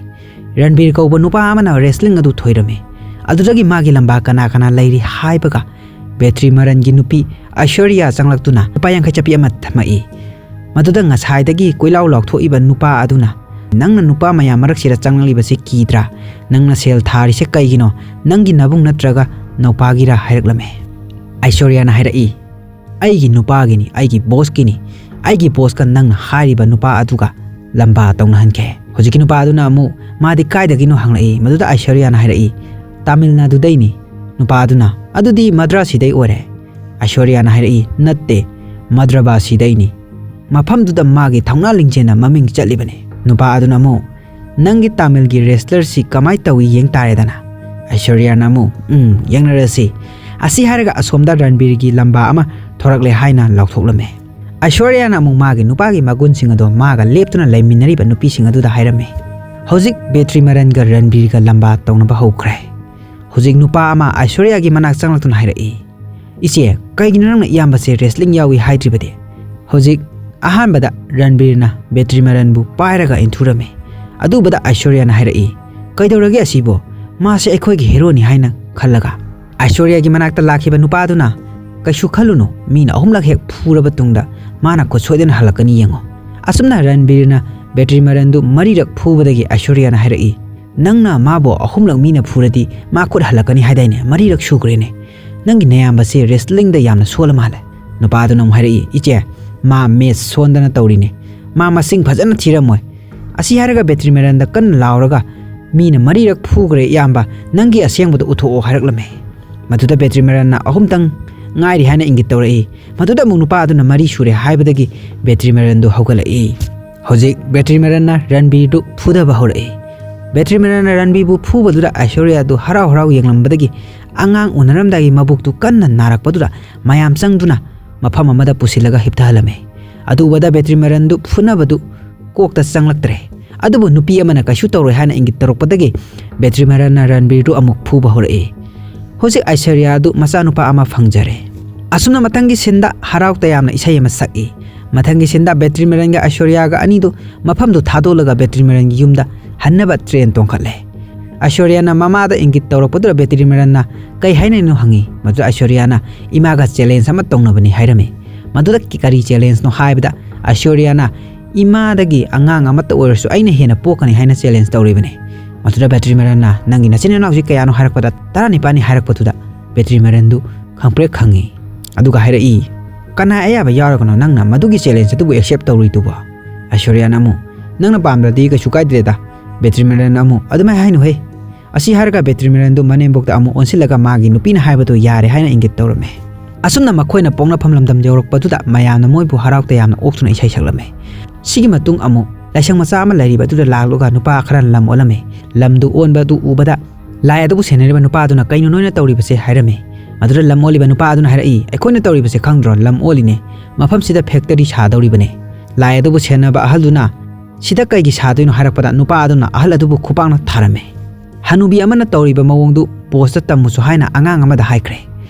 ꯔꯟꯕꯤꯔ ꯀꯧꯕ ꯅꯨꯄꯥ ꯑꯃꯅ wrestling ꯑꯗꯨ ꯊꯣꯏꯔꯝꯃꯤ꯫ ꯑꯗꯨꯗꯒꯤ ꯃꯥꯒꯤ ꯂꯝꯕꯥ ꯀꯅꯥ ꯀꯅꯥ ꯂꯩꯔꯤ ꯍꯥꯏꯕꯒ ꯕꯦꯇ꯭ꯔꯤ ꯃꯥꯔꯟꯒꯤ ꯅꯨꯄꯤ ꯑꯥꯏꯁꯣꯔꯤꯌꯥ ꯆꯪꯂꯛꯇꯨꯅ ꯂꯨꯄꯥ ꯌꯥꯡꯈꯩ ꯆꯞꯄꯤ ꯑꯃ ꯊꯝꯃꯛꯏ꯫ ꯃꯗꯨꯗ ꯉꯁꯥꯏꯗꯒꯤ ꯀꯣꯏꯂꯥꯎ ꯂꯥꯎꯊꯣꯛꯏꯕ ꯅꯨꯄꯥ ꯑꯗꯨꯅ "ꯅꯪꯅ ꯅꯨꯄꯥ ꯃꯌꯥꯝ ꯃꯔꯛꯁꯤꯗ ꯆꯪꯂꯛꯂꯤꯕꯁꯤ ꯀꯤꯗ꯭ꯔꯥ? ꯅꯪꯅ ꯁꯦꯜ ꯊꯥꯔꯤꯁꯦ ꯀꯩꯒꯤꯅꯣ? ꯅꯪꯒꯤ ꯅꯕꯨꯡ ꯅꯠꯇ꯭ꯔꯒ ꯅꯧꯄꯥꯒꯤꯔꯥ?" ꯍꯥꯏꯔꯛꯂꯝꯃꯦ꯫ ꯑꯥꯏꯁꯣꯔꯤꯌꯥꯅ ꯍꯥꯏꯔꯛꯏ, "ꯑꯩꯒꯤ ꯅꯨꯄꯥꯒꯤꯅꯤ, ꯑꯩꯒꯤ ꯕꯣꯁꯀꯤꯅꯤ꯫ ꯑꯩꯒꯤ ꯕꯣꯁꯀ ꯅꯪꯅ ꯍꯥꯏꯔꯤꯕ ꯅꯨꯄꯥ ꯑꯗꯨꯒ ꯂꯝꯕꯥ ꯇꯧꯅꯍꯟꯈꯦ꯫" ꯍꯧꯖꯤꯛꯀꯤ ꯅꯨꯄꯥ ꯑꯗꯨꯅ ꯑꯃꯨꯛ, "ꯃꯥꯗꯤ ꯀꯥꯏꯗꯒꯤꯅꯣ?" ꯍꯪꯂꯛꯏ꯫ ꯃꯗꯨꯗ ꯑꯥꯏꯁꯣꯔꯤꯌꯥꯅ ꯍꯥꯏꯔꯛꯏ, "ꯇꯥꯃꯤꯜ ꯅꯥꯗꯨꯗꯩꯅꯤ꯫" ꯅꯨꯄꯥ ꯑꯗꯨꯅ, "ꯑꯗꯨꯗꯤ ꯃꯗ꯭ꯔꯥꯁꯤꯗꯩ ꯑꯣꯏꯔꯦ?" ꯑꯥꯏꯁꯣꯔꯤꯌꯥꯅ ꯍꯥꯏꯔꯛꯏ, "ꯅꯠꯇꯦ, ꯃꯗ꯭ꯔꯥꯕꯥꯁꯤꯗꯩꯅꯤ꯫ ꯃꯐꯝꯗꯨꯗ ꯃꯥꯒꯤ ꯊꯧꯅꯥ ꯂꯤꯡꯖꯦꯜꯅ ꯃꯃꯤꯡ ꯆꯠꯂꯤꯕꯅꯤ꯫" ꯅꯨꯄꯥ ꯑꯗꯨꯅ ꯑꯃꯨꯛ, "ꯅꯪꯒꯤ ꯇꯥꯃꯤꯜꯒꯤ ꯔꯦꯁꯂꯔꯁꯤ ꯀꯃꯥꯏ ꯇꯧꯏ ꯌꯦꯡ ꯇꯥꯔꯦꯗꯅ꯫" ꯑꯥꯏꯁꯣꯔꯤꯌꯥꯅ ꯑꯃꯨꯛ, "ꯎꯝ, ꯌꯦꯡꯅꯔꯁꯤ꯫" ꯑꯁꯤ ꯍꯥꯏꯔꯒ ꯑꯁꯣꯝꯗ ꯔꯟꯕꯤꯔꯒꯤ ꯂꯝꯕꯥ ꯑꯃ ꯊꯣꯔꯛꯂꯦ ꯍꯥꯏꯅ ꯂꯥꯎꯊꯣꯛꯂꯝꯃꯦ꯫ ꯑꯥꯏꯁꯣꯔꯤꯌꯥꯅ ꯑꯃꯨꯛ ꯃꯥꯒꯤ ꯅꯨꯄꯥꯒꯤ ꯃꯒꯨꯟꯁꯤꯡ ꯑꯗꯣ ꯃꯥꯒ ꯂꯦꯞꯇꯨꯅ ꯂꯩꯃꯤꯟꯅꯔꯤꯕ ꯅꯨꯄꯤꯁꯤꯡ ꯑꯗꯨꯗ ꯍꯥꯏꯔꯝꯃꯤ꯫ ꯍꯧꯖꯤꯛ ꯕꯦꯇ꯭ꯔꯤꯃꯔꯟꯒ ꯔꯟꯕꯤꯔꯒ ꯂꯝꯕꯥ ꯇꯧꯅꯕ ꯍꯧꯈ꯭ꯔꯦ꯫ ꯍꯧꯖꯤꯛ ꯅꯨꯄꯥ ꯑꯃ ꯑꯥꯏꯁꯣꯔꯤꯌꯥꯒꯤ ꯃꯅꯥꯛ ꯆꯪꯂꯛꯇꯨꯅ ꯍꯥꯏꯔꯛꯏ, "ꯏꯆꯦ, ꯀꯩꯒꯤꯅꯣ ꯅꯪꯅ ꯏꯌꯥꯝꯕꯁꯦ ꯔꯦꯁꯂꯤꯡ ꯌꯥꯎꯏ ꯍꯥꯏꯗ꯭ꯔꯤꯕꯗꯤ?" ꯍꯧꯖꯤꯛ ꯑꯍꯥꯟꯕꯗ ꯔꯟꯕꯤꯔꯅ ꯕꯦꯇ꯭ꯔꯤꯃꯔꯟꯕꯨ ꯄꯥꯏꯔꯒ ꯏꯟꯊꯨꯔꯝꯃꯤ꯫ ꯑꯗꯨꯕꯗ ꯑꯥꯏꯁꯣꯔꯤꯌꯥꯅ ꯍꯥꯏꯔꯛꯏ, "ꯀꯩꯗꯧꯔꯒꯦ ꯑꯁꯤꯕꯣ? ꯃꯥꯁꯦ ꯑꯩꯈꯣꯏꯒꯤ ꯍꯦꯔꯣꯅꯤ ꯍꯥꯏꯅ ꯈꯜꯂꯒ?" ꯑꯥꯏꯁꯣꯔꯤꯌꯥꯒꯤ ꯃꯅꯥꯛꯇ ꯂꯥꯛꯈꯤꯕ ꯅꯨꯄꯥꯗꯨꯅ, "ꯀꯩꯁꯨ ꯈꯜꯂꯨꯅꯨ, ꯃꯤꯅ ꯑꯍꯨꯝꯂꯛ ꯍꯦꯛ ꯐꯨꯔꯕ ꯇꯨꯡꯗ ꯃꯥꯅ ꯈꯨꯠ ꯁꯣꯏꯗꯅ ꯍꯜꯂꯛꯀꯅꯤ ꯌꯦꯡꯉꯣ꯫" ꯑꯁꯨꯝꯅ ꯔꯟꯕꯤꯔꯅ ꯕꯦꯇ꯭ꯔꯤꯃꯔꯟꯗꯨ ꯃꯔꯤꯔꯛ ꯐꯨꯕꯗꯒꯤ ꯑꯥꯏꯁꯣꯔꯤꯌꯥꯅ ꯍꯥꯏꯔꯛꯏ, "ꯅꯪꯅ ꯃꯥꯕꯨ ꯑꯍꯨꯝꯂꯛ ꯃꯤꯅ ꯐꯨꯔꯗꯤ ꯃꯥ ꯈꯨꯠ ꯍꯜꯂꯛꯀꯅꯤ ꯍꯥꯏꯗꯥꯏꯅꯦ? ꯃꯔꯤꯔꯛ ꯁꯨꯈ꯭ꯔꯦꯅꯦ꯫ ꯅꯪꯒꯤ ꯅꯌꯥꯝꯕꯁꯦ ꯔꯦꯁꯂꯤꯡꯗ ꯌꯥꯝꯅ ꯁꯣꯜꯂ ꯃꯥꯜꯂꯦ꯫" ꯅꯨꯄꯥꯗꯨꯅ ꯑꯃꯨꯛ ꯍꯥꯏꯔꯛꯏ, "ꯏꯆꯦ, ꯃꯥ ꯃꯦꯠꯁ ꯁꯣꯟꯗꯅ ꯇꯧꯔꯤꯅꯦ꯫ ꯃꯥ ꯃꯁꯤꯡ ꯐꯖꯅ ꯊꯤꯔꯝꯃꯣꯏ꯫ ꯑꯁꯤ ꯍꯥꯏꯔꯒ ꯕꯦꯇ꯭ꯔꯤꯃꯦꯔꯟꯗ ꯀꯟꯅ ꯂꯥꯎꯔꯒ, 'ꯃꯤꯅ ꯃꯔꯤꯔꯛ ꯐꯨꯈ꯭ꯔꯦ, ꯏꯌꯥꯝꯕ, ꯅꯪꯒꯤ ꯑꯁꯦꯡꯕꯗꯨ ꯎꯠꯊꯣꯛꯑꯣ,' ꯍꯥꯏꯔꯛꯂꯝꯃꯦ꯫ ꯃꯗꯨꯗ ꯕꯦꯇ꯭ꯔꯤꯃꯦꯔꯟꯅ, "ꯑꯍꯨꯝꯇꯪ ꯉꯥꯏꯔꯤ" ꯍꯥꯏꯅ ꯏꯪꯒꯤꯠ ꯇꯧꯔꯛꯏ꯫ ꯃꯗꯨꯗ ꯑꯃꯨꯛ ꯅꯨꯄꯥ ꯑꯗꯨꯅ ꯃꯔꯤ ꯁꯨꯔꯦ ꯍꯥꯏꯕꯗꯒꯤ ꯕꯦꯇ꯭ꯔꯤꯃꯦꯔꯟꯗꯨ ꯍꯧꯒꯠꯂꯛꯏ꯫ ꯍꯧꯖꯤꯛ ꯕꯦꯇ꯭ꯔꯤꯃꯦꯔꯟꯅ ꯔꯟꯕꯤꯔꯗꯨ ꯐꯨꯗꯕ ꯍꯧꯔꯛꯏ꯫ ꯕꯦꯇ꯭ꯔꯤꯃꯦꯔꯟꯅ ꯔꯟꯕꯤꯔꯕꯨ ꯐꯨꯕꯗꯨꯗ ꯑꯥꯏꯁꯣꯔꯤꯌꯥꯗꯨ ꯍꯔꯥꯎ ꯍꯔꯥꯎ ꯌꯦꯡꯂꯝꯕꯗꯒꯤ ꯑꯉꯥꯡ ꯎꯅꯔꯝꯗꯥꯏꯒꯤ ꯃꯕꯨꯛꯇꯨ ꯀꯟꯅ ꯅꯥꯔꯛꯄꯗꯨꯗ ꯃꯌꯥꯝ ꯆꯪꯗꯨꯅ ꯃꯐꯝ ꯑꯃꯗ ꯄꯨꯁꯤꯜꯂꯒ ꯍꯤꯞꯊꯍꯜꯂꯝꯃꯤ꯫ ꯑꯗꯨ ꯎꯕꯗ ꯕꯦꯇ꯭ꯔꯤꯃꯦꯔꯟꯗꯨ ꯐꯨꯅꯕꯗꯨ ꯀꯣꯛꯇ ꯆꯪꯂꯛꯇ꯭ꯔꯦ꯫ ꯑꯗꯨꯕꯨ ꯅꯨꯄꯤ ꯑꯃꯅ ꯀꯩꯁꯨ ꯇꯧꯔꯣꯏ ꯍꯥꯏꯅ ꯏꯪꯒꯤꯠ ꯇꯧꯔꯛꯄꯗꯒꯤ ꯕꯦꯇ꯭ꯔꯤꯃꯦꯔꯟꯅ ꯔꯟꯕꯤꯔꯗꯨ ꯑꯃꯨꯛ ꯐꯨꯕ ꯍꯧꯔꯛꯏ꯫ ꯍꯧꯖꯤꯛ ꯑꯥꯏꯁꯣꯔꯤꯌꯥ ꯑꯗꯨ ꯃꯆꯥꯅꯨꯄꯥ ꯑꯃ ꯐꯪꯖꯔꯦ꯫ ꯑꯁꯨꯝꯅ ꯃꯊꯪꯒꯤ ꯁꯤꯟꯗ ꯍꯔꯥꯎ ꯇꯌꯥꯝꯅ ꯏꯁꯩ ꯑꯃ ꯁꯛꯏ꯫ ꯃꯊꯪꯒꯤ ꯁꯤꯟꯗ ꯕꯦꯇ꯭ꯔꯤꯃꯦꯔꯟꯒ ꯑꯥꯏꯁꯣꯔꯤꯌꯥꯒ ꯑꯅꯤꯗꯨ ꯃꯐꯝꯗꯨ ꯊꯥꯗꯣꯛꯂꯒ ꯕꯦꯇ꯭ꯔꯤꯃꯦꯔꯟꯒꯤ ꯌꯨꯝꯗ ꯍꯟꯅꯕ ꯇ꯭ꯔꯦꯟ ꯇꯣꯡꯈꯠꯂꯦ꯫ ꯑꯥꯏꯁꯣꯔꯤꯌꯥꯅ ꯃꯃꯥꯗ ꯏꯪꯒꯤꯠ ꯇꯧꯔꯛꯄꯗꯨꯗ ꯕꯦꯇ꯭ꯔꯤꯃꯦꯔꯟꯅ ꯀꯩ ꯍꯥꯏꯅꯔꯤꯅꯣ ꯍꯪꯉꯤ꯫ ꯃꯗꯨꯗ ꯑꯥꯏꯁꯣꯔꯤꯌꯥꯅ ꯏꯃꯥꯒ ꯆꯦꯂꯦꯟꯖ ꯑꯃ ꯇꯧꯅꯕꯅꯤ ꯍꯥꯏꯔꯝꯃꯤ꯫ ꯃꯗꯨꯗ ꯀꯔꯤ ꯆꯦꯂꯦꯟꯖꯅꯣ ꯍꯥꯏꯕꯗ ꯑꯥꯏꯁꯣꯔꯤꯌꯥꯅ ꯏꯃꯥꯗꯒꯤ ꯑꯉꯥꯡ ꯑꯃꯠꯇ ꯑꯣꯏꯔꯁꯨ ꯑꯩꯅ ꯍꯦꯟꯅ ꯄꯣꯛꯀꯅꯤ ꯍꯥꯏꯅ ꯆꯦꯂꯦꯟꯖ ꯇꯧꯔꯤꯕꯅꯤ꯫ ꯃꯗꯨꯗ ꯕꯦꯇ꯭ꯔꯤ ꯃꯔꯟꯅ, "ꯅꯪꯒꯤ ꯅꯆꯤꯟ ꯅꯅꯥꯎꯁꯤ ꯀꯌꯥꯅꯣ?" ꯍꯥꯏꯔꯛꯄꯗ, "ꯇꯔꯥꯅꯤꯄꯥꯜꯅꯤ" ꯍꯥꯏꯔꯛꯄꯗꯨꯗ ꯕꯦꯇ꯭ꯔꯤ ꯃꯔꯟꯗꯨ ꯈꯪꯄ꯭ꯔꯦꯛ ꯈꯪꯉꯤ꯫ ꯑꯗꯨꯒ ꯍꯥꯏꯔꯛꯏ, "ꯀꯅꯥ ꯑꯌꯥꯕ ꯌꯥꯎꯔꯒꯅꯣ ꯅꯪꯅ ꯃꯗꯨꯒꯤ ꯆꯦꯂꯦꯟꯖ ꯑꯗꯨꯕꯨ ꯑꯦꯛꯁꯦꯞ ꯇꯧꯔꯨꯏꯗꯨꯕꯣ?" ꯑꯥꯏꯁꯣꯔꯤꯌꯥꯅ ꯑꯃꯨꯛ, "ꯅꯪꯅ ꯄꯥꯝꯗ꯭ꯔꯗꯤ ꯀꯩꯁꯨ ꯀꯥꯏꯗ꯭ꯔꯦꯗ"꯫ ꯕꯦꯇ꯭ꯔꯤ ꯃꯔꯟꯅ ꯑꯃꯨꯛ, "ꯑꯗꯨꯃꯥꯏꯅ ꯍꯥꯏꯅꯨꯍꯦ"꯫ ꯑꯁꯤ ꯍꯥꯏꯔꯒ ꯕꯦꯇ꯭ꯔꯤ ꯃꯔꯟꯗꯨ ꯃꯅꯦꯝꯕꯣꯛꯇ ꯑꯃꯨꯛ ꯑꯣꯟꯁꯤꯜꯂꯒ ꯃꯥꯒꯤ ꯅꯨꯄꯤꯅ ꯍꯥꯏꯕꯗꯨ ꯌꯥꯔꯦ ꯍꯥꯏꯅ ꯏꯪꯒꯤꯠ ꯇꯧꯔꯝꯃꯦ꯫ ꯑꯁꯨꯝꯅ ꯃꯈꯣꯏꯅ ꯄꯣꯛꯅꯐꯝ ꯂꯝꯗꯝ ꯌꯧꯔꯛꯄꯗꯨꯗ ꯃꯌꯥꯝꯅ ꯃꯣꯏꯕꯨ ꯍꯔꯥꯎ ꯇꯌꯥꯝꯅ ꯑꯣꯛꯇꯨꯅ ꯏꯁꯩ ꯁꯛꯂꯝꯃꯤ꯫ ꯁꯤꯒꯤ ꯃꯇꯨꯡ ꯑꯃꯨꯛ ꯂꯥꯏꯁꯪ ꯃꯆꯥ ꯑꯃ ꯂꯩꯔꯤꯕ ꯑꯗꯨꯗ ꯂꯥꯛꯂꯒ ꯅꯨꯄꯥ ꯈꯔꯅ ꯂꯝ ꯑꯣꯠꯂꯝꯃꯤ꯫ ꯂꯝꯗꯨ ꯑꯣꯟꯕ ꯑꯗꯨ ꯎꯕꯗ ꯂꯥꯏ ꯑꯗꯨꯕꯨ ꯁꯦꯟꯅꯔꯤꯕ ꯅꯨꯄꯥ ꯑꯗꯨꯅ "ꯀꯩꯅꯣ ꯅꯣꯏꯅ ꯇꯧꯔꯤꯕꯁꯦ?" ꯍꯥꯏꯔꯝꯃꯤ꯫ ꯃꯗꯨꯗ ꯂꯝ ꯑꯣꯜꯂꯤꯕ ꯅꯨꯄꯥ ꯑꯗꯨꯅ ꯍꯥꯏꯔꯛꯏ, "ꯑꯩꯈꯣꯏꯅ ꯇꯧꯔꯤꯕꯁꯦ ꯈꯪꯗ꯭ꯔꯣ? ꯂꯝ ꯑꯣꯜꯂꯤꯅꯦ꯫ ꯃꯐꯝꯁꯤꯗ ꯐꯦꯛꯇꯔꯤ ꯁꯥꯗꯧꯔꯤꯕꯅꯦ"꯫ ꯂꯥꯏ ꯑꯗꯨꯕꯨ ꯁꯦꯟꯅꯕ ꯑꯍꯜꯗꯨꯅ, "ꯁꯤꯗ ꯀꯩꯒꯤ ꯁꯥꯗꯣꯏꯅꯣ?" ꯍꯥꯏꯔꯛꯄꯗ ꯅꯨꯄꯥ ꯑꯗꯨꯅ ꯑꯍꯜ ꯑꯗꯨꯕꯨ ꯈꯨꯄꯥꯛꯅ ꯊꯥꯔꯝꯃꯤ꯫ ꯍꯅꯨꯕꯤ ꯑꯃꯅ ꯇꯧꯔꯤꯕ ꯃꯑꯣꯡꯗꯨ ꯄꯣꯁꯇ ꯇꯝꯃꯨꯁꯨ ꯍꯥꯏꯅ ꯑꯉꯥꯡ ꯑꯃꯗ ꯍꯥꯏꯈ꯭ꯔꯦ꯫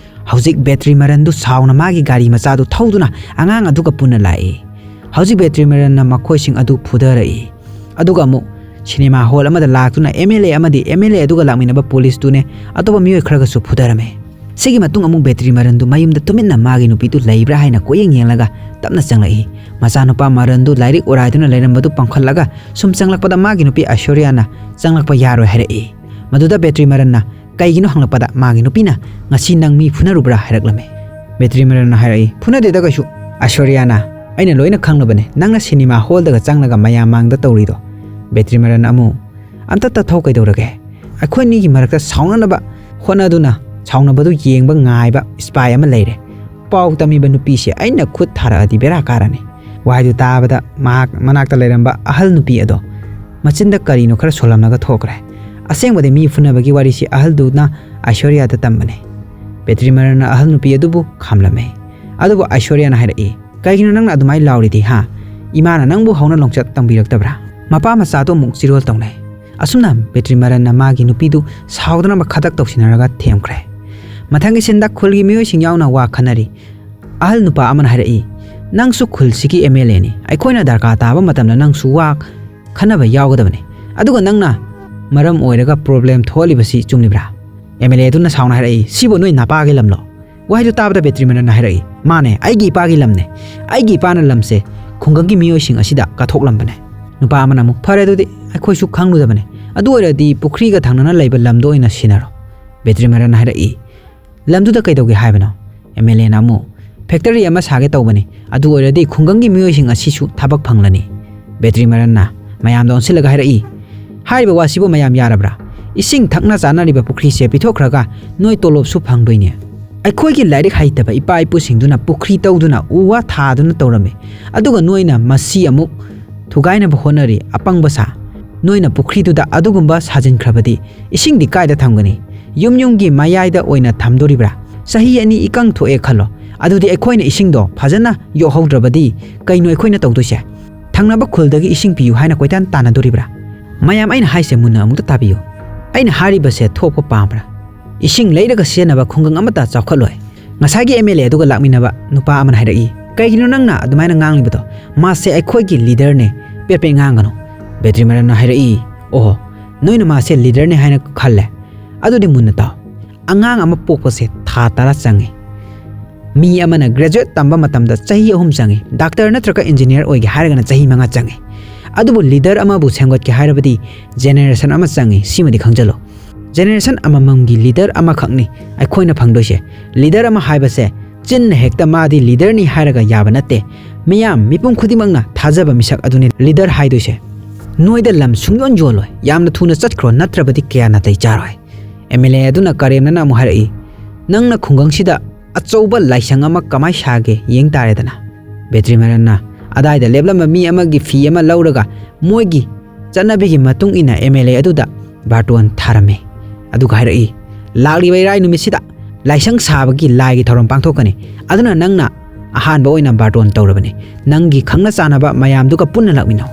ꯍꯧꯖꯤꯛ ꯕꯦꯇ꯭ꯔꯤ ꯃꯔꯟꯗꯨ ꯁꯥꯎꯅ ꯃꯥꯒꯤ ꯒꯥꯔꯤ ꯃꯆꯥꯗꯨ ꯊꯧꯗꯨꯅ ꯑꯉꯥꯡ ꯑꯗꯨꯒ ꯄꯨꯟꯅ ꯂꯥꯛꯏ꯫ ꯍꯧꯖꯤꯛ ꯕꯦꯇ꯭ꯔꯤ ꯃꯔꯟꯅ ꯃꯈꯣꯏꯁꯤꯡ ꯑꯗꯨ ꯐꯨꯊꯔꯛꯏ꯫ ꯑꯗꯨꯒ ꯑꯃꯨꯛ ꯁꯤꯅꯦꯃꯥ ꯍꯣꯜ ꯑꯃꯗ ꯂꯥꯛꯇꯨꯅ ꯑꯦꯝ ꯑꯦꯜ ꯑꯦ ꯑꯃꯗꯤ ꯑꯦꯝ ꯑꯦꯜ ꯑꯦ ꯑꯗꯨꯒ ꯂꯥꯛꯃꯤꯟꯅꯕ ꯄꯨꯂꯤꯁꯇꯨꯅꯦ ꯑꯇꯣꯞꯄ ꯃꯤꯑꯣꯏ ꯈꯔꯒꯁꯨ ꯐꯨꯊꯔꯝꯃꯤ꯫ ꯁꯤꯒꯤ ꯃꯇꯨꯡ ꯑꯃꯨꯛ ꯕꯦꯇ꯭ꯔꯤ ꯃꯔꯟꯗꯨ ꯃꯌꯨꯝꯗ ꯇꯨꯃꯤꯟꯅ ꯃꯥꯒꯤ ꯅꯨꯄꯤꯗꯨ ꯂꯩꯕ꯭ꯔꯥ ꯍꯥꯏꯅ ꯀꯣꯏꯌꯦꯡ ꯌꯦꯡꯂꯒ ꯇꯞꯅ ꯆꯪꯂꯛꯏ꯫ ꯃꯆꯥꯅꯨꯄꯥ ꯃꯔꯟꯗꯨ ꯂꯥꯏꯔꯤꯛ ꯑꯣꯔꯥꯏꯗꯨꯅ ꯂꯩꯔꯝꯕꯗꯨ ꯄꯥꯡꯈꯠꯂꯒ ꯁꯨꯝ ꯆꯪꯂꯛꯄꯗ ꯃꯥꯒꯤ ꯅꯨꯄꯤ ꯑꯥꯏꯁꯣꯔꯤꯌꯥꯅ ꯆꯪꯂꯛꯄ ꯌꯥꯔꯣꯏ ꯍꯥꯏꯔꯛꯏ꯫ ꯃꯗꯨꯗ ꯕꯦꯇ꯭ꯔꯤ ꯃꯔꯟꯅ ꯀꯩꯒꯤꯅꯣ ꯍꯪꯂꯛꯄꯗ ꯃꯥꯒꯤ ꯅꯨꯄꯤꯅ, "ꯉꯁꯤ ꯅꯪ ꯃꯤ ꯐꯨꯅꯔꯨꯕ꯭ꯔꯥ?" ꯍꯥꯏꯔꯛꯂꯝꯃꯤ꯫ ꯕꯦꯇ꯭ꯔꯤ ꯃꯔꯟꯅ ꯍꯥꯏꯔꯛꯏ, "ꯐꯨꯅꯗꯦꯗ ꯀꯩꯁꯨ꯫ ꯑꯥꯏꯁꯣꯔꯤꯌꯥꯅ, ꯑꯩꯅ ꯂꯣꯏꯅ ꯈꯪꯂꯕꯅꯦ, ꯅꯪꯅ ꯁꯤꯅꯦꯃꯥ ꯍꯣꯜꯗꯒ ꯆꯪꯂꯒ ꯃꯌꯥꯝ ꯃꯥꯡꯗ ꯇꯧꯔꯤꯗꯣ"꯫ ꯕꯦꯇ꯭ꯔꯤ ꯃꯔꯟꯅ ꯑꯃꯨꯛ, "ꯑꯝꯇ ꯇꯠꯊꯧ ꯀꯩꯗꯧꯔꯒꯦ? ꯑꯩꯈꯣꯏ ꯑꯅꯤꯒꯤ ꯃꯔꯛꯇ ꯁꯥꯎꯅꯅꯕ ꯍꯣꯠꯅꯗꯨꯅ ꯁꯥꯎꯅꯕꯗꯨ ꯌꯦꯡꯕ ꯉꯥꯏꯕ ꯏꯁꯄꯥꯏ ꯑꯃ ꯂꯩꯔꯦ꯫ ꯄꯥꯎ ꯇꯝꯃꯤꯕ ꯅꯨꯄꯤꯁꯦ ꯑꯩꯅ ꯈꯨꯠ ꯊꯥꯔꯛꯑꯗꯤ ꯕꯦꯔꯥ ꯀꯥꯔꯅꯤ"꯫ ꯋꯥꯍꯩꯗꯨ ꯇꯥꯕꯗ ꯃꯍꯥꯛ ꯃꯅꯥꯛꯇ ꯂꯩꯔꯝꯕ ꯑꯍꯜ ꯅꯨꯄꯤ ꯑꯗꯣ ꯃꯆꯤꯟꯗ ꯀꯔꯤꯅꯣ ꯈꯔ ꯁꯣꯜꯂꯝꯂꯒ ꯊꯣꯛꯈ꯭ꯔꯦ꯫ ꯑꯁꯦꯡꯕꯗꯤ ꯃꯤ ꯐꯨꯅꯕꯒꯤ ꯋꯥꯔꯤꯁꯤ ꯑꯍꯜꯗꯨꯅ ꯑꯥꯏꯁꯣꯔꯤꯌꯥꯗ ꯇꯝꯕꯅꯦ꯫ ꯕꯦꯇ꯭ꯔꯤ ꯃꯔꯟꯅ ꯑꯍꯜ ꯅꯨꯄꯤ ꯑꯗꯨꯕꯨ ꯈꯥꯝꯂꯝꯃꯦ꯫ ꯑꯗꯨꯕꯨ ꯑꯥꯏꯁꯣꯔꯤꯌꯥꯅ ꯍꯥꯏꯔꯛꯏ, "ꯀꯩꯒꯤꯅꯣ ꯅꯪꯅ ꯑꯗꯨꯃꯥꯏꯅ ꯂꯥꯎꯔꯤꯗꯤ, ꯍꯥ? ꯏꯃꯥꯅ ꯅꯪꯕꯨ ꯍꯧꯅ ꯂꯣꯟꯆꯠ ꯇꯝꯕꯤꯔꯛꯇꯕ꯭ꯔꯥ?" ꯃꯄꯥ ꯃꯆꯥꯗꯣ ꯑꯃꯨꯛ ꯆꯤꯔꯣꯜ ꯇꯧꯅꯩ꯫ ꯑꯁꯨꯝꯅ ꯕꯦꯇ꯭ꯔꯤ ꯃꯔꯟꯅ ꯃꯥꯒꯤ ꯅꯨꯄꯤꯗꯨ ꯁꯥꯎꯗꯅꯕ ꯈꯗꯛ ꯇꯧꯁꯤꯟꯅꯔꯒ ꯊꯦꯝꯈ꯭ꯔꯦ꯫ ꯃꯊꯪꯒꯤ ꯁꯤꯟꯗ ꯈꯨꯜꯒꯤ ꯃꯤꯑꯣꯏꯁꯤꯡ ꯌꯥꯎꯅ ꯋꯥ ꯈꯟꯅꯔꯤ꯫ ꯑꯍꯜ ꯅꯨꯄꯥ ꯑꯃꯅ ꯍꯥꯏꯔꯛꯏ, "ꯅꯪꯁꯨ ꯈꯨꯜꯁꯤꯒꯤ ꯑꯦꯝ ꯑꯦꯜ ꯑꯦꯅꯤ꯫ ꯑꯩꯈꯣꯏꯅ ꯗꯔꯀꯥꯔ ꯇꯥꯕ ꯃꯇꯝꯗ ꯅꯪꯁꯨ ꯋꯥ ꯈꯟꯅꯕ ꯌꯥꯎꯒꯗꯕꯅꯤ꯫ ꯑꯗꯨꯒ ꯅꯪꯅ ꯃꯔꯝ ꯑꯣꯏꯔꯒ ꯄ꯭ꯔꯣꯕ꯭ꯂꯦꯝ ꯊꯣꯛꯍꯜꯂꯤꯕꯁꯤ ꯆꯨꯝꯂꯤꯕ꯭ꯔꯥ?" ꯑꯦꯝ ꯑꯦꯜ ꯑꯦ ꯑꯗꯨꯅ ꯁꯥꯎꯅ ꯍꯥꯏꯔꯛꯏ, "ꯁꯤꯕꯨ ꯅꯣꯏ ꯅꯄꯥꯒꯤ ꯂꯝꯂꯣ?" ꯋꯥꯍꯩꯗꯨ ꯇꯥꯕꯗ ꯕꯦꯇ꯭ꯔꯤ ꯃꯔꯟꯅ ꯍꯥꯏꯔꯛꯏ, "ꯃꯥꯅꯦ, ꯑꯩꯒꯤ ꯏꯄꯥꯒꯤ ꯂꯝꯅꯦ꯫ ꯑꯩꯒꯤ ꯏꯄꯥꯅ ꯂꯝꯁꯦ ꯈꯨꯡꯒꯪꯒꯤ ꯃꯤꯑꯣꯏꯁꯤꯡ ꯑꯁꯤꯗ ꯀꯠꯊꯣꯛꯂꯝꯕꯅꯦ꯫ ꯅꯨꯄꯥ ꯑꯃꯅ ꯑꯃꯨꯛ, "ꯐꯔꯦ, ꯑꯗꯨꯗꯤ ꯑꯩꯈꯣꯏꯁꯨ ꯈꯪꯂꯨꯗꯕꯅꯦ꯫ ꯑꯗꯨ ꯑꯣꯏꯔꯗꯤ ꯄꯨꯈ꯭ꯔꯤꯒ ꯊꯪꯅꯅ ꯂꯩꯕ ꯂꯝꯗꯣ ꯑꯣꯏꯅ ꯁꯤꯟꯅꯔꯣ", ꯕꯦꯇ꯭ꯔꯤꯃꯔꯟꯅ ꯍꯥꯏꯔꯛꯏ꯫ "ꯂꯝꯗꯨꯗ ꯀꯩꯗꯧꯒꯦ ꯍꯥꯏꯕꯅꯣ?" ꯑꯦꯝ ꯑꯦꯜ ꯑꯦꯅ ꯑꯃꯨꯛ, "ꯐꯦꯛꯇꯔꯤ ꯑꯃ ꯁꯥꯒꯦ ꯇꯧꯕꯅꯤ, ꯑꯗꯨ ꯑꯣꯏꯔꯗꯤ ꯈꯨꯡꯒꯪꯒꯤ ꯃꯤꯑꯣꯏꯁꯤꯡ ꯑꯁꯤꯁꯨ ꯊꯕꯛ ꯐꯪꯂꯅꯤ"꯫ ꯕꯦꯇ꯭ꯔꯤꯃꯔꯟꯅ ꯃꯌꯥꯝꯗ ꯑꯣꯟꯁꯤꯜꯂꯒ ꯍꯥꯏꯔꯛꯏ, "ꯍꯥꯏꯔꯤꯕ ꯋꯥꯁꯤꯕꯨ ꯃꯌꯥꯝ ꯌꯥꯔꯕ꯭ꯔꯥ? ꯏꯁꯤꯡ ꯊꯛꯅ ꯆꯥꯅꯔꯤꯕ ꯄꯨꯈ꯭ꯔꯤꯁꯦ ꯄꯤꯊꯣꯛꯈ꯭ꯔꯒ ꯅꯣꯏ ꯇꯣꯂꯣꯞꯁꯨ ꯐꯪꯗꯣꯏꯅꯦ꯫ ꯑꯩꯈꯣꯏꯒꯤ ꯂꯥꯏꯔꯤꯛ ꯍꯩꯇꯕ ꯏꯄꯥ ꯏꯄꯨꯁꯤꯡꯗꯨꯅ ꯄꯨꯈ꯭ꯔꯤ ꯇꯧꯗꯨꯅ ꯎ ꯋꯥ ꯊꯥꯗꯨꯅ ꯇꯧꯔꯝꯃꯤ, ꯑꯗꯨꯒ ꯅꯣꯏꯅ ꯃꯁꯤ ꯑꯃꯨꯛ ꯊꯨꯒꯥꯏꯅꯕ ꯍꯣꯠꯅꯔꯤ, ꯑꯄꯪꯕ ꯁꯥ꯫ ꯅꯣꯏꯅ ꯄꯨꯈ꯭ꯔꯤꯗꯨꯗ ꯑꯗꯨꯒꯨꯝꯕ ꯁꯥꯖꯤꯟꯈ꯭ꯔꯕꯗꯤ ꯏꯁꯤꯡꯗꯤ ꯀꯥꯏꯗ ꯊꯝꯒꯅꯤ? ꯌꯨꯝ ꯌꯨꯝꯒꯤ ꯃꯌꯥꯏꯗ ꯑꯣꯏꯅ ꯊꯝꯗꯣꯔꯤꯕ꯭ꯔꯥ? ꯆꯍꯤ ꯑꯅꯤ ꯏꯀꯪ ꯊꯣꯛꯑꯦ ꯈꯜꯂꯣ, ꯑꯗꯨꯗꯤ ꯑꯩꯈꯣꯏꯅ ꯏꯁꯤꯡꯗꯣ ꯐꯖꯅ ꯌꯣꯛꯍꯧꯗ꯭ꯔꯕꯗꯤ ꯀꯩꯅꯣ ꯑꯩꯈꯣꯏꯅ ꯇꯧꯗꯣꯏꯁꯦ? ꯊꯪꯅꯕ ꯈꯨꯜꯗꯒꯤ ꯏꯁꯤꯡ ꯄꯤꯌꯨ ꯍꯥꯏꯅ ꯀꯣꯏꯇꯥꯟ ꯇꯥꯟꯅꯗꯣꯔꯤꯕ꯭ꯔꯥ?" ꯃꯌꯥꯝ, ꯑꯩꯅ ꯍꯥꯏꯁꯦ ꯃꯨꯟꯅ ꯑꯃꯨꯛꯇ ꯇꯥꯕꯤꯌꯨ꯫ ꯑꯩꯅ ꯍꯥꯏꯔꯤꯕꯁꯦ ꯊꯣꯛꯄ ꯄꯥꯝꯕ꯭ꯔꯥ? ꯏꯁꯤꯡ ꯂꯩꯔꯒ ꯁꯤꯖꯤꯟꯅꯕ ꯈꯨꯡꯒꯪ ꯑꯃꯠꯇ ꯆꯥꯎꯈꯠꯂꯣꯏ꯫ ꯉꯁꯥꯏꯒꯤ ꯑꯦꯝ ꯑꯦꯜ ꯑꯦ ꯑꯗꯨꯒ ꯂꯥꯛꯃꯤꯟꯅꯕ ꯅꯨꯄꯥ ꯑꯃꯅ ꯍꯥꯏꯔꯛꯏ, "ꯀꯩꯒꯤꯅꯣ ꯅꯪꯅ ꯑꯗꯨꯃꯥꯏꯅ ꯉꯥꯡꯂꯤꯕꯗꯣ? ꯃꯥꯁꯦ ꯑꯩꯈꯣꯏꯒꯤ ꯂꯤꯗꯔꯅꯦ, ꯄꯦꯠ ꯄꯦꯠ ꯉꯥꯡꯒꯅꯨ"꯫ ꯕꯦꯇ꯭ꯔꯤꯃꯔꯟꯅ ꯍꯥꯏꯔꯛꯏ, "ꯑꯣꯍꯣ, ꯅꯣꯏꯅ ꯃꯥꯁꯦ ꯂꯤꯗꯔꯅꯦ ꯍꯥꯏꯅ ꯈꯜꯂꯦ? ꯑꯗꯨꯗꯤ ꯃꯨꯟꯅ ꯇꯥꯎ꯫ ꯑꯉꯥꯡ ꯑꯃ ꯄꯣꯛꯄꯁꯦ ꯊꯥ ꯇꯔꯥ ꯆꯪꯉꯤ꯫ ꯃꯤ ꯑꯃꯅ ꯒ꯭ꯔꯦꯖꯨꯑꯦꯠ ꯇꯝꯕ ꯃꯇꯝꯗ ꯆꯍꯤ ꯑꯍꯨꯝ ꯆꯪꯉꯤ꯫ ꯗꯥꯛꯇꯔ ꯅꯠꯇ꯭ꯔꯒ ꯏꯟꯖꯤꯅꯤꯌꯔ ꯑꯣꯏꯒꯦ ꯍꯥꯏꯔꯒꯅ ꯆꯍꯤ ꯃꯉꯥ ꯆꯪꯉꯤ꯫ ꯑꯗꯨꯕꯨ ꯂꯤꯗꯔ ꯑꯃꯕꯨ ꯁꯦꯝꯒꯠꯀꯦ ꯍꯥꯏꯔꯕꯗꯤ ꯖꯦꯅꯦꯔꯦꯁꯟ ꯑꯃ ꯆꯪꯉꯤ, ꯁꯤꯃꯗꯤ ꯈꯪꯖꯜꯂꯣ꯫ ꯖꯦꯅꯦꯔꯦꯁꯟ ꯑꯃꯃꯝꯒꯤ ꯂꯤꯗꯔ ꯑꯃꯈꯛꯅꯤ ꯑꯩꯈꯣꯏꯅ ꯐꯪꯗꯣꯏꯁꯦ꯫ ꯂꯤꯗꯔ ꯑꯃ ꯍꯥꯏꯕꯁꯦ ꯆꯤꯟꯅ ꯍꯦꯛꯇ ꯃꯥꯗꯤ ꯂꯤꯗꯔꯅꯤ ꯍꯥꯏꯔꯒ ꯌꯥꯕ ꯅꯠꯇꯦ꯫ ꯃꯤꯌꯥꯝ ꯃꯤꯄꯨꯝ ꯈꯨꯗꯤꯡꯃꯛꯅ ꯊꯥꯖꯕ ꯃꯤꯁꯛ ꯑꯗꯨꯅꯤ ꯂꯤꯗꯔ ꯍꯥꯏꯗꯣꯏꯁꯦ꯫ ꯅꯣꯏꯗ ꯂꯝ ꯁꯨꯡꯌꯣꯟ ꯌꯣꯜꯂꯣꯏ꯫ ꯌꯥꯝꯅ ꯊꯨꯅ ꯆꯠꯈ꯭ꯔꯣ, ꯅꯠꯇ꯭ꯔꯕꯗꯤ ꯀꯌꯥ ꯅꯥꯇꯩ ꯆꯥꯔꯣꯏ"꯫ ꯑꯦꯝ ꯑꯦꯜ ꯑꯦ ꯑꯗꯨꯅ ꯀꯔꯦꯝꯅꯅ ꯑꯃꯨꯛ ꯍꯥꯏꯔꯛꯏ, "ꯅꯪꯅ ꯈꯨꯡꯒꯪꯁꯤꯗ ꯑꯆꯧꯕ ꯂꯥꯏꯁꯪ ꯑꯃ ꯀꯃꯥꯏ ꯁꯥꯒꯦ ꯌꯦꯡ ꯇꯥꯔꯦꯗꯅ"꯫ ꯕꯦꯇ꯭ꯔꯤꯃꯔꯟꯅ ꯑꯗꯥꯏꯗ ꯂꯦꯞꯂꯝꯕ ꯃꯤ ꯑꯃꯒꯤ ꯐꯤ ꯑꯃ ꯂꯧꯔꯒ ꯃꯣꯏꯒꯤ ꯆꯠꯅꯕꯤꯒꯤ ꯃꯇꯨꯡ ꯏꯟꯅ ꯑꯦꯝ ꯑꯦꯜ ꯑꯦ ꯑꯗꯨꯗ ꯕꯥꯔꯇꯣꯟ ꯊꯥꯔꯝꯃꯤ꯫ ꯑꯗꯨꯒ ꯍꯥꯏꯔꯛꯏ, "ꯂꯥꯛꯂꯤꯕ ꯏꯔꯥꯏ ꯅꯨꯃꯤꯠꯁꯤꯗ ꯂꯥꯏꯁꯪ ꯁꯥꯕꯒꯤ ꯂꯥꯏꯒꯤ ꯊꯧꯔꯝ ꯄꯥꯡꯊꯣꯛꯀꯅꯤ꯫ ꯑꯗꯨꯅ ꯅꯪꯅ ꯑꯍꯥꯟꯕ ꯑꯣꯏꯅ ꯕꯥꯔꯇꯣꯟ ꯇꯧꯔꯕꯅꯤ꯫ ꯅꯪꯒꯤ ꯈꯪꯅ ꯆꯥꯟꯅꯕ ꯃꯌꯥꯝꯗꯨꯒ ꯄꯨꯟꯅ ꯂꯥꯛꯃꯤꯟꯅꯧ"꯫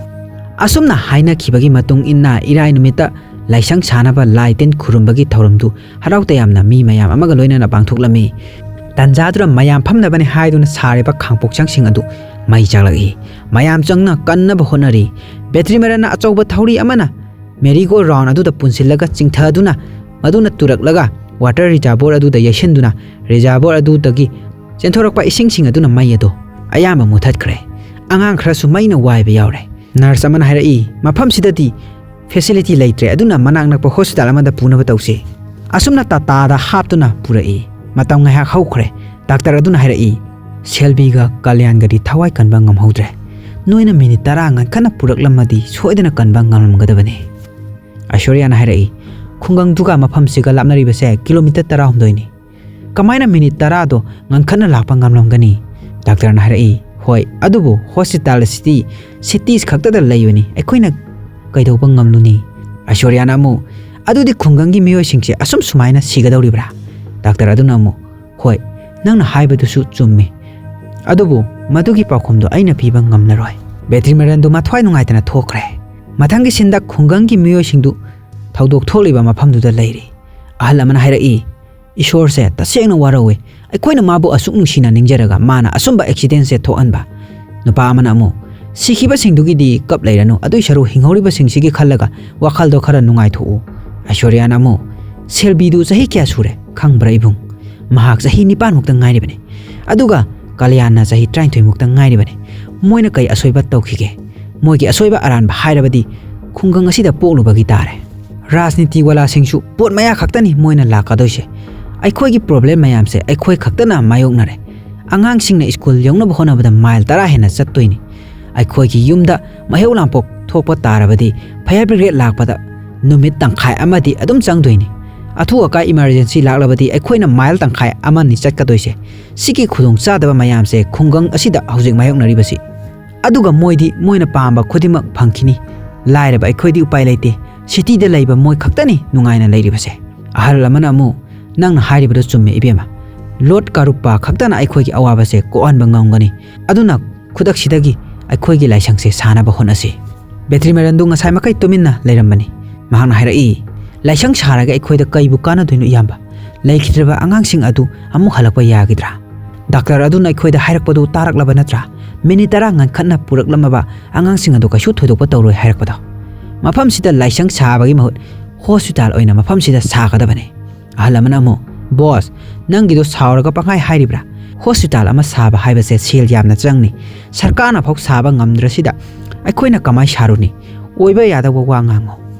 ꯑꯁꯨꯝꯅ ꯍꯥꯏꯅꯈꯤꯕꯒꯤ ꯃꯇꯨꯡ ꯏꯟꯅ ꯏꯔꯥꯏ ꯅꯨꯃꯤꯠꯇ ꯂꯥꯏꯁꯪ ꯁꯥꯅꯕ ꯂꯥꯏ ꯇꯤꯟ ꯈꯨꯔꯨꯝꯕꯒꯤ ꯊꯧꯔꯝꯗꯨ ꯍꯔꯥꯎ ꯇꯌꯥꯝꯅ ꯃꯤ ꯃꯌꯥꯝ ꯑꯃꯒ ꯂꯣꯏꯅꯅ ꯄꯥꯡꯊꯣꯛꯂꯝꯃꯤ꯫ ꯇꯟꯖꯥꯗꯨꯗ ꯃꯌꯥꯝ ꯐꯝꯅꯕꯅꯤ ꯍꯥꯏꯗꯨꯅ ꯁꯥꯔꯤꯕ ꯈꯥꯡꯄꯣꯛꯆꯥꯡꯁꯤꯡ ꯑꯗꯨ ꯃꯩ ꯆꯥꯛꯂꯛꯏ꯫ ꯃꯌꯥꯝ ꯆꯪꯅ ꯀꯟꯅꯕ ꯍꯣꯠꯅꯔꯤ꯫ ꯕꯦꯇ꯭ꯔꯤꯃꯔꯟꯅ ꯑꯆꯧꯕ ꯊꯧꯔꯤ ꯑꯃꯅ ꯃꯦꯔꯤꯒꯣ ꯔꯥꯎꯟ ꯑꯗꯨꯗ ꯄꯨꯟꯁꯤꯜꯂꯒ ꯆꯤꯡꯊꯗꯨꯅ, ꯃꯗꯨꯅ ꯇꯨꯔꯛꯂꯒ ꯋꯥꯇꯔ ꯔꯤꯖꯥꯔꯚꯣꯔ ꯑꯗꯨꯗ ꯌꯩꯁꯤꯟꯗꯨꯅ, ꯔꯤꯖꯥꯔꯚꯣꯔ ꯑꯗꯨꯗꯒꯤ ꯆꯦꯟꯊꯣꯔꯛꯄ ꯏꯁꯤꯡꯁꯤꯡ ꯑꯗꯨꯅ ꯃꯩ ꯑꯗꯨ ꯑꯌꯥꯝꯕ ꯃꯨꯊꯠꯈ꯭ꯔꯦ꯫ ꯑꯉꯥꯡ ꯈꯔꯁꯨ ꯃꯩꯅ ꯋꯥꯏꯕ ꯌꯥꯎꯔꯦ꯫ ꯅꯔꯁ ꯑꯃꯅ ꯍꯥꯏꯔꯛꯏ, "ꯃꯐꯝꯁꯤꯗꯗꯤ ꯐꯦꯁꯤꯂꯤꯇꯤ ꯂꯩꯇ꯭ꯔꯦ, ꯑꯗꯨꯅ ꯃꯅꯥꯛ ꯅꯛꯄ ꯍꯣꯁꯄꯤꯇꯥꯜ ꯑꯃꯗ ꯄꯨꯅꯕ ꯇꯧꯁꯤ꯫" ꯑꯁꯨꯝꯅ ꯇꯥꯇꯥꯗ ꯍꯥꯞꯇꯨꯅ ꯄꯨꯔꯛꯏ꯫ ꯃꯇꯝ ꯉꯥꯏꯍꯥꯛ ꯍꯧꯈ꯭ꯔꯦ꯫ ꯗꯥꯛꯇꯔ ꯑꯗꯨꯅ ꯍꯥꯏꯔꯛꯏ, "ꯁꯦꯜꯕꯤꯒ ꯀꯂꯌꯥꯟꯒꯗꯤ ꯊꯋꯥꯏ ꯀꯟꯕ ꯉꯝꯍꯧꯗ꯭ꯔꯦ꯫ ꯅꯣꯏꯅ ꯃꯤꯅꯤꯠ ꯇꯔꯥ ꯉꯟꯈꯠꯅ ꯄꯨꯔꯛꯂꯝꯃꯗꯤ ꯁꯣꯏꯗꯅ ꯀꯟꯕ ꯉꯝꯂꯝꯒꯗꯕꯅꯤ꯫" ꯑꯥꯏꯁꯣꯔꯤꯌꯥꯅ ꯍꯥꯏꯔꯛꯏ, "ꯈꯨꯡꯒꯪꯗꯨꯒ ꯃꯐꯝꯁꯤꯒ ꯂꯥꯞꯅꯔꯤꯕꯁꯦ ꯀꯤꯂꯣꯃꯤꯇꯔ ꯇꯔꯥꯍꯨꯝꯗꯣꯏꯅꯤ꯫ ꯀꯃꯥꯏꯅ ꯃꯤꯅꯤꯠ ꯇꯔꯥꯗꯣ ꯉꯟꯈꯠꯅ ꯂꯥꯛꯄ ꯉꯝꯂꯝꯒꯅꯤ?" ꯗꯥꯛꯇꯔꯅ ꯍꯥꯏꯔꯛꯏ, "ꯍꯣꯏ, ꯑꯗꯨꯕꯨ ꯍꯣꯁꯄꯤꯇꯥꯜ ꯑꯁꯤꯗꯤ ꯁꯤꯇꯤꯁ ꯈꯛꯇꯗ ꯂꯩꯕꯅꯤ, ꯑꯩꯈꯣꯏꯅ ꯀꯩꯗꯧꯕ ꯉꯝꯂꯨꯅꯤ?" ꯑꯥꯏꯁꯣꯔꯤꯌꯥꯅ ꯑꯃꯨꯛ, "ꯑꯗꯨꯗꯤ ꯈꯨꯡꯒꯪꯒꯤ ꯃꯤꯑꯣꯏꯁꯤꯡꯁꯦ ꯑꯁꯨꯝ ꯁꯨꯃꯥꯏꯅ ꯁꯤꯒꯗꯧꯔꯤꯕ꯭ꯔꯥ?" ꯗꯥꯛꯇꯔ ꯑꯗꯨꯅ ꯑꯃꯨꯛ, "ꯍꯣꯏ, ꯅꯪꯅ ꯍꯥꯏꯕꯗꯨꯁꯨ ꯆꯨꯝꯃꯤ, ꯑꯗꯨꯕꯨ ꯃꯗꯨꯒꯤ ꯄꯥꯎꯈꯨꯝꯗꯣ ꯑꯩꯅ ꯄꯤꯕ ꯉꯝꯂꯔꯣꯏ꯫" ꯕꯦꯇ꯭ꯔꯤꯃꯦꯔꯟꯗꯨ ꯃꯊ꯭ꯋꯥꯏ ꯅꯨꯡꯉꯥꯏꯇꯅ ꯊꯣꯛꯈ꯭ꯔꯦ꯫ ꯃꯊꯪꯒꯤ ꯁꯤꯟꯗ ꯈꯨꯡꯒꯪꯒꯤ ꯃꯤꯑꯣꯏꯁꯤꯡꯗꯨ ꯊꯧꯗꯣꯛ ꯊꯣꯛꯂꯤꯕ ꯃꯐꯝꯗꯨꯗ ꯂꯩꯔꯤ꯫ ꯑꯍꯜ ꯑꯃꯅ ꯍꯥꯏꯔꯛꯏ, "ꯏꯁꯣꯔꯁꯦ ꯇꯁꯦꯡꯅ ꯋꯥꯔꯧꯋꯤ, ꯑꯩꯈꯣꯏꯅ ꯃꯥꯕꯨ ꯑꯁꯨꯛ ꯅꯨꯡꯁꯤꯅ ꯅꯤꯡꯖꯔꯒ ꯃꯥꯅ ꯑꯁꯨꯝꯕ ꯑꯦꯛꯁꯤꯗꯦꯟꯁꯦ ꯊꯣꯛꯍꯟꯕ꯫" ꯅꯨꯄꯥ ꯑꯃꯅ ꯑꯃꯨꯛ, "ꯁꯤꯈꯤꯕꯁꯤꯡꯗꯨꯒꯤꯗꯤ ꯀꯞ ꯂꯩꯔꯅꯨ, ꯑꯗꯨꯏ ꯁꯔꯨꯛ ꯍꯤꯡꯍꯧꯔꯤꯕꯁꯤꯡꯁꯤꯒꯤ ꯈꯜꯂꯒ ꯋꯥꯈꯜꯗꯣ ꯈꯔ ꯅꯨꯡꯉꯥꯏꯊꯣꯛꯎ꯫" ꯑꯥꯏꯁꯣꯔꯤꯌꯥꯅ ꯑꯃꯨꯛ, "ꯁꯦꯜꯕꯤꯗꯨ ꯆꯍꯤ ꯀꯌꯥ ꯁꯨꯔꯦ ꯈꯪꯕ꯭ꯔꯥ ꯏꯕꯨꯡ? ꯃꯍꯥꯛ ꯆꯍꯤ ꯅꯤꯄꯥꯟꯃꯨꯛꯇ ꯉꯥꯏꯔꯤꯕꯅꯤ, ꯑꯗꯨꯒ ꯀꯂꯌꯥꯟꯅ ꯆꯍꯤ ꯇꯔꯥꯅꯤꯊꯣꯏꯃꯨꯛꯇ ꯉꯥꯏꯔꯤꯕꯅꯤ꯫ ꯃꯣꯏꯅ ꯀꯩ ꯑꯁꯣꯏꯕ ꯇꯧꯈꯤꯒꯦ? ꯃꯣꯏꯒꯤ ꯑꯁꯣꯏꯕ ꯑꯔꯥꯟꯕ ꯍꯥꯏꯔꯕꯗꯤ ꯈꯨꯡꯒꯪ ꯑꯁꯤꯗ ꯄꯣꯛꯂꯨꯕꯒꯤ ꯇꯥꯔꯦ꯫ ꯔꯥꯖꯅꯤꯇꯤ ꯋꯥꯂꯥꯁꯤꯡꯁꯨ ꯄꯣꯠ ꯃꯌꯥ ꯈꯛꯇꯅꯤ ꯃꯣꯏꯅ ꯂꯥꯛꯀꯗꯣꯏꯁꯦ꯫ ꯑꯩꯈꯣꯏꯒꯤ ꯄ꯭ꯔꯣꯕ꯭ꯂꯦꯝ ꯃꯌꯥꯝꯁꯦ ꯑꯩꯈꯣꯏ ꯈꯛꯇꯅ ꯃꯥꯌꯣꯛꯅꯔꯦ꯫ ꯑꯉꯥꯡꯁꯤꯡꯅ ꯁ꯭ꯀꯨꯜ ꯌꯧꯅꯕ ꯍꯣꯠꯅꯕꯗ ꯃꯥꯏꯜ ꯇꯔꯥ ꯍꯦꯟꯅ ꯆꯠꯇꯣꯏꯅꯤ꯫ ꯑꯩꯈꯣꯏꯒꯤ ꯌꯨꯝꯗ ꯃꯩꯍꯧ ꯂꯥꯡꯄꯣꯛ ꯊꯣꯛꯄ ꯇꯥꯔꯕꯗꯤ ꯐꯥꯌꯔ ꯕ꯭ꯔꯤꯒꯦꯗ ꯂꯥꯛꯄꯗ ꯅꯨꯃꯤꯠ ꯇꯪꯈꯥꯏ ꯑꯃꯗꯤ ꯑꯗꯨꯝ ꯆꯪꯗꯣꯏꯅꯤ꯫ ꯑꯊꯨ ꯑꯀꯥꯏ ꯏꯃꯥꯔꯖꯦꯟꯁꯤ ꯂꯥꯛꯂꯕꯗꯤ ꯑꯩꯈꯣꯏꯅ ꯃꯥꯏꯜ ꯇꯪꯈꯥꯏ ꯑꯃꯅꯤ ꯆꯠꯀꯗꯣꯏꯁꯦ꯫ ꯁꯤꯒꯤ ꯈꯨꯗꯣꯡꯆꯥꯗꯕ ꯃꯌꯥꯝꯁꯦ ꯈꯨꯡꯒꯪ ꯑꯁꯤꯗ ꯍꯧꯖꯤꯛ ꯃꯥꯌꯣꯛꯅꯔꯤꯕꯁꯤ꯫ ꯑꯗꯨꯒ ꯃꯣꯏꯗꯤ ꯃꯣꯏꯅ ꯄꯥꯝꯕ ꯈꯨꯗꯤꯡꯃꯛ ꯐꯪꯈꯤꯅꯤ꯫ ꯂꯥꯏꯔꯕ ꯑꯩꯈꯣꯏꯗꯤ ꯎꯄꯥꯏ ꯂꯩꯇꯦ꯫ ꯁꯤꯇꯤꯗ ꯂꯩꯕ ꯃꯣꯏ ꯈꯛꯇꯅꯤ ꯅꯨꯡꯉꯥꯏꯅ ꯂꯩꯔꯤꯕꯁꯦ꯫" ꯑꯍꯜ ꯑꯃꯅ ꯑꯃꯨꯛ, "ꯅꯪꯅ ꯍꯥꯏꯔꯤꯕꯗꯨ ꯆꯨꯝꯃꯦ ꯏꯕꯦꯝꯃ꯫ ꯂꯣꯔꯗ ꯀꯥꯔꯨꯞꯄꯥ ꯈꯛꯇꯅ ꯑꯩꯈꯣꯏꯒꯤ ꯑꯋꯥꯕꯁꯦ ꯀꯣꯛꯍꯟꯕ ꯉꯝꯒꯅꯤ꯫ ꯑꯗꯨꯅ ꯈꯨꯗꯛꯁꯤꯗꯒꯤ ꯑꯩꯈꯣꯏꯒꯤ ꯂꯥꯏꯁꯪꯁꯦ ꯁꯥꯅꯕ ꯍꯣꯠꯅꯁꯤ꯫" ꯕꯦꯇ꯭ꯔꯤꯃꯦꯔꯟꯗꯨ ꯉꯁꯥꯏ ꯃꯈꯩ ꯇꯨꯃꯤꯟꯅ ꯂꯩꯔꯝꯕꯅꯤ꯫ ꯃꯍꯥꯛꯅ ꯍꯥꯏꯔꯛꯏ, "ꯂꯥꯏꯁꯪ ꯁꯥꯔꯒ ꯑꯩꯈꯣꯏꯗ ꯀꯩꯕꯨ ꯀꯥꯟꯅꯗꯣꯏꯅꯣ ꯏꯌꯥꯝꯕ? ꯂꯩꯈꯤꯗ꯭ꯔꯕ ꯑꯉꯥꯡꯁꯤꯡ ꯑꯗꯨ ꯑꯃꯨꯛ ꯍꯜꯂꯛꯄ ꯌꯥꯒꯗ꯭ꯔꯥ? ꯗꯥꯛꯇꯔ ꯑꯗꯨꯅ ꯑꯩꯈꯣꯏꯗ ꯍꯥꯏꯔꯛꯄꯗꯨ ꯇꯥꯔꯛꯂꯕ ꯅꯠꯇ꯭ꯔꯥ? ꯃꯤꯅꯤꯠ ꯇꯔꯥ ꯉꯟꯈꯠꯅ ꯄꯨꯔꯛꯂꯝꯃꯕ ꯑꯉꯥꯡꯁꯤꯡ ꯑꯗꯨ ꯀꯩꯁꯨ ꯊꯣꯏꯗꯣꯛꯄ ꯇꯧꯔꯣꯏ ꯍꯥꯏꯔꯛꯄꯗꯣ꯫ ꯃꯐꯝꯁꯤꯗ ꯂꯥꯏꯁꯪ ꯁꯥꯕꯒꯤ ꯃꯍꯨꯠ ꯍꯣꯁꯄꯤꯇꯥꯜ ꯑꯣꯏꯅ ꯃꯐꯝꯁꯤꯗ ꯁꯥꯒꯗꯕꯅꯤ꯫" ꯑꯍꯜ ꯑꯃꯅ ꯑꯃꯨꯛ, "ꯕꯣꯁ, ꯅꯪꯒꯤꯗꯣ ꯁꯥꯎꯔꯒ ꯄꯪꯍꯥꯏ ꯍꯥꯏꯔꯤꯕ꯭ꯔꯥ? ꯍꯣꯁꯄꯤꯇꯥꯜ ꯑꯃ ꯁꯥꯕ ꯍꯥꯏꯕꯁꯦ ꯁꯦꯜ ꯌꯥꯝꯅ ꯆꯪꯅꯤ꯫ ꯁꯔꯀꯥꯔꯅ ꯐꯥꯎ ꯁꯥꯕ ꯉꯝꯗ꯭ꯔꯁꯤꯗ ꯑꯩꯈꯣꯏꯅ ꯀꯃꯥꯏ ꯁꯥꯔꯨꯅꯤ? ꯑꯣꯏꯕ ꯌꯥꯗꯕ ꯋꯥ ꯉꯥꯡꯉꯣ꯫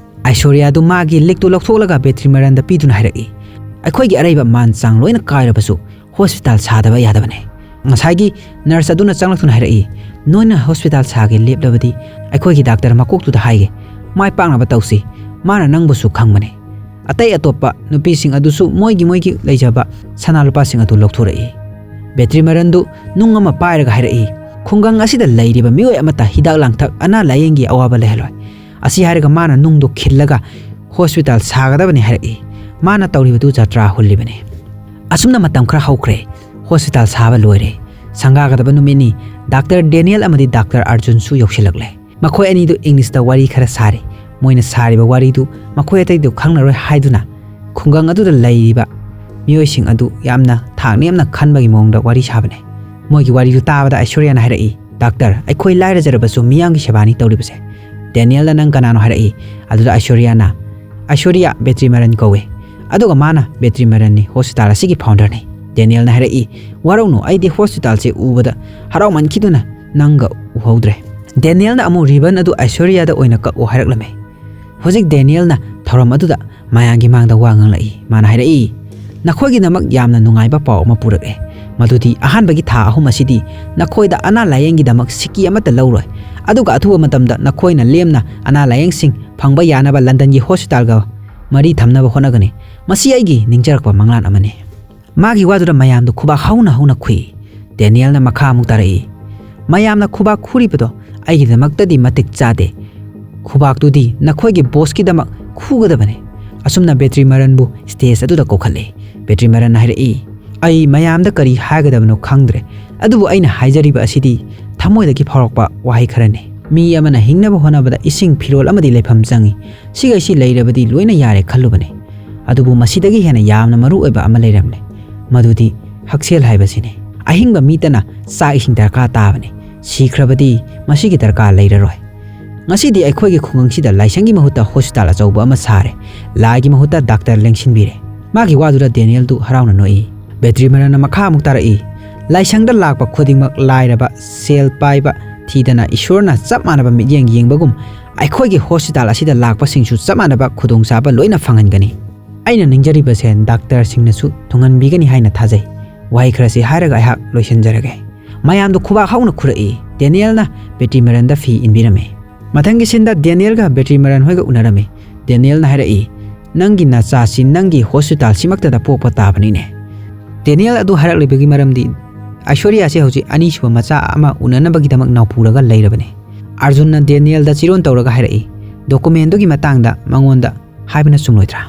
ꯑꯥꯏꯁꯣꯔꯤꯌꯥꯗꯨ ꯃꯥꯒꯤ ꯂꯤꯛꯇꯨ ꯂꯧꯊꯣꯛꯂꯒ ꯕꯦꯇ꯭ꯔꯤꯃꯔꯟꯗ ꯄꯤꯗꯨꯅ ꯍꯥꯏꯔꯛꯏ, "ꯑꯩꯈꯣꯏꯒꯤ ꯑꯔꯩꯕ ꯃꯥꯟ ꯆꯥꯡ ꯂꯣꯏꯅ ꯀꯥꯏꯔꯕꯁꯨ ꯍꯣꯁꯄꯤꯇꯥꯜ ꯁꯥꯗꯕ ꯌꯥꯗꯕꯅꯦ꯫" ꯉꯁꯥꯏꯒꯤ ꯅꯔꯁ ꯑꯗꯨꯅ ꯆꯪꯂꯛꯇꯨꯅ ꯍꯥꯏꯔꯛꯏ, "ꯅꯣꯏꯅ ꯍꯣꯁꯄꯤꯇꯥꯜ ꯁꯥꯒꯦ ꯂꯦꯞꯂꯕꯗꯤ ꯑꯩꯈꯣꯏꯒꯤ ꯗꯥꯛꯇꯔ ꯃꯀꯣꯛꯇꯨꯗ ꯍꯥꯏꯒꯦ, ꯃꯥꯏ ꯄꯥꯛꯅꯕ ꯇꯧꯁꯤ꯫ ꯃꯥꯅ ꯅꯪꯕꯨꯁꯨ ꯈꯪꯕꯅꯦ꯫" ꯑꯇꯩ ꯑꯇꯣꯞꯄ ꯅꯨꯄꯤꯁꯤꯡ ꯑꯗꯨꯁꯨ ꯃꯣꯏꯒꯤ ꯃꯣꯏꯒꯤ ꯂꯩꯖꯕ ꯁꯅꯥ ꯂꯨꯄꯥꯁꯤꯡ ꯑꯗꯨ ꯂꯧꯊꯣꯔꯛꯏ꯫ ꯕꯦꯇ꯭ꯔꯤꯃꯔꯟꯗꯨ ꯅꯨꯡ ꯑꯃ ꯄꯥꯏꯔꯒ ꯍꯥꯏꯔꯛꯏ, "ꯈꯨꯡꯒꯪ ꯑꯁꯤꯗ ꯂꯩꯔꯤꯕ ꯃꯤꯑꯣꯏ ꯑꯃꯠꯇ ꯍꯤꯗꯥꯛ ꯂꯥꯡꯊꯛ ꯑꯅꯥ ꯂꯥꯌꯦꯡꯒꯤ ꯑꯋꯥꯕ ꯂꯩꯍꯜꯂꯣꯏ꯫" ꯑꯁꯤ ꯍꯥꯏꯔꯒ ꯃꯥꯅ ꯅꯨꯡꯗꯨ ꯈꯤꯜꯂꯒ ꯍꯣꯁꯄꯤꯇꯥꯜ ꯁꯥꯒꯗꯕꯅꯤ ꯍꯥꯏꯔꯛꯏ꯫ ꯃꯥꯅ ꯇꯧꯔꯤꯕꯗꯨ ꯖꯇ꯭ꯔꯥ ꯍꯨꯜꯂꯤꯕꯅꯤ꯫ ꯑꯁꯨꯝꯅ ꯃꯇꯝ ꯈꯔ ꯍꯧꯈ꯭ꯔꯦ꯫ ꯍꯣꯁꯄꯤꯇꯥꯜ ꯁꯥꯕ ꯂꯣꯏꯔꯦ꯫ ꯁꯪꯒꯥꯒꯗꯕ ꯅꯨꯃꯤꯠꯅꯤ꯫ ꯗꯥꯛꯇꯔ ꯗꯦꯅꯤꯌꯦꯜ ꯑꯃꯗꯤ ꯗꯥꯛꯇꯔ ꯑꯥꯔꯖꯨꯟꯁꯨ ꯌꯧꯁꯤꯜꯂꯛꯂꯦ꯫ ꯃꯈꯣꯏ ꯑꯅꯤꯗꯨ ꯏꯪꯂꯤꯁꯇ ꯋꯥꯔꯤ ꯈꯔ ꯁꯥꯔꯤ꯫ ꯃꯣꯏꯅ ꯁꯥꯔꯤꯕ ꯋꯥꯔꯤꯗꯨ ꯃꯈꯣꯏ ꯑꯇꯩꯗꯨ ꯈꯪꯂꯔꯣꯏ ꯍꯥꯏꯗꯨꯅ ꯈꯨꯡꯒꯪ ꯑꯗꯨꯗ ꯂꯩꯔꯤꯕ ꯃꯤꯑꯣꯏꯁꯤꯡ ꯑꯗꯨ ꯌꯥꯝꯅ ꯊꯥꯛ ꯅꯦꯝꯅ ꯈꯟꯕꯒꯤ ꯃꯑꯣꯡꯗ ꯋꯥꯔꯤ ꯁꯥꯕꯅꯦ꯫ ꯃꯣꯏꯒꯤ ꯋꯥꯔꯤꯗꯨ ꯇꯥꯕꯗ ꯑꯥꯏꯁꯣꯔꯤꯌꯥꯅ ꯍꯥꯏꯔꯛꯏ, "ꯗꯥꯛꯇꯔ, ꯑꯩꯈꯣꯏ ꯂꯥꯏꯔꯖꯔꯕꯁꯨ ꯃꯤꯌꯥꯝꯒꯤ ꯁꯦꯕꯥꯅꯤ ꯇꯧꯔꯤꯕꯁꯦ꯫" ꯗꯦꯅꯤꯌꯦꯜꯅ, "ꯅꯪ ꯀꯅꯥꯅꯣ?" ꯍꯥꯏꯔꯛꯏ꯫ ꯑꯗꯨꯗ ꯑꯥꯏꯁꯣꯔꯤꯌꯥꯅ, "ꯑꯥꯏꯁꯣꯔꯤꯌꯥ, ꯕꯦꯇ꯭ꯔꯤꯃꯔꯟ ꯀꯧꯋꯦ꯫ ꯑꯗꯨꯒ ꯃꯥꯅ ꯕꯦꯇ꯭ꯔꯤꯃꯔꯟꯅꯤ, ꯍꯣꯁꯄꯤꯇꯥꯜ ꯑꯁꯤꯒꯤ ꯐꯥꯎꯟꯗꯔꯅꯤ꯫" ꯗꯦꯅꯤꯌꯦꯜꯅ ꯍꯥꯏꯔꯛꯏ, "ꯋꯥꯔꯧꯅꯨ, ꯑꯩꯗꯤ ꯍꯣꯁꯄꯤꯇꯥꯜꯁꯦ ꯎꯕꯗ ꯍꯔꯥꯎꯃꯟꯈꯤꯗꯨꯅ ꯅꯪꯒ ꯎꯍꯧꯗ꯭ꯔꯦ꯫" ꯗꯦꯅꯤꯌꯦꯜꯅ ꯑꯃꯨꯛ ꯔꯤꯕꯟ ꯑꯗꯨ ꯑꯥꯏꯁꯣꯔꯤꯌꯥꯗ ꯑꯣꯏꯅ ꯀꯛꯑꯣ ꯍꯥꯏꯔꯛꯂꯝꯃꯤ꯫ ꯍꯧꯖꯤꯛ ꯗꯦꯅꯤꯌꯦꯜꯅ ꯊꯧꯔꯝ ꯑꯗꯨꯗ ꯃꯌꯥꯝꯒꯤ ꯃꯥꯡꯗ ꯋꯥ ꯉꯥꯡꯂꯛꯏ꯫ ꯃꯥꯅ ꯍꯥꯏꯔꯛꯏ, "ꯅꯈꯣꯏꯒꯤꯗꯃꯛ ꯌꯥꯝꯅ ꯅꯨꯡꯉꯥꯏꯕ ꯄꯥꯎ ꯑꯃ ꯄꯨꯔꯛꯑꯦ꯫ ꯃꯗꯨꯗꯤ ꯑꯍꯥꯟꯕꯒꯤ ꯊꯥ ꯑꯍꯨꯝ ꯑꯁꯤꯗꯤ ꯅꯈꯣꯏꯗ ꯑꯅꯥ ꯂꯥꯌꯦꯡꯒꯤꯗꯃꯛ ꯁꯤꯀꯤ ꯑꯃꯠꯇ ꯂꯧꯔꯣꯏ꯫ ꯑꯗꯨꯒ ꯑꯊꯨꯕ ꯃꯇꯝꯗ ꯅꯈꯣꯏꯅ ꯂꯦꯝꯅ ꯑꯅꯥ ꯂꯥꯌꯦꯡꯁꯤꯡ ꯐꯪꯕ ꯌꯥꯅꯕ ꯂꯟꯗꯟꯒꯤ ꯍꯣꯁꯄꯤꯇꯥꯜꯒ ꯃꯔꯤ ꯊꯝꯅꯕ ꯍꯣꯠꯅꯒꯅꯤ꯫ ꯃꯁꯤ ꯑꯩꯒꯤ ꯅꯤꯡꯖꯔꯛꯄ ꯃꯪꯂꯥꯟ ꯑꯃꯅꯤ꯫" ꯃꯥꯒꯤ ꯋꯥꯗꯨꯗ ꯃꯌꯥꯝꯗꯨ ꯈꯨꯕꯥꯛ ꯍꯧꯅ ꯍꯧꯅ ꯈꯨꯏ꯫ ꯗꯦꯅꯤꯌꯦꯜꯅ ꯃꯈꯥ ꯑꯃꯨꯛ ꯇꯥꯔꯛꯏ, "ꯃꯌꯥꯝꯅ ꯈꯨꯕꯥꯛ ꯈꯨꯔꯤꯕꯗꯣ ꯑꯩꯒꯤꯗꯃꯛꯇꯗꯤ ꯃꯇꯤꯛ ꯆꯥꯗꯦ꯫ ꯈꯨꯕꯥꯛꯇꯨꯗꯤ ꯅꯈꯣꯏꯒꯤ ꯕꯣꯁꯀꯤꯗꯃꯛ ꯈꯨꯒꯗꯕꯅꯤ꯫" ꯑꯁꯨꯝꯅ ꯕꯦꯇ꯭ꯔꯤꯃꯔꯟꯕꯨ ꯁ꯭ꯇꯦꯖ ꯑꯗꯨꯗ ꯀꯧꯈꯠꯂꯦ꯫ ꯕꯦꯇ꯭ꯔꯤꯃꯔꯟꯅ ꯍꯥꯏꯔꯛꯏ, "ꯑꯩ ꯃꯌꯥꯝꯗ ꯀꯔꯤ ꯍꯥꯏꯒꯗꯕꯅꯣ ꯈꯪꯗ꯭ꯔꯦ, ꯑꯗꯨꯕꯨ ꯑꯩꯅ ꯍꯥꯏꯖꯔꯤꯕ ꯑꯁꯤꯗꯤ ꯊꯃꯣꯏꯗꯒꯤ ꯐꯥꯎꯔꯛꯄ ꯋꯥꯍꯩ ꯈꯔꯅꯤ꯫ ꯃꯤ ꯑꯃꯅ ꯍꯤꯡꯅꯕ ꯍꯣꯠꯅꯕꯗ ꯏꯁꯤꯡ, ꯐꯤꯔꯣꯜ ꯑꯃꯗꯤ ꯂꯩꯐꯝ ꯆꯪꯏ꯫ ꯁꯤꯈꯩꯁꯤ ꯂꯩꯔꯕꯗꯤ ꯂꯣꯏꯅ ꯌꯥꯔꯦ ꯈꯜꯂꯨꯕꯅꯤ꯫ ꯑꯗꯨꯕꯨ ꯃꯁꯤꯗꯒꯤ ꯍꯦꯟꯅ ꯌꯥꯝꯅ ꯃꯔꯨ ꯑꯣꯏꯕ ꯑꯃ ꯂꯩꯔꯝꯂꯦ꯫ ꯃꯗꯨꯗꯤ ꯍꯛꯁꯦꯜ ꯍꯥꯏꯕꯁꯤꯅꯤ꯫ ꯑꯍꯤꯡꯕ ꯃꯤꯇꯅ ꯆꯥꯛ ꯏꯁꯤꯡ ꯗꯔꯀꯥꯔ ꯇꯥꯕꯅꯤ꯫ ꯁꯤꯈ꯭ꯔꯕꯗꯤ ꯃꯁꯤꯒꯤ ꯗꯔꯀꯥꯔ ꯂꯩꯔꯔꯣꯏ꯫ ꯉꯁꯤꯗꯤ ꯑꯩꯈꯣꯏꯒꯤ ꯈꯨꯡꯒꯪꯁꯤꯗ ꯂꯥꯏꯁꯪꯒꯤ ꯃꯍꯨꯠꯇ ꯍꯣꯁꯄꯤꯇꯥꯜ ꯑꯆꯧꯕ ꯑꯃ ꯁꯥꯔꯦ꯫ ꯂꯥꯏꯒꯤ ꯃꯍꯨꯠꯇ ꯗꯥꯛꯇꯔ ꯂꯦꯡꯁꯤꯟꯕꯤꯔꯦ꯫" ꯃꯥꯒꯤ ꯋꯥꯗꯨꯗ ꯗꯦꯅꯤꯌꯦꯜꯗꯨ ꯍꯔꯥꯎꯅ ꯅꯣꯛꯏ꯫ ꯕꯦꯇ꯭ꯔꯤꯃꯔꯟꯅ ꯃꯈꯥ ꯑꯃꯨꯛ ꯇꯥꯔꯛꯏ, ꯂꯥꯏꯁꯪꯗ ꯂꯥꯛꯄ ꯈꯨꯗꯤꯡꯃꯛ ꯂꯥꯏꯔꯕ, ꯁꯦꯜ ꯄꯥꯏꯕ ꯊꯤꯗꯅ ꯏꯁꯣꯔꯅ ꯆꯞ ꯃꯥꯟꯅꯕ ꯃꯤꯠꯌꯦꯡ ꯌꯦꯡꯕꯒꯨꯝ ꯑꯩꯈꯣꯏꯒꯤ ꯍꯣꯁꯄꯤꯇꯥꯜ ꯑꯁꯤꯗ ꯂꯥꯛꯄꯁꯤꯡꯁꯨ ꯆꯞ ꯃꯥꯟꯅꯕ ꯈꯨꯗꯣꯡꯆꯥꯕ ꯂꯣꯏꯅ ꯐꯪꯍꯟꯒꯅꯤ꯫ ꯑꯩꯅ ꯅꯤꯡꯖꯔꯤꯕꯁꯦ ꯗꯥꯛꯇꯔꯁꯤꯡꯅꯁꯨ ꯊꯨꯡꯍꯟꯕꯤꯒꯅꯤ ꯍꯥꯏꯅ ꯊꯥꯖꯩ꯫ ꯋꯥꯍꯩ ꯈꯔꯁꯤ ꯍꯥꯏꯔꯒ ꯑꯩꯍꯥꯛ ꯂꯣꯏꯁꯤꯟꯖꯔꯒꯦ꯫ ꯃꯌꯥꯝꯗꯣ ꯈꯨꯕꯥꯛ ꯍꯧꯅ ꯈꯨꯔꯛꯏ꯫ ꯗꯦꯅꯤꯌꯦꯜꯅ ꯕꯦꯇ꯭ꯔꯤ ꯃꯦꯔꯟꯗ ꯐꯤ ꯏꯟꯕꯤꯔꯝꯃꯤ꯫ ꯃꯊꯪꯒꯤ ꯁꯤꯟꯗ ꯗꯦꯅꯤꯌꯦꯜꯒ ꯕꯦꯇ꯭ꯔꯤ ꯃꯦꯔꯟ ꯍꯣꯏꯒ ꯎꯅꯔꯝꯃꯤ꯫ ꯗꯦꯅꯤꯌꯦꯜꯅ ꯍꯥꯏꯔꯛꯏ, "ꯅꯪꯒꯤ ꯅꯆꯥꯁꯤ ꯅꯪꯒꯤ ꯍꯣꯁꯄꯤꯇꯥꯜꯁꯤꯃꯛꯇꯗ ꯄꯣꯛꯄ ꯇꯥꯕꯅꯤꯅꯦ"꯫ ꯗꯦꯅꯤꯌꯦꯜ ꯑꯗꯨ ꯍꯥꯏꯔꯛꯂꯤꯕꯒꯤ ꯃꯔꯝꯗꯤ ꯑꯥꯏꯁꯣꯔꯤꯌꯥꯁꯦ ꯍꯧꯖꯤꯛ ꯑꯅꯤꯁꯨꯕ ꯃꯆꯥ ꯑꯃ ꯎꯅꯅꯕꯒꯤꯗꯃꯛ ꯅꯥꯎꯄꯨꯔꯒ ꯂꯩꯔꯕꯅꯤ꯫ ꯑꯥꯔꯖꯨꯟꯅ ꯗꯦꯅꯤꯌꯦꯜꯗ ꯆꯤꯔꯣꯟ ꯇꯧꯔꯒ ꯍꯥꯏꯔꯛꯏ, "ꯗꯣꯀꯨꯃꯦꯟꯗꯨꯒꯤ ꯃꯇꯥꯡꯗ ꯃꯉꯣꯟꯗ ꯍꯥꯏꯕꯅ ꯆꯨꯝꯂꯣꯏꯗ꯭ꯔꯥ?"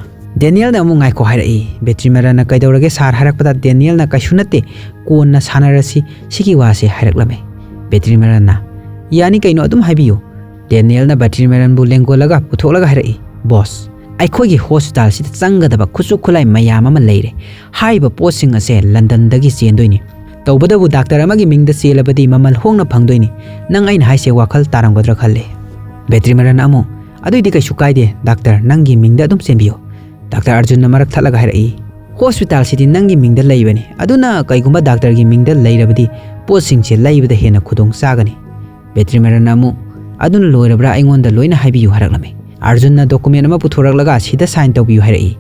ꯗꯦꯅꯤꯌꯦꯜꯅ ꯑꯃꯨꯛ "ꯉꯥꯏꯈꯣ" ꯍꯥꯏꯔꯛꯏ꯫ ꯕꯦꯇ꯭ꯔꯤ ꯃꯦꯔꯟꯅ "ꯀꯩꯗꯧꯔꯒꯦ ꯁꯥꯔ?" ꯍꯥꯏꯔꯛꯄꯗ ꯗꯦꯅꯤꯌꯦꯜꯅ "ꯀꯩꯁꯨ ꯅꯠꯇꯦ, ꯀꯣꯟꯅ ꯁꯥꯟꯅꯔꯁꯤ, ꯁꯤꯒꯤ ꯋꯥꯁꯦ" ꯍꯥꯏꯔꯛꯂꯝꯃꯤ꯫ ꯕꯦꯇ꯭ꯔꯤ ꯃꯦꯔꯟꯅ, "ꯌꯥꯅꯤ ꯀꯩꯅꯣ, ꯑꯗꯨꯝ ꯍꯥꯏꯕꯤꯌꯨ"꯫ ꯗꯦꯅꯤꯌꯦꯜꯅ ꯕꯦꯇ꯭ꯔꯤ ꯃꯦꯔꯟꯕꯨ ꯂꯦꯡꯒꯣꯜꯂꯒ ꯄꯨꯊꯣꯛꯂꯒ ꯍꯥꯏꯔꯛꯏ, "ꯕꯣꯁ, ꯑꯩꯈꯣꯏꯒꯤ ꯍꯣꯁꯄꯤꯇꯥꯜꯁꯤꯗ ꯆꯪꯒꯗꯕ ꯈꯨꯠꯁꯨ ꯈꯨꯠꯂꯥꯏ ꯃꯌꯥꯝ ꯑꯃ ꯂꯩꯔꯦ꯫ ꯍꯥꯏꯔꯤꯕ ꯄꯣꯠꯁꯤꯡ ꯑꯁꯦ ꯂꯟꯗꯟꯗꯒꯤ ꯆꯦꯟꯗꯣꯏꯅꯤ꯫ ꯇꯧꯕꯗꯕꯨ ꯗꯥꯛꯇꯔ ꯑꯃꯒꯤ ꯃꯤꯡꯗ ꯆꯦꯜꯂꯕꯗꯤ ꯃꯃꯜ ꯍꯣꯡꯅ ꯐꯪꯗꯣꯏꯅꯤ꯫ ꯅꯪ ꯑꯩꯅ ꯍꯥꯏꯁꯦ ꯋꯥꯈꯜ ꯇꯥꯔꯝꯒꯗ꯭ꯔꯥ ꯈꯜꯂꯦ"꯫ ꯕꯦꯇ꯭ꯔꯤ ꯃꯦꯔꯟꯅ ꯑꯃꯨꯛ, "ꯑꯗꯨꯏꯗꯤ ꯀꯩꯁꯨ ꯀꯥꯏꯗꯦ ꯗꯥꯛꯇꯔ, ꯅꯪꯒꯤ ꯃꯤꯡꯗ ꯑꯗꯨꯝ ꯆꯦꯟꯕꯤꯌꯨ"꯫ ꯗꯥꯛꯇꯔ ꯑꯥꯔꯖꯨꯟꯅ ꯃꯔꯛ ꯊꯠꯂꯒ ꯍꯥꯏꯔꯛꯏ, "ꯍꯣꯁꯄꯤꯇꯥꯜꯁꯤꯗꯤ ꯅꯪꯒꯤ ꯃꯤꯡꯗ ꯂꯩꯕꯅꯤ, ꯑꯗꯨꯅ ꯀꯩꯒꯨꯝꯕ ꯗꯥꯛꯇꯔꯒꯤ ꯃꯤꯡꯗ ꯂꯩꯔꯕꯗꯤ ꯄꯣꯠꯁꯤꯡꯁꯦ ꯂꯩꯕꯗ ꯍꯦꯟꯅ ꯈꯨꯗꯣꯡ ꯆꯥꯒꯅꯤ"꯫ ꯕꯦꯇ꯭ꯔꯤ ꯃꯦꯔꯟꯅ ꯑꯃꯨꯛ, "ꯑꯗꯨꯅ ꯂꯣꯏꯔꯕ꯭ꯔꯥ? ꯑꯩꯉꯣꯟꯗ ꯂꯣꯏꯅ ꯍꯥꯏꯕꯤꯌꯨ" ꯍꯥꯏꯔꯛꯂꯝꯃꯤ꯫ ꯑꯥꯔꯖꯨꯟꯅ ꯗꯣꯀꯨꯃꯦꯟ ꯑꯃ ꯄꯨꯊꯣꯔꯛꯂꯒ ꯁꯤꯗ ꯁꯥꯏꯟ ꯇꯧꯕꯤꯌꯨ ꯍꯥꯏꯔꯛꯏ꯫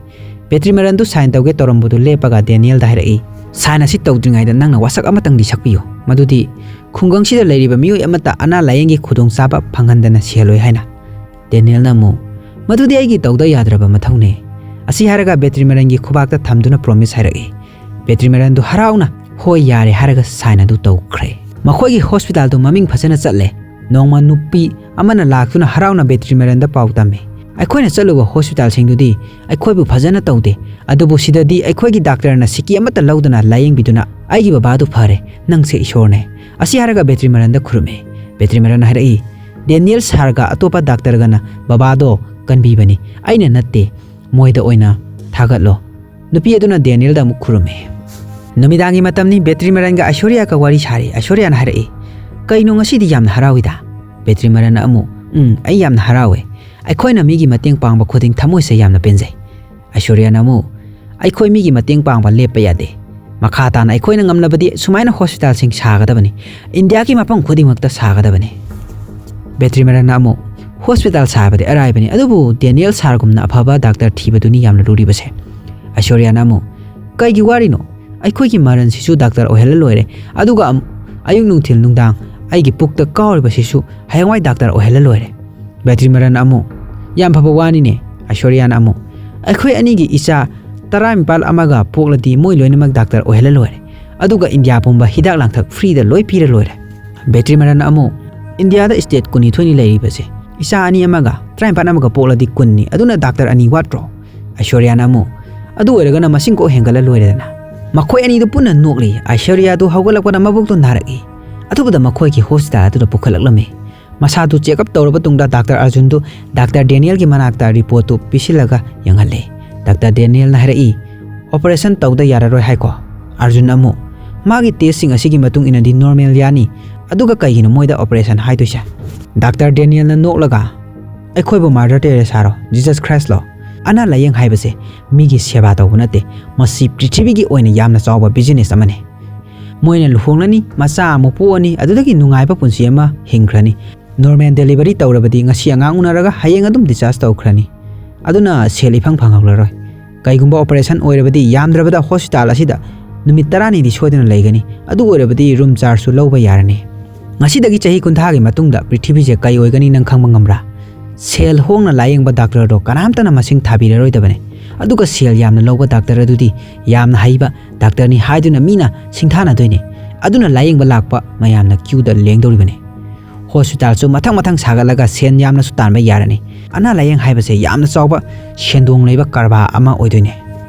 ꯕꯦꯇ꯭ꯔꯤ ꯃꯦꯔꯟꯗꯨ ꯁꯥꯏꯟ ꯇꯧꯒꯦ ꯇꯧꯔꯝꯕꯗꯨ ꯂꯦꯞꯄꯒ ꯗꯦꯅꯤꯌꯦꯜꯗ ꯍꯥꯏꯔꯛꯏ, "ꯁꯥꯏꯟ ꯑꯁꯤ ꯇꯧꯗ꯭ꯔꯤꯉꯩꯗ ꯅꯪꯅ ꯋꯥꯁꯛ ꯑꯃꯇꯪꯗꯤ ꯁꯛꯄꯤꯌꯨ, ꯃꯗꯨꯗꯤ ꯈꯨꯡꯒꯪꯁꯤꯗ ꯂꯩꯔꯤꯕ ꯃꯤꯑꯣꯏ ꯑꯃꯠꯇ ꯑꯅꯥ ꯂꯥꯌꯦꯡꯒꯤ ꯈꯨꯗꯣꯡꯆꯥꯕ ꯐꯪꯍꯟꯗꯅ ꯁꯤꯍꯜꯂꯣꯏ ꯍꯥꯏꯅ"꯫ ꯗꯦꯅꯤꯌꯦꯜꯅ ꯑꯃꯨꯛ, "ꯃꯗꯨꯗꯤ ꯑꯩꯒꯤ ꯇꯧꯗ ꯌꯥꯗ꯭ꯔꯕ ꯃꯊꯧꯅꯦ"꯫ ꯑꯁꯤ ꯍꯥꯏꯔꯒ ꯕꯦꯇ꯭ꯔꯤ ꯃꯦꯔꯟꯒꯤ ꯈꯨꯕꯥꯛꯇ ꯊꯝꯗꯨꯅ ꯄ꯭ꯔꯣꯃꯤꯁ ꯍꯥꯏꯔꯛꯏ꯫ ꯕꯦꯇ꯭ꯔꯤ ꯃꯦꯔꯟꯗꯨ ꯍꯔꯥꯎꯅ "ꯍꯣꯏ, ꯌꯥꯔꯦ" ꯍꯥꯏꯔꯒ ꯁꯥꯏꯟ ꯑꯗꯨ ꯇꯧꯈ꯭ꯔꯦ꯫ ꯃꯈꯣꯏꯒꯤ ꯍꯣꯁꯄꯤꯇꯥꯜꯗꯨ ꯃꯃꯤꯡ ꯐꯖꯅ ꯆꯠꯂꯦ꯫ ꯅꯣꯡꯃ ꯅꯨꯄꯤ ꯑꯃꯅ ꯂꯥꯛꯇꯨꯅ ꯍꯔꯥꯎꯅ ꯕꯦꯇ꯭ꯔꯤ ꯃꯦꯔꯟꯗ ꯄꯥꯎ ꯇꯝꯃꯤ, "ꯑꯩꯈꯣꯏꯅ ꯆꯠꯂꯨꯕ ꯍꯣꯁꯄꯤꯇꯥꯜꯁꯤꯡꯗꯨꯗꯤ ꯑꯩꯈꯣꯏꯕꯨ ꯐꯖꯅ ꯇꯧꯗꯦ, ꯑꯗꯨꯕꯨ ꯁꯤꯗꯗꯤ ꯑꯩꯈꯣꯏꯒꯤ ꯗꯥꯛꯇꯔꯅ ꯁꯤꯀꯤ ꯑꯃꯠꯇ ꯂꯧꯗꯅ ꯂꯥꯌꯦꯡꯕꯤꯗꯨꯅ ꯑꯩꯒꯤ ꯕꯕꯥꯗꯨ ꯐꯔꯦ꯫ ꯅꯪꯁꯦ ꯏꯁꯣꯔꯅꯦ"꯫ ꯑꯁꯤ ꯍꯥꯏꯔꯒ ꯕꯦꯇ꯭ꯔꯤ ꯃꯦꯔꯟꯗ ꯈꯨꯔꯨꯝꯃꯤ꯫ ꯕꯦꯇ꯭ꯔꯤ ꯃꯦꯔꯟꯅ ꯍꯥꯏꯔꯛꯏ, "ꯗꯦꯅꯤꯌꯦꯜ ꯁꯥꯔꯒ ꯑꯇꯣꯞꯄ ꯗꯥꯛꯇꯔꯒꯅ ꯕꯕꯥꯗꯣ ꯀꯟꯕꯤꯕꯅꯤ, ꯑꯩꯅ ꯅꯠꯇꯦ, ꯃꯣꯏꯗ ꯑꯣꯏꯅ ꯊꯥꯒꯠꯂꯣ"꯫ ꯅꯨꯄꯤ ꯑꯗꯨꯅ ꯗꯦꯅꯤꯌꯦꯜꯗ ꯑꯃꯨꯛ ꯈꯨꯔꯨꯝꯃꯤ꯫ ꯅꯨꯃꯤꯗꯥꯡꯒꯤ ꯃꯇꯝꯅꯤ꯫ ꯕꯦꯇ꯭ꯔꯤ ꯃꯦꯔꯟꯒ ꯑꯥꯏꯁꯣꯔꯤꯌꯥꯒ ꯋꯥꯔꯤ ꯁꯥꯔꯤ꯫ ꯑꯥꯏꯁꯣꯔꯤꯌꯥꯅ ꯍꯥꯏꯔꯛꯏ, "ꯀꯩꯅꯣ, ꯉꯁꯤꯗꯤ ꯌꯥꯝꯅ ꯍꯔꯥꯎꯏꯗ"꯫ ꯕꯦꯇ꯭ꯔꯤ ꯃꯦꯔꯟꯅ ꯑꯃꯨꯛ, "ꯎꯝ, ꯑꯩ ꯌꯥꯝꯅ ꯍꯔꯥꯎꯋꯦ꯫ ꯑꯩꯈꯣꯏꯅ ꯃꯤꯒꯤ ꯃꯇꯦꯡ ꯄꯥꯡꯕ ꯈꯨꯗꯤꯡ ꯊꯃꯣꯏꯁꯦ ꯌꯥꯝꯅ ꯄꯦꯟꯖꯩ"꯫ ꯑꯥꯏꯁꯣꯔꯤꯌꯥꯅ ꯑꯃꯨꯛ, "ꯑꯩꯈꯣꯏ ꯃꯤꯒꯤ ꯃꯇꯦꯡ ꯄꯥꯡꯕ ꯂꯦꯞꯄ ꯌꯥꯗꯦ"꯫ ꯃꯈꯥ ꯇꯥꯅ ꯑꯩꯈꯣꯏꯅ ꯉꯝꯂꯕꯗꯤ ꯁꯨꯃꯥꯏꯅ ꯍꯣꯁꯄꯤꯇꯥꯜꯁꯤꯡ ꯁꯥꯒꯗꯕꯅꯤ꯫ ꯏꯟꯗꯤꯌꯥꯒꯤ ꯃꯐꯝ ꯈꯨꯗꯤꯡꯃꯛꯇ ꯁꯥꯒꯗꯕꯅꯤ꯫ ꯕꯦꯇ꯭ꯔꯤꯃꯔꯟꯅ ꯑꯃꯨꯛ, "ꯍꯣꯁꯄꯤꯇꯥꯜ ꯁꯥꯕꯗꯤ ꯑꯔꯥꯏꯕꯅꯤ, ꯑꯗꯨꯕꯨ ꯗꯦꯅꯤꯌꯦꯜ ꯁꯥꯔꯒꯨꯝꯅ ꯑꯐꯕ ꯗꯥꯛꯇꯔ ꯊꯤꯕꯗꯨꯅꯤ ꯌꯥꯝꯅ ꯂꯨꯔꯤꯕꯁꯦ꯫" ꯑꯥꯏꯁꯣꯔꯤꯌꯥꯅ ꯑꯃꯨꯛ, "ꯀꯩꯒꯤ ꯋꯥꯔꯤꯅꯣ? ꯑꯩꯈꯣꯏꯒꯤ ꯃꯔꯟꯁꯤꯁꯨ ꯗꯥꯛꯇꯔ ꯑꯣꯏꯍꯜꯂ ꯂꯣꯏꯔꯦ, ꯑꯗꯨꯒ ꯑꯃꯨꯛ ꯑꯌꯨꯛ ꯅꯨꯡꯊꯤꯜ ꯅꯨꯡꯗꯥꯡ ꯑꯩꯒꯤ ꯄꯨꯛꯇ ꯀꯥꯎꯔꯤꯕꯁꯤꯁꯨ ꯍꯌꯦꯡꯋꯥꯏ ꯗꯥꯛꯇꯔ ꯑꯣꯏꯍꯜꯂ ꯂꯣꯏꯔꯦ꯫" ꯕꯦꯇ꯭ꯔꯤꯃꯔꯟ ꯑꯃꯨꯛ, "ꯌꯥꯝ ꯐꯕ ꯋꯥꯅꯤꯅꯦ꯫" ꯑꯥꯏꯁꯣꯔꯤꯌꯥꯅ ꯑꯃꯨꯛ, "ꯑꯩꯈꯣꯏ ꯑꯅꯤꯒꯤ ꯏꯆꯥ ꯇꯔꯥꯅꯤꯄꯥꯜ ꯑꯃꯒ ꯄꯣꯛꯂꯗꯤ ꯃꯣꯏ ꯂꯣꯏꯅꯃꯛ ꯗꯥꯛꯇꯔ ꯑꯣꯏꯍꯜꯂ ꯂꯣꯏꯔꯦ, ꯑꯗꯨꯒ ꯏꯟꯗꯤꯌꯥ ꯄꯨꯝꯕ ꯍꯤꯗꯥꯛ ꯂꯥꯡꯊꯛ ꯐ꯭ꯔꯤꯗ ꯂꯣꯏ ꯄꯤꯔ ꯂꯣꯏꯔꯦ꯫" ꯕꯦꯇ꯭ꯔꯤꯃꯔꯟ ꯑꯃꯨꯛ, "ꯏꯟꯗꯤꯌꯥꯗ ꯁ꯭ꯇꯦꯠ ꯀꯨꯟꯅꯤꯊꯣꯏꯅꯤ ꯂꯩꯔꯤꯕꯁꯦ, ꯏꯆꯥ ꯑꯅꯤ ꯑꯃꯒ ꯇꯔꯥꯅꯤꯄꯥꯜ ꯑꯃꯒ ꯄꯣꯛꯂꯗꯤ ꯀꯨꯟꯅꯤ, ꯑꯗꯨꯅ ꯗꯥꯛꯇꯔ ꯑꯅꯤ ꯋꯥꯠꯇ꯭ꯔꯣ?" ꯑꯥꯏꯁꯣꯔꯤꯌꯥꯅ ꯑꯃꯨꯛ, "ꯑꯗꯨ ꯑꯣꯏꯔꯒꯅ ꯃꯁꯤꯡ ꯀꯣꯛ ꯍꯦꯟꯒꯠꯂ ꯂꯣꯏꯔꯦꯗꯅ꯫" ꯃꯈꯣꯏ ꯑꯅꯤꯗꯨ ꯄꯨꯟꯅ ꯅꯣꯛꯂꯤ꯫ ꯑꯥꯏꯁꯣꯔꯤꯌꯥꯗꯨ ꯍꯧꯒꯠꯂꯛꯄꯗ ꯃꯕꯨꯛꯇꯨ ꯅꯥꯔꯛꯏ꯫ ꯑꯊꯨꯕꯗ ꯃꯈꯣꯏꯒꯤ ꯍꯣꯁꯄꯤꯇꯥꯜ ꯑꯗꯨꯗ ꯄꯨꯈꯠꯂꯛꯂꯝꯃꯤ꯫ ꯃꯁꯥꯗꯨ ꯆꯦꯛꯑꯞ ꯇꯧꯔꯕ ꯇꯨꯡꯗ ꯗꯥꯛꯇꯔ ꯑꯥꯔꯖꯨꯟꯗꯨ ꯗꯥꯛꯇꯔ ꯗꯦꯅꯤꯌꯦꯜꯒꯤ ꯃꯅꯥꯛꯇ ꯔꯤꯄꯣꯔꯠꯇꯨ ꯄꯤꯁꯤꯜꯂꯒ ꯌꯦꯡꯍꯜꯂꯤ꯫ ꯗꯥꯛꯇꯔ ꯗꯦꯅꯤꯌꯦꯜꯅ ꯍꯥꯏꯔꯛꯏ, "ꯑꯣꯄꯔꯦꯁꯟ ꯇꯧꯗ ꯌꯥꯔꯔꯣꯏ ꯍꯥꯏꯀꯣ?" ꯑꯥꯔꯖꯨꯟ ꯑꯃꯨꯛ, "ꯃꯥꯒꯤ ꯇꯦꯁꯁꯤꯡ ꯑꯁꯤꯒꯤ ꯃꯇꯨꯡ ꯏꯟꯅꯗꯤ ꯅꯣꯔꯃꯦꯜ ꯌꯥꯅꯤ, ꯑꯗꯨꯒ ꯀꯩꯒꯤꯅꯣ ꯃꯣꯏꯗ ꯑꯣꯄꯔꯦꯁꯟ ꯍꯥꯏꯗꯣꯏꯁꯦ?" ꯗꯥꯛꯇꯔ ꯗꯦꯅꯤꯌꯦꯜꯅ ꯅꯣꯛꯂꯒ, "ꯑꯩꯈꯣꯏꯕꯨ ꯃꯥꯗꯔ ꯇꯦꯔꯦꯁꯥꯔꯣ, ꯖꯤꯁꯁ ꯈ꯭ꯔꯥꯏꯁꯂꯣ? ꯑꯅꯥ ꯂꯥꯌꯦꯡ ꯍꯥꯏꯕꯁꯦ ꯃꯤꯒꯤ ꯁꯦꯕꯥ ꯇꯧꯕ ꯅꯠꯇꯦ, ꯃꯁꯤ ꯄ꯭ꯔꯤꯊꯤꯕꯤꯒꯤ ꯑꯣꯏꯅ ꯌꯥꯝꯅ ꯆꯥꯎꯕ ꯕꯤꯖꯤꯅꯦꯁ ꯑꯃꯅꯤ꯫" ꯃꯣꯏꯅ ꯂꯨꯍꯣꯡꯂꯅꯤ, ꯃꯆꯥ ꯑꯃꯨꯛ ꯄꯣꯛꯑꯅꯤ, ꯑꯗꯨꯗꯒꯤ ꯅꯨꯡꯉꯥꯏꯕ ꯄꯨꯟꯁꯤ ꯑꯃ ꯍꯤꯡꯈ꯭ꯔꯅꯤ꯫ ꯅꯣꯔꯃꯦꯜ ꯗꯦꯂꯤꯚꯔꯤ ꯇꯧꯔꯕꯗꯤ ꯉꯁꯤ ꯑꯉꯥꯡ ꯎꯅꯔꯒ ꯍꯌꯦꯡ ꯑꯗꯨꯝ ꯗꯤꯆꯥꯔꯖ ꯇꯧꯈ꯭ꯔꯅꯤ꯫ ꯑꯗꯨꯅ ꯁꯦꯜ ꯏꯐꯪ ꯐꯪꯍꯧꯔꯔꯣꯏ꯫ ꯀꯩꯒꯨꯝꯕ ꯑꯣꯄꯔꯦꯁꯟ ꯑꯣꯏꯔꯕꯗꯤ ꯌꯥꯝꯗ꯭ꯔꯕꯗ ꯍꯣꯁꯄꯤꯇꯥꯜ ꯑꯁꯤꯗ ꯅꯨꯃꯤꯠ ꯇꯔꯥꯅꯤꯗꯤ ꯁꯣꯏꯗꯅ ꯂꯩꯒꯅꯤ꯫ ꯑꯗꯨ ꯑꯣꯏꯔꯕꯗꯤ ꯔꯨꯝ ꯆꯥꯔꯖꯁꯨ ꯂꯧꯕ ꯌꯥꯔꯅꯤ꯫ ꯉꯁꯤꯗꯒꯤ ꯆꯍꯤ ꯀꯨꯟꯊ꯭ꯔꯥꯒꯤ ꯃꯇꯨꯡꯗ ꯄ꯭ꯔꯤꯊꯤꯕꯤꯁꯦ ꯀꯩ ꯑꯣꯏꯒꯅꯤ ꯅꯪ ꯈꯪꯕ ꯉꯝꯕ꯭ꯔꯥ? ꯁꯦꯜ ꯍꯣꯡꯅ ꯂꯥꯌꯦꯡꯕ ꯗꯥꯛꯇꯔꯗꯣ ꯀꯅꯥꯝꯇꯅ ꯃꯁꯤꯡ ꯊꯥꯕꯤꯔꯔꯣꯏꯗꯕꯅꯤ꯫ ꯑꯗꯨꯒ ꯁꯦꯜ ꯌꯥꯝꯅ ꯂꯧꯕ ꯗꯥꯛꯇꯔ ꯑꯗꯨꯗꯤ ꯌꯥꯝꯅ ꯍꯩꯕ ꯗꯥꯛꯇꯔꯅꯤ ꯍꯥꯏꯗꯨꯅ ꯃꯤꯅ ꯁꯤꯡꯊꯥꯅꯗꯣꯏꯅꯤ꯫ ꯑꯗꯨꯅ ꯂꯥꯌꯦꯡꯕ ꯂꯥꯛꯄ ꯃꯌꯥꯝꯅ ꯀ꯭ꯌꯨꯗ ꯂꯦꯡꯗꯧꯔꯤꯕꯅꯤ꯫ ꯍꯣꯁꯄꯤꯇꯥꯜꯁꯨ ꯃꯊꯪ ꯃꯊꯪ ꯁꯥꯒꯠꯂꯒ ꯁꯦꯟ ꯌꯥꯝꯅꯁꯨ ꯇꯥꯟꯕ ꯌꯥꯔꯅꯤ꯫ ꯑꯅꯥ ꯂꯥꯌꯦꯡ ꯍꯥꯏꯕꯁꯦ ꯌꯥꯝꯅ ꯆꯥꯎꯕ ꯁꯦꯟꯗꯣꯡ ꯂꯩꯕ ꯀꯔꯕꯥꯔ ꯑꯃ ꯑꯣꯏꯗꯣꯏꯅꯦ꯫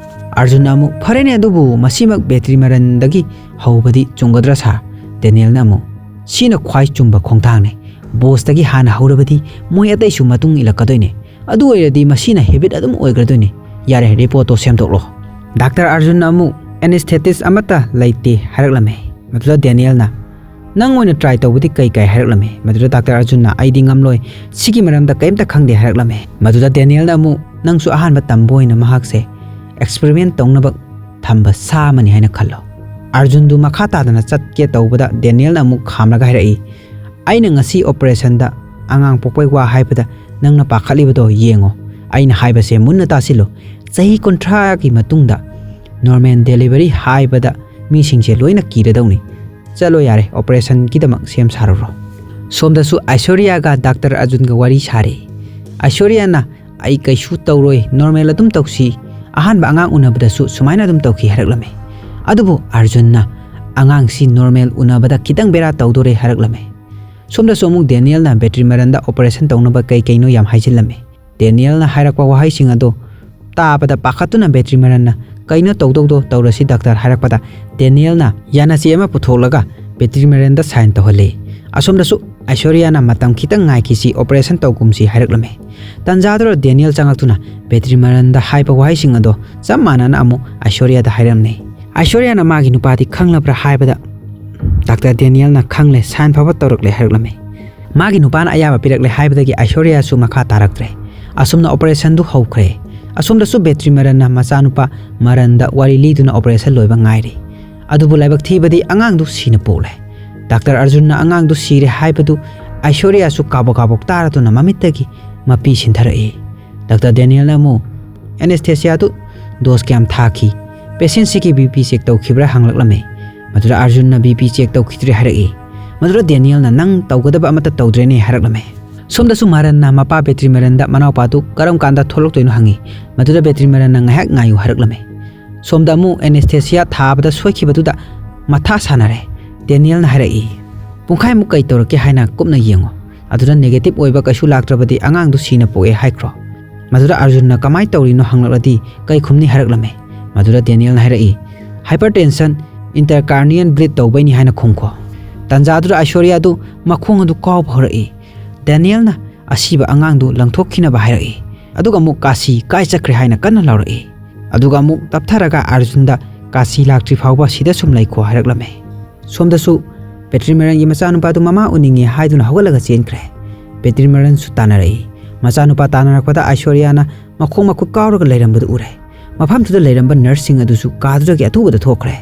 ꯑꯥꯔꯖꯨꯟꯅ ꯑꯃꯨꯛ, "ꯐꯔꯦꯅꯦ, ꯑꯗꯨꯕꯨ ꯃꯁꯤꯃꯛ ꯕꯦꯇ꯭ꯔꯤꯃꯔꯟꯗꯒꯤ ꯍꯧꯕꯗꯤ ꯆꯨꯝꯒꯗ꯭ꯔꯥ ꯁꯥꯔ?" ꯗꯦꯅꯤꯌꯦꯜꯅ ꯑꯃꯨꯛ, "ꯁꯤꯅ ꯈ꯭ꯋꯥꯏ ꯆꯨꯝꯕ ꯈꯣꯡꯊꯥꯡꯅꯤ꯫ ꯕꯣꯁꯇꯒꯤ ꯍꯥꯟꯅ ꯍꯧꯔꯕꯗꯤ ꯃꯣꯏ ꯑꯇꯩꯁꯨ ꯃꯇꯨꯡ ꯏꯜꯂꯛꯀꯗꯣꯏꯅꯦ꯫ ꯑꯗꯨ ꯑꯣꯏꯔꯗꯤ ꯃꯁꯤꯅ ꯍꯦꯕꯤꯠ ꯑꯗꯨꯝ ꯑꯣꯏꯈ꯭ꯔꯗꯣꯏꯅꯤ꯫ ꯌꯥꯔꯦ, ꯔꯤꯄꯣꯔꯠꯇꯣ ꯁꯦꯝꯗꯣꯛꯂꯣ꯫" ꯗꯥꯛꯇꯔ ꯑꯥꯔꯖꯨꯟꯅ ꯑꯃꯨꯛ, "ꯑꯦꯅꯦꯁꯊꯦꯇꯤꯁ ꯑꯃꯠꯇ ꯂꯩꯇꯦ" ꯍꯥꯏꯔꯛꯂꯝꯃꯦ꯫ ꯃꯗꯨꯗ ꯗꯦꯅꯤꯌꯦꯜꯅ, "ꯅꯪ ꯑꯣꯏꯅ ꯇ꯭ꯔꯥꯏ ꯇꯧꯕꯗꯤ ꯀꯩ ꯀꯥꯏ?" ꯍꯥꯏꯔꯛꯂꯝꯃꯦ꯫ ꯃꯗꯨꯗ ꯗꯥꯛꯇꯔ ꯑꯥꯔꯖꯨꯟꯅ, "ꯑꯩꯗꯤ ꯉꯝꯂꯣꯏ, ꯁꯤꯒꯤ ꯃꯔꯝꯗ ꯀꯔꯤꯝꯇ ꯈꯪꯗꯦ" ꯍꯥꯏꯔꯛꯂꯝꯃꯦ꯫ ꯃꯗꯨꯗ ꯗꯦꯅꯤꯌꯦꯜꯅ ꯑꯃꯨꯛ, "ꯅꯪꯁꯨ ꯑꯍꯥꯟꯕ ꯇꯝꯕ ꯑꯣꯏꯅ ꯃꯍꯥꯛꯁꯦ ꯑꯦꯛꯁꯄꯦꯔꯤꯃꯦꯟ ꯇꯧꯅꯕ ꯊꯝꯕ ꯁꯥ ꯑꯃꯅꯤ ꯍꯥꯏꯅ ꯈꯜꯂꯣ꯫ ꯑꯥꯔꯖꯨꯟꯗꯨ ꯃꯈꯥ ꯇꯥꯗꯅ ꯆꯠꯀꯦ ꯇꯧꯕꯗ ꯗꯦꯅꯤꯌꯦꯜꯅ ꯑꯃꯨꯛ ꯈꯥꯝꯂꯒ ꯍꯥꯏꯔꯛꯏ, "ꯑꯩꯅ ꯉꯁꯤ ꯑꯣꯄꯔꯦꯁꯟꯗ ꯑꯉꯥꯡ ꯄꯣꯛꯄꯩ ꯋꯥ ꯍꯥꯏꯕꯗ ꯅꯪꯅ ꯄꯥꯈꯠꯂꯤꯕꯗꯣ ꯌꯦꯡꯉꯣ꯫ ꯑꯩꯅ ꯍꯥꯏꯕꯁꯦ ꯃꯨꯟꯅ ꯇꯥꯁꯤꯜꯂꯨ꯫ ꯆꯍꯤ ꯀꯨꯟꯊ꯭ꯔꯥꯒꯤ ꯃꯇꯨꯡꯗ ꯅꯣꯔꯃꯦꯜ ꯗꯦꯂꯤꯚꯔꯤ ꯍꯥꯏꯕꯗ ꯃꯤꯁꯤꯡꯁꯦ ꯂꯣꯏꯅ ꯀꯤꯔꯗꯧꯅꯤ꯫ ꯆꯠꯂꯣ ꯌꯥꯔꯦ, ꯑꯣꯄꯔꯦꯁꯟꯒꯤꯗꯃꯛ ꯁꯦꯝ ꯁꯥꯔꯨꯔꯣ"꯫ ꯁꯣꯝꯗꯁꯨ ꯑꯥꯏꯁꯣꯔꯤꯌꯥꯒ ꯗꯥꯛꯇꯔ ꯑꯥꯔꯖꯨꯟꯒ ꯋꯥꯔꯤ ꯁꯥꯔꯤ꯫ ꯑꯥꯏꯁꯣꯔꯤꯌꯥꯅ, "ꯑꯩ ꯀꯩꯁꯨ ꯇꯧꯔꯣꯏ, ꯅꯣꯔꯃꯦꯜ ꯑꯗꯨꯝ ꯇꯧꯁꯤ꯫ ꯑꯍꯥꯟꯕ ꯑꯉꯥꯡ ꯎꯅꯕꯗꯁꯨ ꯁꯨꯃꯥꯏꯅ ꯑꯗꯨꯝ ꯇꯧꯈꯤ" ꯍꯥꯏꯔꯛꯂꯝꯃꯤ꯫ ꯑꯗꯨꯕꯨ ꯑꯥꯔꯖꯨꯟꯅ ꯑꯉꯥꯡꯁꯤ ꯅꯣꯔꯃꯦꯜ ꯎꯅꯕꯗ ꯈꯤꯇꯪ ꯕꯦꯔꯥ ꯇꯧꯗꯣꯔꯦ ꯍꯥꯏꯔꯛꯂꯝꯃꯤ꯫ ꯁꯣꯝꯗꯁꯨ ꯑꯃꯨꯛ ꯗꯦꯅꯤꯌꯦꯜꯅ ꯕꯦꯇ꯭ꯔꯤꯃꯔꯟꯗ ꯑꯣꯄꯔꯦꯁꯟ ꯇꯧꯅꯕ ꯀꯩ ꯀꯩꯅꯣ ꯌꯥꯝ ꯍꯥꯏꯖꯤꯜꯂꯝꯃꯤ꯫ ꯗꯦꯅꯤꯌꯦꯜꯅ ꯍꯥꯏꯔꯛꯄ ꯋꯥꯍꯩꯁꯤꯡ ꯑꯗꯨ ꯇꯥꯕꯗ ꯄꯥꯈꯠꯇꯨꯅ ꯕꯦꯇ꯭ꯔꯤꯃꯔꯟꯅ "ꯀꯩꯅꯣ ꯇꯧꯗꯧꯗꯣ ꯇꯧꯔꯁꯤ ꯗꯥꯛꯇꯔ" ꯍꯥꯏꯔꯛꯄꯗ ꯗꯦꯅꯤꯌꯦꯜꯅ ꯌꯥꯅꯆꯦ ꯑꯃ ꯄꯨꯊꯣꯛꯂꯒ ꯕꯦꯇ꯭ꯔꯤꯃꯔꯟꯗ ꯁꯥꯏꯟ ꯇꯧꯍꯜꯂꯤ꯫ ꯑꯁꯣꯝꯗꯁꯨ ꯑꯥꯏꯁꯣꯔꯤꯌꯥꯅ "ꯃꯇꯝ ꯈꯤꯇꯪ ꯉꯥꯏꯈꯤꯁꯤ, ꯑꯣꯄꯔꯦꯁꯟ ꯇꯧꯒꯨꯝꯁꯤ" ꯍꯥꯏꯔꯛꯂꯝꯃꯤ꯫ ꯇꯟꯖꯥꯗꯨꯗ ꯗꯦꯅꯤꯌꯦꯜ ꯆꯪꯂꯛꯇꯨꯅ ꯕꯦꯇ꯭ꯔꯤꯃꯔꯟꯗ ꯍꯥꯏꯕ ꯋꯥꯍꯩꯁꯤꯡ ꯑꯗꯣ ꯆꯞ ꯃꯥꯟꯅꯅ ꯑꯃꯨꯛ ꯑꯥꯏꯁꯣꯔꯤꯌꯥꯗ ꯍꯥꯏꯔꯝꯃꯤ꯫ ꯑꯥꯏꯁꯣꯔꯤꯌꯥꯅ ꯃꯥꯒꯤ ꯅꯨꯄꯥꯗꯤ ꯈꯪꯂꯕ꯭ꯔꯥ ꯍꯥꯏꯕꯗ ꯗꯥꯛꯇꯔ ꯗꯦꯅꯤꯌꯦꯜꯅ "ꯈꯪꯂꯦ, ꯁꯥꯏꯟ ꯐꯥꯎꯕ ꯇꯧꯔꯛꯂꯦ" ꯍꯥꯏꯔꯛꯂꯝꯃꯤ꯫ ꯃꯥꯒꯤ ꯅꯨꯄꯥꯅ ꯑꯌꯥꯕ ꯄꯤꯔꯛꯂꯦ ꯍꯥꯏꯕꯗꯒꯤ ꯑꯥꯏꯁꯣꯔꯤꯌꯥꯁꯨ ꯃꯈꯥ ꯇꯥꯔꯛꯇ꯭ꯔꯦ꯫ ꯑꯁꯨꯝꯅ ꯑꯣꯄꯔꯦꯁꯟꯗꯨ ꯍꯧꯈ꯭ꯔꯦ꯫ ꯑꯁꯣꯝꯗꯁꯨ ꯕꯦꯇ꯭ꯔꯤꯃꯔꯟꯅ ꯃꯆꯥꯅꯨꯄꯥ ꯃꯔꯟꯗ ꯋꯥꯔꯤ ꯂꯤꯗꯨꯅ ꯑꯣꯄꯔꯦꯁꯟ ꯂꯣꯏꯕ ꯉꯥꯏꯔꯤ꯫ ꯑꯗꯨꯕꯨ ꯂꯥꯏꯕꯛ ꯊꯤꯕꯗꯤ ꯑꯉꯥꯡꯗꯨ ꯁꯤꯅ ꯄꯣꯛꯂꯦ꯫ ꯗꯥꯛꯇꯔ ꯑꯔꯖꯨꯟꯅ ꯑꯉꯥꯡꯗꯨ ꯁꯤꯔꯦ ꯍꯥꯏꯕꯗꯨ ꯑꯥꯏꯁꯣꯔꯤꯌꯥꯁꯨ ꯀꯥꯕꯣꯛ ꯀꯥꯕꯣꯛ ꯇꯥꯔꯗꯨꯅ ꯃꯃꯤꯠꯇꯒꯤ ꯃꯄꯤ ꯁꯤꯟꯊꯔꯛꯏ꯫ ꯗꯥꯛꯇꯔ ꯗꯦꯅꯤꯌꯦꯜꯅ ꯑꯃꯨꯛ ꯑꯦꯅꯦꯁꯊꯦꯁꯤꯌꯥꯗꯨ ꯗꯣꯁ ꯀꯌꯥꯝ ꯊꯥꯈꯤ, ꯄꯦꯁꯦꯟꯁꯤꯒꯤ ꯕꯤ ꯄꯤ ꯆꯦꯛ ꯇꯧꯈꯤꯕ꯭ꯔꯥ ꯍꯪꯂꯛꯂꯝꯃꯤ꯫ ꯃꯗꯨꯗ ꯑꯥꯔꯖꯨꯟꯅ ꯕꯤ ꯄꯤ ꯆꯦꯛ ꯇꯧꯈꯤꯗ꯭ꯔꯦ ꯍꯥꯏꯔꯛꯏ꯫ ꯃꯗꯨꯗ ꯗꯦꯅꯤꯌꯦꯜꯅ "ꯅꯪ ꯇꯧꯒꯗꯕ ꯑꯃꯠꯇ ꯇꯧꯗ꯭ꯔꯦꯅꯦ" ꯍꯥꯏꯔꯛꯂꯝꯃꯤ꯫ ꯁꯣꯝꯗꯁꯨ ꯃꯔꯟꯅ ꯃꯄꯥ ꯕꯦꯇ꯭ꯔꯤꯃꯔꯟꯗ ꯃꯅꯥꯎꯄꯥꯗꯨ ꯀꯔꯝ ꯀꯥꯟꯗ ꯊꯣꯛꯂꯛꯇꯣꯏꯅꯣ ꯍꯪꯉꯤ꯫ ꯃꯗꯨꯗ ꯕꯦꯇ꯭ꯔꯤꯃꯔꯟꯅ "ꯉꯥꯏꯍꯥꯛ ꯉꯥꯏꯌꯨ" ꯍꯥꯏꯔꯛꯂꯝꯃꯤ꯫ ꯁꯣꯝꯗ ꯑꯃꯨꯛ ꯑꯦꯅꯦꯁꯊꯦꯁꯤꯌꯥ ꯊꯥꯕꯗ ꯁꯣꯏꯈꯤꯕꯗꯨꯗ ꯃꯊꯥ ꯁꯥꯟꯅꯔꯦ꯫ ꯗꯦꯅꯤꯌꯦꯜꯅ ꯍꯥꯏꯔꯛꯏ, "ꯄꯨꯡꯈꯥꯏꯃꯨꯛ ꯀꯩ ꯇꯧꯔꯛꯀꯦ ꯍꯥꯏꯅ ꯀꯨꯞꯅ ꯌꯦꯡꯉꯨ꯫ ꯑꯗꯨꯗ ꯅꯦꯒꯦꯇꯤꯚ ꯑꯣꯏꯕ ꯀꯩꯁꯨ ꯂꯥꯛꯇ꯭ꯔꯕꯗꯤ ꯑꯉꯥꯡꯗꯨ ꯁꯤꯅ ꯄꯣꯛꯑꯦ" ꯍꯥꯏꯈ꯭ꯔꯣ꯫ ꯃꯗꯨꯗ ꯑꯥꯔꯖꯨꯟꯅ "ꯀꯃꯥꯏꯅ ꯇꯧꯔꯤꯅꯣ?" ꯍꯪꯂꯛꯂꯗꯤ ꯀꯩ ꯈꯨꯝꯅꯤ ꯍꯥꯏꯔꯛꯂꯝꯃꯤ꯫ ꯃꯗꯨꯗ ꯗꯦꯅꯤꯌꯦꯜꯅ ꯍꯥꯏꯔꯛꯏ, "ꯍꯥꯏꯄꯔꯇꯦꯟꯁꯟ, ꯏꯟꯇꯔꯀꯥꯔꯅꯤꯌꯟ ꯕ꯭ꯂꯤꯠ ꯇꯧꯕꯩꯅꯤ" ꯍꯥꯏꯅ ꯈꯨꯝꯈꯣ꯫ ꯇꯥꯟꯖꯥꯗꯨꯗ ꯑꯥꯏꯁꯣꯔꯤꯌꯥꯗꯨ ꯃꯈꯣꯡ ꯑꯗꯨ ꯀꯥꯎꯕ ꯍꯧꯔꯛꯏ꯫ ꯗꯦꯅꯤꯌꯦꯜꯅ ꯑꯁꯤꯕ ꯑꯉꯥꯡꯗꯨ ꯂꯪꯊꯣꯛꯈꯤꯅꯕ ꯍꯥꯏꯔꯛꯏ꯫ ꯑꯗꯨꯒ ꯑꯃꯨꯛ "ꯀꯥꯁꯤ ꯀꯥꯏ ꯆꯠꯈ꯭ꯔꯦ?" ꯍꯥꯏꯅ ꯀꯟꯅ ꯂꯥꯎꯔꯛꯏ꯫ ꯑꯗꯨꯒ ꯑꯃꯨꯛ ꯇꯞꯊꯔꯒ ꯑꯥꯔꯖꯨꯟꯗ "ꯀꯥꯁꯤ ꯂꯥꯛꯇ꯭ꯔꯤ ꯐꯥꯎꯕ ꯁꯤꯗ ꯁꯨꯝ ꯂꯩꯈꯣ" ꯍꯥꯏꯔꯛꯂꯝꯃꯤ꯫ ꯁꯣꯝꯗꯁꯨ ꯕꯦꯇ꯭ꯔꯤꯃꯔꯟꯒꯤ ꯃꯆꯥꯅꯨꯄꯥꯗꯨ ꯃꯃꯥ ꯎꯅꯤꯡꯉꯦ ꯍꯥꯏꯗꯨꯅ ꯍꯧꯒꯠꯂꯒ ꯆꯦꯟꯈ꯭ꯔꯦ꯫ ꯕꯦꯇ꯭ꯔꯤꯃꯔꯟꯁꯨ ꯇꯥꯟꯅꯔꯛꯏ꯫ ꯃꯆꯥꯅꯨꯄꯥ ꯇꯥꯟꯅꯔꯛꯄꯗ ꯑꯥꯏꯁꯣꯔꯤꯌꯥꯅ ꯃꯈꯣꯡ ꯃꯈꯨꯠ ꯀꯥꯎꯔꯒ ꯂꯩꯔꯝꯕꯗꯨ ꯎꯔꯦ꯫ ꯃꯐꯝꯗꯨꯗ ꯂꯩꯔꯝꯕ ꯅꯔꯁꯁꯤꯡ ꯑꯗꯨꯁꯨ ꯀꯥꯗꯨꯗꯒꯤ ꯑꯊꯨꯕꯗ ꯊꯣꯛꯈ꯭ꯔꯦ꯫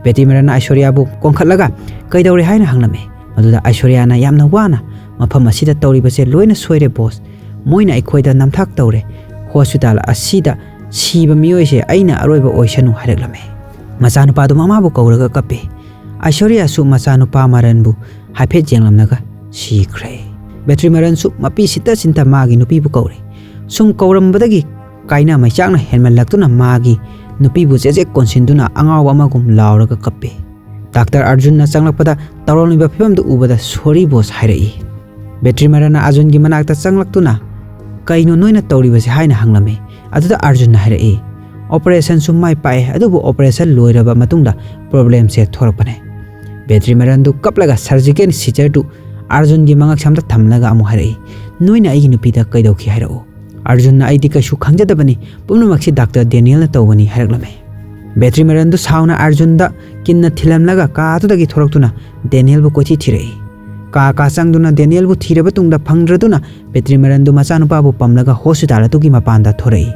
ꯕꯦꯇ꯭ꯔꯤꯃꯔꯟꯅ ꯑꯥꯏꯁꯣꯔꯤꯌꯥꯕꯨ ꯀꯣꯟꯈꯠꯂꯒ ꯀꯩꯗꯧꯔꯦ ꯍꯥꯏꯅ ꯍꯪꯂꯝꯃꯤ꯫ ꯃꯗꯨꯗ ꯑꯥꯏꯁꯣꯔꯤꯌꯥꯅ ꯌꯥꯝꯅ ꯋꯥꯅ, "ꯃꯐꯝ ꯑꯁꯤꯗ ꯇꯧꯔꯤꯕꯁꯦ ꯂꯣꯏꯅ ꯁꯣꯏꯔꯦ ꯕꯣꯁ꯫ ꯃꯣꯏꯅ ꯑꯩꯈꯣꯏꯗ ꯅꯝꯊꯥꯛ ꯇꯧꯔꯦ꯫ ꯍꯣꯁꯄꯤꯇꯥꯜ ꯑꯁꯤꯗ ꯁꯤꯕ ꯃꯤꯑꯣꯏꯁꯦ ꯑꯩꯅ ꯑꯔꯣꯏꯕ ꯑꯣꯏꯁꯅꯨ" ꯍꯥꯏꯔꯛꯂꯝꯃꯤ꯫ ꯃꯆꯥꯅꯨꯄꯥꯗꯨ ꯃꯃꯥꯕꯨ ꯀꯧꯔꯒ ꯀꯞꯄꯤ꯫ ꯑꯥꯏꯁꯣꯔꯤꯌꯥꯁꯨ ꯃꯆꯥꯅꯨꯄꯥ ꯃꯔꯟꯕꯨ ꯍꯥꯏꯐꯦꯠ ꯌꯦꯡꯂꯝꯂꯒ ꯁꯤꯈ꯭ꯔꯦ꯫ ꯕꯦꯇ꯭ꯔꯤꯃꯔꯟꯁꯨ ꯃꯄꯤ ꯁꯤꯠꯇ ꯁꯤꯟꯇ ꯃꯥꯒꯤ ꯅꯨꯄꯤꯕꯨ ꯀꯧꯔꯦ꯫ ꯁꯨꯝ ꯀꯧꯔꯝꯕꯗꯒꯤ ꯀꯥꯏꯅ ꯃꯩꯆꯥꯛꯅ ꯍꯦꯟꯃꯜꯂꯛꯇꯨꯅ ꯃꯥꯒꯤ ꯅꯨꯄꯤꯕꯨ ꯆꯦꯆꯦꯛ ꯀꯣꯟꯁꯤꯟꯗꯨꯅ ꯑꯉꯥꯎꯕ ꯑꯃꯒꯨꯝ ꯂꯥꯎꯔꯒ ꯀꯞꯄꯤ꯫ ꯗꯥꯛꯇꯔ ꯑꯔꯖꯨꯟꯅ ꯆꯪꯂꯛꯄꯗ ꯇꯧꯔꯝꯂꯤꯕ ꯐꯤꯕꯝꯗꯨ ꯎꯕꯗ "ꯁꯣꯔꯤ ꯕꯣꯁ" ꯍꯥꯏꯔꯛꯏ꯫ ꯕꯦꯇ꯭ꯔꯤꯃꯔꯟꯅ ꯑꯔꯖꯨꯟꯒꯤ ꯃꯅꯥꯛꯇ ꯆꯪꯂꯛꯇꯨꯅ "ꯀꯩꯅꯣ ꯅꯣꯏꯅ ꯇꯧꯔꯤꯕꯁꯦ?" ꯍꯥꯏꯅ ꯍꯪꯂꯝꯃꯤ꯫ ꯑꯗꯨꯗ ꯑꯔꯖꯨꯟꯅ ꯍꯥꯏꯔꯛꯏ, "ꯑꯣꯄꯔꯦꯁꯟꯁꯨ ꯃꯥꯏ ꯄꯥꯛꯑꯦ, ꯑꯗꯨꯕꯨ ꯑꯣꯄꯔꯦꯁꯟ ꯂꯣꯏꯔꯕ ꯃꯇꯨꯡꯗ ꯄ꯭ꯔꯣꯕ꯭ꯂꯦꯝꯁꯦ ꯊꯣꯔꯛꯄꯅꯦ꯫" ꯕꯦꯇ꯭ꯔꯤꯃꯔꯟꯗꯨ ꯀꯞꯂꯒ ꯁꯔꯖꯤꯀꯦꯜ ꯁꯤꯖꯔꯗꯨ ꯑꯔꯖꯨꯟꯒꯤ ꯃꯉꯛꯁꯝꯗ ꯊꯝꯂꯒ ꯑꯃꯨꯛ ꯍꯥꯏꯔꯛꯏ, "ꯅꯣꯏꯅ ꯑꯩꯒꯤ ꯅꯨꯄꯤꯗ ꯀꯩꯗꯧꯈꯤ ꯍꯥꯏꯔꯛꯎ?" ꯑꯔꯖꯨꯟꯅ "ꯑꯩꯗꯤ ꯀꯩꯁꯨ ꯈꯪꯖꯗꯕꯅꯤ, ꯄꯨꯝꯅꯃꯛꯁꯤ ꯗꯥꯛꯇꯔ ꯗꯦꯅꯤꯌꯦꯜꯅ ꯇꯧꯕꯅꯤ" ꯍꯥꯏꯔꯛꯂꯝꯃꯤ꯫ ꯕꯦꯇ꯭ꯔꯤꯃꯔꯟꯗꯨ ꯁꯥꯎꯅ ꯑꯔꯖꯨꯟꯗ ꯀꯤꯟꯅ ꯊꯤꯜꯂꯝꯂꯒ ꯀꯥ ꯑꯗꯨꯗꯒꯤ ꯊꯣꯔꯛꯇꯨꯅ ꯗꯦꯅꯤꯌꯦꯜꯕꯨ ꯀꯣꯏꯊꯤ ꯊꯤꯔꯛꯏ꯫ ꯀꯥ ꯀꯥ ꯆꯪꯗꯨꯅ ꯗꯦꯅꯤꯌꯦꯜꯕꯨ ꯊꯤꯔꯕ ꯇꯨꯡꯗ ꯐꯪꯗ꯭ꯔꯗꯨꯅ ꯕꯦꯇ꯭ꯔꯤꯃꯔꯟꯗꯨ ꯃꯆꯥꯅꯨꯄꯥꯕꯨ ꯄꯝꯂꯒ ꯍꯣꯁꯄꯤꯇꯥꯜ ꯑꯗꯨꯒꯤ ꯃꯄꯥꯟꯗ ꯊꯣꯔꯛꯏ꯫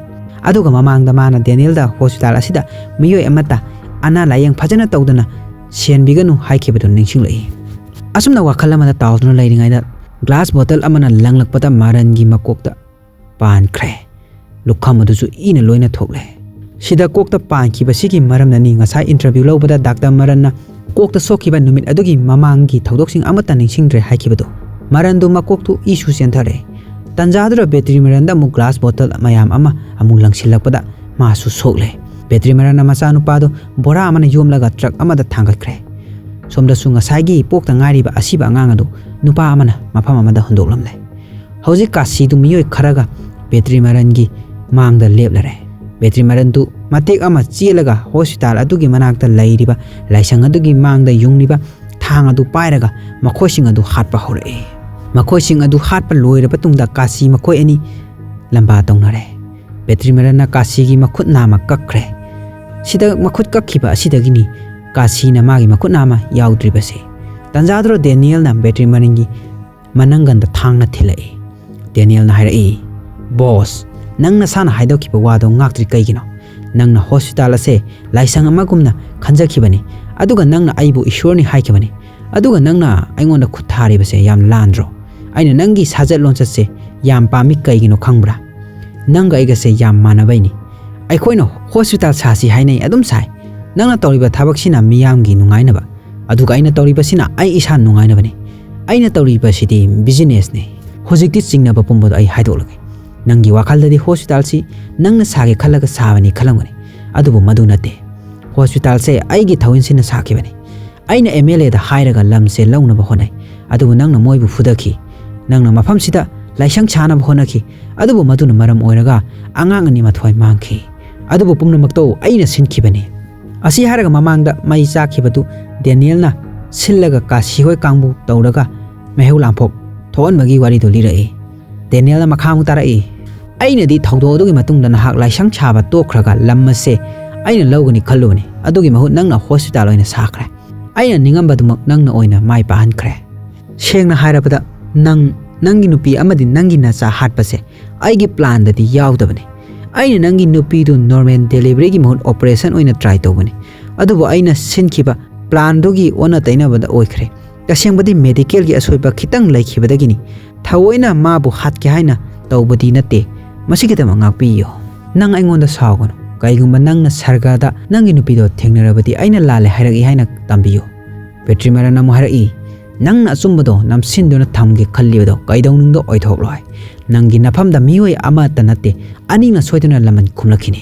ꯑꯗꯨꯒ ꯃꯃꯥꯡꯗ ꯃꯥꯅ ꯗꯦꯅꯤꯌꯦꯜꯗ ꯍꯣꯁꯄꯤꯇꯥꯜ ꯑꯁꯤꯗ ꯃꯤꯑꯣꯏ ꯑꯃꯠꯇ ꯑꯅꯥ ꯂꯥꯌꯦꯡ ꯐꯖꯅ ꯇꯧꯗꯅ ꯁꯦꯟꯕꯤꯒꯅꯨ ꯍꯥꯏꯈꯤꯕꯗꯨ ꯅꯤꯡꯁꯤꯡꯂꯛꯏ꯫ ꯑꯁꯨꯝꯅ ꯋꯥꯈꯜ ꯑꯃꯗ ꯇꯥꯎꯗꯨꯅ ꯂꯩꯔꯤꯉꯩꯗ ꯒ꯭ꯂꯥꯁ ꯕꯣꯇꯜ ꯑꯃꯅ ꯂꯪꯂꯛꯄꯗ ꯃꯔꯟꯒꯤ ꯃꯀꯣꯛꯇ ꯄꯥꯟꯈ꯭ꯔꯦ꯫ ꯂꯨꯈꯝ ꯑꯗꯨꯁꯨ ꯏꯅ ꯂꯣꯏꯅ ꯊꯣꯛꯂꯦ꯫ ꯁꯤꯗ ꯀꯣꯛꯇ ꯄꯥꯟꯈꯤꯕꯁꯤꯒꯤ ꯃꯔꯝꯅꯅꯤ ꯉꯁꯥꯏ ꯏꯟꯇꯔꯚ꯭ꯌꯨ ꯂꯧꯕꯗ ꯗꯥꯛꯇꯔ ꯃꯔꯟꯅ ꯀꯣꯛꯇ ꯁꯣꯛꯈꯤꯕ ꯅꯨꯃꯤꯠ ꯑꯗꯨꯒꯤ ꯃꯃꯥꯡꯒꯤ ꯊꯧꯗꯣꯛꯁꯤꯡ ꯑꯃꯠꯇ ꯅꯤꯡꯁꯤꯡꯗ꯭ꯔꯦ ꯍꯥꯏꯈꯤꯕꯗꯨ꯫ ꯃꯔꯟꯗꯨ ꯃꯀꯣꯛꯇꯨ ꯏꯁꯨ ꯆꯦꯟꯊꯔꯦ꯫ ꯇꯟꯖꯥꯗꯨꯗ ꯕꯦꯇ꯭ꯔꯤꯃꯔꯟꯗ ꯑꯃꯨꯛ ꯒ꯭ꯂꯥꯁ ꯕꯣꯇꯜ ꯃꯌꯥꯝ ꯑꯃ ꯑꯃꯨꯛ ꯂꯪꯁꯤꯜꯂꯛꯄꯗ ꯃꯥꯁꯨ ꯁꯣꯛꯂꯦ꯫ ꯕꯦꯇ꯭ꯔꯤꯃꯔꯟꯅ ꯃꯆꯥꯅꯨꯄꯥꯗꯨ ꯕꯣꯔꯥ ꯑꯃꯅ ꯌꯣꯝꯂꯒ ꯇ꯭ꯔꯛ ꯑꯃꯗ ꯊꯥꯡꯒꯠꯈ꯭ꯔꯦ꯫ ꯁꯣꯝꯗꯁꯨ ꯉꯁꯥꯏꯒꯤ ꯄꯣꯛꯇ ꯉꯥꯏꯔꯤꯕ ꯑꯁꯤꯕ ꯑꯉꯥꯡ ꯑꯗꯨ ꯅꯨꯄꯥ ꯑꯃꯅ ꯃꯐꯝ ꯑꯃꯗ ꯍꯨꯟꯗꯣꯛꯂꯝꯂꯦ꯫ ꯍꯧꯖꯤꯛ ꯀꯥꯁꯤꯗꯨ ꯃꯤꯑꯣꯏ ꯈꯔꯒ ꯕꯦꯇ꯭ꯔꯤꯃꯔꯟꯒꯤ ꯃꯥꯡꯗ ꯂꯦꯞꯂꯔꯦ꯫ ꯕꯦꯇ꯭ꯔꯤꯃꯔꯟꯗꯨ ꯃꯇꯦꯛ ꯑꯃ ꯆꯦꯜꯂꯒ ꯍꯣꯁꯄꯤꯇꯥꯜ ꯑꯗꯨꯒꯤ ꯃꯅꯥꯛꯇ ꯂꯩꯔꯤꯕ ꯂꯥꯏꯁꯪ ꯑꯗꯨꯒꯤ ꯃꯥꯡꯗ ꯌꯨꯡꯂꯤꯕ ꯊꯥꯡ ꯑꯗꯨ ꯄꯥꯏꯔꯒ ꯃꯈꯣꯏꯁꯤꯡ ꯑꯗꯨ ꯍꯥꯠꯄ ꯍꯧꯔꯛꯏ꯫ ꯃꯈꯣꯏꯁꯤꯡ ꯑꯗꯨ ꯍꯥꯠꯄ ꯂꯣꯏꯔꯕ ꯇꯨꯡꯗ ꯀꯥꯁꯤ ꯃꯈꯣꯏ ꯑꯅꯤ ꯂꯝꯕꯥ ꯇꯧꯅꯔꯦ꯫ ꯕꯦꯇ꯭ꯔꯤꯃꯔꯟꯅ ꯀꯥꯁꯤꯒꯤ ꯃꯈꯨꯠ ꯅꯥꯝꯃ ꯀꯛꯈ꯭ꯔꯦ꯫ ꯁꯤꯗ ꯃꯈꯨꯠ ꯀꯛꯈꯤꯕ ꯑꯁꯤꯗꯒꯤꯅꯤ ꯀꯥꯁꯤꯅ ꯃꯥꯒꯤ ꯃꯈꯨꯠ ꯅꯥꯝꯃ ꯌꯥꯎꯗ꯭ꯔꯤꯕꯁꯦ꯫ ꯇꯟꯖꯥꯗꯨꯗ ꯗꯦꯅꯤꯌꯦꯜꯅ ꯕꯦꯇ꯭ꯔꯤꯃꯔꯟꯒꯤ ꯃꯅꯪꯒꯟꯗ ꯊꯥꯡꯅ ꯊꯤꯜꯂꯛꯏ꯫ ꯗꯦꯅꯤꯌꯦꯜꯅ ꯍꯥꯏꯔꯛꯏ, "ꯕꯣꯁ, ꯅꯪ ꯅꯁꯥꯅ ꯍꯥꯏꯗꯣꯛꯈꯤꯕ ꯋꯥꯗꯣ ꯉꯥꯛꯇ꯭ꯔꯤ ꯀꯩꯒꯤꯅꯣ? ꯅꯪꯅ ꯍꯣꯁꯄꯤꯇꯥꯜ ꯑꯁꯦ ꯂꯥꯏꯁꯪ ꯑꯃꯒꯨꯝꯅ ꯈꯟꯖꯈꯤꯕꯅꯤ, ꯑꯗꯨꯒ ꯅꯪꯅ ꯑꯩꯕꯨ ꯏꯁꯣꯔꯅꯤ ꯍꯥꯏꯈꯤꯕꯅꯤ, ꯑꯗꯨꯒ ꯅꯪꯅ ꯑꯩꯉꯣꯟꯗ ꯈꯨꯠ ꯊꯥꯔꯤꯕꯁꯦ ꯌꯥꯝ ꯂꯥꯟꯗ꯭ꯔꯣ? ꯑꯩꯅ ꯅꯪꯒꯤ ꯁꯥꯖꯠ ꯂꯣꯟꯆꯠꯁꯦ ꯌꯥꯝ ꯄꯥꯝꯃꯤ, ꯀꯩꯒꯤꯅꯣ ꯈꯪꯕ꯭ꯔꯥ? ꯅꯪꯒ ꯑꯩꯒꯁꯦ ꯌꯥꯝ ꯃꯥꯟꯅꯕꯩꯅꯤ꯫ ꯑꯩꯈꯣꯏꯅ ꯍꯣꯁꯄꯤꯇꯥꯜ ꯁꯥꯁꯤ ꯍꯥꯏꯅꯩ, ꯑꯗꯨꯝ ꯁꯥꯏ꯫ ꯅꯪꯅ ꯇꯧꯔꯤꯕ ꯊꯕꯛꯁꯤꯅ ꯃꯤꯌꯥꯝꯒꯤ ꯅꯨꯡꯉꯥꯏꯅꯕ, ꯑꯗꯨꯒ ꯑꯩꯅ ꯇꯧꯔꯤꯕꯁꯤꯅ ꯑꯩ ꯏꯁꯥ ꯅꯨꯡꯉꯥꯏꯅꯕꯅꯤ꯫ ꯑꯩꯅ ꯇꯧꯔꯤꯕꯁꯤꯗꯤ ꯕꯤꯖꯤꯅꯦꯁꯅꯤ꯫ ꯍꯧꯖꯤꯛꯇꯤ ꯆꯤꯡꯅꯕ ꯄꯨꯝꯕꯗꯣ ꯑꯩ ꯍꯥꯏꯗꯣꯛꯂꯒꯦ꯫ ꯅꯪꯒꯤ ꯋꯥꯈꯜꯗꯗꯤ ꯍꯣꯁꯄꯤꯇꯥꯜꯁꯤ ꯅꯪꯅ ꯁꯥꯒꯦ ꯈꯜꯂꯒ ꯁꯥꯕꯅꯤ ꯈꯜꯂꯝꯒꯅꯤ, ꯑꯗꯨꯕꯨ ꯃꯗꯨ ꯅꯠꯇꯦ꯫ ꯍꯣꯁꯄꯤꯇꯥꯜꯁꯦ ꯑꯩꯒꯤ ꯊꯧꯏꯟꯁꯤꯅ ꯁꯥꯈꯤꯕꯅꯤ꯫ ꯑꯩꯅ ꯑꯦꯝ ꯑꯦꯜ ꯑꯦꯗ ꯍꯥꯏꯔꯒ ꯂꯝꯁꯦ ꯂꯧꯅꯕ ꯍꯣꯠꯅꯩ, ꯑꯗꯨꯕꯨ ꯅꯪꯅ ꯃꯣꯏꯕꯨ ꯐꯨꯗꯈꯤ꯫ ꯅꯪꯅ ꯃꯐꯝꯁꯤꯗ ꯂꯥꯏꯁꯪ ꯁꯥꯅꯕ ꯍꯣꯠꯅꯈꯤ, ꯑꯗꯨꯕꯨ ꯃꯗꯨꯅ ꯃꯔꯝ ꯑꯣꯏꯔꯒ ꯑꯉꯥꯡ ꯑꯅꯤ ꯃꯊ꯭ꯋꯥꯏ ꯃꯥꯡꯈꯤ꯫ ꯑꯗꯨꯕꯨ ꯄꯨꯝꯅꯃꯛꯇꯣ ꯑꯩꯅ ꯁꯤꯟꯈꯤꯕꯅꯤ꯫ ꯑꯁꯤ ꯍꯥꯏꯔꯒ ꯃꯃꯥꯡꯗ ꯃꯩ ꯆꯥꯛꯈꯤꯕꯗꯨ ꯗꯦꯅꯤꯌꯦꯜꯅ ꯁꯤꯜꯂꯒ ꯀꯥꯁꯤ ꯍꯣꯏ ꯀꯥꯡꯕꯨ ꯇꯧꯔꯒ ꯃꯩꯍꯧ ꯂꯥꯡꯄꯣꯛ ꯊꯣꯛꯍꯟꯕꯒꯤ ꯋꯥꯔꯤꯗꯨ ꯂꯤꯔꯛꯏ꯫ ꯗꯦꯅꯤꯌꯦꯜꯅ ꯃꯈꯥ ꯑꯃꯨꯛ ꯇꯥꯔꯛꯏ, "ꯑꯩꯅꯗꯤ ꯊꯧꯗꯣꯛ ꯑꯗꯨꯒꯤ ꯃꯇꯨꯡꯗ ꯅꯍꯥꯛ ꯂꯥꯏꯁꯪ ꯁꯥꯕ ꯇꯣꯛꯈ꯭ꯔꯒ ꯂꯝ ꯑꯁꯦ ꯑꯩꯅ ꯂꯧꯒꯅꯤ ꯈꯜꯂꯨꯕꯅꯤ꯫ ꯑꯗꯨꯒꯤ ꯃꯍꯨꯠ ꯅꯪꯅ ꯍꯣꯁꯄꯤꯇꯥꯜ ꯑꯣꯏꯅ ꯁꯥꯈ꯭ꯔꯦ꯫ ꯑꯩꯅ ꯅꯤꯡꯉꯝꯕꯗꯨꯃꯛ ꯅꯪꯅ ꯑꯣꯏꯅ ꯃꯥꯏ ꯄꯥꯛꯍꯟꯈ꯭ꯔꯦ꯫ ꯁꯦꯡꯅ ꯍꯥꯏꯔꯕꯗ, ꯅꯪ, ꯅꯪꯒꯤ ꯅꯨꯄꯤ ꯑꯃꯗꯤ ꯅꯪꯒꯤ ꯅꯆꯥ ꯍꯥꯠꯄꯁꯦ ꯑꯩꯒꯤ ꯄ꯭ꯂꯥꯟꯗꯗꯤ ꯌꯥꯎꯗꯕꯅꯤ꯫ ꯑꯩꯅ ꯅꯪꯒꯤ ꯅꯨꯄꯤꯗꯨ ꯅꯣꯔꯃꯦꯜ ꯗꯦꯂꯤꯚꯔꯤꯒꯤ ꯃꯍꯨꯠ ꯑꯣꯄꯔꯦꯁꯟ ꯑꯣꯏꯅ ꯇ꯭ꯔꯥꯏ ꯇꯧꯕꯅꯤ, ꯑꯗꯨꯕꯨ ꯑꯩꯅ ꯁꯤꯟꯈꯤꯕ ꯄ꯭ꯂꯥꯟꯗꯨꯒꯤ ꯑꯣꯟꯅ ꯇꯩꯅꯕꯗ ꯑꯣꯏꯈ꯭ꯔꯦ꯫ ꯇꯁꯦꯡꯕꯗꯤ ꯃꯦꯗꯤꯀꯦꯜꯒꯤ ꯑꯁꯣꯏꯕ ꯈꯤꯇꯪ ꯂꯩꯈꯤꯕꯗꯒꯤꯅꯤ꯫ ꯊꯑꯣꯏꯅ ꯃꯥꯕꯨ ꯍꯥꯠꯀꯦ ꯍꯥꯏꯅ ꯇꯧꯕꯗꯤ ꯅꯠꯇꯦ꯫ ꯃꯁꯤꯒꯤꯗꯃꯛ ꯉꯥꯛꯄꯤꯌꯨ꯫ ꯅꯪ ꯑꯩꯉꯣꯟꯗ ꯁꯥꯎꯒꯅꯨ꯫ ꯀꯩꯒꯨꯝꯕ ꯅꯪꯅ ꯁꯔꯒꯗ ꯅꯪꯒꯤ ꯅꯨꯄꯤꯗꯣ ꯊꯦꯡꯅꯔꯕꯗꯤ ꯑꯩꯅ ꯂꯥꯜꯂꯦ ꯍꯥꯏꯔꯛꯏ ꯍꯥꯏꯅ ꯇꯝꯕꯤꯌꯨ꯫" ꯕꯦꯇ꯭ꯔꯤ ꯃꯔꯟ ꯑꯃꯨꯛ ꯍꯥꯏꯔꯛꯏ, "ꯅꯪꯅ ꯑꯆꯨꯝꯕꯗꯣ ꯅꯝꯁꯤꯟꯗꯨꯅ ꯊꯝꯒꯦ ꯈꯜꯂꯤꯕꯗꯣ ꯀꯩꯗꯧꯅꯨꯡꯗ ꯑꯣꯏꯊꯣꯛꯂꯣꯏ꯫ ꯅꯪꯒꯤ ꯅꯐꯝꯗ ꯃꯤꯑꯣꯏ ꯑꯃꯠꯇ ꯅꯠꯇꯦ, ꯑꯅꯤꯅ ꯁꯣꯏꯗꯅ ꯂꯃꯟ ꯈꯨꯝꯂꯛꯈꯤꯅꯤ꯫"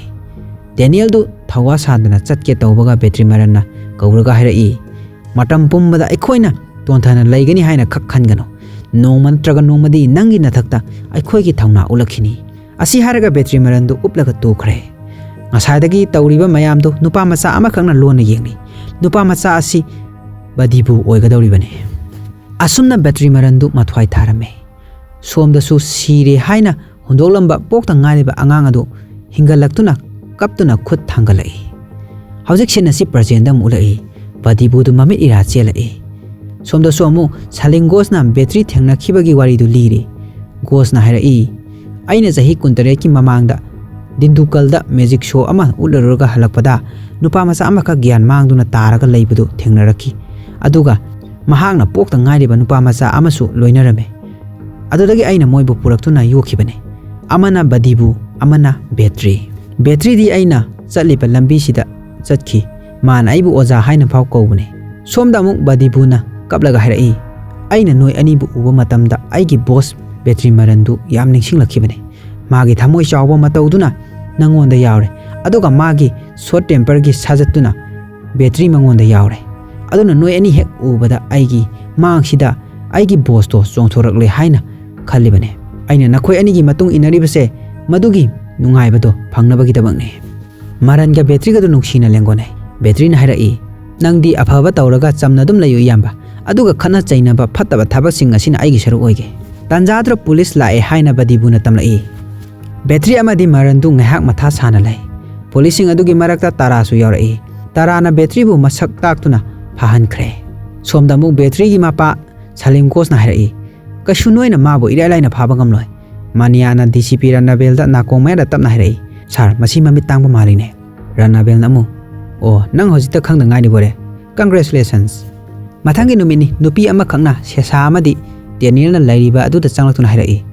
ꯗꯦꯅꯤꯌꯦꯜꯗꯨ ꯊꯧꯋꯥ ꯁꯥꯗꯅ ꯆꯠꯀꯦ ꯇꯧꯕꯒ ꯕꯦꯇ꯭ꯔꯤ ꯃꯔꯟꯅ ꯀꯧꯔꯒ ꯍꯥꯏꯔꯛꯏ, "ꯃꯇꯝ ꯄꯨꯝꯕꯗ ꯑꯩꯈꯣꯏꯅ ꯇꯣꯟꯊꯅ ꯂꯩꯒꯅꯤ ꯍꯥꯏꯅ ꯈꯛ ꯈꯟꯒꯅꯨ꯫ ꯅꯣꯡꯃ ꯅꯠꯇ꯭ꯔꯒ ꯅꯣꯡꯃꯗꯤ ꯅꯪꯒꯤ ꯅꯊꯛꯇ ꯑꯩꯈꯣꯏꯒꯤ ꯊꯧꯅꯥ ꯎꯠꯂꯛꯈꯤꯅꯤ꯫" ꯑꯁꯤ ꯍꯥꯏꯔꯒ ꯕꯦꯇ꯭ꯔꯤ ꯃꯔꯟꯗꯨ ꯎꯞꯂꯒ ꯇꯣꯛꯈ꯭ꯔꯦ꯫ ꯉꯁꯥꯏꯗꯒꯤ ꯇꯧꯔꯤꯕ ꯃꯌꯥꯝꯗꯨ ꯅꯨꯄꯥ ꯃꯆꯥ ꯑꯃꯈꯛꯅ ꯂꯣꯟꯅ ꯌꯦꯡꯂꯤ꯫ ꯅꯨꯄꯥ ꯃꯆꯥ ꯑꯁꯤ ꯕꯗꯤꯕꯨ ꯑꯣꯏꯒꯗꯧꯔꯤꯕꯅꯤ꯫ ꯑꯁꯨꯝꯅ ꯕꯦꯇ꯭ꯔꯤ ꯃꯔꯟꯗꯨ ꯃꯊ꯭ꯋꯥꯏ ꯊꯥꯔꯝꯃꯦ꯫ ꯁꯣꯝꯗꯁꯨ ꯁꯤꯔꯦ ꯍꯥꯏꯅ ꯍꯨꯟꯗꯣꯛꯂꯝꯕ ꯄꯣꯛꯇ ꯉꯥꯏꯔꯤꯕ ꯑꯉꯥꯡ ꯑꯗꯨ ꯍꯤꯡꯒꯠꯂꯛꯇꯨꯅ ꯀꯞꯇꯨꯅ ꯈꯨꯠ ꯊꯥꯡꯒꯠꯂꯛꯏ꯫ ꯍꯧꯖꯤꯛ ꯁꯤꯟ ꯑꯁꯤ ꯄ꯭ꯔꯖꯦꯟꯗ ꯑꯃꯨꯛ ꯎꯠꯂꯛꯏ꯫ ꯕꯗꯤꯕꯨꯗꯨ ꯃꯃꯤꯠ ꯏꯔꯥ ꯆꯦꯜꯂꯛꯏ꯫ ꯁꯣꯝꯗꯁꯨ ꯑꯃꯨꯛ ꯁꯂꯤꯡ ꯒꯣꯁꯅ ꯕꯦꯇ꯭ꯔꯤ ꯊꯦꯡꯅꯈꯤꯕꯒꯤ ꯋꯥꯔꯤꯗꯨ ꯂꯤꯔꯤ꯫ ꯒꯣꯁꯅ ꯍꯥꯏꯔꯛꯏ, "ꯑꯩꯅ ꯆꯍꯤ ꯀꯨꯟꯇꯔꯦꯠꯀꯤ ꯃꯃꯥꯡꯗ ꯗꯤꯟꯗꯨꯀꯜꯗ ꯃꯦꯖꯤꯛ ꯁꯣ ꯑꯃ ꯎꯠꯂꯔꯨꯔꯒ ꯍꯜꯂꯛꯄꯗ ꯅꯨꯄꯥ ꯃꯆꯥ ꯑꯃꯈꯛ ꯒ꯭ꯌꯥꯟ ꯃꯥꯡꯗꯨꯅ ꯇꯥꯔꯒ ꯂꯩꯕꯗꯨ ꯊꯦꯡꯅꯔꯛꯈꯤ꯫ ꯑꯗꯨꯒ ꯃꯍꯥꯛꯅ ꯄꯣꯛꯇ ꯉꯥꯏꯔꯤꯕ ꯅꯨꯄꯥ ꯃꯆꯥ ꯑꯃꯁꯨ ꯂꯣꯏꯅꯔꯝꯃꯤ꯫ ꯑꯗꯨꯗꯒꯤ ꯑꯩꯅ ꯃꯣꯏꯕꯨ ꯄꯨꯔꯛꯇꯨꯅ ꯌꯣꯛꯈꯤꯕꯅꯤ꯫ ꯑꯃꯅ ꯕꯗꯤꯕꯨ, ꯑꯃꯅ ꯕꯦꯇ꯭ꯔꯤ꯫ ꯕꯦꯇ꯭ꯔꯤꯗꯤ ꯑꯩꯅ ꯆꯠꯂꯤꯕ ꯂꯝꯕꯤꯁꯤꯗ ꯆꯠꯈꯤ꯫ ꯃꯥꯅ ꯑꯩꯕꯨ ꯑꯣꯖꯥ ꯍꯥꯏꯅ ꯐꯥꯎ ꯀꯧꯕꯅꯤ꯫ ꯁꯣꯝꯗ ꯑꯃꯨꯛ ꯕꯗꯤꯕꯨꯅ ꯀꯞꯂꯒ ꯍꯥꯏꯔꯛꯏ, "ꯑꯩꯅ ꯅꯣꯏ ꯑꯅꯤꯕꯨ ꯎꯕ ꯃꯇꯝꯗ ꯑꯩꯒꯤ ꯕꯣꯁ ꯕꯦꯇ꯭ꯔꯤ ꯃꯔꯟꯗꯨ ꯌꯥꯝ ꯅꯤꯡꯁꯤꯡꯂꯛꯈꯤꯕꯅꯤ꯫ ꯃꯥꯒꯤ ꯊꯃꯣꯏ ꯆꯥꯎꯕ ꯃꯇꯧꯗꯨꯅ ꯅꯪꯉꯣꯟꯗ ꯌꯥꯎꯔꯦ, ꯑꯗꯨꯒ ꯃꯥꯒꯤ ꯁꯣꯔꯠ ꯇꯦꯝꯄꯔꯒꯤ ꯁꯥꯖꯠꯇꯨꯅ ꯕꯦꯇ꯭ꯔꯤ ꯃꯉꯣꯟꯗ ꯌꯥꯎꯔꯦ꯫ ꯑꯗꯨꯅ ꯅꯣꯏ ꯑꯅꯤ ꯍꯦꯛ ꯎꯕꯗ ꯑꯩꯒꯤ ꯃꯥꯡꯁꯤꯗ ꯑꯩꯒꯤ ꯕꯣꯁꯇꯣ ꯆꯣꯡꯊꯣꯔꯛꯂꯦ ꯍꯥꯏꯅ ꯈꯜꯂꯤꯕꯅꯦ꯫ ꯑꯩꯅ ꯅꯈꯣꯏ ꯑꯅꯤꯒꯤ ꯃꯇꯨꯡ ꯏꯟꯅꯔꯤꯕꯁꯦ ꯃꯗꯨꯒꯤ ꯅꯨꯡꯉꯥꯏꯕꯗꯣ ꯐꯪꯅꯕꯒꯤꯗꯃꯛꯅꯦ꯫" ꯃꯔꯟꯒ ꯕꯦꯇ꯭ꯔꯤꯒꯗꯨ ꯅꯨꯡꯁꯤꯅ ꯂꯦꯡꯒꯣꯟꯅꯩ꯫ ꯕꯦꯇ꯭ꯔꯤꯅ ꯍꯥꯏꯔꯛꯏ, "ꯅꯪꯗꯤ ꯑꯐꯕ ꯇꯧꯔꯒ ꯆꯝꯅ ꯑꯗꯨꯝ ꯂꯩꯌꯨ, ꯏꯌꯥꯝꯕ꯫ ꯑꯗꯨꯒ ꯈꯠꯅ ꯆꯩꯅꯕ, ꯐꯠꯇꯕ ꯊꯕꯛꯁꯤꯡ ꯑꯁꯤꯅ ꯑꯩꯒꯤ ꯁꯔꯨꯛ ꯑꯣꯏꯒꯦ꯫" ꯇꯥꯟꯖꯥꯗꯨꯗ ꯄꯨꯂꯤꯁ ꯂꯥꯛꯑꯦ ꯍꯥꯏꯅ ꯕꯗꯤꯕꯨꯅ ꯇꯝꯂꯛꯏ꯫ ꯕꯦꯇ꯭ꯔꯤ ꯑꯃꯗꯤ ꯃꯔꯟꯗꯨ ꯉꯥꯏꯍꯥꯛ ꯃꯊꯥ ꯁꯥꯅ ꯂꯩ꯫ ꯄꯨꯂꯤꯁꯁꯤꯡ ꯑꯗꯨꯒꯤ ꯃꯔꯛꯇ ꯇꯥꯔꯥꯁꯨ ꯌꯥꯎꯔꯛꯏ꯫ ꯇꯥꯔꯥꯅ ꯕꯦꯇ꯭ꯔꯤꯕꯨ ꯃꯁꯛ ꯇꯥꯛꯇꯨꯅ ꯐꯥꯍꯟꯈ꯭ꯔꯦ꯫ ꯁꯣꯝꯗ ꯑꯃꯨꯛ ꯕꯦꯇ꯭ꯔꯤꯒꯤ ꯃꯄꯥ ꯁꯂꯤꯝ ꯀꯣꯁꯅ ꯍꯥꯏꯔꯛꯏ, "ꯀꯩꯁꯨ ꯅꯣꯏꯅ ꯃꯥꯕꯨ ꯏꯔꯥꯏ ꯂꯥꯏꯅ ꯐꯥꯕ ꯉꯝꯂꯣꯏ꯫" ꯃꯅꯤꯌꯥꯅ ꯗꯤ ꯁꯤ ꯄꯤ ꯔꯅꯥꯕꯦꯜꯗ ꯅꯥꯀꯣꯡ ꯃꯌꯥꯗ ꯇꯞꯅ ꯍꯥꯏꯔꯛꯏ, "ꯁꯥꯔ, ꯃꯁꯤ ꯃꯃꯤꯠ ꯇꯥꯡꯕ ꯃꯥꯜꯂꯤꯅꯦ꯫" ꯔꯅꯥꯕꯦꯜꯅ ꯑꯃꯨꯛ, "ꯑꯣ, ꯅꯪ ꯍꯧꯖꯤꯛꯇ ꯈꯪꯗ ꯉꯥꯏꯔꯤꯕꯣꯔꯦ? Congratulations!" ꯃꯊꯪꯒꯤ ꯅꯨꯃꯤꯠꯅꯤ꯫ ꯅꯨꯄꯤ ꯑꯃꯈꯛꯅ ꯁꯦꯁꯥ ꯑꯃꯗꯤ ꯗꯦꯅꯤꯌꯦꯜꯅ ꯂꯩꯔꯤꯕ ꯑꯗꯨꯗ ꯆꯪꯂꯛꯇꯨꯅ ꯍꯥꯏꯔꯛꯏ,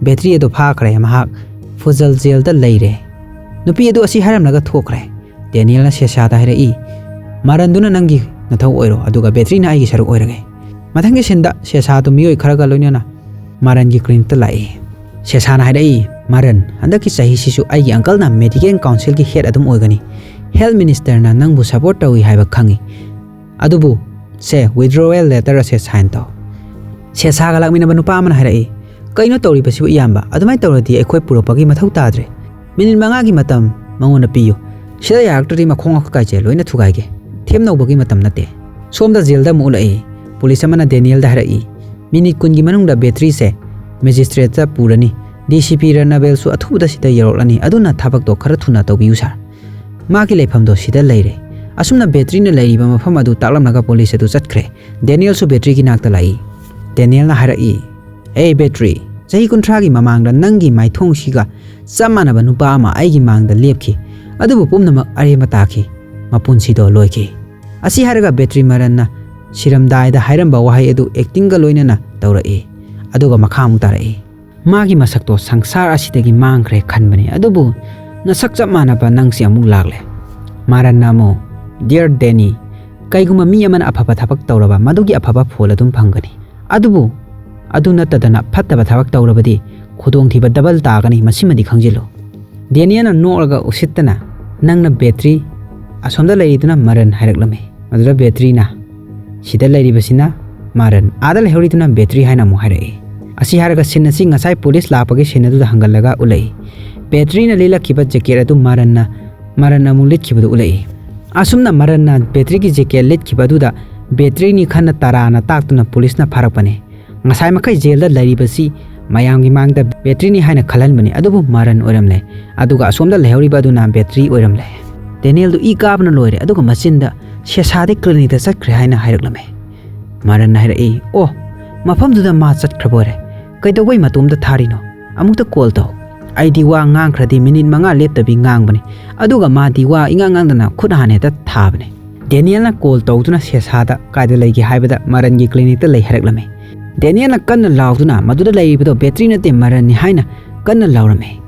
"ꯕꯦꯇ꯭ꯔꯤ ꯑꯗꯨ ꯐꯥꯈ꯭ꯔꯦ꯫ ꯃꯍꯥꯛ ꯐꯨꯖꯜ ꯖꯦꯜꯗ ꯂꯩꯔꯦ꯫" ꯅꯨꯄꯤ ꯑꯗꯨ ꯑꯁꯤ ꯍꯥꯏꯔꯝꯂꯒ ꯊꯣꯛꯈ꯭ꯔꯦ꯫ ꯗꯦꯅꯤꯌꯦꯜꯅ ꯁꯦꯁꯥꯗ ꯍꯥꯏꯔꯛꯏ, "ꯃꯔꯟꯗꯨꯅ ꯅꯪꯒꯤ ꯅꯊꯧ ꯑꯣꯏꯔꯣ, ꯑꯗꯨꯒ ꯕꯦꯇ꯭ꯔꯤꯅ ꯑꯩꯒꯤ ꯁꯔꯨꯛ ꯑꯣꯏꯔꯒꯦ꯫" ꯃꯊꯪꯒꯤ ꯁꯤꯟꯗ ꯁꯦꯁꯥꯗꯨ ꯃꯤꯑꯣꯏ ꯈꯔꯒ ꯂꯣꯏꯅꯅ ꯃꯔꯟꯒꯤ ꯀ꯭ꯂꯤꯅꯤꯛꯇ ꯂꯥꯛꯏ꯫ ꯁꯦꯁꯥꯅ ꯍꯥꯏꯔꯛꯏ, "ꯃꯔꯟ, ꯍꯟꯗꯛꯀꯤ ꯆꯍꯤꯁꯤꯁꯨ ꯑꯩꯒꯤ ꯑꯪꯀꯜꯅ ꯃꯦꯗꯤꯀꯦꯜ ꯀꯥꯎꯟꯁꯤꯜꯒꯤ ꯍꯦꯗ ꯑꯗꯨꯝ ꯑꯣꯏꯒꯅꯤ꯫ ꯍꯦꯜꯊ ꯃꯤꯅꯤꯁꯇꯔꯅ ꯅꯪꯕꯨ ꯁꯄꯣꯔꯠ ꯇꯧꯏ ꯍꯥꯏꯕ ꯈꯪꯏ꯫ ꯑꯗꯨꯕꯨ ꯁꯦ, ꯋꯤꯗ꯭ꯔꯣꯋꯦꯜ ꯂꯦꯇꯔ ꯑꯁꯦ ꯁꯥꯏꯟ ꯇꯧ꯫" ꯁꯦꯁꯥꯒ ꯂꯥꯛꯃꯤꯟꯅꯕ ꯅꯨꯄꯥ ꯑꯃꯅ ꯍꯥꯏꯔꯛꯏ, "ꯀꯩꯅꯣ ꯇꯧꯔꯤꯕꯁꯤꯕꯨ ꯏꯌꯥꯝꯕ? ꯑꯗꯨꯃꯥꯏꯅ ꯇꯧꯔꯗꯤ ꯑꯩꯈꯣꯏ ꯄꯨꯔꯛꯄꯒꯤ ꯃꯊꯧ ꯇꯥꯗ꯭ꯔꯦ꯫ ꯃꯤꯅꯤꯠ ꯃꯉꯥꯒꯤ ꯃꯇꯝ ꯃꯉꯣꯟꯗ ꯄꯤꯌꯨ꯫ ꯁꯤꯗ ꯌꯥꯔꯛꯇ꯭ꯔꯗꯤ ꯃꯈꯣꯡ ꯃꯈꯨꯠꯀꯥꯏꯁꯦ ꯂꯣꯏꯅ ꯊꯨꯒꯥꯏꯒꯦ꯫ ꯊꯦꯝꯅꯧꯕꯒꯤ ꯃꯇꯝ ꯅꯠꯇꯦ꯫" ꯁꯣꯝꯗ ꯖꯦꯜꯗ ꯑꯃꯨꯛ ꯎꯠꯂꯛꯏ꯫ ꯄꯨꯂꯤꯁ ꯑꯃꯅ ꯗꯦꯅꯤꯌꯦꯜꯗ ꯍꯥꯏꯔꯛꯏ, "ꯃꯤꯅꯤꯠ ꯀꯨꯟꯒꯤ ꯃꯅꯨꯡꯗ ꯕꯦꯇ꯭ꯔꯤꯁꯦ ꯃꯦꯖꯤꯁꯇ꯭ꯔꯦꯠꯇ ꯄꯨꯔꯅꯤ꯫ ꯗꯤ ꯁꯤ ꯄꯤ ꯔꯅꯥꯕꯦꯜꯁꯨ ꯑꯊꯨꯕꯗ ꯁꯤꯗ ꯌꯧꯔꯛꯂꯅꯤ꯫ ꯑꯗꯨꯅ ꯊꯕꯛꯇꯣ ꯈꯔ ꯊꯨꯅ ꯇꯧꯕꯤꯌꯨ, ꯁꯥꯔ꯫ ꯃꯥꯒꯤ ꯂꯩꯐꯝꯗꯣ ꯁꯤꯗ ꯂꯩꯔꯦ꯫" ꯑꯁꯨꯝꯅ ꯕꯦꯇ꯭ꯔꯤꯅ ꯂꯩꯔꯤꯕ ꯃꯐꯝ ꯑꯗꯨ ꯇꯥꯛꯂꯝꯂꯒ ꯄꯨꯂꯤꯁ ꯑꯗꯨ ꯆꯠꯈ꯭ꯔꯦ꯫ ꯗꯦꯅꯤꯌꯦꯜꯁꯨ ꯕꯦꯇ꯭ꯔꯤꯒꯤ ꯅꯥꯛꯇ ꯂꯥꯛꯏ꯫ ꯗꯦꯅꯤꯌꯦꯜꯅ ꯍꯥꯏꯔꯛꯏ, "ꯑꯦ ꯕꯦꯇ꯭ꯔꯤ, ꯆꯍꯤ ꯀꯨꯟꯊ꯭ꯔꯥꯒꯤ ꯃꯃꯥꯡꯗ ꯅꯪꯒꯤ ꯃꯥꯏꯊꯣꯡꯁꯤꯒ ꯆꯞ ꯃꯥꯟꯅꯕ ꯅꯨꯄꯥ ꯑꯃ ꯑꯩꯒꯤ ꯃꯥꯡꯗ ꯂꯦꯞꯈꯤ꯫ ꯑꯗꯨꯕꯨ ꯄꯨꯝꯅꯃꯛ ꯑꯔꯦꯝꯕ ꯇꯥꯈꯤ꯫ ꯃꯄꯨꯟꯁꯤꯗꯣ ꯂꯣꯏꯈꯤ꯫ ꯑꯁꯤ ꯍꯥꯏꯔꯒ ꯕꯦꯇ꯭ꯔꯤ ꯃꯔꯟꯅ ꯁꯤꯔꯝꯗꯥꯏꯗ ꯍꯥꯏꯔꯝꯕ ꯋꯥꯍꯩ ꯑꯗꯨ ꯑꯦꯛꯇꯤꯡꯒ ꯂꯣꯏꯅꯅ ꯇꯧꯔꯛꯏ꯫ ꯑꯗꯨꯒ ꯃꯈꯥ ꯑꯃꯨꯛ ꯇꯥꯔꯛꯏ꯫ ꯃꯥꯒꯤ ꯃꯁꯛꯇꯣ ꯁꯪꯁꯥꯔ ꯑꯁꯤꯗꯒꯤ ꯃꯥꯡꯈ꯭ꯔꯦ ꯈꯟꯕꯅꯤ, ꯑꯗꯨꯕꯨ ꯅꯁꯛ ꯆꯞ ꯃꯥꯟꯅꯕ ꯅꯪꯁꯤ ꯑꯃꯨꯛ ꯂꯥꯛꯂꯦ꯫ ꯃꯥꯔꯟꯅ ꯑꯃꯨꯛ, "Dear Danny, ꯀꯩꯒꯨꯝꯕ ꯃꯤ ꯑꯃꯅ ꯑꯐꯕ ꯊꯕꯛ ꯇꯧꯔꯕ, ꯃꯗꯨꯒꯤ ꯑꯐꯕ ꯐꯣꯜ ꯑꯗꯨꯝ ꯐꯪꯒꯅꯤ꯫ ꯑꯗꯨꯕꯨ ꯑꯗꯨ ꯅꯠꯇꯗꯅ ꯐꯠꯇꯕ ꯊꯕꯛ ꯇꯧꯔꯕꯗꯤ ꯈꯨꯗꯣꯡꯊꯤꯕ ꯗꯕꯜ ꯇꯥꯒꯅꯤ, ꯃꯁꯤꯃꯗꯤ ꯈꯪꯖꯤꯜꯂꯨ"꯫ ꯗꯦꯅꯤꯌꯦꯜꯅ ꯅꯣꯛꯂꯒ ꯎꯁꯤꯠꯇꯅ, "ꯅꯪꯅ ꯕꯦꯇ꯭ꯔꯤ, ꯑꯁꯣꯝꯗ ꯂꯩꯔꯤꯗꯨꯅ ꯃꯔꯟ" ꯍꯥꯏꯔꯛꯂꯝꯃꯤ꯫ ꯃꯗꯨꯗ ꯕꯦꯇ꯭ꯔꯤꯅ, "ꯁꯤꯗ ꯂꯩꯔꯤꯕꯁꯤꯅ ꯃꯥꯔꯟ, ꯑꯥꯗ ꯂꯩꯍꯧꯔꯤꯗꯨꯅ ꯕꯦꯇ꯭ꯔꯤ" ꯍꯥꯏꯅ ꯑꯃꯨꯛ ꯍꯥꯏꯔꯛꯏ꯫ ꯑꯁꯤ ꯍꯥꯏꯔꯒ ꯁꯤꯟ ꯑꯁꯤ ꯉꯁꯥꯏ ꯄꯨꯂꯤꯁ ꯂꯥꯛꯄꯒꯤ ꯁꯤꯟ ꯑꯗꯨꯗ ꯍꯪꯒꯠꯂꯒ ꯎꯠꯂꯛꯏ꯫ ꯕꯦꯇ꯭ꯔꯤꯅ ꯂꯤꯠꯂꯛꯈꯤꯕ ꯖꯦꯀꯦꯠ ꯑꯗꯨ ꯃꯥꯔꯟꯅ, ꯃꯥꯔꯟ ꯑꯃꯨꯛ ꯂꯤꯠꯈꯤꯕꯗꯨ ꯎꯠꯂꯛꯏ꯫ ꯑꯁꯨꯝꯅ ꯃꯥꯔꯟꯅ ꯕꯦꯇ꯭ꯔꯤꯒꯤ ꯖꯦꯀꯦꯠ ꯂꯤꯠꯈꯤꯕ ꯑꯗꯨꯗ ꯕꯦꯇ꯭ꯔꯤꯅꯤ ꯈꯟꯅ ꯇꯔꯥꯅ ꯇꯥꯛꯇꯨꯅ ꯄꯨꯂꯤꯁꯅ ꯐꯥꯔꯛꯄꯅꯤ꯫ ꯉꯁꯥꯏ ꯃꯈꯩ ꯖꯦꯜꯗ ꯂꯩꯔꯤꯕꯁꯤ ꯃꯌꯥꯝꯒꯤ ꯃꯥꯡꯗ ꯕꯦꯇ꯭ꯔꯤꯅꯤ ꯍꯥꯏꯅ ꯈꯜꯍꯟꯕꯅꯤ, ꯑꯗꯨꯕꯨ ꯃꯥꯔꯟ ꯑꯣꯏꯔꯝꯂꯦ꯫ ꯑꯗꯨꯒ ꯑꯁꯣꯝꯗ ꯂꯩꯍꯧꯔꯤꯕ ꯑꯗꯨꯅ ꯕꯦꯇ꯭ꯔꯤ ꯑꯣꯏꯔꯝꯂꯦ꯫ ꯗꯦꯅꯤꯌꯦꯜꯗꯨ ꯏ ꯀꯥꯕꯅ ꯂꯣꯏꯔꯦ, ꯑꯗꯨꯒ ꯃꯆꯤꯟꯗ, "ꯁꯦꯁꯥꯗꯤ ꯀ꯭ꯂꯤꯅꯤꯛꯇ ꯆꯠꯈ꯭ꯔꯦ" ꯍꯥꯏꯅ ꯍꯥꯏꯔꯛꯂꯝꯃꯦ꯫ ꯃꯥꯔꯟꯅ ꯍꯥꯏꯔꯛꯏ, "ꯑꯣ, ꯃꯐꯝꯗꯨꯗ ꯃꯥ ꯆꯠꯈ꯭ꯔꯕ ꯑꯣꯏꯔꯦ꯫ ꯀꯩꯗꯧꯕꯩ ꯃꯇꯣꯝꯇ ꯊꯥꯔꯤꯅꯣ? ꯑꯃꯨꯛꯇ ꯀꯣꯜ ꯇꯧ꯫ ꯑꯩꯗꯤ ꯋꯥ ꯉꯥꯡꯈ꯭ꯔꯗꯤ ꯃꯤꯅꯤꯠ ꯃꯉꯥ ꯂꯦꯞꯇꯕꯤ ꯉꯥꯡꯕꯅꯤ꯫ ꯑꯗꯨꯒ ꯃꯥꯗꯤ ꯋꯥ ꯏꯉꯥꯡ ꯉꯥꯡꯗꯅ ꯈꯨꯠ ꯍꯥꯟꯅ ꯍꯦꯛꯇ ꯊꯥꯕꯅꯤ"꯫ ꯗꯦꯅꯤꯌꯦꯜꯅ ꯀꯣꯜ ꯇꯧꯗꯨꯅ ꯁꯦꯁꯥꯗ ꯀꯥꯏꯗ ꯂꯩꯒꯦ ꯍꯥꯏꯕꯗ ꯃꯥꯔꯟꯒꯤ ꯀ꯭ꯂꯤꯅꯤꯛꯇ ꯂꯩ ꯍꯥꯏꯔꯛꯂꯝꯃꯤ꯫ ꯗꯦꯅꯤꯌꯦꯜꯅ ꯀꯟꯅ ꯂꯥꯎꯗꯨꯅ ꯃꯗꯨꯗ ꯂꯩꯔꯤꯕꯗꯣ ꯕꯦꯇ꯭ꯔꯤ ꯅꯠꯇꯦ, ꯃꯥꯔꯟꯅꯤ ꯍꯥꯏꯅ ꯀꯟꯅ ꯂꯥꯎꯔꯝꯃꯤ꯫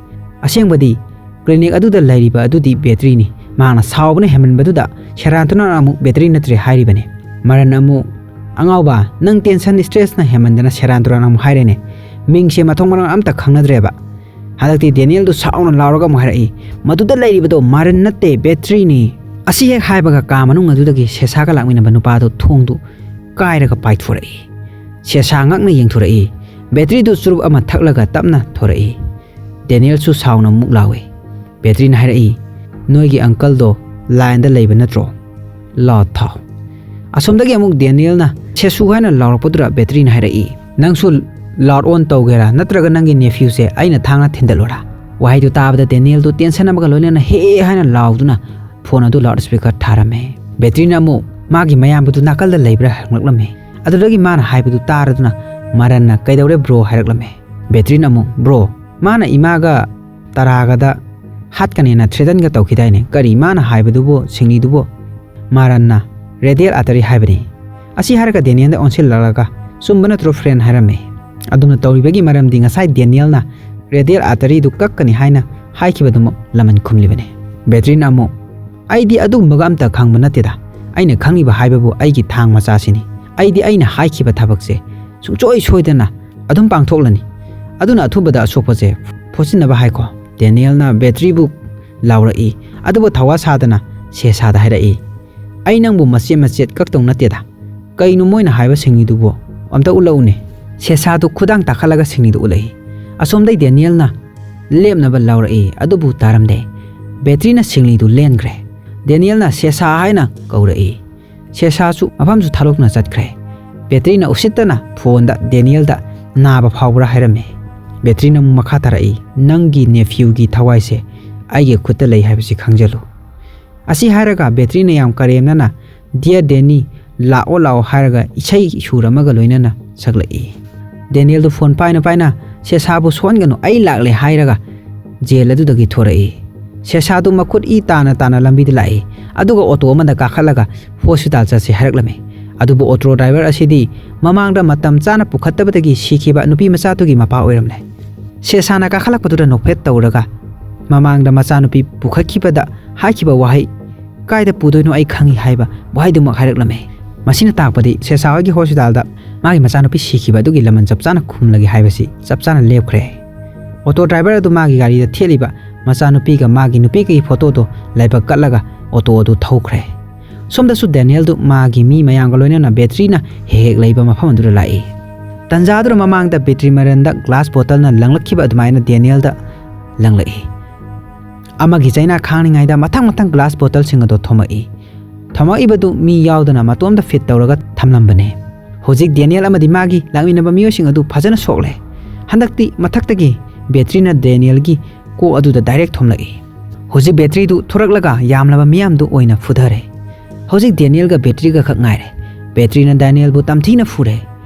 ꯑꯁꯦꯡꯕꯗꯤ ꯀ꯭ꯂꯤꯅꯤꯛ ꯑꯗꯨꯗ ꯂꯩꯔꯤꯕ ꯑꯗꯨꯗꯤ ꯕꯦꯇ꯭ꯔꯤꯅꯤ꯫ ꯃꯍꯥꯛꯅ ꯁꯥꯎꯕꯅ ꯍꯦꯟꯃꯟꯕꯗꯨꯗ ꯁꯦꯔꯥꯟ ꯇꯨꯔꯥꯟ ꯑꯃꯨꯛ ꯕꯦꯇ꯭ꯔꯤ ꯅꯠꯇ꯭ꯔꯦ ꯍꯥꯏꯔꯤꯕꯅꯤ꯫ ꯃꯥꯔꯟ ꯑꯃꯨꯛ, "ꯑꯉꯥꯎꯕ, ꯅꯪ ꯇꯦꯟꯁꯟ ꯁ꯭ꯇ꯭ꯔꯦꯁꯅ ꯍꯦꯟꯃꯟꯗꯅ ꯁꯦꯔꯥꯟ ꯇꯨꯔꯥꯟ ꯑꯃꯨꯛ ꯍꯥꯏꯔꯦꯅꯦ꯫ ꯃꯤꯡꯁꯦ ꯃꯊꯣꯡ ꯃꯔꯝ ꯑꯝꯇ ꯈꯪꯅꯗ꯭ꯔꯦꯕ"꯫ ꯍꯟꯗꯛꯇꯤ ꯗꯦꯅꯤꯌꯦꯜꯗꯨ ꯁꯥꯎꯅ ꯂꯥꯎꯔꯒ ꯑꯃꯨꯛ ꯍꯥꯏꯔꯛꯏ, "ꯃꯗꯨꯗ ꯂꯩꯔꯤꯕꯗꯣ ꯃꯥꯔꯟ ꯅꯠꯇꯦ, ꯕꯦꯇ꯭ꯔꯤꯅꯤ"꯫ ꯑꯁꯤ ꯍꯦꯛ ꯍꯥꯏꯕꯒ ꯀꯥ ꯃꯅꯨꯡ ꯑꯗꯨꯗꯒꯤ ꯁꯦꯁꯥꯒ ꯂꯥꯛꯃꯤꯟꯅꯕ ꯅꯨꯄꯥꯗꯨ ꯊꯣꯡꯗꯨ ꯀꯥꯏꯔꯒ ꯄꯥꯏꯊꯣꯔꯛꯏ꯫ ꯁꯦꯁꯥ ꯉꯛꯅ ꯌꯦꯡꯊꯣꯔꯛꯏ꯫ ꯕꯦꯇ꯭ꯔꯤꯗꯨ ꯆꯨꯔꯨꯞ ꯑꯃ ꯊꯛꯂꯒ ꯇꯞꯅ ꯊꯣꯔꯛꯏ꯫ ꯗꯦꯅꯤꯌꯦꯜꯁꯨ ꯁꯥꯎꯅ ꯑꯃꯨꯛ ꯂꯥꯎꯏ꯫ ꯕꯦꯇ꯭ꯔꯤꯅ ꯍꯥꯏꯔꯛꯏ, "ꯅꯣꯏꯒꯤ ꯑꯪꯀꯜꯗꯣ ꯂꯥꯏꯟꯗ ꯂꯩꯕ ꯅꯠꯇ꯭ꯔꯣ? ꯂꯥꯎꯗ ꯊꯥꯎ"꯫ ꯑꯁꯣꯝꯗꯒꯤ ꯑꯃꯨꯛ ꯗꯦꯅꯤꯌꯦꯜꯅ "ꯁꯦꯁꯨ" ꯍꯥꯏꯅ ꯂꯥꯎꯔꯛꯄꯗꯨꯗ ꯕꯦꯇ꯭ꯔꯤꯅ ꯍꯥꯏꯔꯛꯏ, "ꯅꯪꯁꯨ ꯂꯥꯎꯗ ꯑꯣꯟ ꯇꯧꯒꯦꯔꯥ, ꯅꯠꯇ꯭ꯔꯒ ꯅꯪꯒꯤ ꯅꯦꯐ꯭ꯌꯨꯁꯦ ꯑꯩꯅ ꯊꯥꯡꯅ ꯊꯤꯟꯗꯠꯂꯣꯔꯥ?" ꯋꯥꯍꯩꯗꯨ ꯇꯥꯕꯗ ꯗꯦꯅꯤꯌꯦꯜꯗꯨ ꯇꯦꯟꯁꯟ ꯑꯃꯒ ꯂꯣꯏꯅꯅ "ꯍꯦ" ꯍꯥꯏꯅ ꯂꯥꯎꯗꯨꯅ ꯐꯣꯟ ꯑꯗꯨ ꯂꯥꯎꯗ ꯁ꯭ꯄꯤꯀꯔ ꯊꯥꯔꯝꯃꯦ꯫ ꯕꯦꯇ꯭ꯔꯤꯅ ꯑꯃꯨꯛ ꯃꯥꯒꯤ ꯃꯌꯥꯝꯕꯗꯨ ꯅꯥꯀꯜꯗ ꯂꯩꯕ꯭ꯔꯥ ꯍꯪꯂꯛꯂꯝꯃꯤ꯫ ꯑꯗꯨꯗꯒꯤ ꯃꯥꯅ ꯍꯥꯏꯕꯗꯨ ꯇꯥꯔꯗꯨꯅ ꯃꯥꯔꯟꯅ "ꯀꯩꯗꯧꯔꯦ ꯕ꯭ꯔꯣ?" ꯍꯥꯏꯔꯛꯂꯝꯃꯤ꯫ ꯕꯦꯇ꯭ꯔꯤꯅ ꯑꯃꯨꯛ, "ꯕ꯭ꯔꯣ, ꯃꯥꯅ ꯏꯃꯥꯒ ꯇꯔꯥꯒꯗ ꯍꯥꯠꯀꯅꯦꯅ ꯊ꯭ꯔꯦꯇꯟꯒ ꯇꯧꯈꯤꯗꯥꯏꯅꯦ? ꯀꯔꯤ ꯃꯥꯅ ꯍꯥꯏꯕꯗꯨꯕꯨ, ꯁꯤꯡꯂꯤꯗꯨꯕꯨ?" "ꯃꯥꯔꯟꯅ ꯔꯦꯗꯤꯌꯦꯜ ꯑꯥꯔꯇꯔꯤ ꯍꯥꯏꯕꯅꯤ"꯫ ꯑꯁꯤ ꯍꯥꯏꯔꯒ ꯗꯦꯅꯤꯌꯦꯜꯗ ꯑꯣꯟꯁꯤꯜꯂꯛꯂꯒ, "ꯆꯨꯝꯕ ꯅꯠꯇ꯭ꯔꯣ ꯐ꯭ꯔꯦꯟ?" ꯍꯥꯏꯔꯝꯃꯤ꯫ ꯑꯗꯨꯝꯅ ꯇꯧꯔꯤꯕꯒꯤ ꯃꯔꯝꯗꯤ ꯉꯁꯥꯏ ꯗꯦꯅꯤꯌꯦꯜꯅ ꯔꯦꯗꯤꯌꯦꯜ ꯑꯥꯔꯇꯔꯤꯗꯨ ꯀꯛꯀꯅꯤ ꯍꯥꯏꯅ ꯍꯥꯏꯈꯤꯕꯗꯨꯃꯛ ꯂꯃꯟ ꯈꯨꯝꯂꯤꯕꯅꯤ꯫ ꯕꯦꯇ꯭ꯔꯤꯅ ꯑꯃꯨꯛ, "ꯑꯩꯗꯤ ꯑꯗꯨꯒꯨꯝꯕꯒ ꯑꯝꯇ ꯈꯪꯕ ꯅꯠꯇꯦꯗ꯫ ꯑꯩꯅ ꯈꯪꯉꯤꯕ ꯍꯥꯏꯕꯕꯨ ꯑꯩꯒꯤ ꯊꯥꯡ ꯃꯆꯥꯁꯤꯅꯤ꯫ ꯑꯩꯗꯤ ꯑꯩꯅ ꯍꯥꯏꯈꯤꯕ ꯊꯕꯛꯁꯦ ꯁꯨꯡꯁꯣꯏ ꯁꯣꯏꯗꯅ ꯑꯗꯨꯝ ꯄꯥꯡꯊꯣꯛꯂꯅꯤ꯫ ꯑꯗꯨꯅ ꯑꯊꯨꯕꯗ ꯑꯁꯣꯛꯄꯁꯦ ꯐꯣꯠꯆꯤꯟꯅꯕ ꯍꯥꯏꯈꯣ"꯫ ꯗꯦꯅꯤꯌꯦꯜꯅ ꯕꯦꯇ꯭ꯔꯤꯕꯨ ꯂꯥꯎꯔꯛꯏ, ꯑꯗꯨꯕꯨ ꯊꯋꯥ ꯁꯥꯗꯅ ꯁꯦꯁꯥꯗ ꯍꯥꯏꯔꯛꯏ, "ꯑꯩ ꯅꯪꯕꯨ ꯃꯆꯦꯠ ꯃꯆꯦꯠ ꯀꯛꯇꯧ ꯅꯠꯇꯦꯗ꯫ ꯀꯩꯅꯣ ꯃꯣꯏꯅ ꯍꯥꯏꯕ ꯁꯤꯡꯂꯤꯗꯨꯕꯨ? ꯑꯝꯇ ꯎꯠꯂꯛꯎꯅꯦ"꯫ ꯁꯦꯁꯥꯗꯨ ꯈꯨꯗꯥꯡ ꯇꯥꯈꯠꯂꯒ ꯁꯤꯡꯂꯤꯗꯨ ꯎꯠꯂꯛꯏ꯫ ꯑꯁꯣꯝꯗꯩ ꯗꯦꯅꯤꯌꯦꯜꯅ ꯂꯦꯞꯅꯕ ꯂꯥꯎꯔꯛꯏ, ꯑꯗꯨꯕꯨ ꯇꯥꯔꯝꯗꯦ꯫ ꯕꯦꯇ꯭ꯔꯤꯅ ꯁꯤꯡꯂꯤꯗꯨ ꯂꯦꯟꯈ꯭ꯔꯦ꯫ ꯗꯦꯅꯤꯌꯦꯜꯅ "ꯁꯦꯁꯥ" ꯍꯥꯏꯅ ꯀꯧꯔꯛꯏ꯫ ꯁꯦꯁꯥꯁꯨ ꯃꯐꯝꯁꯨ ꯊꯥꯗꯣꯛꯇꯨꯅ ꯆꯠꯈ꯭ꯔꯦ꯫ ꯕꯦꯇ꯭ꯔꯤꯅ ꯎꯁꯤꯠꯇꯅ ꯐꯣꯟꯗ ꯗꯦꯅꯤꯌꯦꯜꯗ "ꯅꯥꯕ ꯐꯥꯎꯕ꯭ꯔꯥ?" ꯍꯥꯏꯔꯝꯃꯤ꯫ ꯕꯦꯇ꯭ꯔꯤꯅ ꯑꯃꯨꯛ ꯃꯈꯥ ꯇꯥꯔꯛꯏ, "ꯅꯪꯒꯤ ꯅꯦꯐ꯭ꯌꯨꯒꯤ ꯊꯋꯥꯏꯁꯦ ꯑꯩꯒꯤ ꯈꯨꯠꯇ ꯂꯩ ꯍꯥꯏꯕꯁꯤ ꯈꯪꯖꯜꯂꯨ"꯫ ꯑꯁꯤ ꯍꯥꯏꯔꯒ ꯕꯦꯇ꯭ꯔꯤꯅ ꯌꯥꯝ ꯀꯔꯦꯝꯅꯅ, "ꯗꯤꯌꯔ ꯗꯦꯅꯤ, ꯂꯥꯛꯑꯣ ꯂꯥꯛꯑꯣ" ꯍꯥꯏꯔꯒ ꯏꯁꯩ ꯁꯨꯔ ꯑꯃꯒ ꯂꯣꯏꯅꯅ ꯁꯛꯂꯛꯏ꯫ ꯗꯦꯅꯤꯌꯦꯜꯗꯨ ꯐꯣꯟ ꯄꯥꯏꯅ ꯄꯥꯏꯅ, "ꯁꯦꯁꯥꯕꯨ ꯁꯣꯟꯒꯅꯨ, ꯑꯩ ꯂꯥꯛꯂꯦ" ꯍꯥꯏꯔꯒ ꯖꯦꯜ ꯑꯗꯨꯗꯒꯤ ꯊꯣꯔꯛꯏ꯫ ꯁꯦꯁꯥꯗꯨ ꯃꯈꯨꯠ ꯏ ꯇꯥꯅ ꯇꯥꯅ ꯂꯝꯕꯤꯗ ꯂꯥꯛꯏ, ꯑꯗꯨꯒ ꯑꯣꯇꯣ ꯑꯃꯗ ꯀꯥꯈꯠꯂꯒ ꯍꯣꯁꯄꯤꯇꯥꯜ ꯆꯠꯁꯤ ꯍꯥꯏꯔꯛꯂꯝꯃꯤ꯫ ꯑꯗꯨꯕꯨ ꯑꯣꯇꯣ ꯗ꯭ꯔꯥꯏꯚꯔ ꯑꯁꯤꯗꯤ ꯃꯃꯥꯡꯗ ꯃꯇꯝ ꯆꯥꯅ ꯄꯨꯈꯠꯇꯕꯗꯒꯤ ꯁꯤꯈꯤꯕ ꯅꯨꯄꯤ ꯃꯆꯥꯗꯨꯒꯤ ꯃꯄꯥ ꯑꯣꯏꯔꯝꯂꯦ꯫ ꯁꯦꯁꯥꯅ ꯀꯥꯈꯠꯂꯛꯄꯗꯨꯗ ꯅꯣꯛꯐꯦꯠ ꯇꯧꯔꯒ ꯃꯃꯥꯡꯗ ꯃꯆꯥꯅꯨꯄꯤ ꯄꯨꯈꯠꯈꯤꯕꯗ ꯍꯥꯏꯈꯤꯕ ꯋꯥꯍꯩ, "ꯀꯥꯏꯗ ꯄꯨꯗꯣꯏꯅꯣ ꯑꯩ ꯈꯪꯉꯤ" ꯍꯥꯏꯕ ꯋꯥꯍꯩꯗꯨꯃꯛ ꯍꯥꯏꯔꯛꯂꯝꯃꯤ꯫ ꯃꯁꯤꯅ ꯇꯥꯛꯄꯗꯤ ꯁꯦꯁꯥ ꯍꯣꯏꯒꯤ ꯍꯣꯁꯄꯤꯇꯥꯜꯗ ꯃꯥꯒꯤ ꯃꯆꯥꯅꯨꯄꯤ ꯁꯤꯈꯤꯕ ꯑꯗꯨꯒꯤ ꯂꯃꯟ ꯆꯞ ꯆꯥꯅ ꯈꯨꯝꯂꯒꯦ ꯍꯥꯏꯕꯁꯤ ꯆꯞ ꯆꯥꯅ ꯂꯦꯞꯈ꯭ꯔꯦ꯫ ꯑꯣꯇꯣ ꯗ꯭ꯔꯥꯏꯚꯔ ꯑꯗꯨ ꯃꯥꯒꯤ ꯒꯥꯔꯤꯗ ꯊꯦꯠꯂꯤꯕ ꯃꯆꯥꯅꯨꯄꯤꯒ ꯃꯥꯒꯤ ꯅꯨꯄꯤꯒꯒꯤ ꯐꯣꯇꯣꯗꯣ ꯂꯥꯏꯕꯛ ꯀꯠꯂꯒ ꯑꯣꯇꯣ ꯑꯗꯨ ꯊꯧꯈ꯭ꯔꯦ꯫ ꯁꯣꯝꯗꯁꯨ ꯗꯦꯅꯤꯌꯦꯜꯗꯨ ꯃꯥꯒꯤ ꯃꯤ ꯃꯌꯥꯝꯒ ꯂꯣꯏꯅꯅ ꯕꯦꯇ꯭ꯔꯤꯅ ꯍꯦꯛ ꯍꯦꯛ ꯂꯩꯕ ꯃꯐꯝ ꯑꯗꯨꯗ ꯂꯥꯛꯏ꯫ ꯇꯟꯖꯥꯗꯨꯗ ꯃꯃꯥꯡꯗ ꯕꯦꯇ꯭ꯔꯤ ꯃꯔꯟꯗ ꯒ꯭ꯂꯥꯁ ꯕꯣꯇꯜꯅ ꯂꯪꯂꯛꯈꯤꯕ ꯑꯗꯨꯃꯥꯏꯅ ꯗꯦꯅꯤꯌꯦꯜꯗ ꯂꯪꯂꯛꯏ꯫ ꯑꯃꯒꯤ ꯆꯩꯅꯥ ꯈꯥꯡꯂꯤꯉꯩꯗ ꯃꯊꯪ ꯃꯊꯪ ꯒ꯭ꯂꯥꯁ ꯕꯣꯇꯜꯁꯤꯡ ꯑꯗꯨ ꯊꯣꯝꯃꯛꯏ꯫ ꯊꯣꯝꯃꯛꯏꯕꯗꯨ ꯃꯤ ꯌꯥꯎꯗꯅ ꯃꯇꯣꯝꯇ ꯐꯤꯠ ꯇꯧꯔꯒ ꯊꯝꯂꯝꯕꯅꯦ꯫ ꯍꯧꯖꯤꯛ ꯗꯦꯅꯤꯌꯦꯜ ꯑꯃꯗꯤ ꯃꯥꯒꯤ ꯂꯥꯛꯃꯤꯟꯅꯕ ꯃꯤꯑꯣꯏꯁꯤꯡ ꯑꯗꯨ ꯐꯖꯅ ꯁꯣꯛꯂꯦ꯫ ꯍꯟꯗꯛꯇꯤ ꯃꯊꯛꯇꯒꯤ ꯕꯦꯇ꯭ꯔꯤꯅ ꯗꯦꯅꯤꯌꯦꯜꯒꯤ ꯀꯣꯛ ꯑꯗꯨꯗ ꯗꯥꯏꯔꯦꯛ ꯊꯣꯝꯂꯛꯏ꯫ ꯍꯧꯖꯤꯛ ꯕꯦꯇ꯭ꯔꯤꯗꯨ ꯊꯣꯔꯛꯂꯒ ꯌꯥꯝꯂꯕ ꯃꯤꯌꯥꯝꯗꯨ ꯑꯣꯏꯅ ꯐꯨꯊꯔꯦ꯫ ꯍꯧꯖꯤꯛ ꯗꯦꯅꯤꯌꯦꯜꯒ ꯕꯦꯇ꯭ꯔꯤꯒ ꯈꯛ ꯉꯥꯏꯔꯦ꯫ ꯕꯦꯇ꯭ꯔꯤꯅ ꯗꯦꯅꯤꯌꯦꯜꯕꯨ ꯇꯝꯊꯤꯅ ꯐꯨꯔꯦ꯫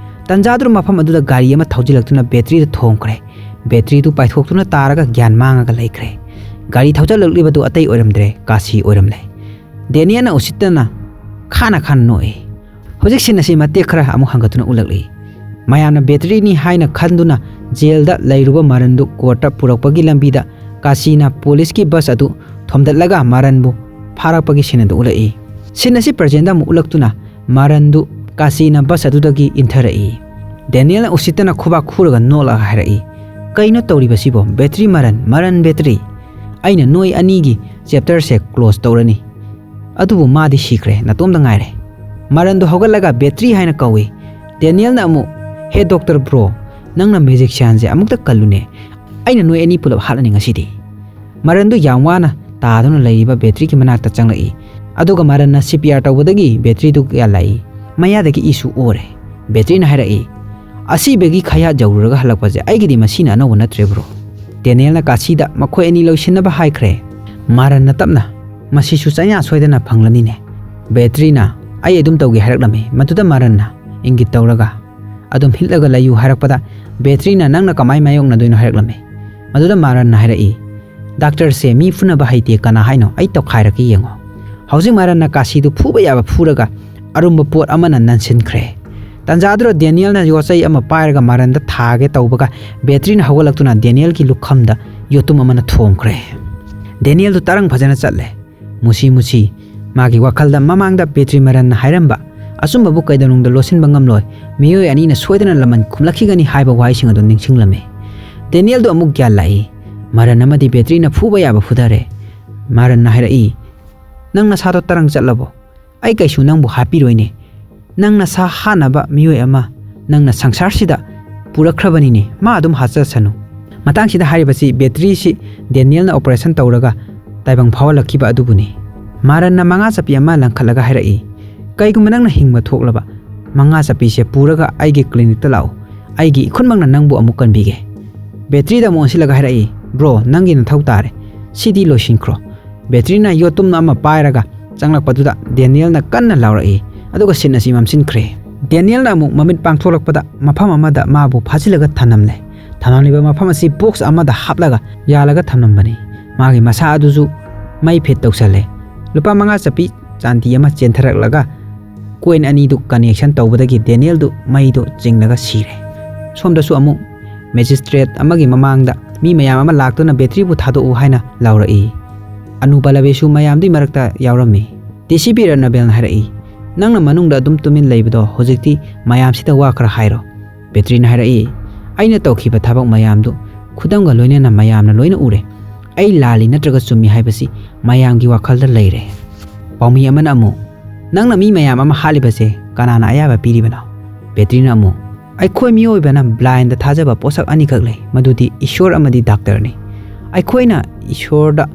ꯇꯟꯖꯥꯗꯨꯗ ꯃꯐꯝ ꯑꯗꯨꯗ ꯒꯥꯔꯤ ꯑꯃ ꯊꯧꯖꯤꯜꯂꯛꯇꯨꯅ ꯕꯦꯇ꯭ꯔꯤꯗ ꯊꯣꯝꯈ꯭ꯔꯦ꯫ ꯕꯦꯇ꯭ꯔꯤꯗꯨ ꯄꯥꯏꯊꯣꯛꯇꯨꯅ ꯇꯥꯔꯒ ꯒ꯭ꯌꯥꯟ ꯃꯥꯡꯉꯒ ꯂꯩꯈ꯭ꯔꯦ꯫ ꯒꯥꯔꯤ ꯊꯧꯖꯤꯜꯂꯛꯂꯤꯕꯗꯨ ꯑꯇꯩ ꯑꯣꯏꯔꯝꯗ꯭ꯔꯦ, ꯀꯥꯁꯤ ꯑꯣꯏꯔꯝꯂꯦ꯫ ꯗꯦꯅꯤꯌꯦꯜꯅ ꯎꯁꯤꯠꯇꯅ ꯈꯥꯅ ꯈꯥꯅ ꯅꯣꯛꯏ꯫ ꯍꯧꯖꯤꯛ ꯁꯤꯟ ꯑꯁꯤ ꯃꯇꯦꯛ ꯈꯔ ꯑꯃꯨꯛ ꯍꯟꯒꯠꯇꯨꯅ ꯎꯠꯂꯛꯂꯤ꯫ ꯃꯌꯥꯝꯅ ꯕꯦꯇ꯭ꯔꯤꯅꯤ ꯍꯥꯏꯅ ꯈꯟꯗꯨꯅ ꯖꯦꯜꯗ ꯂꯩꯔꯨꯕ ꯃꯔꯟꯗꯨ ꯀꯣꯔꯠꯇ ꯄꯨꯔꯛꯄꯒꯤ ꯂꯝꯕꯤꯗ ꯀꯥꯁꯤꯅ ꯄꯨꯂꯤꯁꯀꯤ ꯕꯁ ꯑꯗꯨ ꯊꯣꯝꯗꯠꯂꯒ ꯃꯔꯟꯕꯨ ꯐꯥꯔꯛꯄꯒꯤ ꯁꯤꯟ ꯑꯗꯨ ꯎꯠꯂꯛꯏ꯫ ꯁꯤꯟ ꯑꯁꯤ ꯄ꯭ꯔꯖꯦꯟꯗ ꯑꯃꯨꯛ ꯎꯠꯂꯛꯇꯨꯅ ꯃꯔꯟꯗꯨ ꯀꯥꯁꯤꯅ ꯕꯁ ꯑꯗꯨꯗꯒꯤ ꯏꯟꯊꯔꯛꯏ꯫ ꯗꯦꯅꯤꯌꯦꯜꯅ ꯎꯁꯤꯠꯇꯅ ꯈꯨꯕꯥꯛ ꯈꯨꯔꯒ ꯅꯣꯛꯂꯒ ꯍꯥꯏꯔꯛꯏ, "ꯀꯩꯅꯣ ꯇꯧꯔꯤꯕꯁꯤꯕꯣ? Battery ꯃꯔꯟ, ꯃꯔꯟ battery! ꯑꯩꯅ ꯅꯣꯏ ꯑꯅꯤꯒꯤ ꯆꯦꯞꯇꯔꯁꯦ ꯀ꯭ꯂꯣꯖ ꯇꯧꯔꯅꯤ꯫ ꯑꯗꯨꯕꯨ ꯃꯥꯗꯤ ꯁꯤꯈ꯭ꯔꯦ, ꯅꯇꯣꯝꯇ ꯉꯥꯏꯔꯦ꯫" ꯃꯔꯟꯗꯨ ꯍꯧꯒꯠꯂꯒ ꯕꯦꯇ꯭ꯔꯤ ꯍꯥꯏꯅ ꯀꯧꯏ꯫ ꯗꯦꯅꯤꯌꯦꯜꯅ ꯑꯃꯨꯛ, "ꯍꯦ ꯗꯣꯛꯇꯔ ꯕ꯭ꯔꯣ, ꯅꯪꯅ ꯃꯦꯖꯤꯛꯁꯤꯌꯥꯟꯁꯦ ꯑꯃꯨꯛꯇ ꯀꯜꯂꯨꯅꯦ꯫ ꯑꯩꯅ ꯅꯣꯏ ꯑꯅꯤ ꯄꯨꯂꯞ ꯍꯥꯠꯂꯅꯤ ꯉꯁꯤꯗꯤ꯫" ꯃꯔꯟꯗꯨ ꯌꯥꯝ ꯋꯥꯅ ꯇꯥꯗꯨꯅ ꯂꯩꯔꯤꯕ ꯕꯦꯇ꯭ꯔꯤꯒꯤ ꯃꯅꯥꯛꯇ ꯆꯪꯂꯛꯏ꯫ ꯑꯗꯨꯒ ꯃꯔꯟꯅ ꯁꯤ ꯄꯤ ꯑꯥꯔ ꯇꯧꯕꯗꯒꯤ ꯕꯦꯇ꯭ꯔꯤꯗꯨ ꯀꯌꯥ ꯂꯥꯛꯏ꯫ ꯃꯌꯥꯗꯒꯤ ꯏꯁꯨ ꯑꯣꯔꯦ꯫ ꯕꯦꯇ꯭ꯔꯤꯅ ꯍꯥꯏꯔꯛꯏ, "ꯑꯁꯤꯕꯒꯤ ꯈꯌꯥꯠ ꯌꯧꯔꯨꯔꯒ ꯍꯜꯂꯛꯄꯁꯦ ꯑꯩꯒꯤꯗꯤ ꯃꯁꯤꯅ ꯑꯅꯧꯕ ꯅꯠꯇ꯭ꯔꯦ ꯕ꯭ꯔꯣ꯫" ꯗꯦꯅꯤꯌꯦꯜꯅ ꯀꯥꯁꯤꯗ ꯃꯈꯣꯏ ꯑꯅꯤ ꯂꯣꯏꯁꯤꯟꯅꯕ ꯍꯥꯏꯈ꯭ꯔꯦ꯫ ꯃꯔꯟꯅ ꯇꯞꯅ, "ꯃꯁꯤꯁꯨ ꯆꯩꯅꯥ ꯁꯣꯏꯗꯅ ꯐꯪꯂꯅꯤꯅꯦ꯫" ꯕꯦꯇ꯭ꯔꯤꯅ, "ꯑꯩ ꯑꯗꯨꯝ ꯇꯧꯒꯦ" ꯍꯥꯏꯔꯛꯂꯝꯃꯤ꯫ ꯃꯗꯨꯗ ꯃꯔꯟꯅ ꯏꯪꯒꯤꯠ ꯇꯧꯔꯒ, "ꯑꯗꯨꯝ ꯍꯤꯠꯂꯒ ꯂꯩꯌꯨ" ꯍꯥꯏꯔꯛꯄꯗ ꯕꯦꯇ꯭ꯔꯤꯅ, "ꯅꯪꯅ ꯀꯃꯥꯏ ꯃꯥꯌꯣꯛꯅꯗꯣꯏꯅꯣ?" ꯍꯥꯏꯔꯛꯂꯝꯃꯤ꯫ ꯃꯗꯨꯗ ꯃꯔꯟꯅ ꯍꯥꯏꯔꯛꯏ, "ꯗꯥꯛꯇꯔꯁꯦ ꯃꯤ ꯐꯨꯅꯕ ꯍꯩꯇꯦ, ꯀꯅꯥ ꯍꯥꯏꯅꯣ? ꯑꯩ ꯇꯧꯈꯥꯏꯔꯛꯀꯦ ꯌꯦꯡꯉꯣ꯫" ꯍꯧꯖꯤꯛ ꯃꯔꯟꯅ ꯀꯥꯁꯤꯗꯨ ꯐꯨꯕ ꯌꯥꯕ ꯐꯨꯔꯒ ꯑꯔꯨꯝꯕ ꯄꯣꯠ ꯑꯃꯅ ꯅꯟꯁꯤꯟꯈ꯭ꯔꯦ꯫ ꯇꯥꯟꯖꯥꯗꯨꯗ ꯗꯦꯅꯤꯌꯦꯜꯅ ꯌꯣꯠꯆꯩ ꯑꯃ ꯄꯥꯏꯔꯒ ꯃꯔꯟꯗ ꯊꯥꯒꯦ ꯇꯧꯕꯒ ꯕꯦꯇ꯭ꯔꯤꯅ ꯍꯧꯒꯠꯂꯛꯇꯨꯅ ꯗꯦꯅꯤꯌꯦꯜꯒꯤ ꯂꯨꯈꯝꯗ ꯌꯣꯠꯇꯨꯝ ꯑꯃꯅ ꯊꯣꯝꯈ꯭ꯔꯦ꯫ ꯗꯦꯅꯤꯌꯦꯜꯗꯨ ꯇꯔꯪ ꯐꯖꯅ ꯆꯠꯂꯦ꯫ ꯃꯨꯁꯤ ꯃꯨꯁꯤ ꯃꯥꯒꯤ ꯋꯥꯈꯜꯗ ꯃꯃꯥꯡꯗ ꯕꯦꯇ꯭ꯔꯤ ꯃꯔꯟꯅ ꯍꯥꯏꯔꯝꯕ, "ꯑꯆꯨꯝꯕꯕꯨ ꯀꯩꯗꯧꯅꯨꯡꯗ ꯂꯣꯠꯁꯤꯟꯕ ꯉꯝꯂꯣꯏ, ꯃꯤꯑꯣꯏ ꯑꯅꯤꯅ ꯁꯣꯏꯗꯅ ꯂꯃꯟ ꯈꯨꯝꯂꯛꯈꯤꯒꯅꯤ" ꯍꯥꯏꯕ ꯋꯥꯍꯩꯁꯤꯡ ꯑꯗꯨ ꯅꯤꯡꯁꯤꯡꯂꯝꯃꯤ꯫ ꯗꯦꯅꯤꯌꯦꯜꯗꯨ ꯑꯃꯨꯛ ꯒ꯭ꯌꯥꯟ ꯂꯥꯛꯏ꯫ ꯃꯔꯟ ꯑꯃꯗꯤ ꯕꯦꯇ꯭ꯔꯤꯅ ꯐꯨꯕ ꯌꯥꯕ ꯐꯨꯊꯔꯦ꯫ ꯃꯔꯟꯅ ꯍꯥꯏꯔꯛꯏ, "ꯅꯪ ꯅꯁꯥꯗꯣ ꯇꯔꯪ ꯆꯠꯂꯕꯣ? ꯑꯩ ꯀꯩꯁꯨ ꯅꯪꯕꯨ ꯍꯥꯠꯄꯤꯔꯣꯏꯅꯦ꯫ ꯅꯪ ꯅꯁꯥ ꯍꯥꯠꯅꯕ ꯃꯤꯑꯣꯏ ꯑꯃ ꯅꯪꯅ ꯁꯪꯁꯥꯔꯁꯤꯗ ꯄꯨꯔꯛꯈ꯭ꯔꯕꯅꯤꯅꯦ, ꯃꯥ ꯑꯗꯨꯝ ꯍꯥꯠꯆꯁꯅꯨ꯫" ꯃꯇꯥꯡꯁꯤꯗ ꯍꯥꯏꯔꯤꯕꯁꯤ ꯕꯦꯇ꯭ꯔꯤꯁꯤ ꯗꯦꯅꯤꯌꯦꯜꯅ ꯑꯣꯄꯔꯦꯁꯟ ꯇꯧꯔꯒ ꯇꯥꯏꯕꯪ ꯐꯥꯎꯍꯜꯂꯛꯈꯤꯕ ꯑꯗꯨꯕꯨꯅꯤ꯫ ꯃꯔꯟꯅ ꯃꯉꯥ ꯆꯞꯄꯤ ꯑꯃ ꯂꯪꯈꯠꯂꯒ ꯍꯥꯏꯔꯛꯏ, "ꯀꯩꯒꯨꯝꯕ ꯅꯪꯅ ꯍꯤꯡꯕ ꯊꯣꯛꯂꯕ, ꯃꯉꯥ ꯆꯞꯄꯤꯁꯦ ꯄꯨꯔꯒ ꯑꯩꯒꯤ ꯀ꯭ꯂꯤꯅꯤꯛꯇ ꯂꯥꯛꯎ꯫ ꯑꯩꯒꯤ ꯏꯈꯨꯠꯃꯛꯅ ꯅꯪꯕꯨ ꯑꯃꯨꯛ ꯀꯟꯕꯤꯒꯦ꯫" ꯕꯦꯇ꯭ꯔꯤꯗ ꯑꯃꯨꯛ ꯑꯣꯟꯁꯤꯜꯂꯒ ꯍꯥꯏꯔꯛꯏ, "ꯕ꯭ꯔꯣ, ꯅꯪꯒꯤ ꯅꯊꯧ ꯇꯥꯔꯦ꯫ ꯁꯤꯗꯤ ꯂꯣꯏꯁꯤꯟꯈ꯭ꯔꯣ꯫" ꯕꯦꯇ꯭ꯔꯤꯅ ꯌꯣꯠꯇꯨꯝ ꯑꯃ ꯄꯥꯏꯔꯒ ꯆꯪꯂꯛꯄꯗꯨꯗ ꯗꯦꯅꯤꯌꯦꯜꯅ ꯀꯟꯅ ꯂꯥꯎꯔꯛꯏ, ꯑꯗꯨꯒ ꯁꯤꯟ ꯑꯁꯤ ꯃꯝꯁꯤꯟꯈ꯭ꯔꯦ꯫ ꯗꯦꯅꯤꯌꯦꯜꯅ ꯑꯃꯨꯛ ꯃꯃꯤꯠ ꯄꯥꯡꯊꯣꯛꯂꯛꯄꯗ ꯃꯐꯝ ꯑꯃꯗ ꯃꯥꯕꯨ ꯐꯥꯖꯤꯜꯂꯒ ꯊꯝꯂꯝꯂꯦ꯫ ꯊꯝꯂꯝꯂꯤꯕ ꯃꯐꯝ ꯑꯁꯤ ꯕꯣꯛꯁ ꯑꯃꯗ ꯍꯥꯞꯂꯒ ꯌꯥꯜꯂꯒ ꯊꯝꯂꯝꯕꯅꯤ꯫ ꯃꯥꯒꯤ ꯃꯁꯥ ꯑꯗꯨꯁꯨ ꯃꯩ ꯐꯤꯠ ꯇꯧꯁꯜꯂꯦ꯫ ꯂꯨꯄꯥ ꯃꯉꯥ ꯆꯞꯄꯤ ꯆꯥꯟꯗꯤ ꯑꯃ ꯆꯦꯟꯊꯔꯛꯂꯒ ꯀꯣꯏꯟ ꯑꯅꯤꯗꯨ ꯀꯅꯦꯛꯁꯟ ꯇꯧꯕꯗꯒꯤ ꯗꯦꯅꯤꯌꯦꯜꯗꯨ ꯃꯩꯗꯨ ꯆꯤꯡꯂꯒ ꯁꯤꯔꯦ꯫ ꯁꯣꯝꯗꯁꯨ ꯑꯃꯨꯛ ꯃꯦꯖꯤꯁꯇ꯭ꯔꯦꯠ ꯑꯃꯒꯤ ꯃꯃꯥꯡꯗ ꯃꯤ ꯃꯌꯥꯝ ꯑꯃ ꯂꯥꯛꯇꯨꯅ ꯕꯦꯇ꯭ꯔꯤꯕꯨ ꯊꯥꯗꯣꯛꯎ ꯍꯥꯏꯅ ꯂꯥꯎꯔꯛꯏ꯫ ꯑꯅꯨꯄꯂꯕꯤꯁꯨ ꯃꯌꯥꯝꯗꯨꯒꯤ ꯃꯔꯛꯇ ꯌꯥꯎꯔꯝꯃꯤ꯫ ꯗꯤ ꯁꯤ ꯄꯤ ꯔꯠꯅꯕꯦꯜꯅ ꯍꯥꯏꯔꯛꯏ, "ꯅꯪꯅ ꯃꯅꯨꯡꯗ ꯑꯗꯨꯝ ꯇꯨꯃꯤꯟ ꯂꯩꯕꯗꯣ ꯍꯧꯖꯤꯛꯇꯤ ꯃꯌꯥꯝꯁꯤꯗ ꯋꯥ ꯈꯔ ꯍꯥꯏꯔꯣ꯫" ꯕꯦꯇ꯭ꯔꯤꯅ ꯍꯥꯏꯔꯛꯏ, "ꯑꯩꯅ ꯇꯧꯈꯤꯕ ꯊꯕꯛ ꯃꯌꯥꯝꯗꯨ ꯈꯨꯗꯝꯒ ꯂꯣꯏꯅꯅ ꯃꯌꯥꯝꯅ ꯂꯣꯏꯅ ꯎꯔꯦ꯫ ꯑꯩ ꯂꯥꯜꯂꯤ ꯅꯠꯇ꯭ꯔꯒ ꯆꯨꯝꯃꯤ ꯍꯥꯏꯕꯁꯤ ꯃꯌꯥꯝꯒꯤ ꯋꯥꯈꯜꯗ ꯂꯩꯔꯦ꯫" ꯄꯥꯎꯃꯤ ꯑꯃꯅ ꯑꯃꯨꯛ, "ꯅꯪꯅ ꯃꯤ ꯃꯌꯥꯝ ꯑꯃ ꯍꯥꯠꯂꯤꯕꯁꯦ ꯀꯅꯥꯅ ꯑꯌꯥꯕ ꯄꯤꯔꯤꯕꯅꯣ?" ꯕꯦꯇ꯭ꯔꯤꯅ ꯑꯃꯨꯛ, "ꯑꯩꯈꯣꯏ ꯃꯤꯑꯣꯏꯕꯅ ꯕ꯭ꯂꯥꯏꯟꯗ ꯊꯥꯖꯕ ꯄꯣꯠꯁꯛ ꯑꯅꯤꯈꯛ ꯂꯩ, ꯃꯗꯨꯗꯤ ꯏꯁꯣꯔ ꯑꯃꯗꯤ ꯗꯥꯛꯇꯔꯅꯤ꯫ ꯑꯩꯈꯣꯏꯅ ꯏꯁꯣꯔꯗ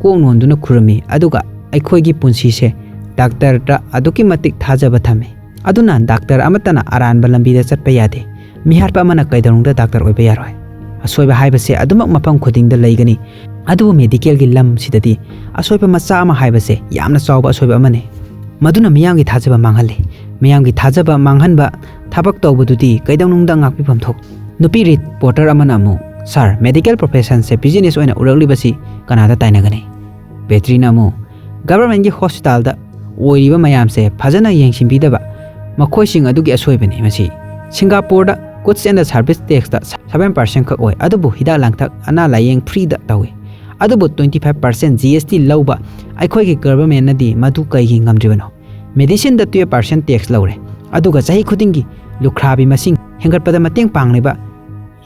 ꯀꯣꯛ ꯅꯣꯟꯗꯨꯅ ꯈꯨꯔꯨꯝꯃꯤ, ꯑꯗꯨꯒ ꯑꯩꯈꯣꯏꯒꯤ ꯄꯨꯟꯁꯤꯁꯦ ꯗꯥꯛꯇꯔꯗ ꯑꯗꯨꯛꯀꯤ ꯃꯇꯤꯛ ꯊꯥꯖꯕ ꯊꯝꯃꯤ꯫ ꯑꯗꯨꯅ ꯗꯥꯛꯇꯔ ꯑꯃꯠꯇꯅ ꯑꯔꯥꯟꯕ ꯂꯝꯕꯤꯗ ꯆꯠꯄ ꯌꯥꯗꯦ꯫ ꯃꯤꯍꯥꯠꯄ ꯑꯃꯅ ꯀꯩꯗꯧꯅꯨꯡꯗ ꯗꯥꯛꯇꯔ ꯑꯣꯏꯕ ꯌꯥꯔꯣꯏ꯫ ꯑꯁꯣꯏꯕ ꯍꯥꯏꯕꯁꯦ ꯑꯗꯨꯃꯛ ꯃꯐꯝ ꯈꯨꯗꯤꯡꯗ ꯂꯩꯒꯅꯤ, ꯑꯗꯨꯕꯨ ꯃꯦꯗꯤꯀꯦꯜꯒꯤ ꯂꯝꯁꯤꯗꯗꯤ ꯑꯁꯣꯏꯕ ꯃꯆꯥ ꯑꯃ ꯍꯥꯏꯕꯁꯦ ꯌꯥꯝꯅ ꯆꯥꯎꯕ ꯑꯁꯣꯏꯕ ꯑꯃꯅꯤ꯫ ꯃꯗꯨꯅ ꯃꯤꯌꯥꯝꯒꯤ ꯊꯥꯖꯕ ꯃꯥꯡꯍꯜꯂꯤ꯫ ꯃꯤꯌꯥꯝꯒꯤ ꯊꯥꯖꯕ ꯃꯥꯡꯍꯟꯕ ꯊꯕꯛ ꯇꯧꯕꯗꯨꯗꯤ ꯀꯩꯗꯧꯅꯨꯡꯗ ꯉꯥꯛꯄꯤꯐꯝ ꯊꯣꯛ꯫" ꯅꯨꯄꯤ ꯔꯤꯄꯣꯔꯇꯔ ꯑꯃꯅ ꯑꯃꯨꯛ, "ꯁꯥꯔ, ꯃꯦꯗꯤꯀꯦꯜ ꯄ꯭ꯔꯣꯐꯦꯁꯟꯁꯦ ꯕꯤꯖꯤꯅꯦꯁ ꯑꯣꯏꯅ ꯎꯔꯛꯂꯤꯕꯁꯤ ꯀꯅꯥꯗ ꯇꯥꯏꯅꯒꯅꯤ?" ꯕꯦꯇ꯭ꯔꯤꯅ ꯑꯃꯨꯛ, "ꯒꯚꯔꯟꯃꯦꯟꯒꯤ ꯍꯣꯁꯄꯤꯇꯥꯜꯗ ꯑꯣꯏꯔꯤꯕ ꯃꯌꯥꯝꯁꯦ ꯐꯖꯅ ꯌꯦꯡꯁꯤꯟꯕꯤꯗꯕ ꯃꯈꯣꯏꯁꯤꯡ ꯑꯗꯨꯒꯤ ꯑꯁꯣꯏꯕꯅꯤ꯫ ꯃꯁꯤ ꯁꯤꯡꯒꯥꯄꯨꯔꯗ goods and service taxꯇ seven percent ꯈꯛ ꯑꯣꯏ, ꯑꯗꯨꯕꯨ ꯍꯤꯗꯥꯛ ꯂꯥꯡꯊꯛ ꯑꯅꯥ ꯂꯥꯌꯦꯡ ꯐ꯭ꯔꯤꯗ ꯇꯧꯏ꯫ ꯑꯗꯨꯕꯨ twenty five percent G S T ꯂꯧꯕ ꯑꯩꯈꯣꯏꯒꯤ ꯒꯚꯔꯟꯃꯦꯟꯅꯗꯤ ꯃꯗꯨ ꯀꯩꯒꯤ ꯉꯝꯗ꯭ꯔꯤꯕꯅꯣ? ꯃꯦꯗꯤꯁꯤꯟꯗ twelve percent tax ꯂꯧꯔꯦ, ꯑꯗꯨꯒ ꯆꯍꯤ ꯈꯨꯗꯤꯡꯒꯤ ꯂꯨꯈ꯭ꯔꯥꯕꯤ ꯃꯁꯤꯡ ꯍꯦꯟꯒꯠꯄꯗ ꯃꯇꯦꯡ ꯄꯥꯡꯂꯤꯕ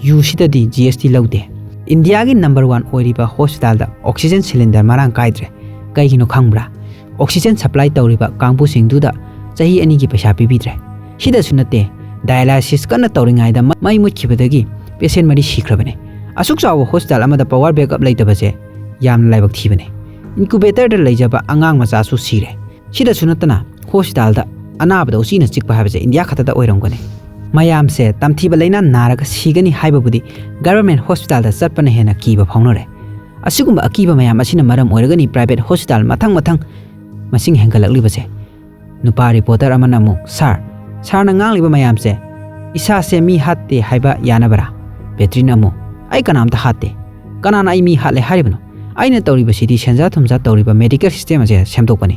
ꯌꯨꯁꯤꯗꯗꯤ G S T ꯂꯧꯗꯦ꯫ ꯏꯟꯗꯤꯌꯥꯒꯤ ꯅꯝꯕꯔ ꯋꯥꯟ ꯑꯣꯏꯔꯤꯕ ꯍꯣꯁꯄꯤꯇꯥꯜꯗ ꯑꯣꯛꯁꯤꯖꯦꯟ ꯁꯤꯂꯤꯟꯗꯔ ꯃꯔꯥꯡ ꯀꯥꯏꯗ꯭ꯔꯦ꯫ ꯀꯩꯒꯤꯅꯣ ꯈꯪꯕ꯭ꯔꯥ? ꯑꯣꯛꯁꯤꯖꯦꯟ ꯁꯄ꯭ꯂꯥꯏ ꯇꯧꯔꯤꯕ ꯀꯥꯡꯕꯨꯁꯤꯡꯗꯨꯗ ꯆꯍꯤ ꯑꯅꯤꯒꯤ ꯄꯩꯁꯥ ꯄꯤꯕꯤꯗ꯭ꯔꯦ꯫ ꯁꯤꯗꯁꯨ ꯅꯠꯇꯦ, ꯗꯥꯏꯂꯥꯏꯁꯤꯁ ꯀꯟꯅ ꯇꯧꯔꯤꯉꯩꯗ ꯃ-, ꯃꯩ ꯃꯨꯠꯈꯤꯕꯗꯒꯤ ꯄꯦꯁꯦꯟ ꯃꯔꯤ ꯁꯤꯈ꯭ꯔꯕꯅꯦ꯫ ꯑꯁꯨꯛ ꯆꯥꯎꯕ ꯍꯣꯁꯄꯤꯇꯥꯜ ꯑꯃꯗ ꯄꯋꯥꯔ ꯕꯦꯛꯑꯞ ꯂꯩꯇꯕꯁꯦ ꯌꯥꯝꯅ ꯂꯥꯏꯕꯛ ꯊꯤꯕꯅꯦ꯫ ꯏꯟꯀꯨꯕꯦꯇꯔꯗ ꯂꯩꯖꯕ ꯑꯉꯥꯡ ꯃꯆꯥꯁꯨ ꯁꯤꯔꯦ꯫ ꯁꯤꯗꯁꯨ ꯅꯠꯇꯅ ꯍꯣꯁꯄꯤꯇꯥꯜꯗ ꯑꯅꯥꯕꯗ ꯎꯆꯤꯅ ꯆꯤꯛꯄ ꯍꯥꯏꯕꯁꯦ ꯏꯟꯗꯤꯌꯥ ꯈꯛꯇꯗ ꯑꯣꯏꯔꯝꯒꯅꯤ꯫ ꯃꯌꯥꯝꯁꯦ ꯇꯝꯊꯤꯕ ꯂꯩꯅꯥ ꯅꯥꯔꯒ ꯁꯤꯒꯅꯤ ꯍꯥꯏꯕꯕꯨꯗꯤ ꯒꯚꯔꯟꯃꯦꯟ ꯍꯣꯁꯄꯤꯇꯥꯜꯗ ꯆꯠꯄꯅ ꯍꯦꯟꯅ ꯀꯤꯕ ꯐꯥꯎꯅꯔꯦ꯫ ꯑꯁꯤꯒꯨꯝꯕ ꯑꯀꯤꯕ ꯃꯌꯥꯝ ꯑꯁꯤꯅ ꯃꯔꯝ ꯑꯣꯏꯔꯒꯅꯤ ꯄ꯭ꯔꯥꯏꯚꯦꯠ ꯍꯣꯁꯄꯤꯇꯥꯜ ꯃꯊꯪ ꯃꯊꯪ ꯃꯁꯤꯡ ꯍꯦꯟꯒꯠꯂꯛꯂꯤꯕꯁꯦ꯫ ꯅꯨꯄꯥ ꯔꯤꯄꯣꯔꯇꯔ ꯑꯃꯅ ꯑꯃꯨꯛ, "ꯁꯥꯔ, "ꯁꯥꯔꯅ ꯉꯥꯡꯂꯤꯕ ꯃꯌꯥꯝꯁꯦ ꯏꯁꯥꯁꯦ ꯃꯤ ꯍꯥꯠꯇꯦ ꯍꯥꯏꯕ ꯌꯥꯅꯕꯔꯥ?" ꯕꯦꯇ꯭ꯔꯤꯅ ꯑꯃꯨꯛ, "ꯑꯩ ꯀꯅꯥꯝꯇ ꯍꯥꯠꯇꯦ꯫ ꯀꯅꯥꯅ ꯑꯩ ꯃꯤ ꯍꯥꯠꯂꯦ ꯍꯥꯏꯔꯤꯕꯅꯣ? ꯑꯩꯅ ꯇꯧꯔꯤꯕꯁꯤꯗꯤ ꯁꯦꯟꯖꯥ ꯊꯨꯝꯖꯥ ꯇꯧꯔꯤꯕ ꯃꯦꯗꯤꯀꯦꯜ ꯁꯤꯁꯇꯦꯝ ꯑꯁꯦ ꯁꯦꯝꯗꯣꯛꯄꯅꯤ꯫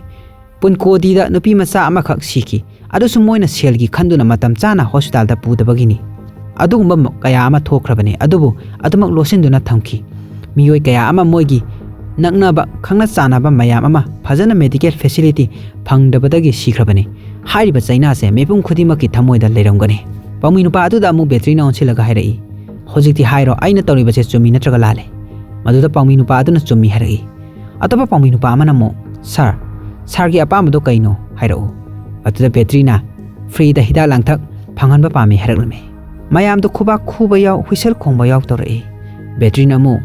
ꯄꯨꯟꯀꯣꯗꯤꯗ ꯅꯨꯄꯤ ꯃꯆꯥ ꯑꯃꯈꯛ ꯁꯤꯈꯤ꯫ ꯑꯗꯨꯁꯨ ꯃꯣꯏꯅ ꯁꯦꯜꯒꯤ ꯈꯟꯗꯨꯅ ꯃꯇꯝ ꯆꯥꯅ ꯍꯣꯁꯄꯤꯇꯥꯜꯗ ꯄꯨꯗꯕꯒꯤꯅꯤ꯫ ꯑꯗꯨꯒꯨꯝꯕ ꯃ-, ꯀꯌꯥ ꯑꯃ ꯊꯣꯛꯈ꯭ꯔꯕꯅꯤ꯫ ꯑꯗꯨꯕꯨ ꯑꯗꯨꯃꯛ ꯂꯣꯠꯁꯤꯟꯗꯨꯅ ꯊꯝꯈꯤ꯫ ꯃꯤꯑꯣꯏ ꯀꯌꯥ ꯑꯃ ꯃꯣꯏꯒꯤ ꯅꯛꯅꯕ, ꯈꯪꯅ ꯆꯥꯟꯅꯕ ꯃꯌꯥꯝ ꯑꯃ ꯐꯖꯅ ꯃꯦꯗꯤꯀꯦꯜ ꯐꯦꯁꯤꯂꯤꯇꯤ ꯐꯪꯗꯕꯗꯒꯤ ꯁꯤꯈ꯭ꯔꯕꯅꯤ꯫ ꯍꯥꯏꯔꯤꯕ ꯆꯩꯅꯥꯁꯦ ꯃꯤꯄꯨꯝ ꯈꯨꯗꯤꯡꯃꯛꯀꯤ ꯊꯃꯣꯏꯗ ꯂꯩꯔꯝꯒꯅꯤ꯫" ꯄꯥꯎꯃꯤ ꯅꯨꯄꯥ ꯑꯗꯨꯗ ꯑꯃꯨꯛ ꯕꯦꯇ꯭ꯔꯤꯅ ꯑꯣꯟꯁꯤꯜꯂꯒ ꯍꯥꯏꯔꯛꯏ, "ꯍꯧꯖꯤꯛꯇꯤ ꯍꯥꯏꯔꯣ, ꯑꯩꯅ ꯇꯧꯔꯤꯕꯁꯦ ꯆꯨꯝꯃꯤ ꯅꯠꯇ꯭ꯔꯒ ꯂꯥꯜꯂꯤ?" ꯃꯗꯨꯗ ꯄꯥꯎꯃꯤ ꯅꯨꯄꯥ ꯑꯗꯨꯅ ꯆꯨꯝꯃꯤ ꯍꯥꯏꯔꯛꯏ꯫ ꯑꯇꯣꯞꯄ ꯄꯥꯎꯃꯤ ꯅꯨꯄꯥ ꯑꯃꯅ ꯑꯃꯨꯛ, "ꯁꯥꯔ, ꯁꯥꯔꯒꯤ ꯑꯄꯥꯝꯕꯗꯣ ꯀꯩꯅꯣ ꯍꯥꯏꯔꯛꯎ꯫" ꯑꯗꯨꯗ ꯕꯦꯇ꯭ꯔꯤꯅ ꯐ꯭ꯔꯤꯗ ꯍꯤꯗꯥꯛ ꯂꯥꯡꯊꯛ ꯐꯪꯍꯟꯕ ꯄꯥꯝꯃꯤ ꯍꯥꯏꯔꯛꯂꯝꯃꯤ꯫ ꯃꯌꯥꯝꯗꯣ ꯈꯨꯕꯥꯛ ꯈꯨꯕ ꯌꯥꯎ, ꯍꯨꯏꯁꯜ ꯈꯣꯡꯕ ꯌꯥꯎ ꯇꯧꯔꯛꯏ꯫ ꯕꯦꯇ꯭ꯔꯤꯅ ꯑꯃꯨꯛ,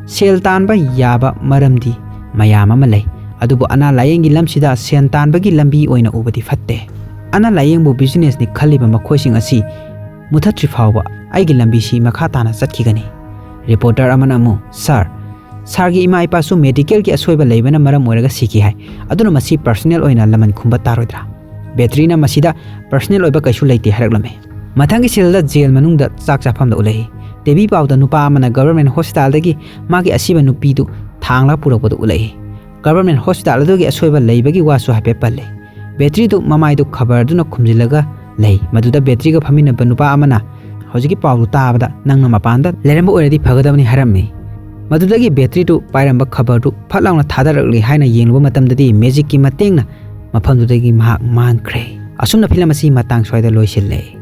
"ꯁꯦꯜ ꯇꯥꯟꯕ ꯌꯥꯕ ꯃꯔꯝꯗꯤ ꯃꯌꯥꯝ ꯑꯃ ꯂꯩ, ꯑꯗꯨꯕꯨ ꯑꯅꯥ ꯂꯥꯌꯦꯡꯒꯤ ꯂꯝꯁꯤꯗ ꯁꯦꯟ ꯇꯥꯟꯕꯒꯤ ꯂꯝꯕꯤ ꯑꯣꯏꯅ ꯎꯕꯗꯤ ꯐꯠꯇꯦ꯫ ꯑꯅꯥ ꯂꯥꯌꯦꯡꯕꯨ ꯕꯤꯖꯤꯅꯦꯁꯅꯤ ꯈꯜꯂꯤꯕ ꯃꯈꯣꯏꯁꯤꯡ ꯑꯁꯤ ꯃꯨꯊꯠꯇ꯭ꯔꯤ ꯐꯥꯎꯕ ꯑꯩꯒꯤ ꯂꯝꯕꯤꯁꯤ ꯃꯈꯥ ꯇꯥꯅ ꯆꯠꯈꯤꯒꯅꯤ꯫" ꯔꯤꯄꯣꯔꯇꯔ ꯑꯃꯅ ꯑꯃꯨꯛ, "ꯁꯥꯔ, ꯁꯥꯔꯒꯤ ꯏꯃꯥ ꯏꯄꯥꯁꯨ ꯃꯦꯗꯤꯀꯦꯜꯒꯤ ꯑꯁꯣꯏꯕ ꯂꯩꯕꯅ ꯃꯔꯝ ꯑꯣꯏꯔꯒ ꯁꯤꯈꯤ ꯍꯥꯏ꯫ ꯑꯗꯨꯅ ꯃꯁꯤ ꯄꯔꯁꯣꯅꯦꯜ ꯑꯣꯏꯅ ꯂꯃꯟ ꯈꯨꯝꯕ ꯇꯥꯔꯣꯏꯗ꯭ꯔꯥ?" ꯕꯦꯇ꯭ꯔꯤꯅ ꯃꯁꯤꯗ ꯄꯔꯁꯣꯅꯦꯜ ꯑꯣꯏꯕ ꯀꯩꯁꯨ ꯂꯩꯇꯦ ꯍꯥꯏꯔꯛꯂꯝꯃꯤ꯫ ꯃꯊꯪꯒꯤ ꯁꯤꯜꯗ ꯖꯦꯜ ꯃꯅꯨꯡꯗ ꯆꯥꯛ ꯆꯥꯐꯝꯗ ꯎꯠꯂꯛꯏ꯫ ꯇꯤꯚꯤ ꯄꯥꯎꯗ ꯅꯨꯄꯥ ꯑꯃꯅ ꯒꯚꯔꯟꯃꯦꯟ ꯍꯣꯁꯄꯤꯇꯥꯜꯗꯒꯤ ꯃꯥꯒꯤ ꯑꯁꯤꯕ ꯅꯨꯄꯤꯗꯨ ꯊꯥꯡꯂꯒ ꯄꯨꯔꯛꯄꯗꯨ ꯎꯠꯂꯛꯏ꯫ ꯒꯚꯔꯟꯃꯦꯟ ꯍꯣꯁꯄꯤꯇꯥꯜ ꯑꯗꯨꯒꯤ ꯑꯁꯣꯏꯕ ꯂꯩꯕꯒꯤ ꯋꯥꯁꯨ ꯍꯥꯏꯐꯦꯠ ꯄꯜꯂꯤ꯫ ꯕꯦꯇ꯭ꯔꯤꯗꯨ ꯃꯃꯥꯏꯗꯨ ꯈꯕꯔꯗꯨꯅ ꯈꯨꯝꯖꯤꯜꯂꯒ ꯂꯩ꯫ ꯃꯗꯨꯗ ꯕꯦꯇ꯭ꯔꯤꯒ ꯐꯝꯃꯤꯟꯅꯕ ꯅꯨꯄꯥ ꯑꯃꯅ ꯍꯧꯖꯤꯛꯀꯤ ꯄꯥꯎꯗꯨ ꯇꯥꯕꯗ, "ꯅꯪꯅ ꯃꯄꯥꯟꯗ ꯂꯩꯔꯝꯕ ꯑꯣꯏꯔꯗꯤ ꯐꯒꯗꯕꯅꯤ" ꯍꯥꯏꯔꯝꯃꯤ꯫ ꯃꯗꯨꯗꯒꯤ ꯕꯦꯇ꯭ꯔꯤꯗꯨ ꯄꯥꯏꯔꯝꯕ ꯈꯕꯔꯗꯨ ꯐꯠ ꯂꯥꯎꯅ ꯊꯥꯗꯔꯛꯂꯤ ꯍꯥꯏꯅ ꯌꯦꯡꯂꯨꯕ ꯃꯇꯝꯗꯗꯤ ꯃꯦꯖꯤꯛꯀꯤ ꯃꯇꯦꯡꯅ ꯃꯐꯝꯗꯨꯗꯒꯤ ꯃꯍꯥꯛ ꯃꯥꯡꯈ꯭ꯔꯦ꯫ ꯑꯁꯨꯝꯅ ꯐꯤꯂꯝ ꯑꯁꯤ ꯃꯇꯥꯡ ꯁ꯭ꯋꯥꯏꯗ ꯂꯣꯏꯁꯤꯜꯂꯦ꯫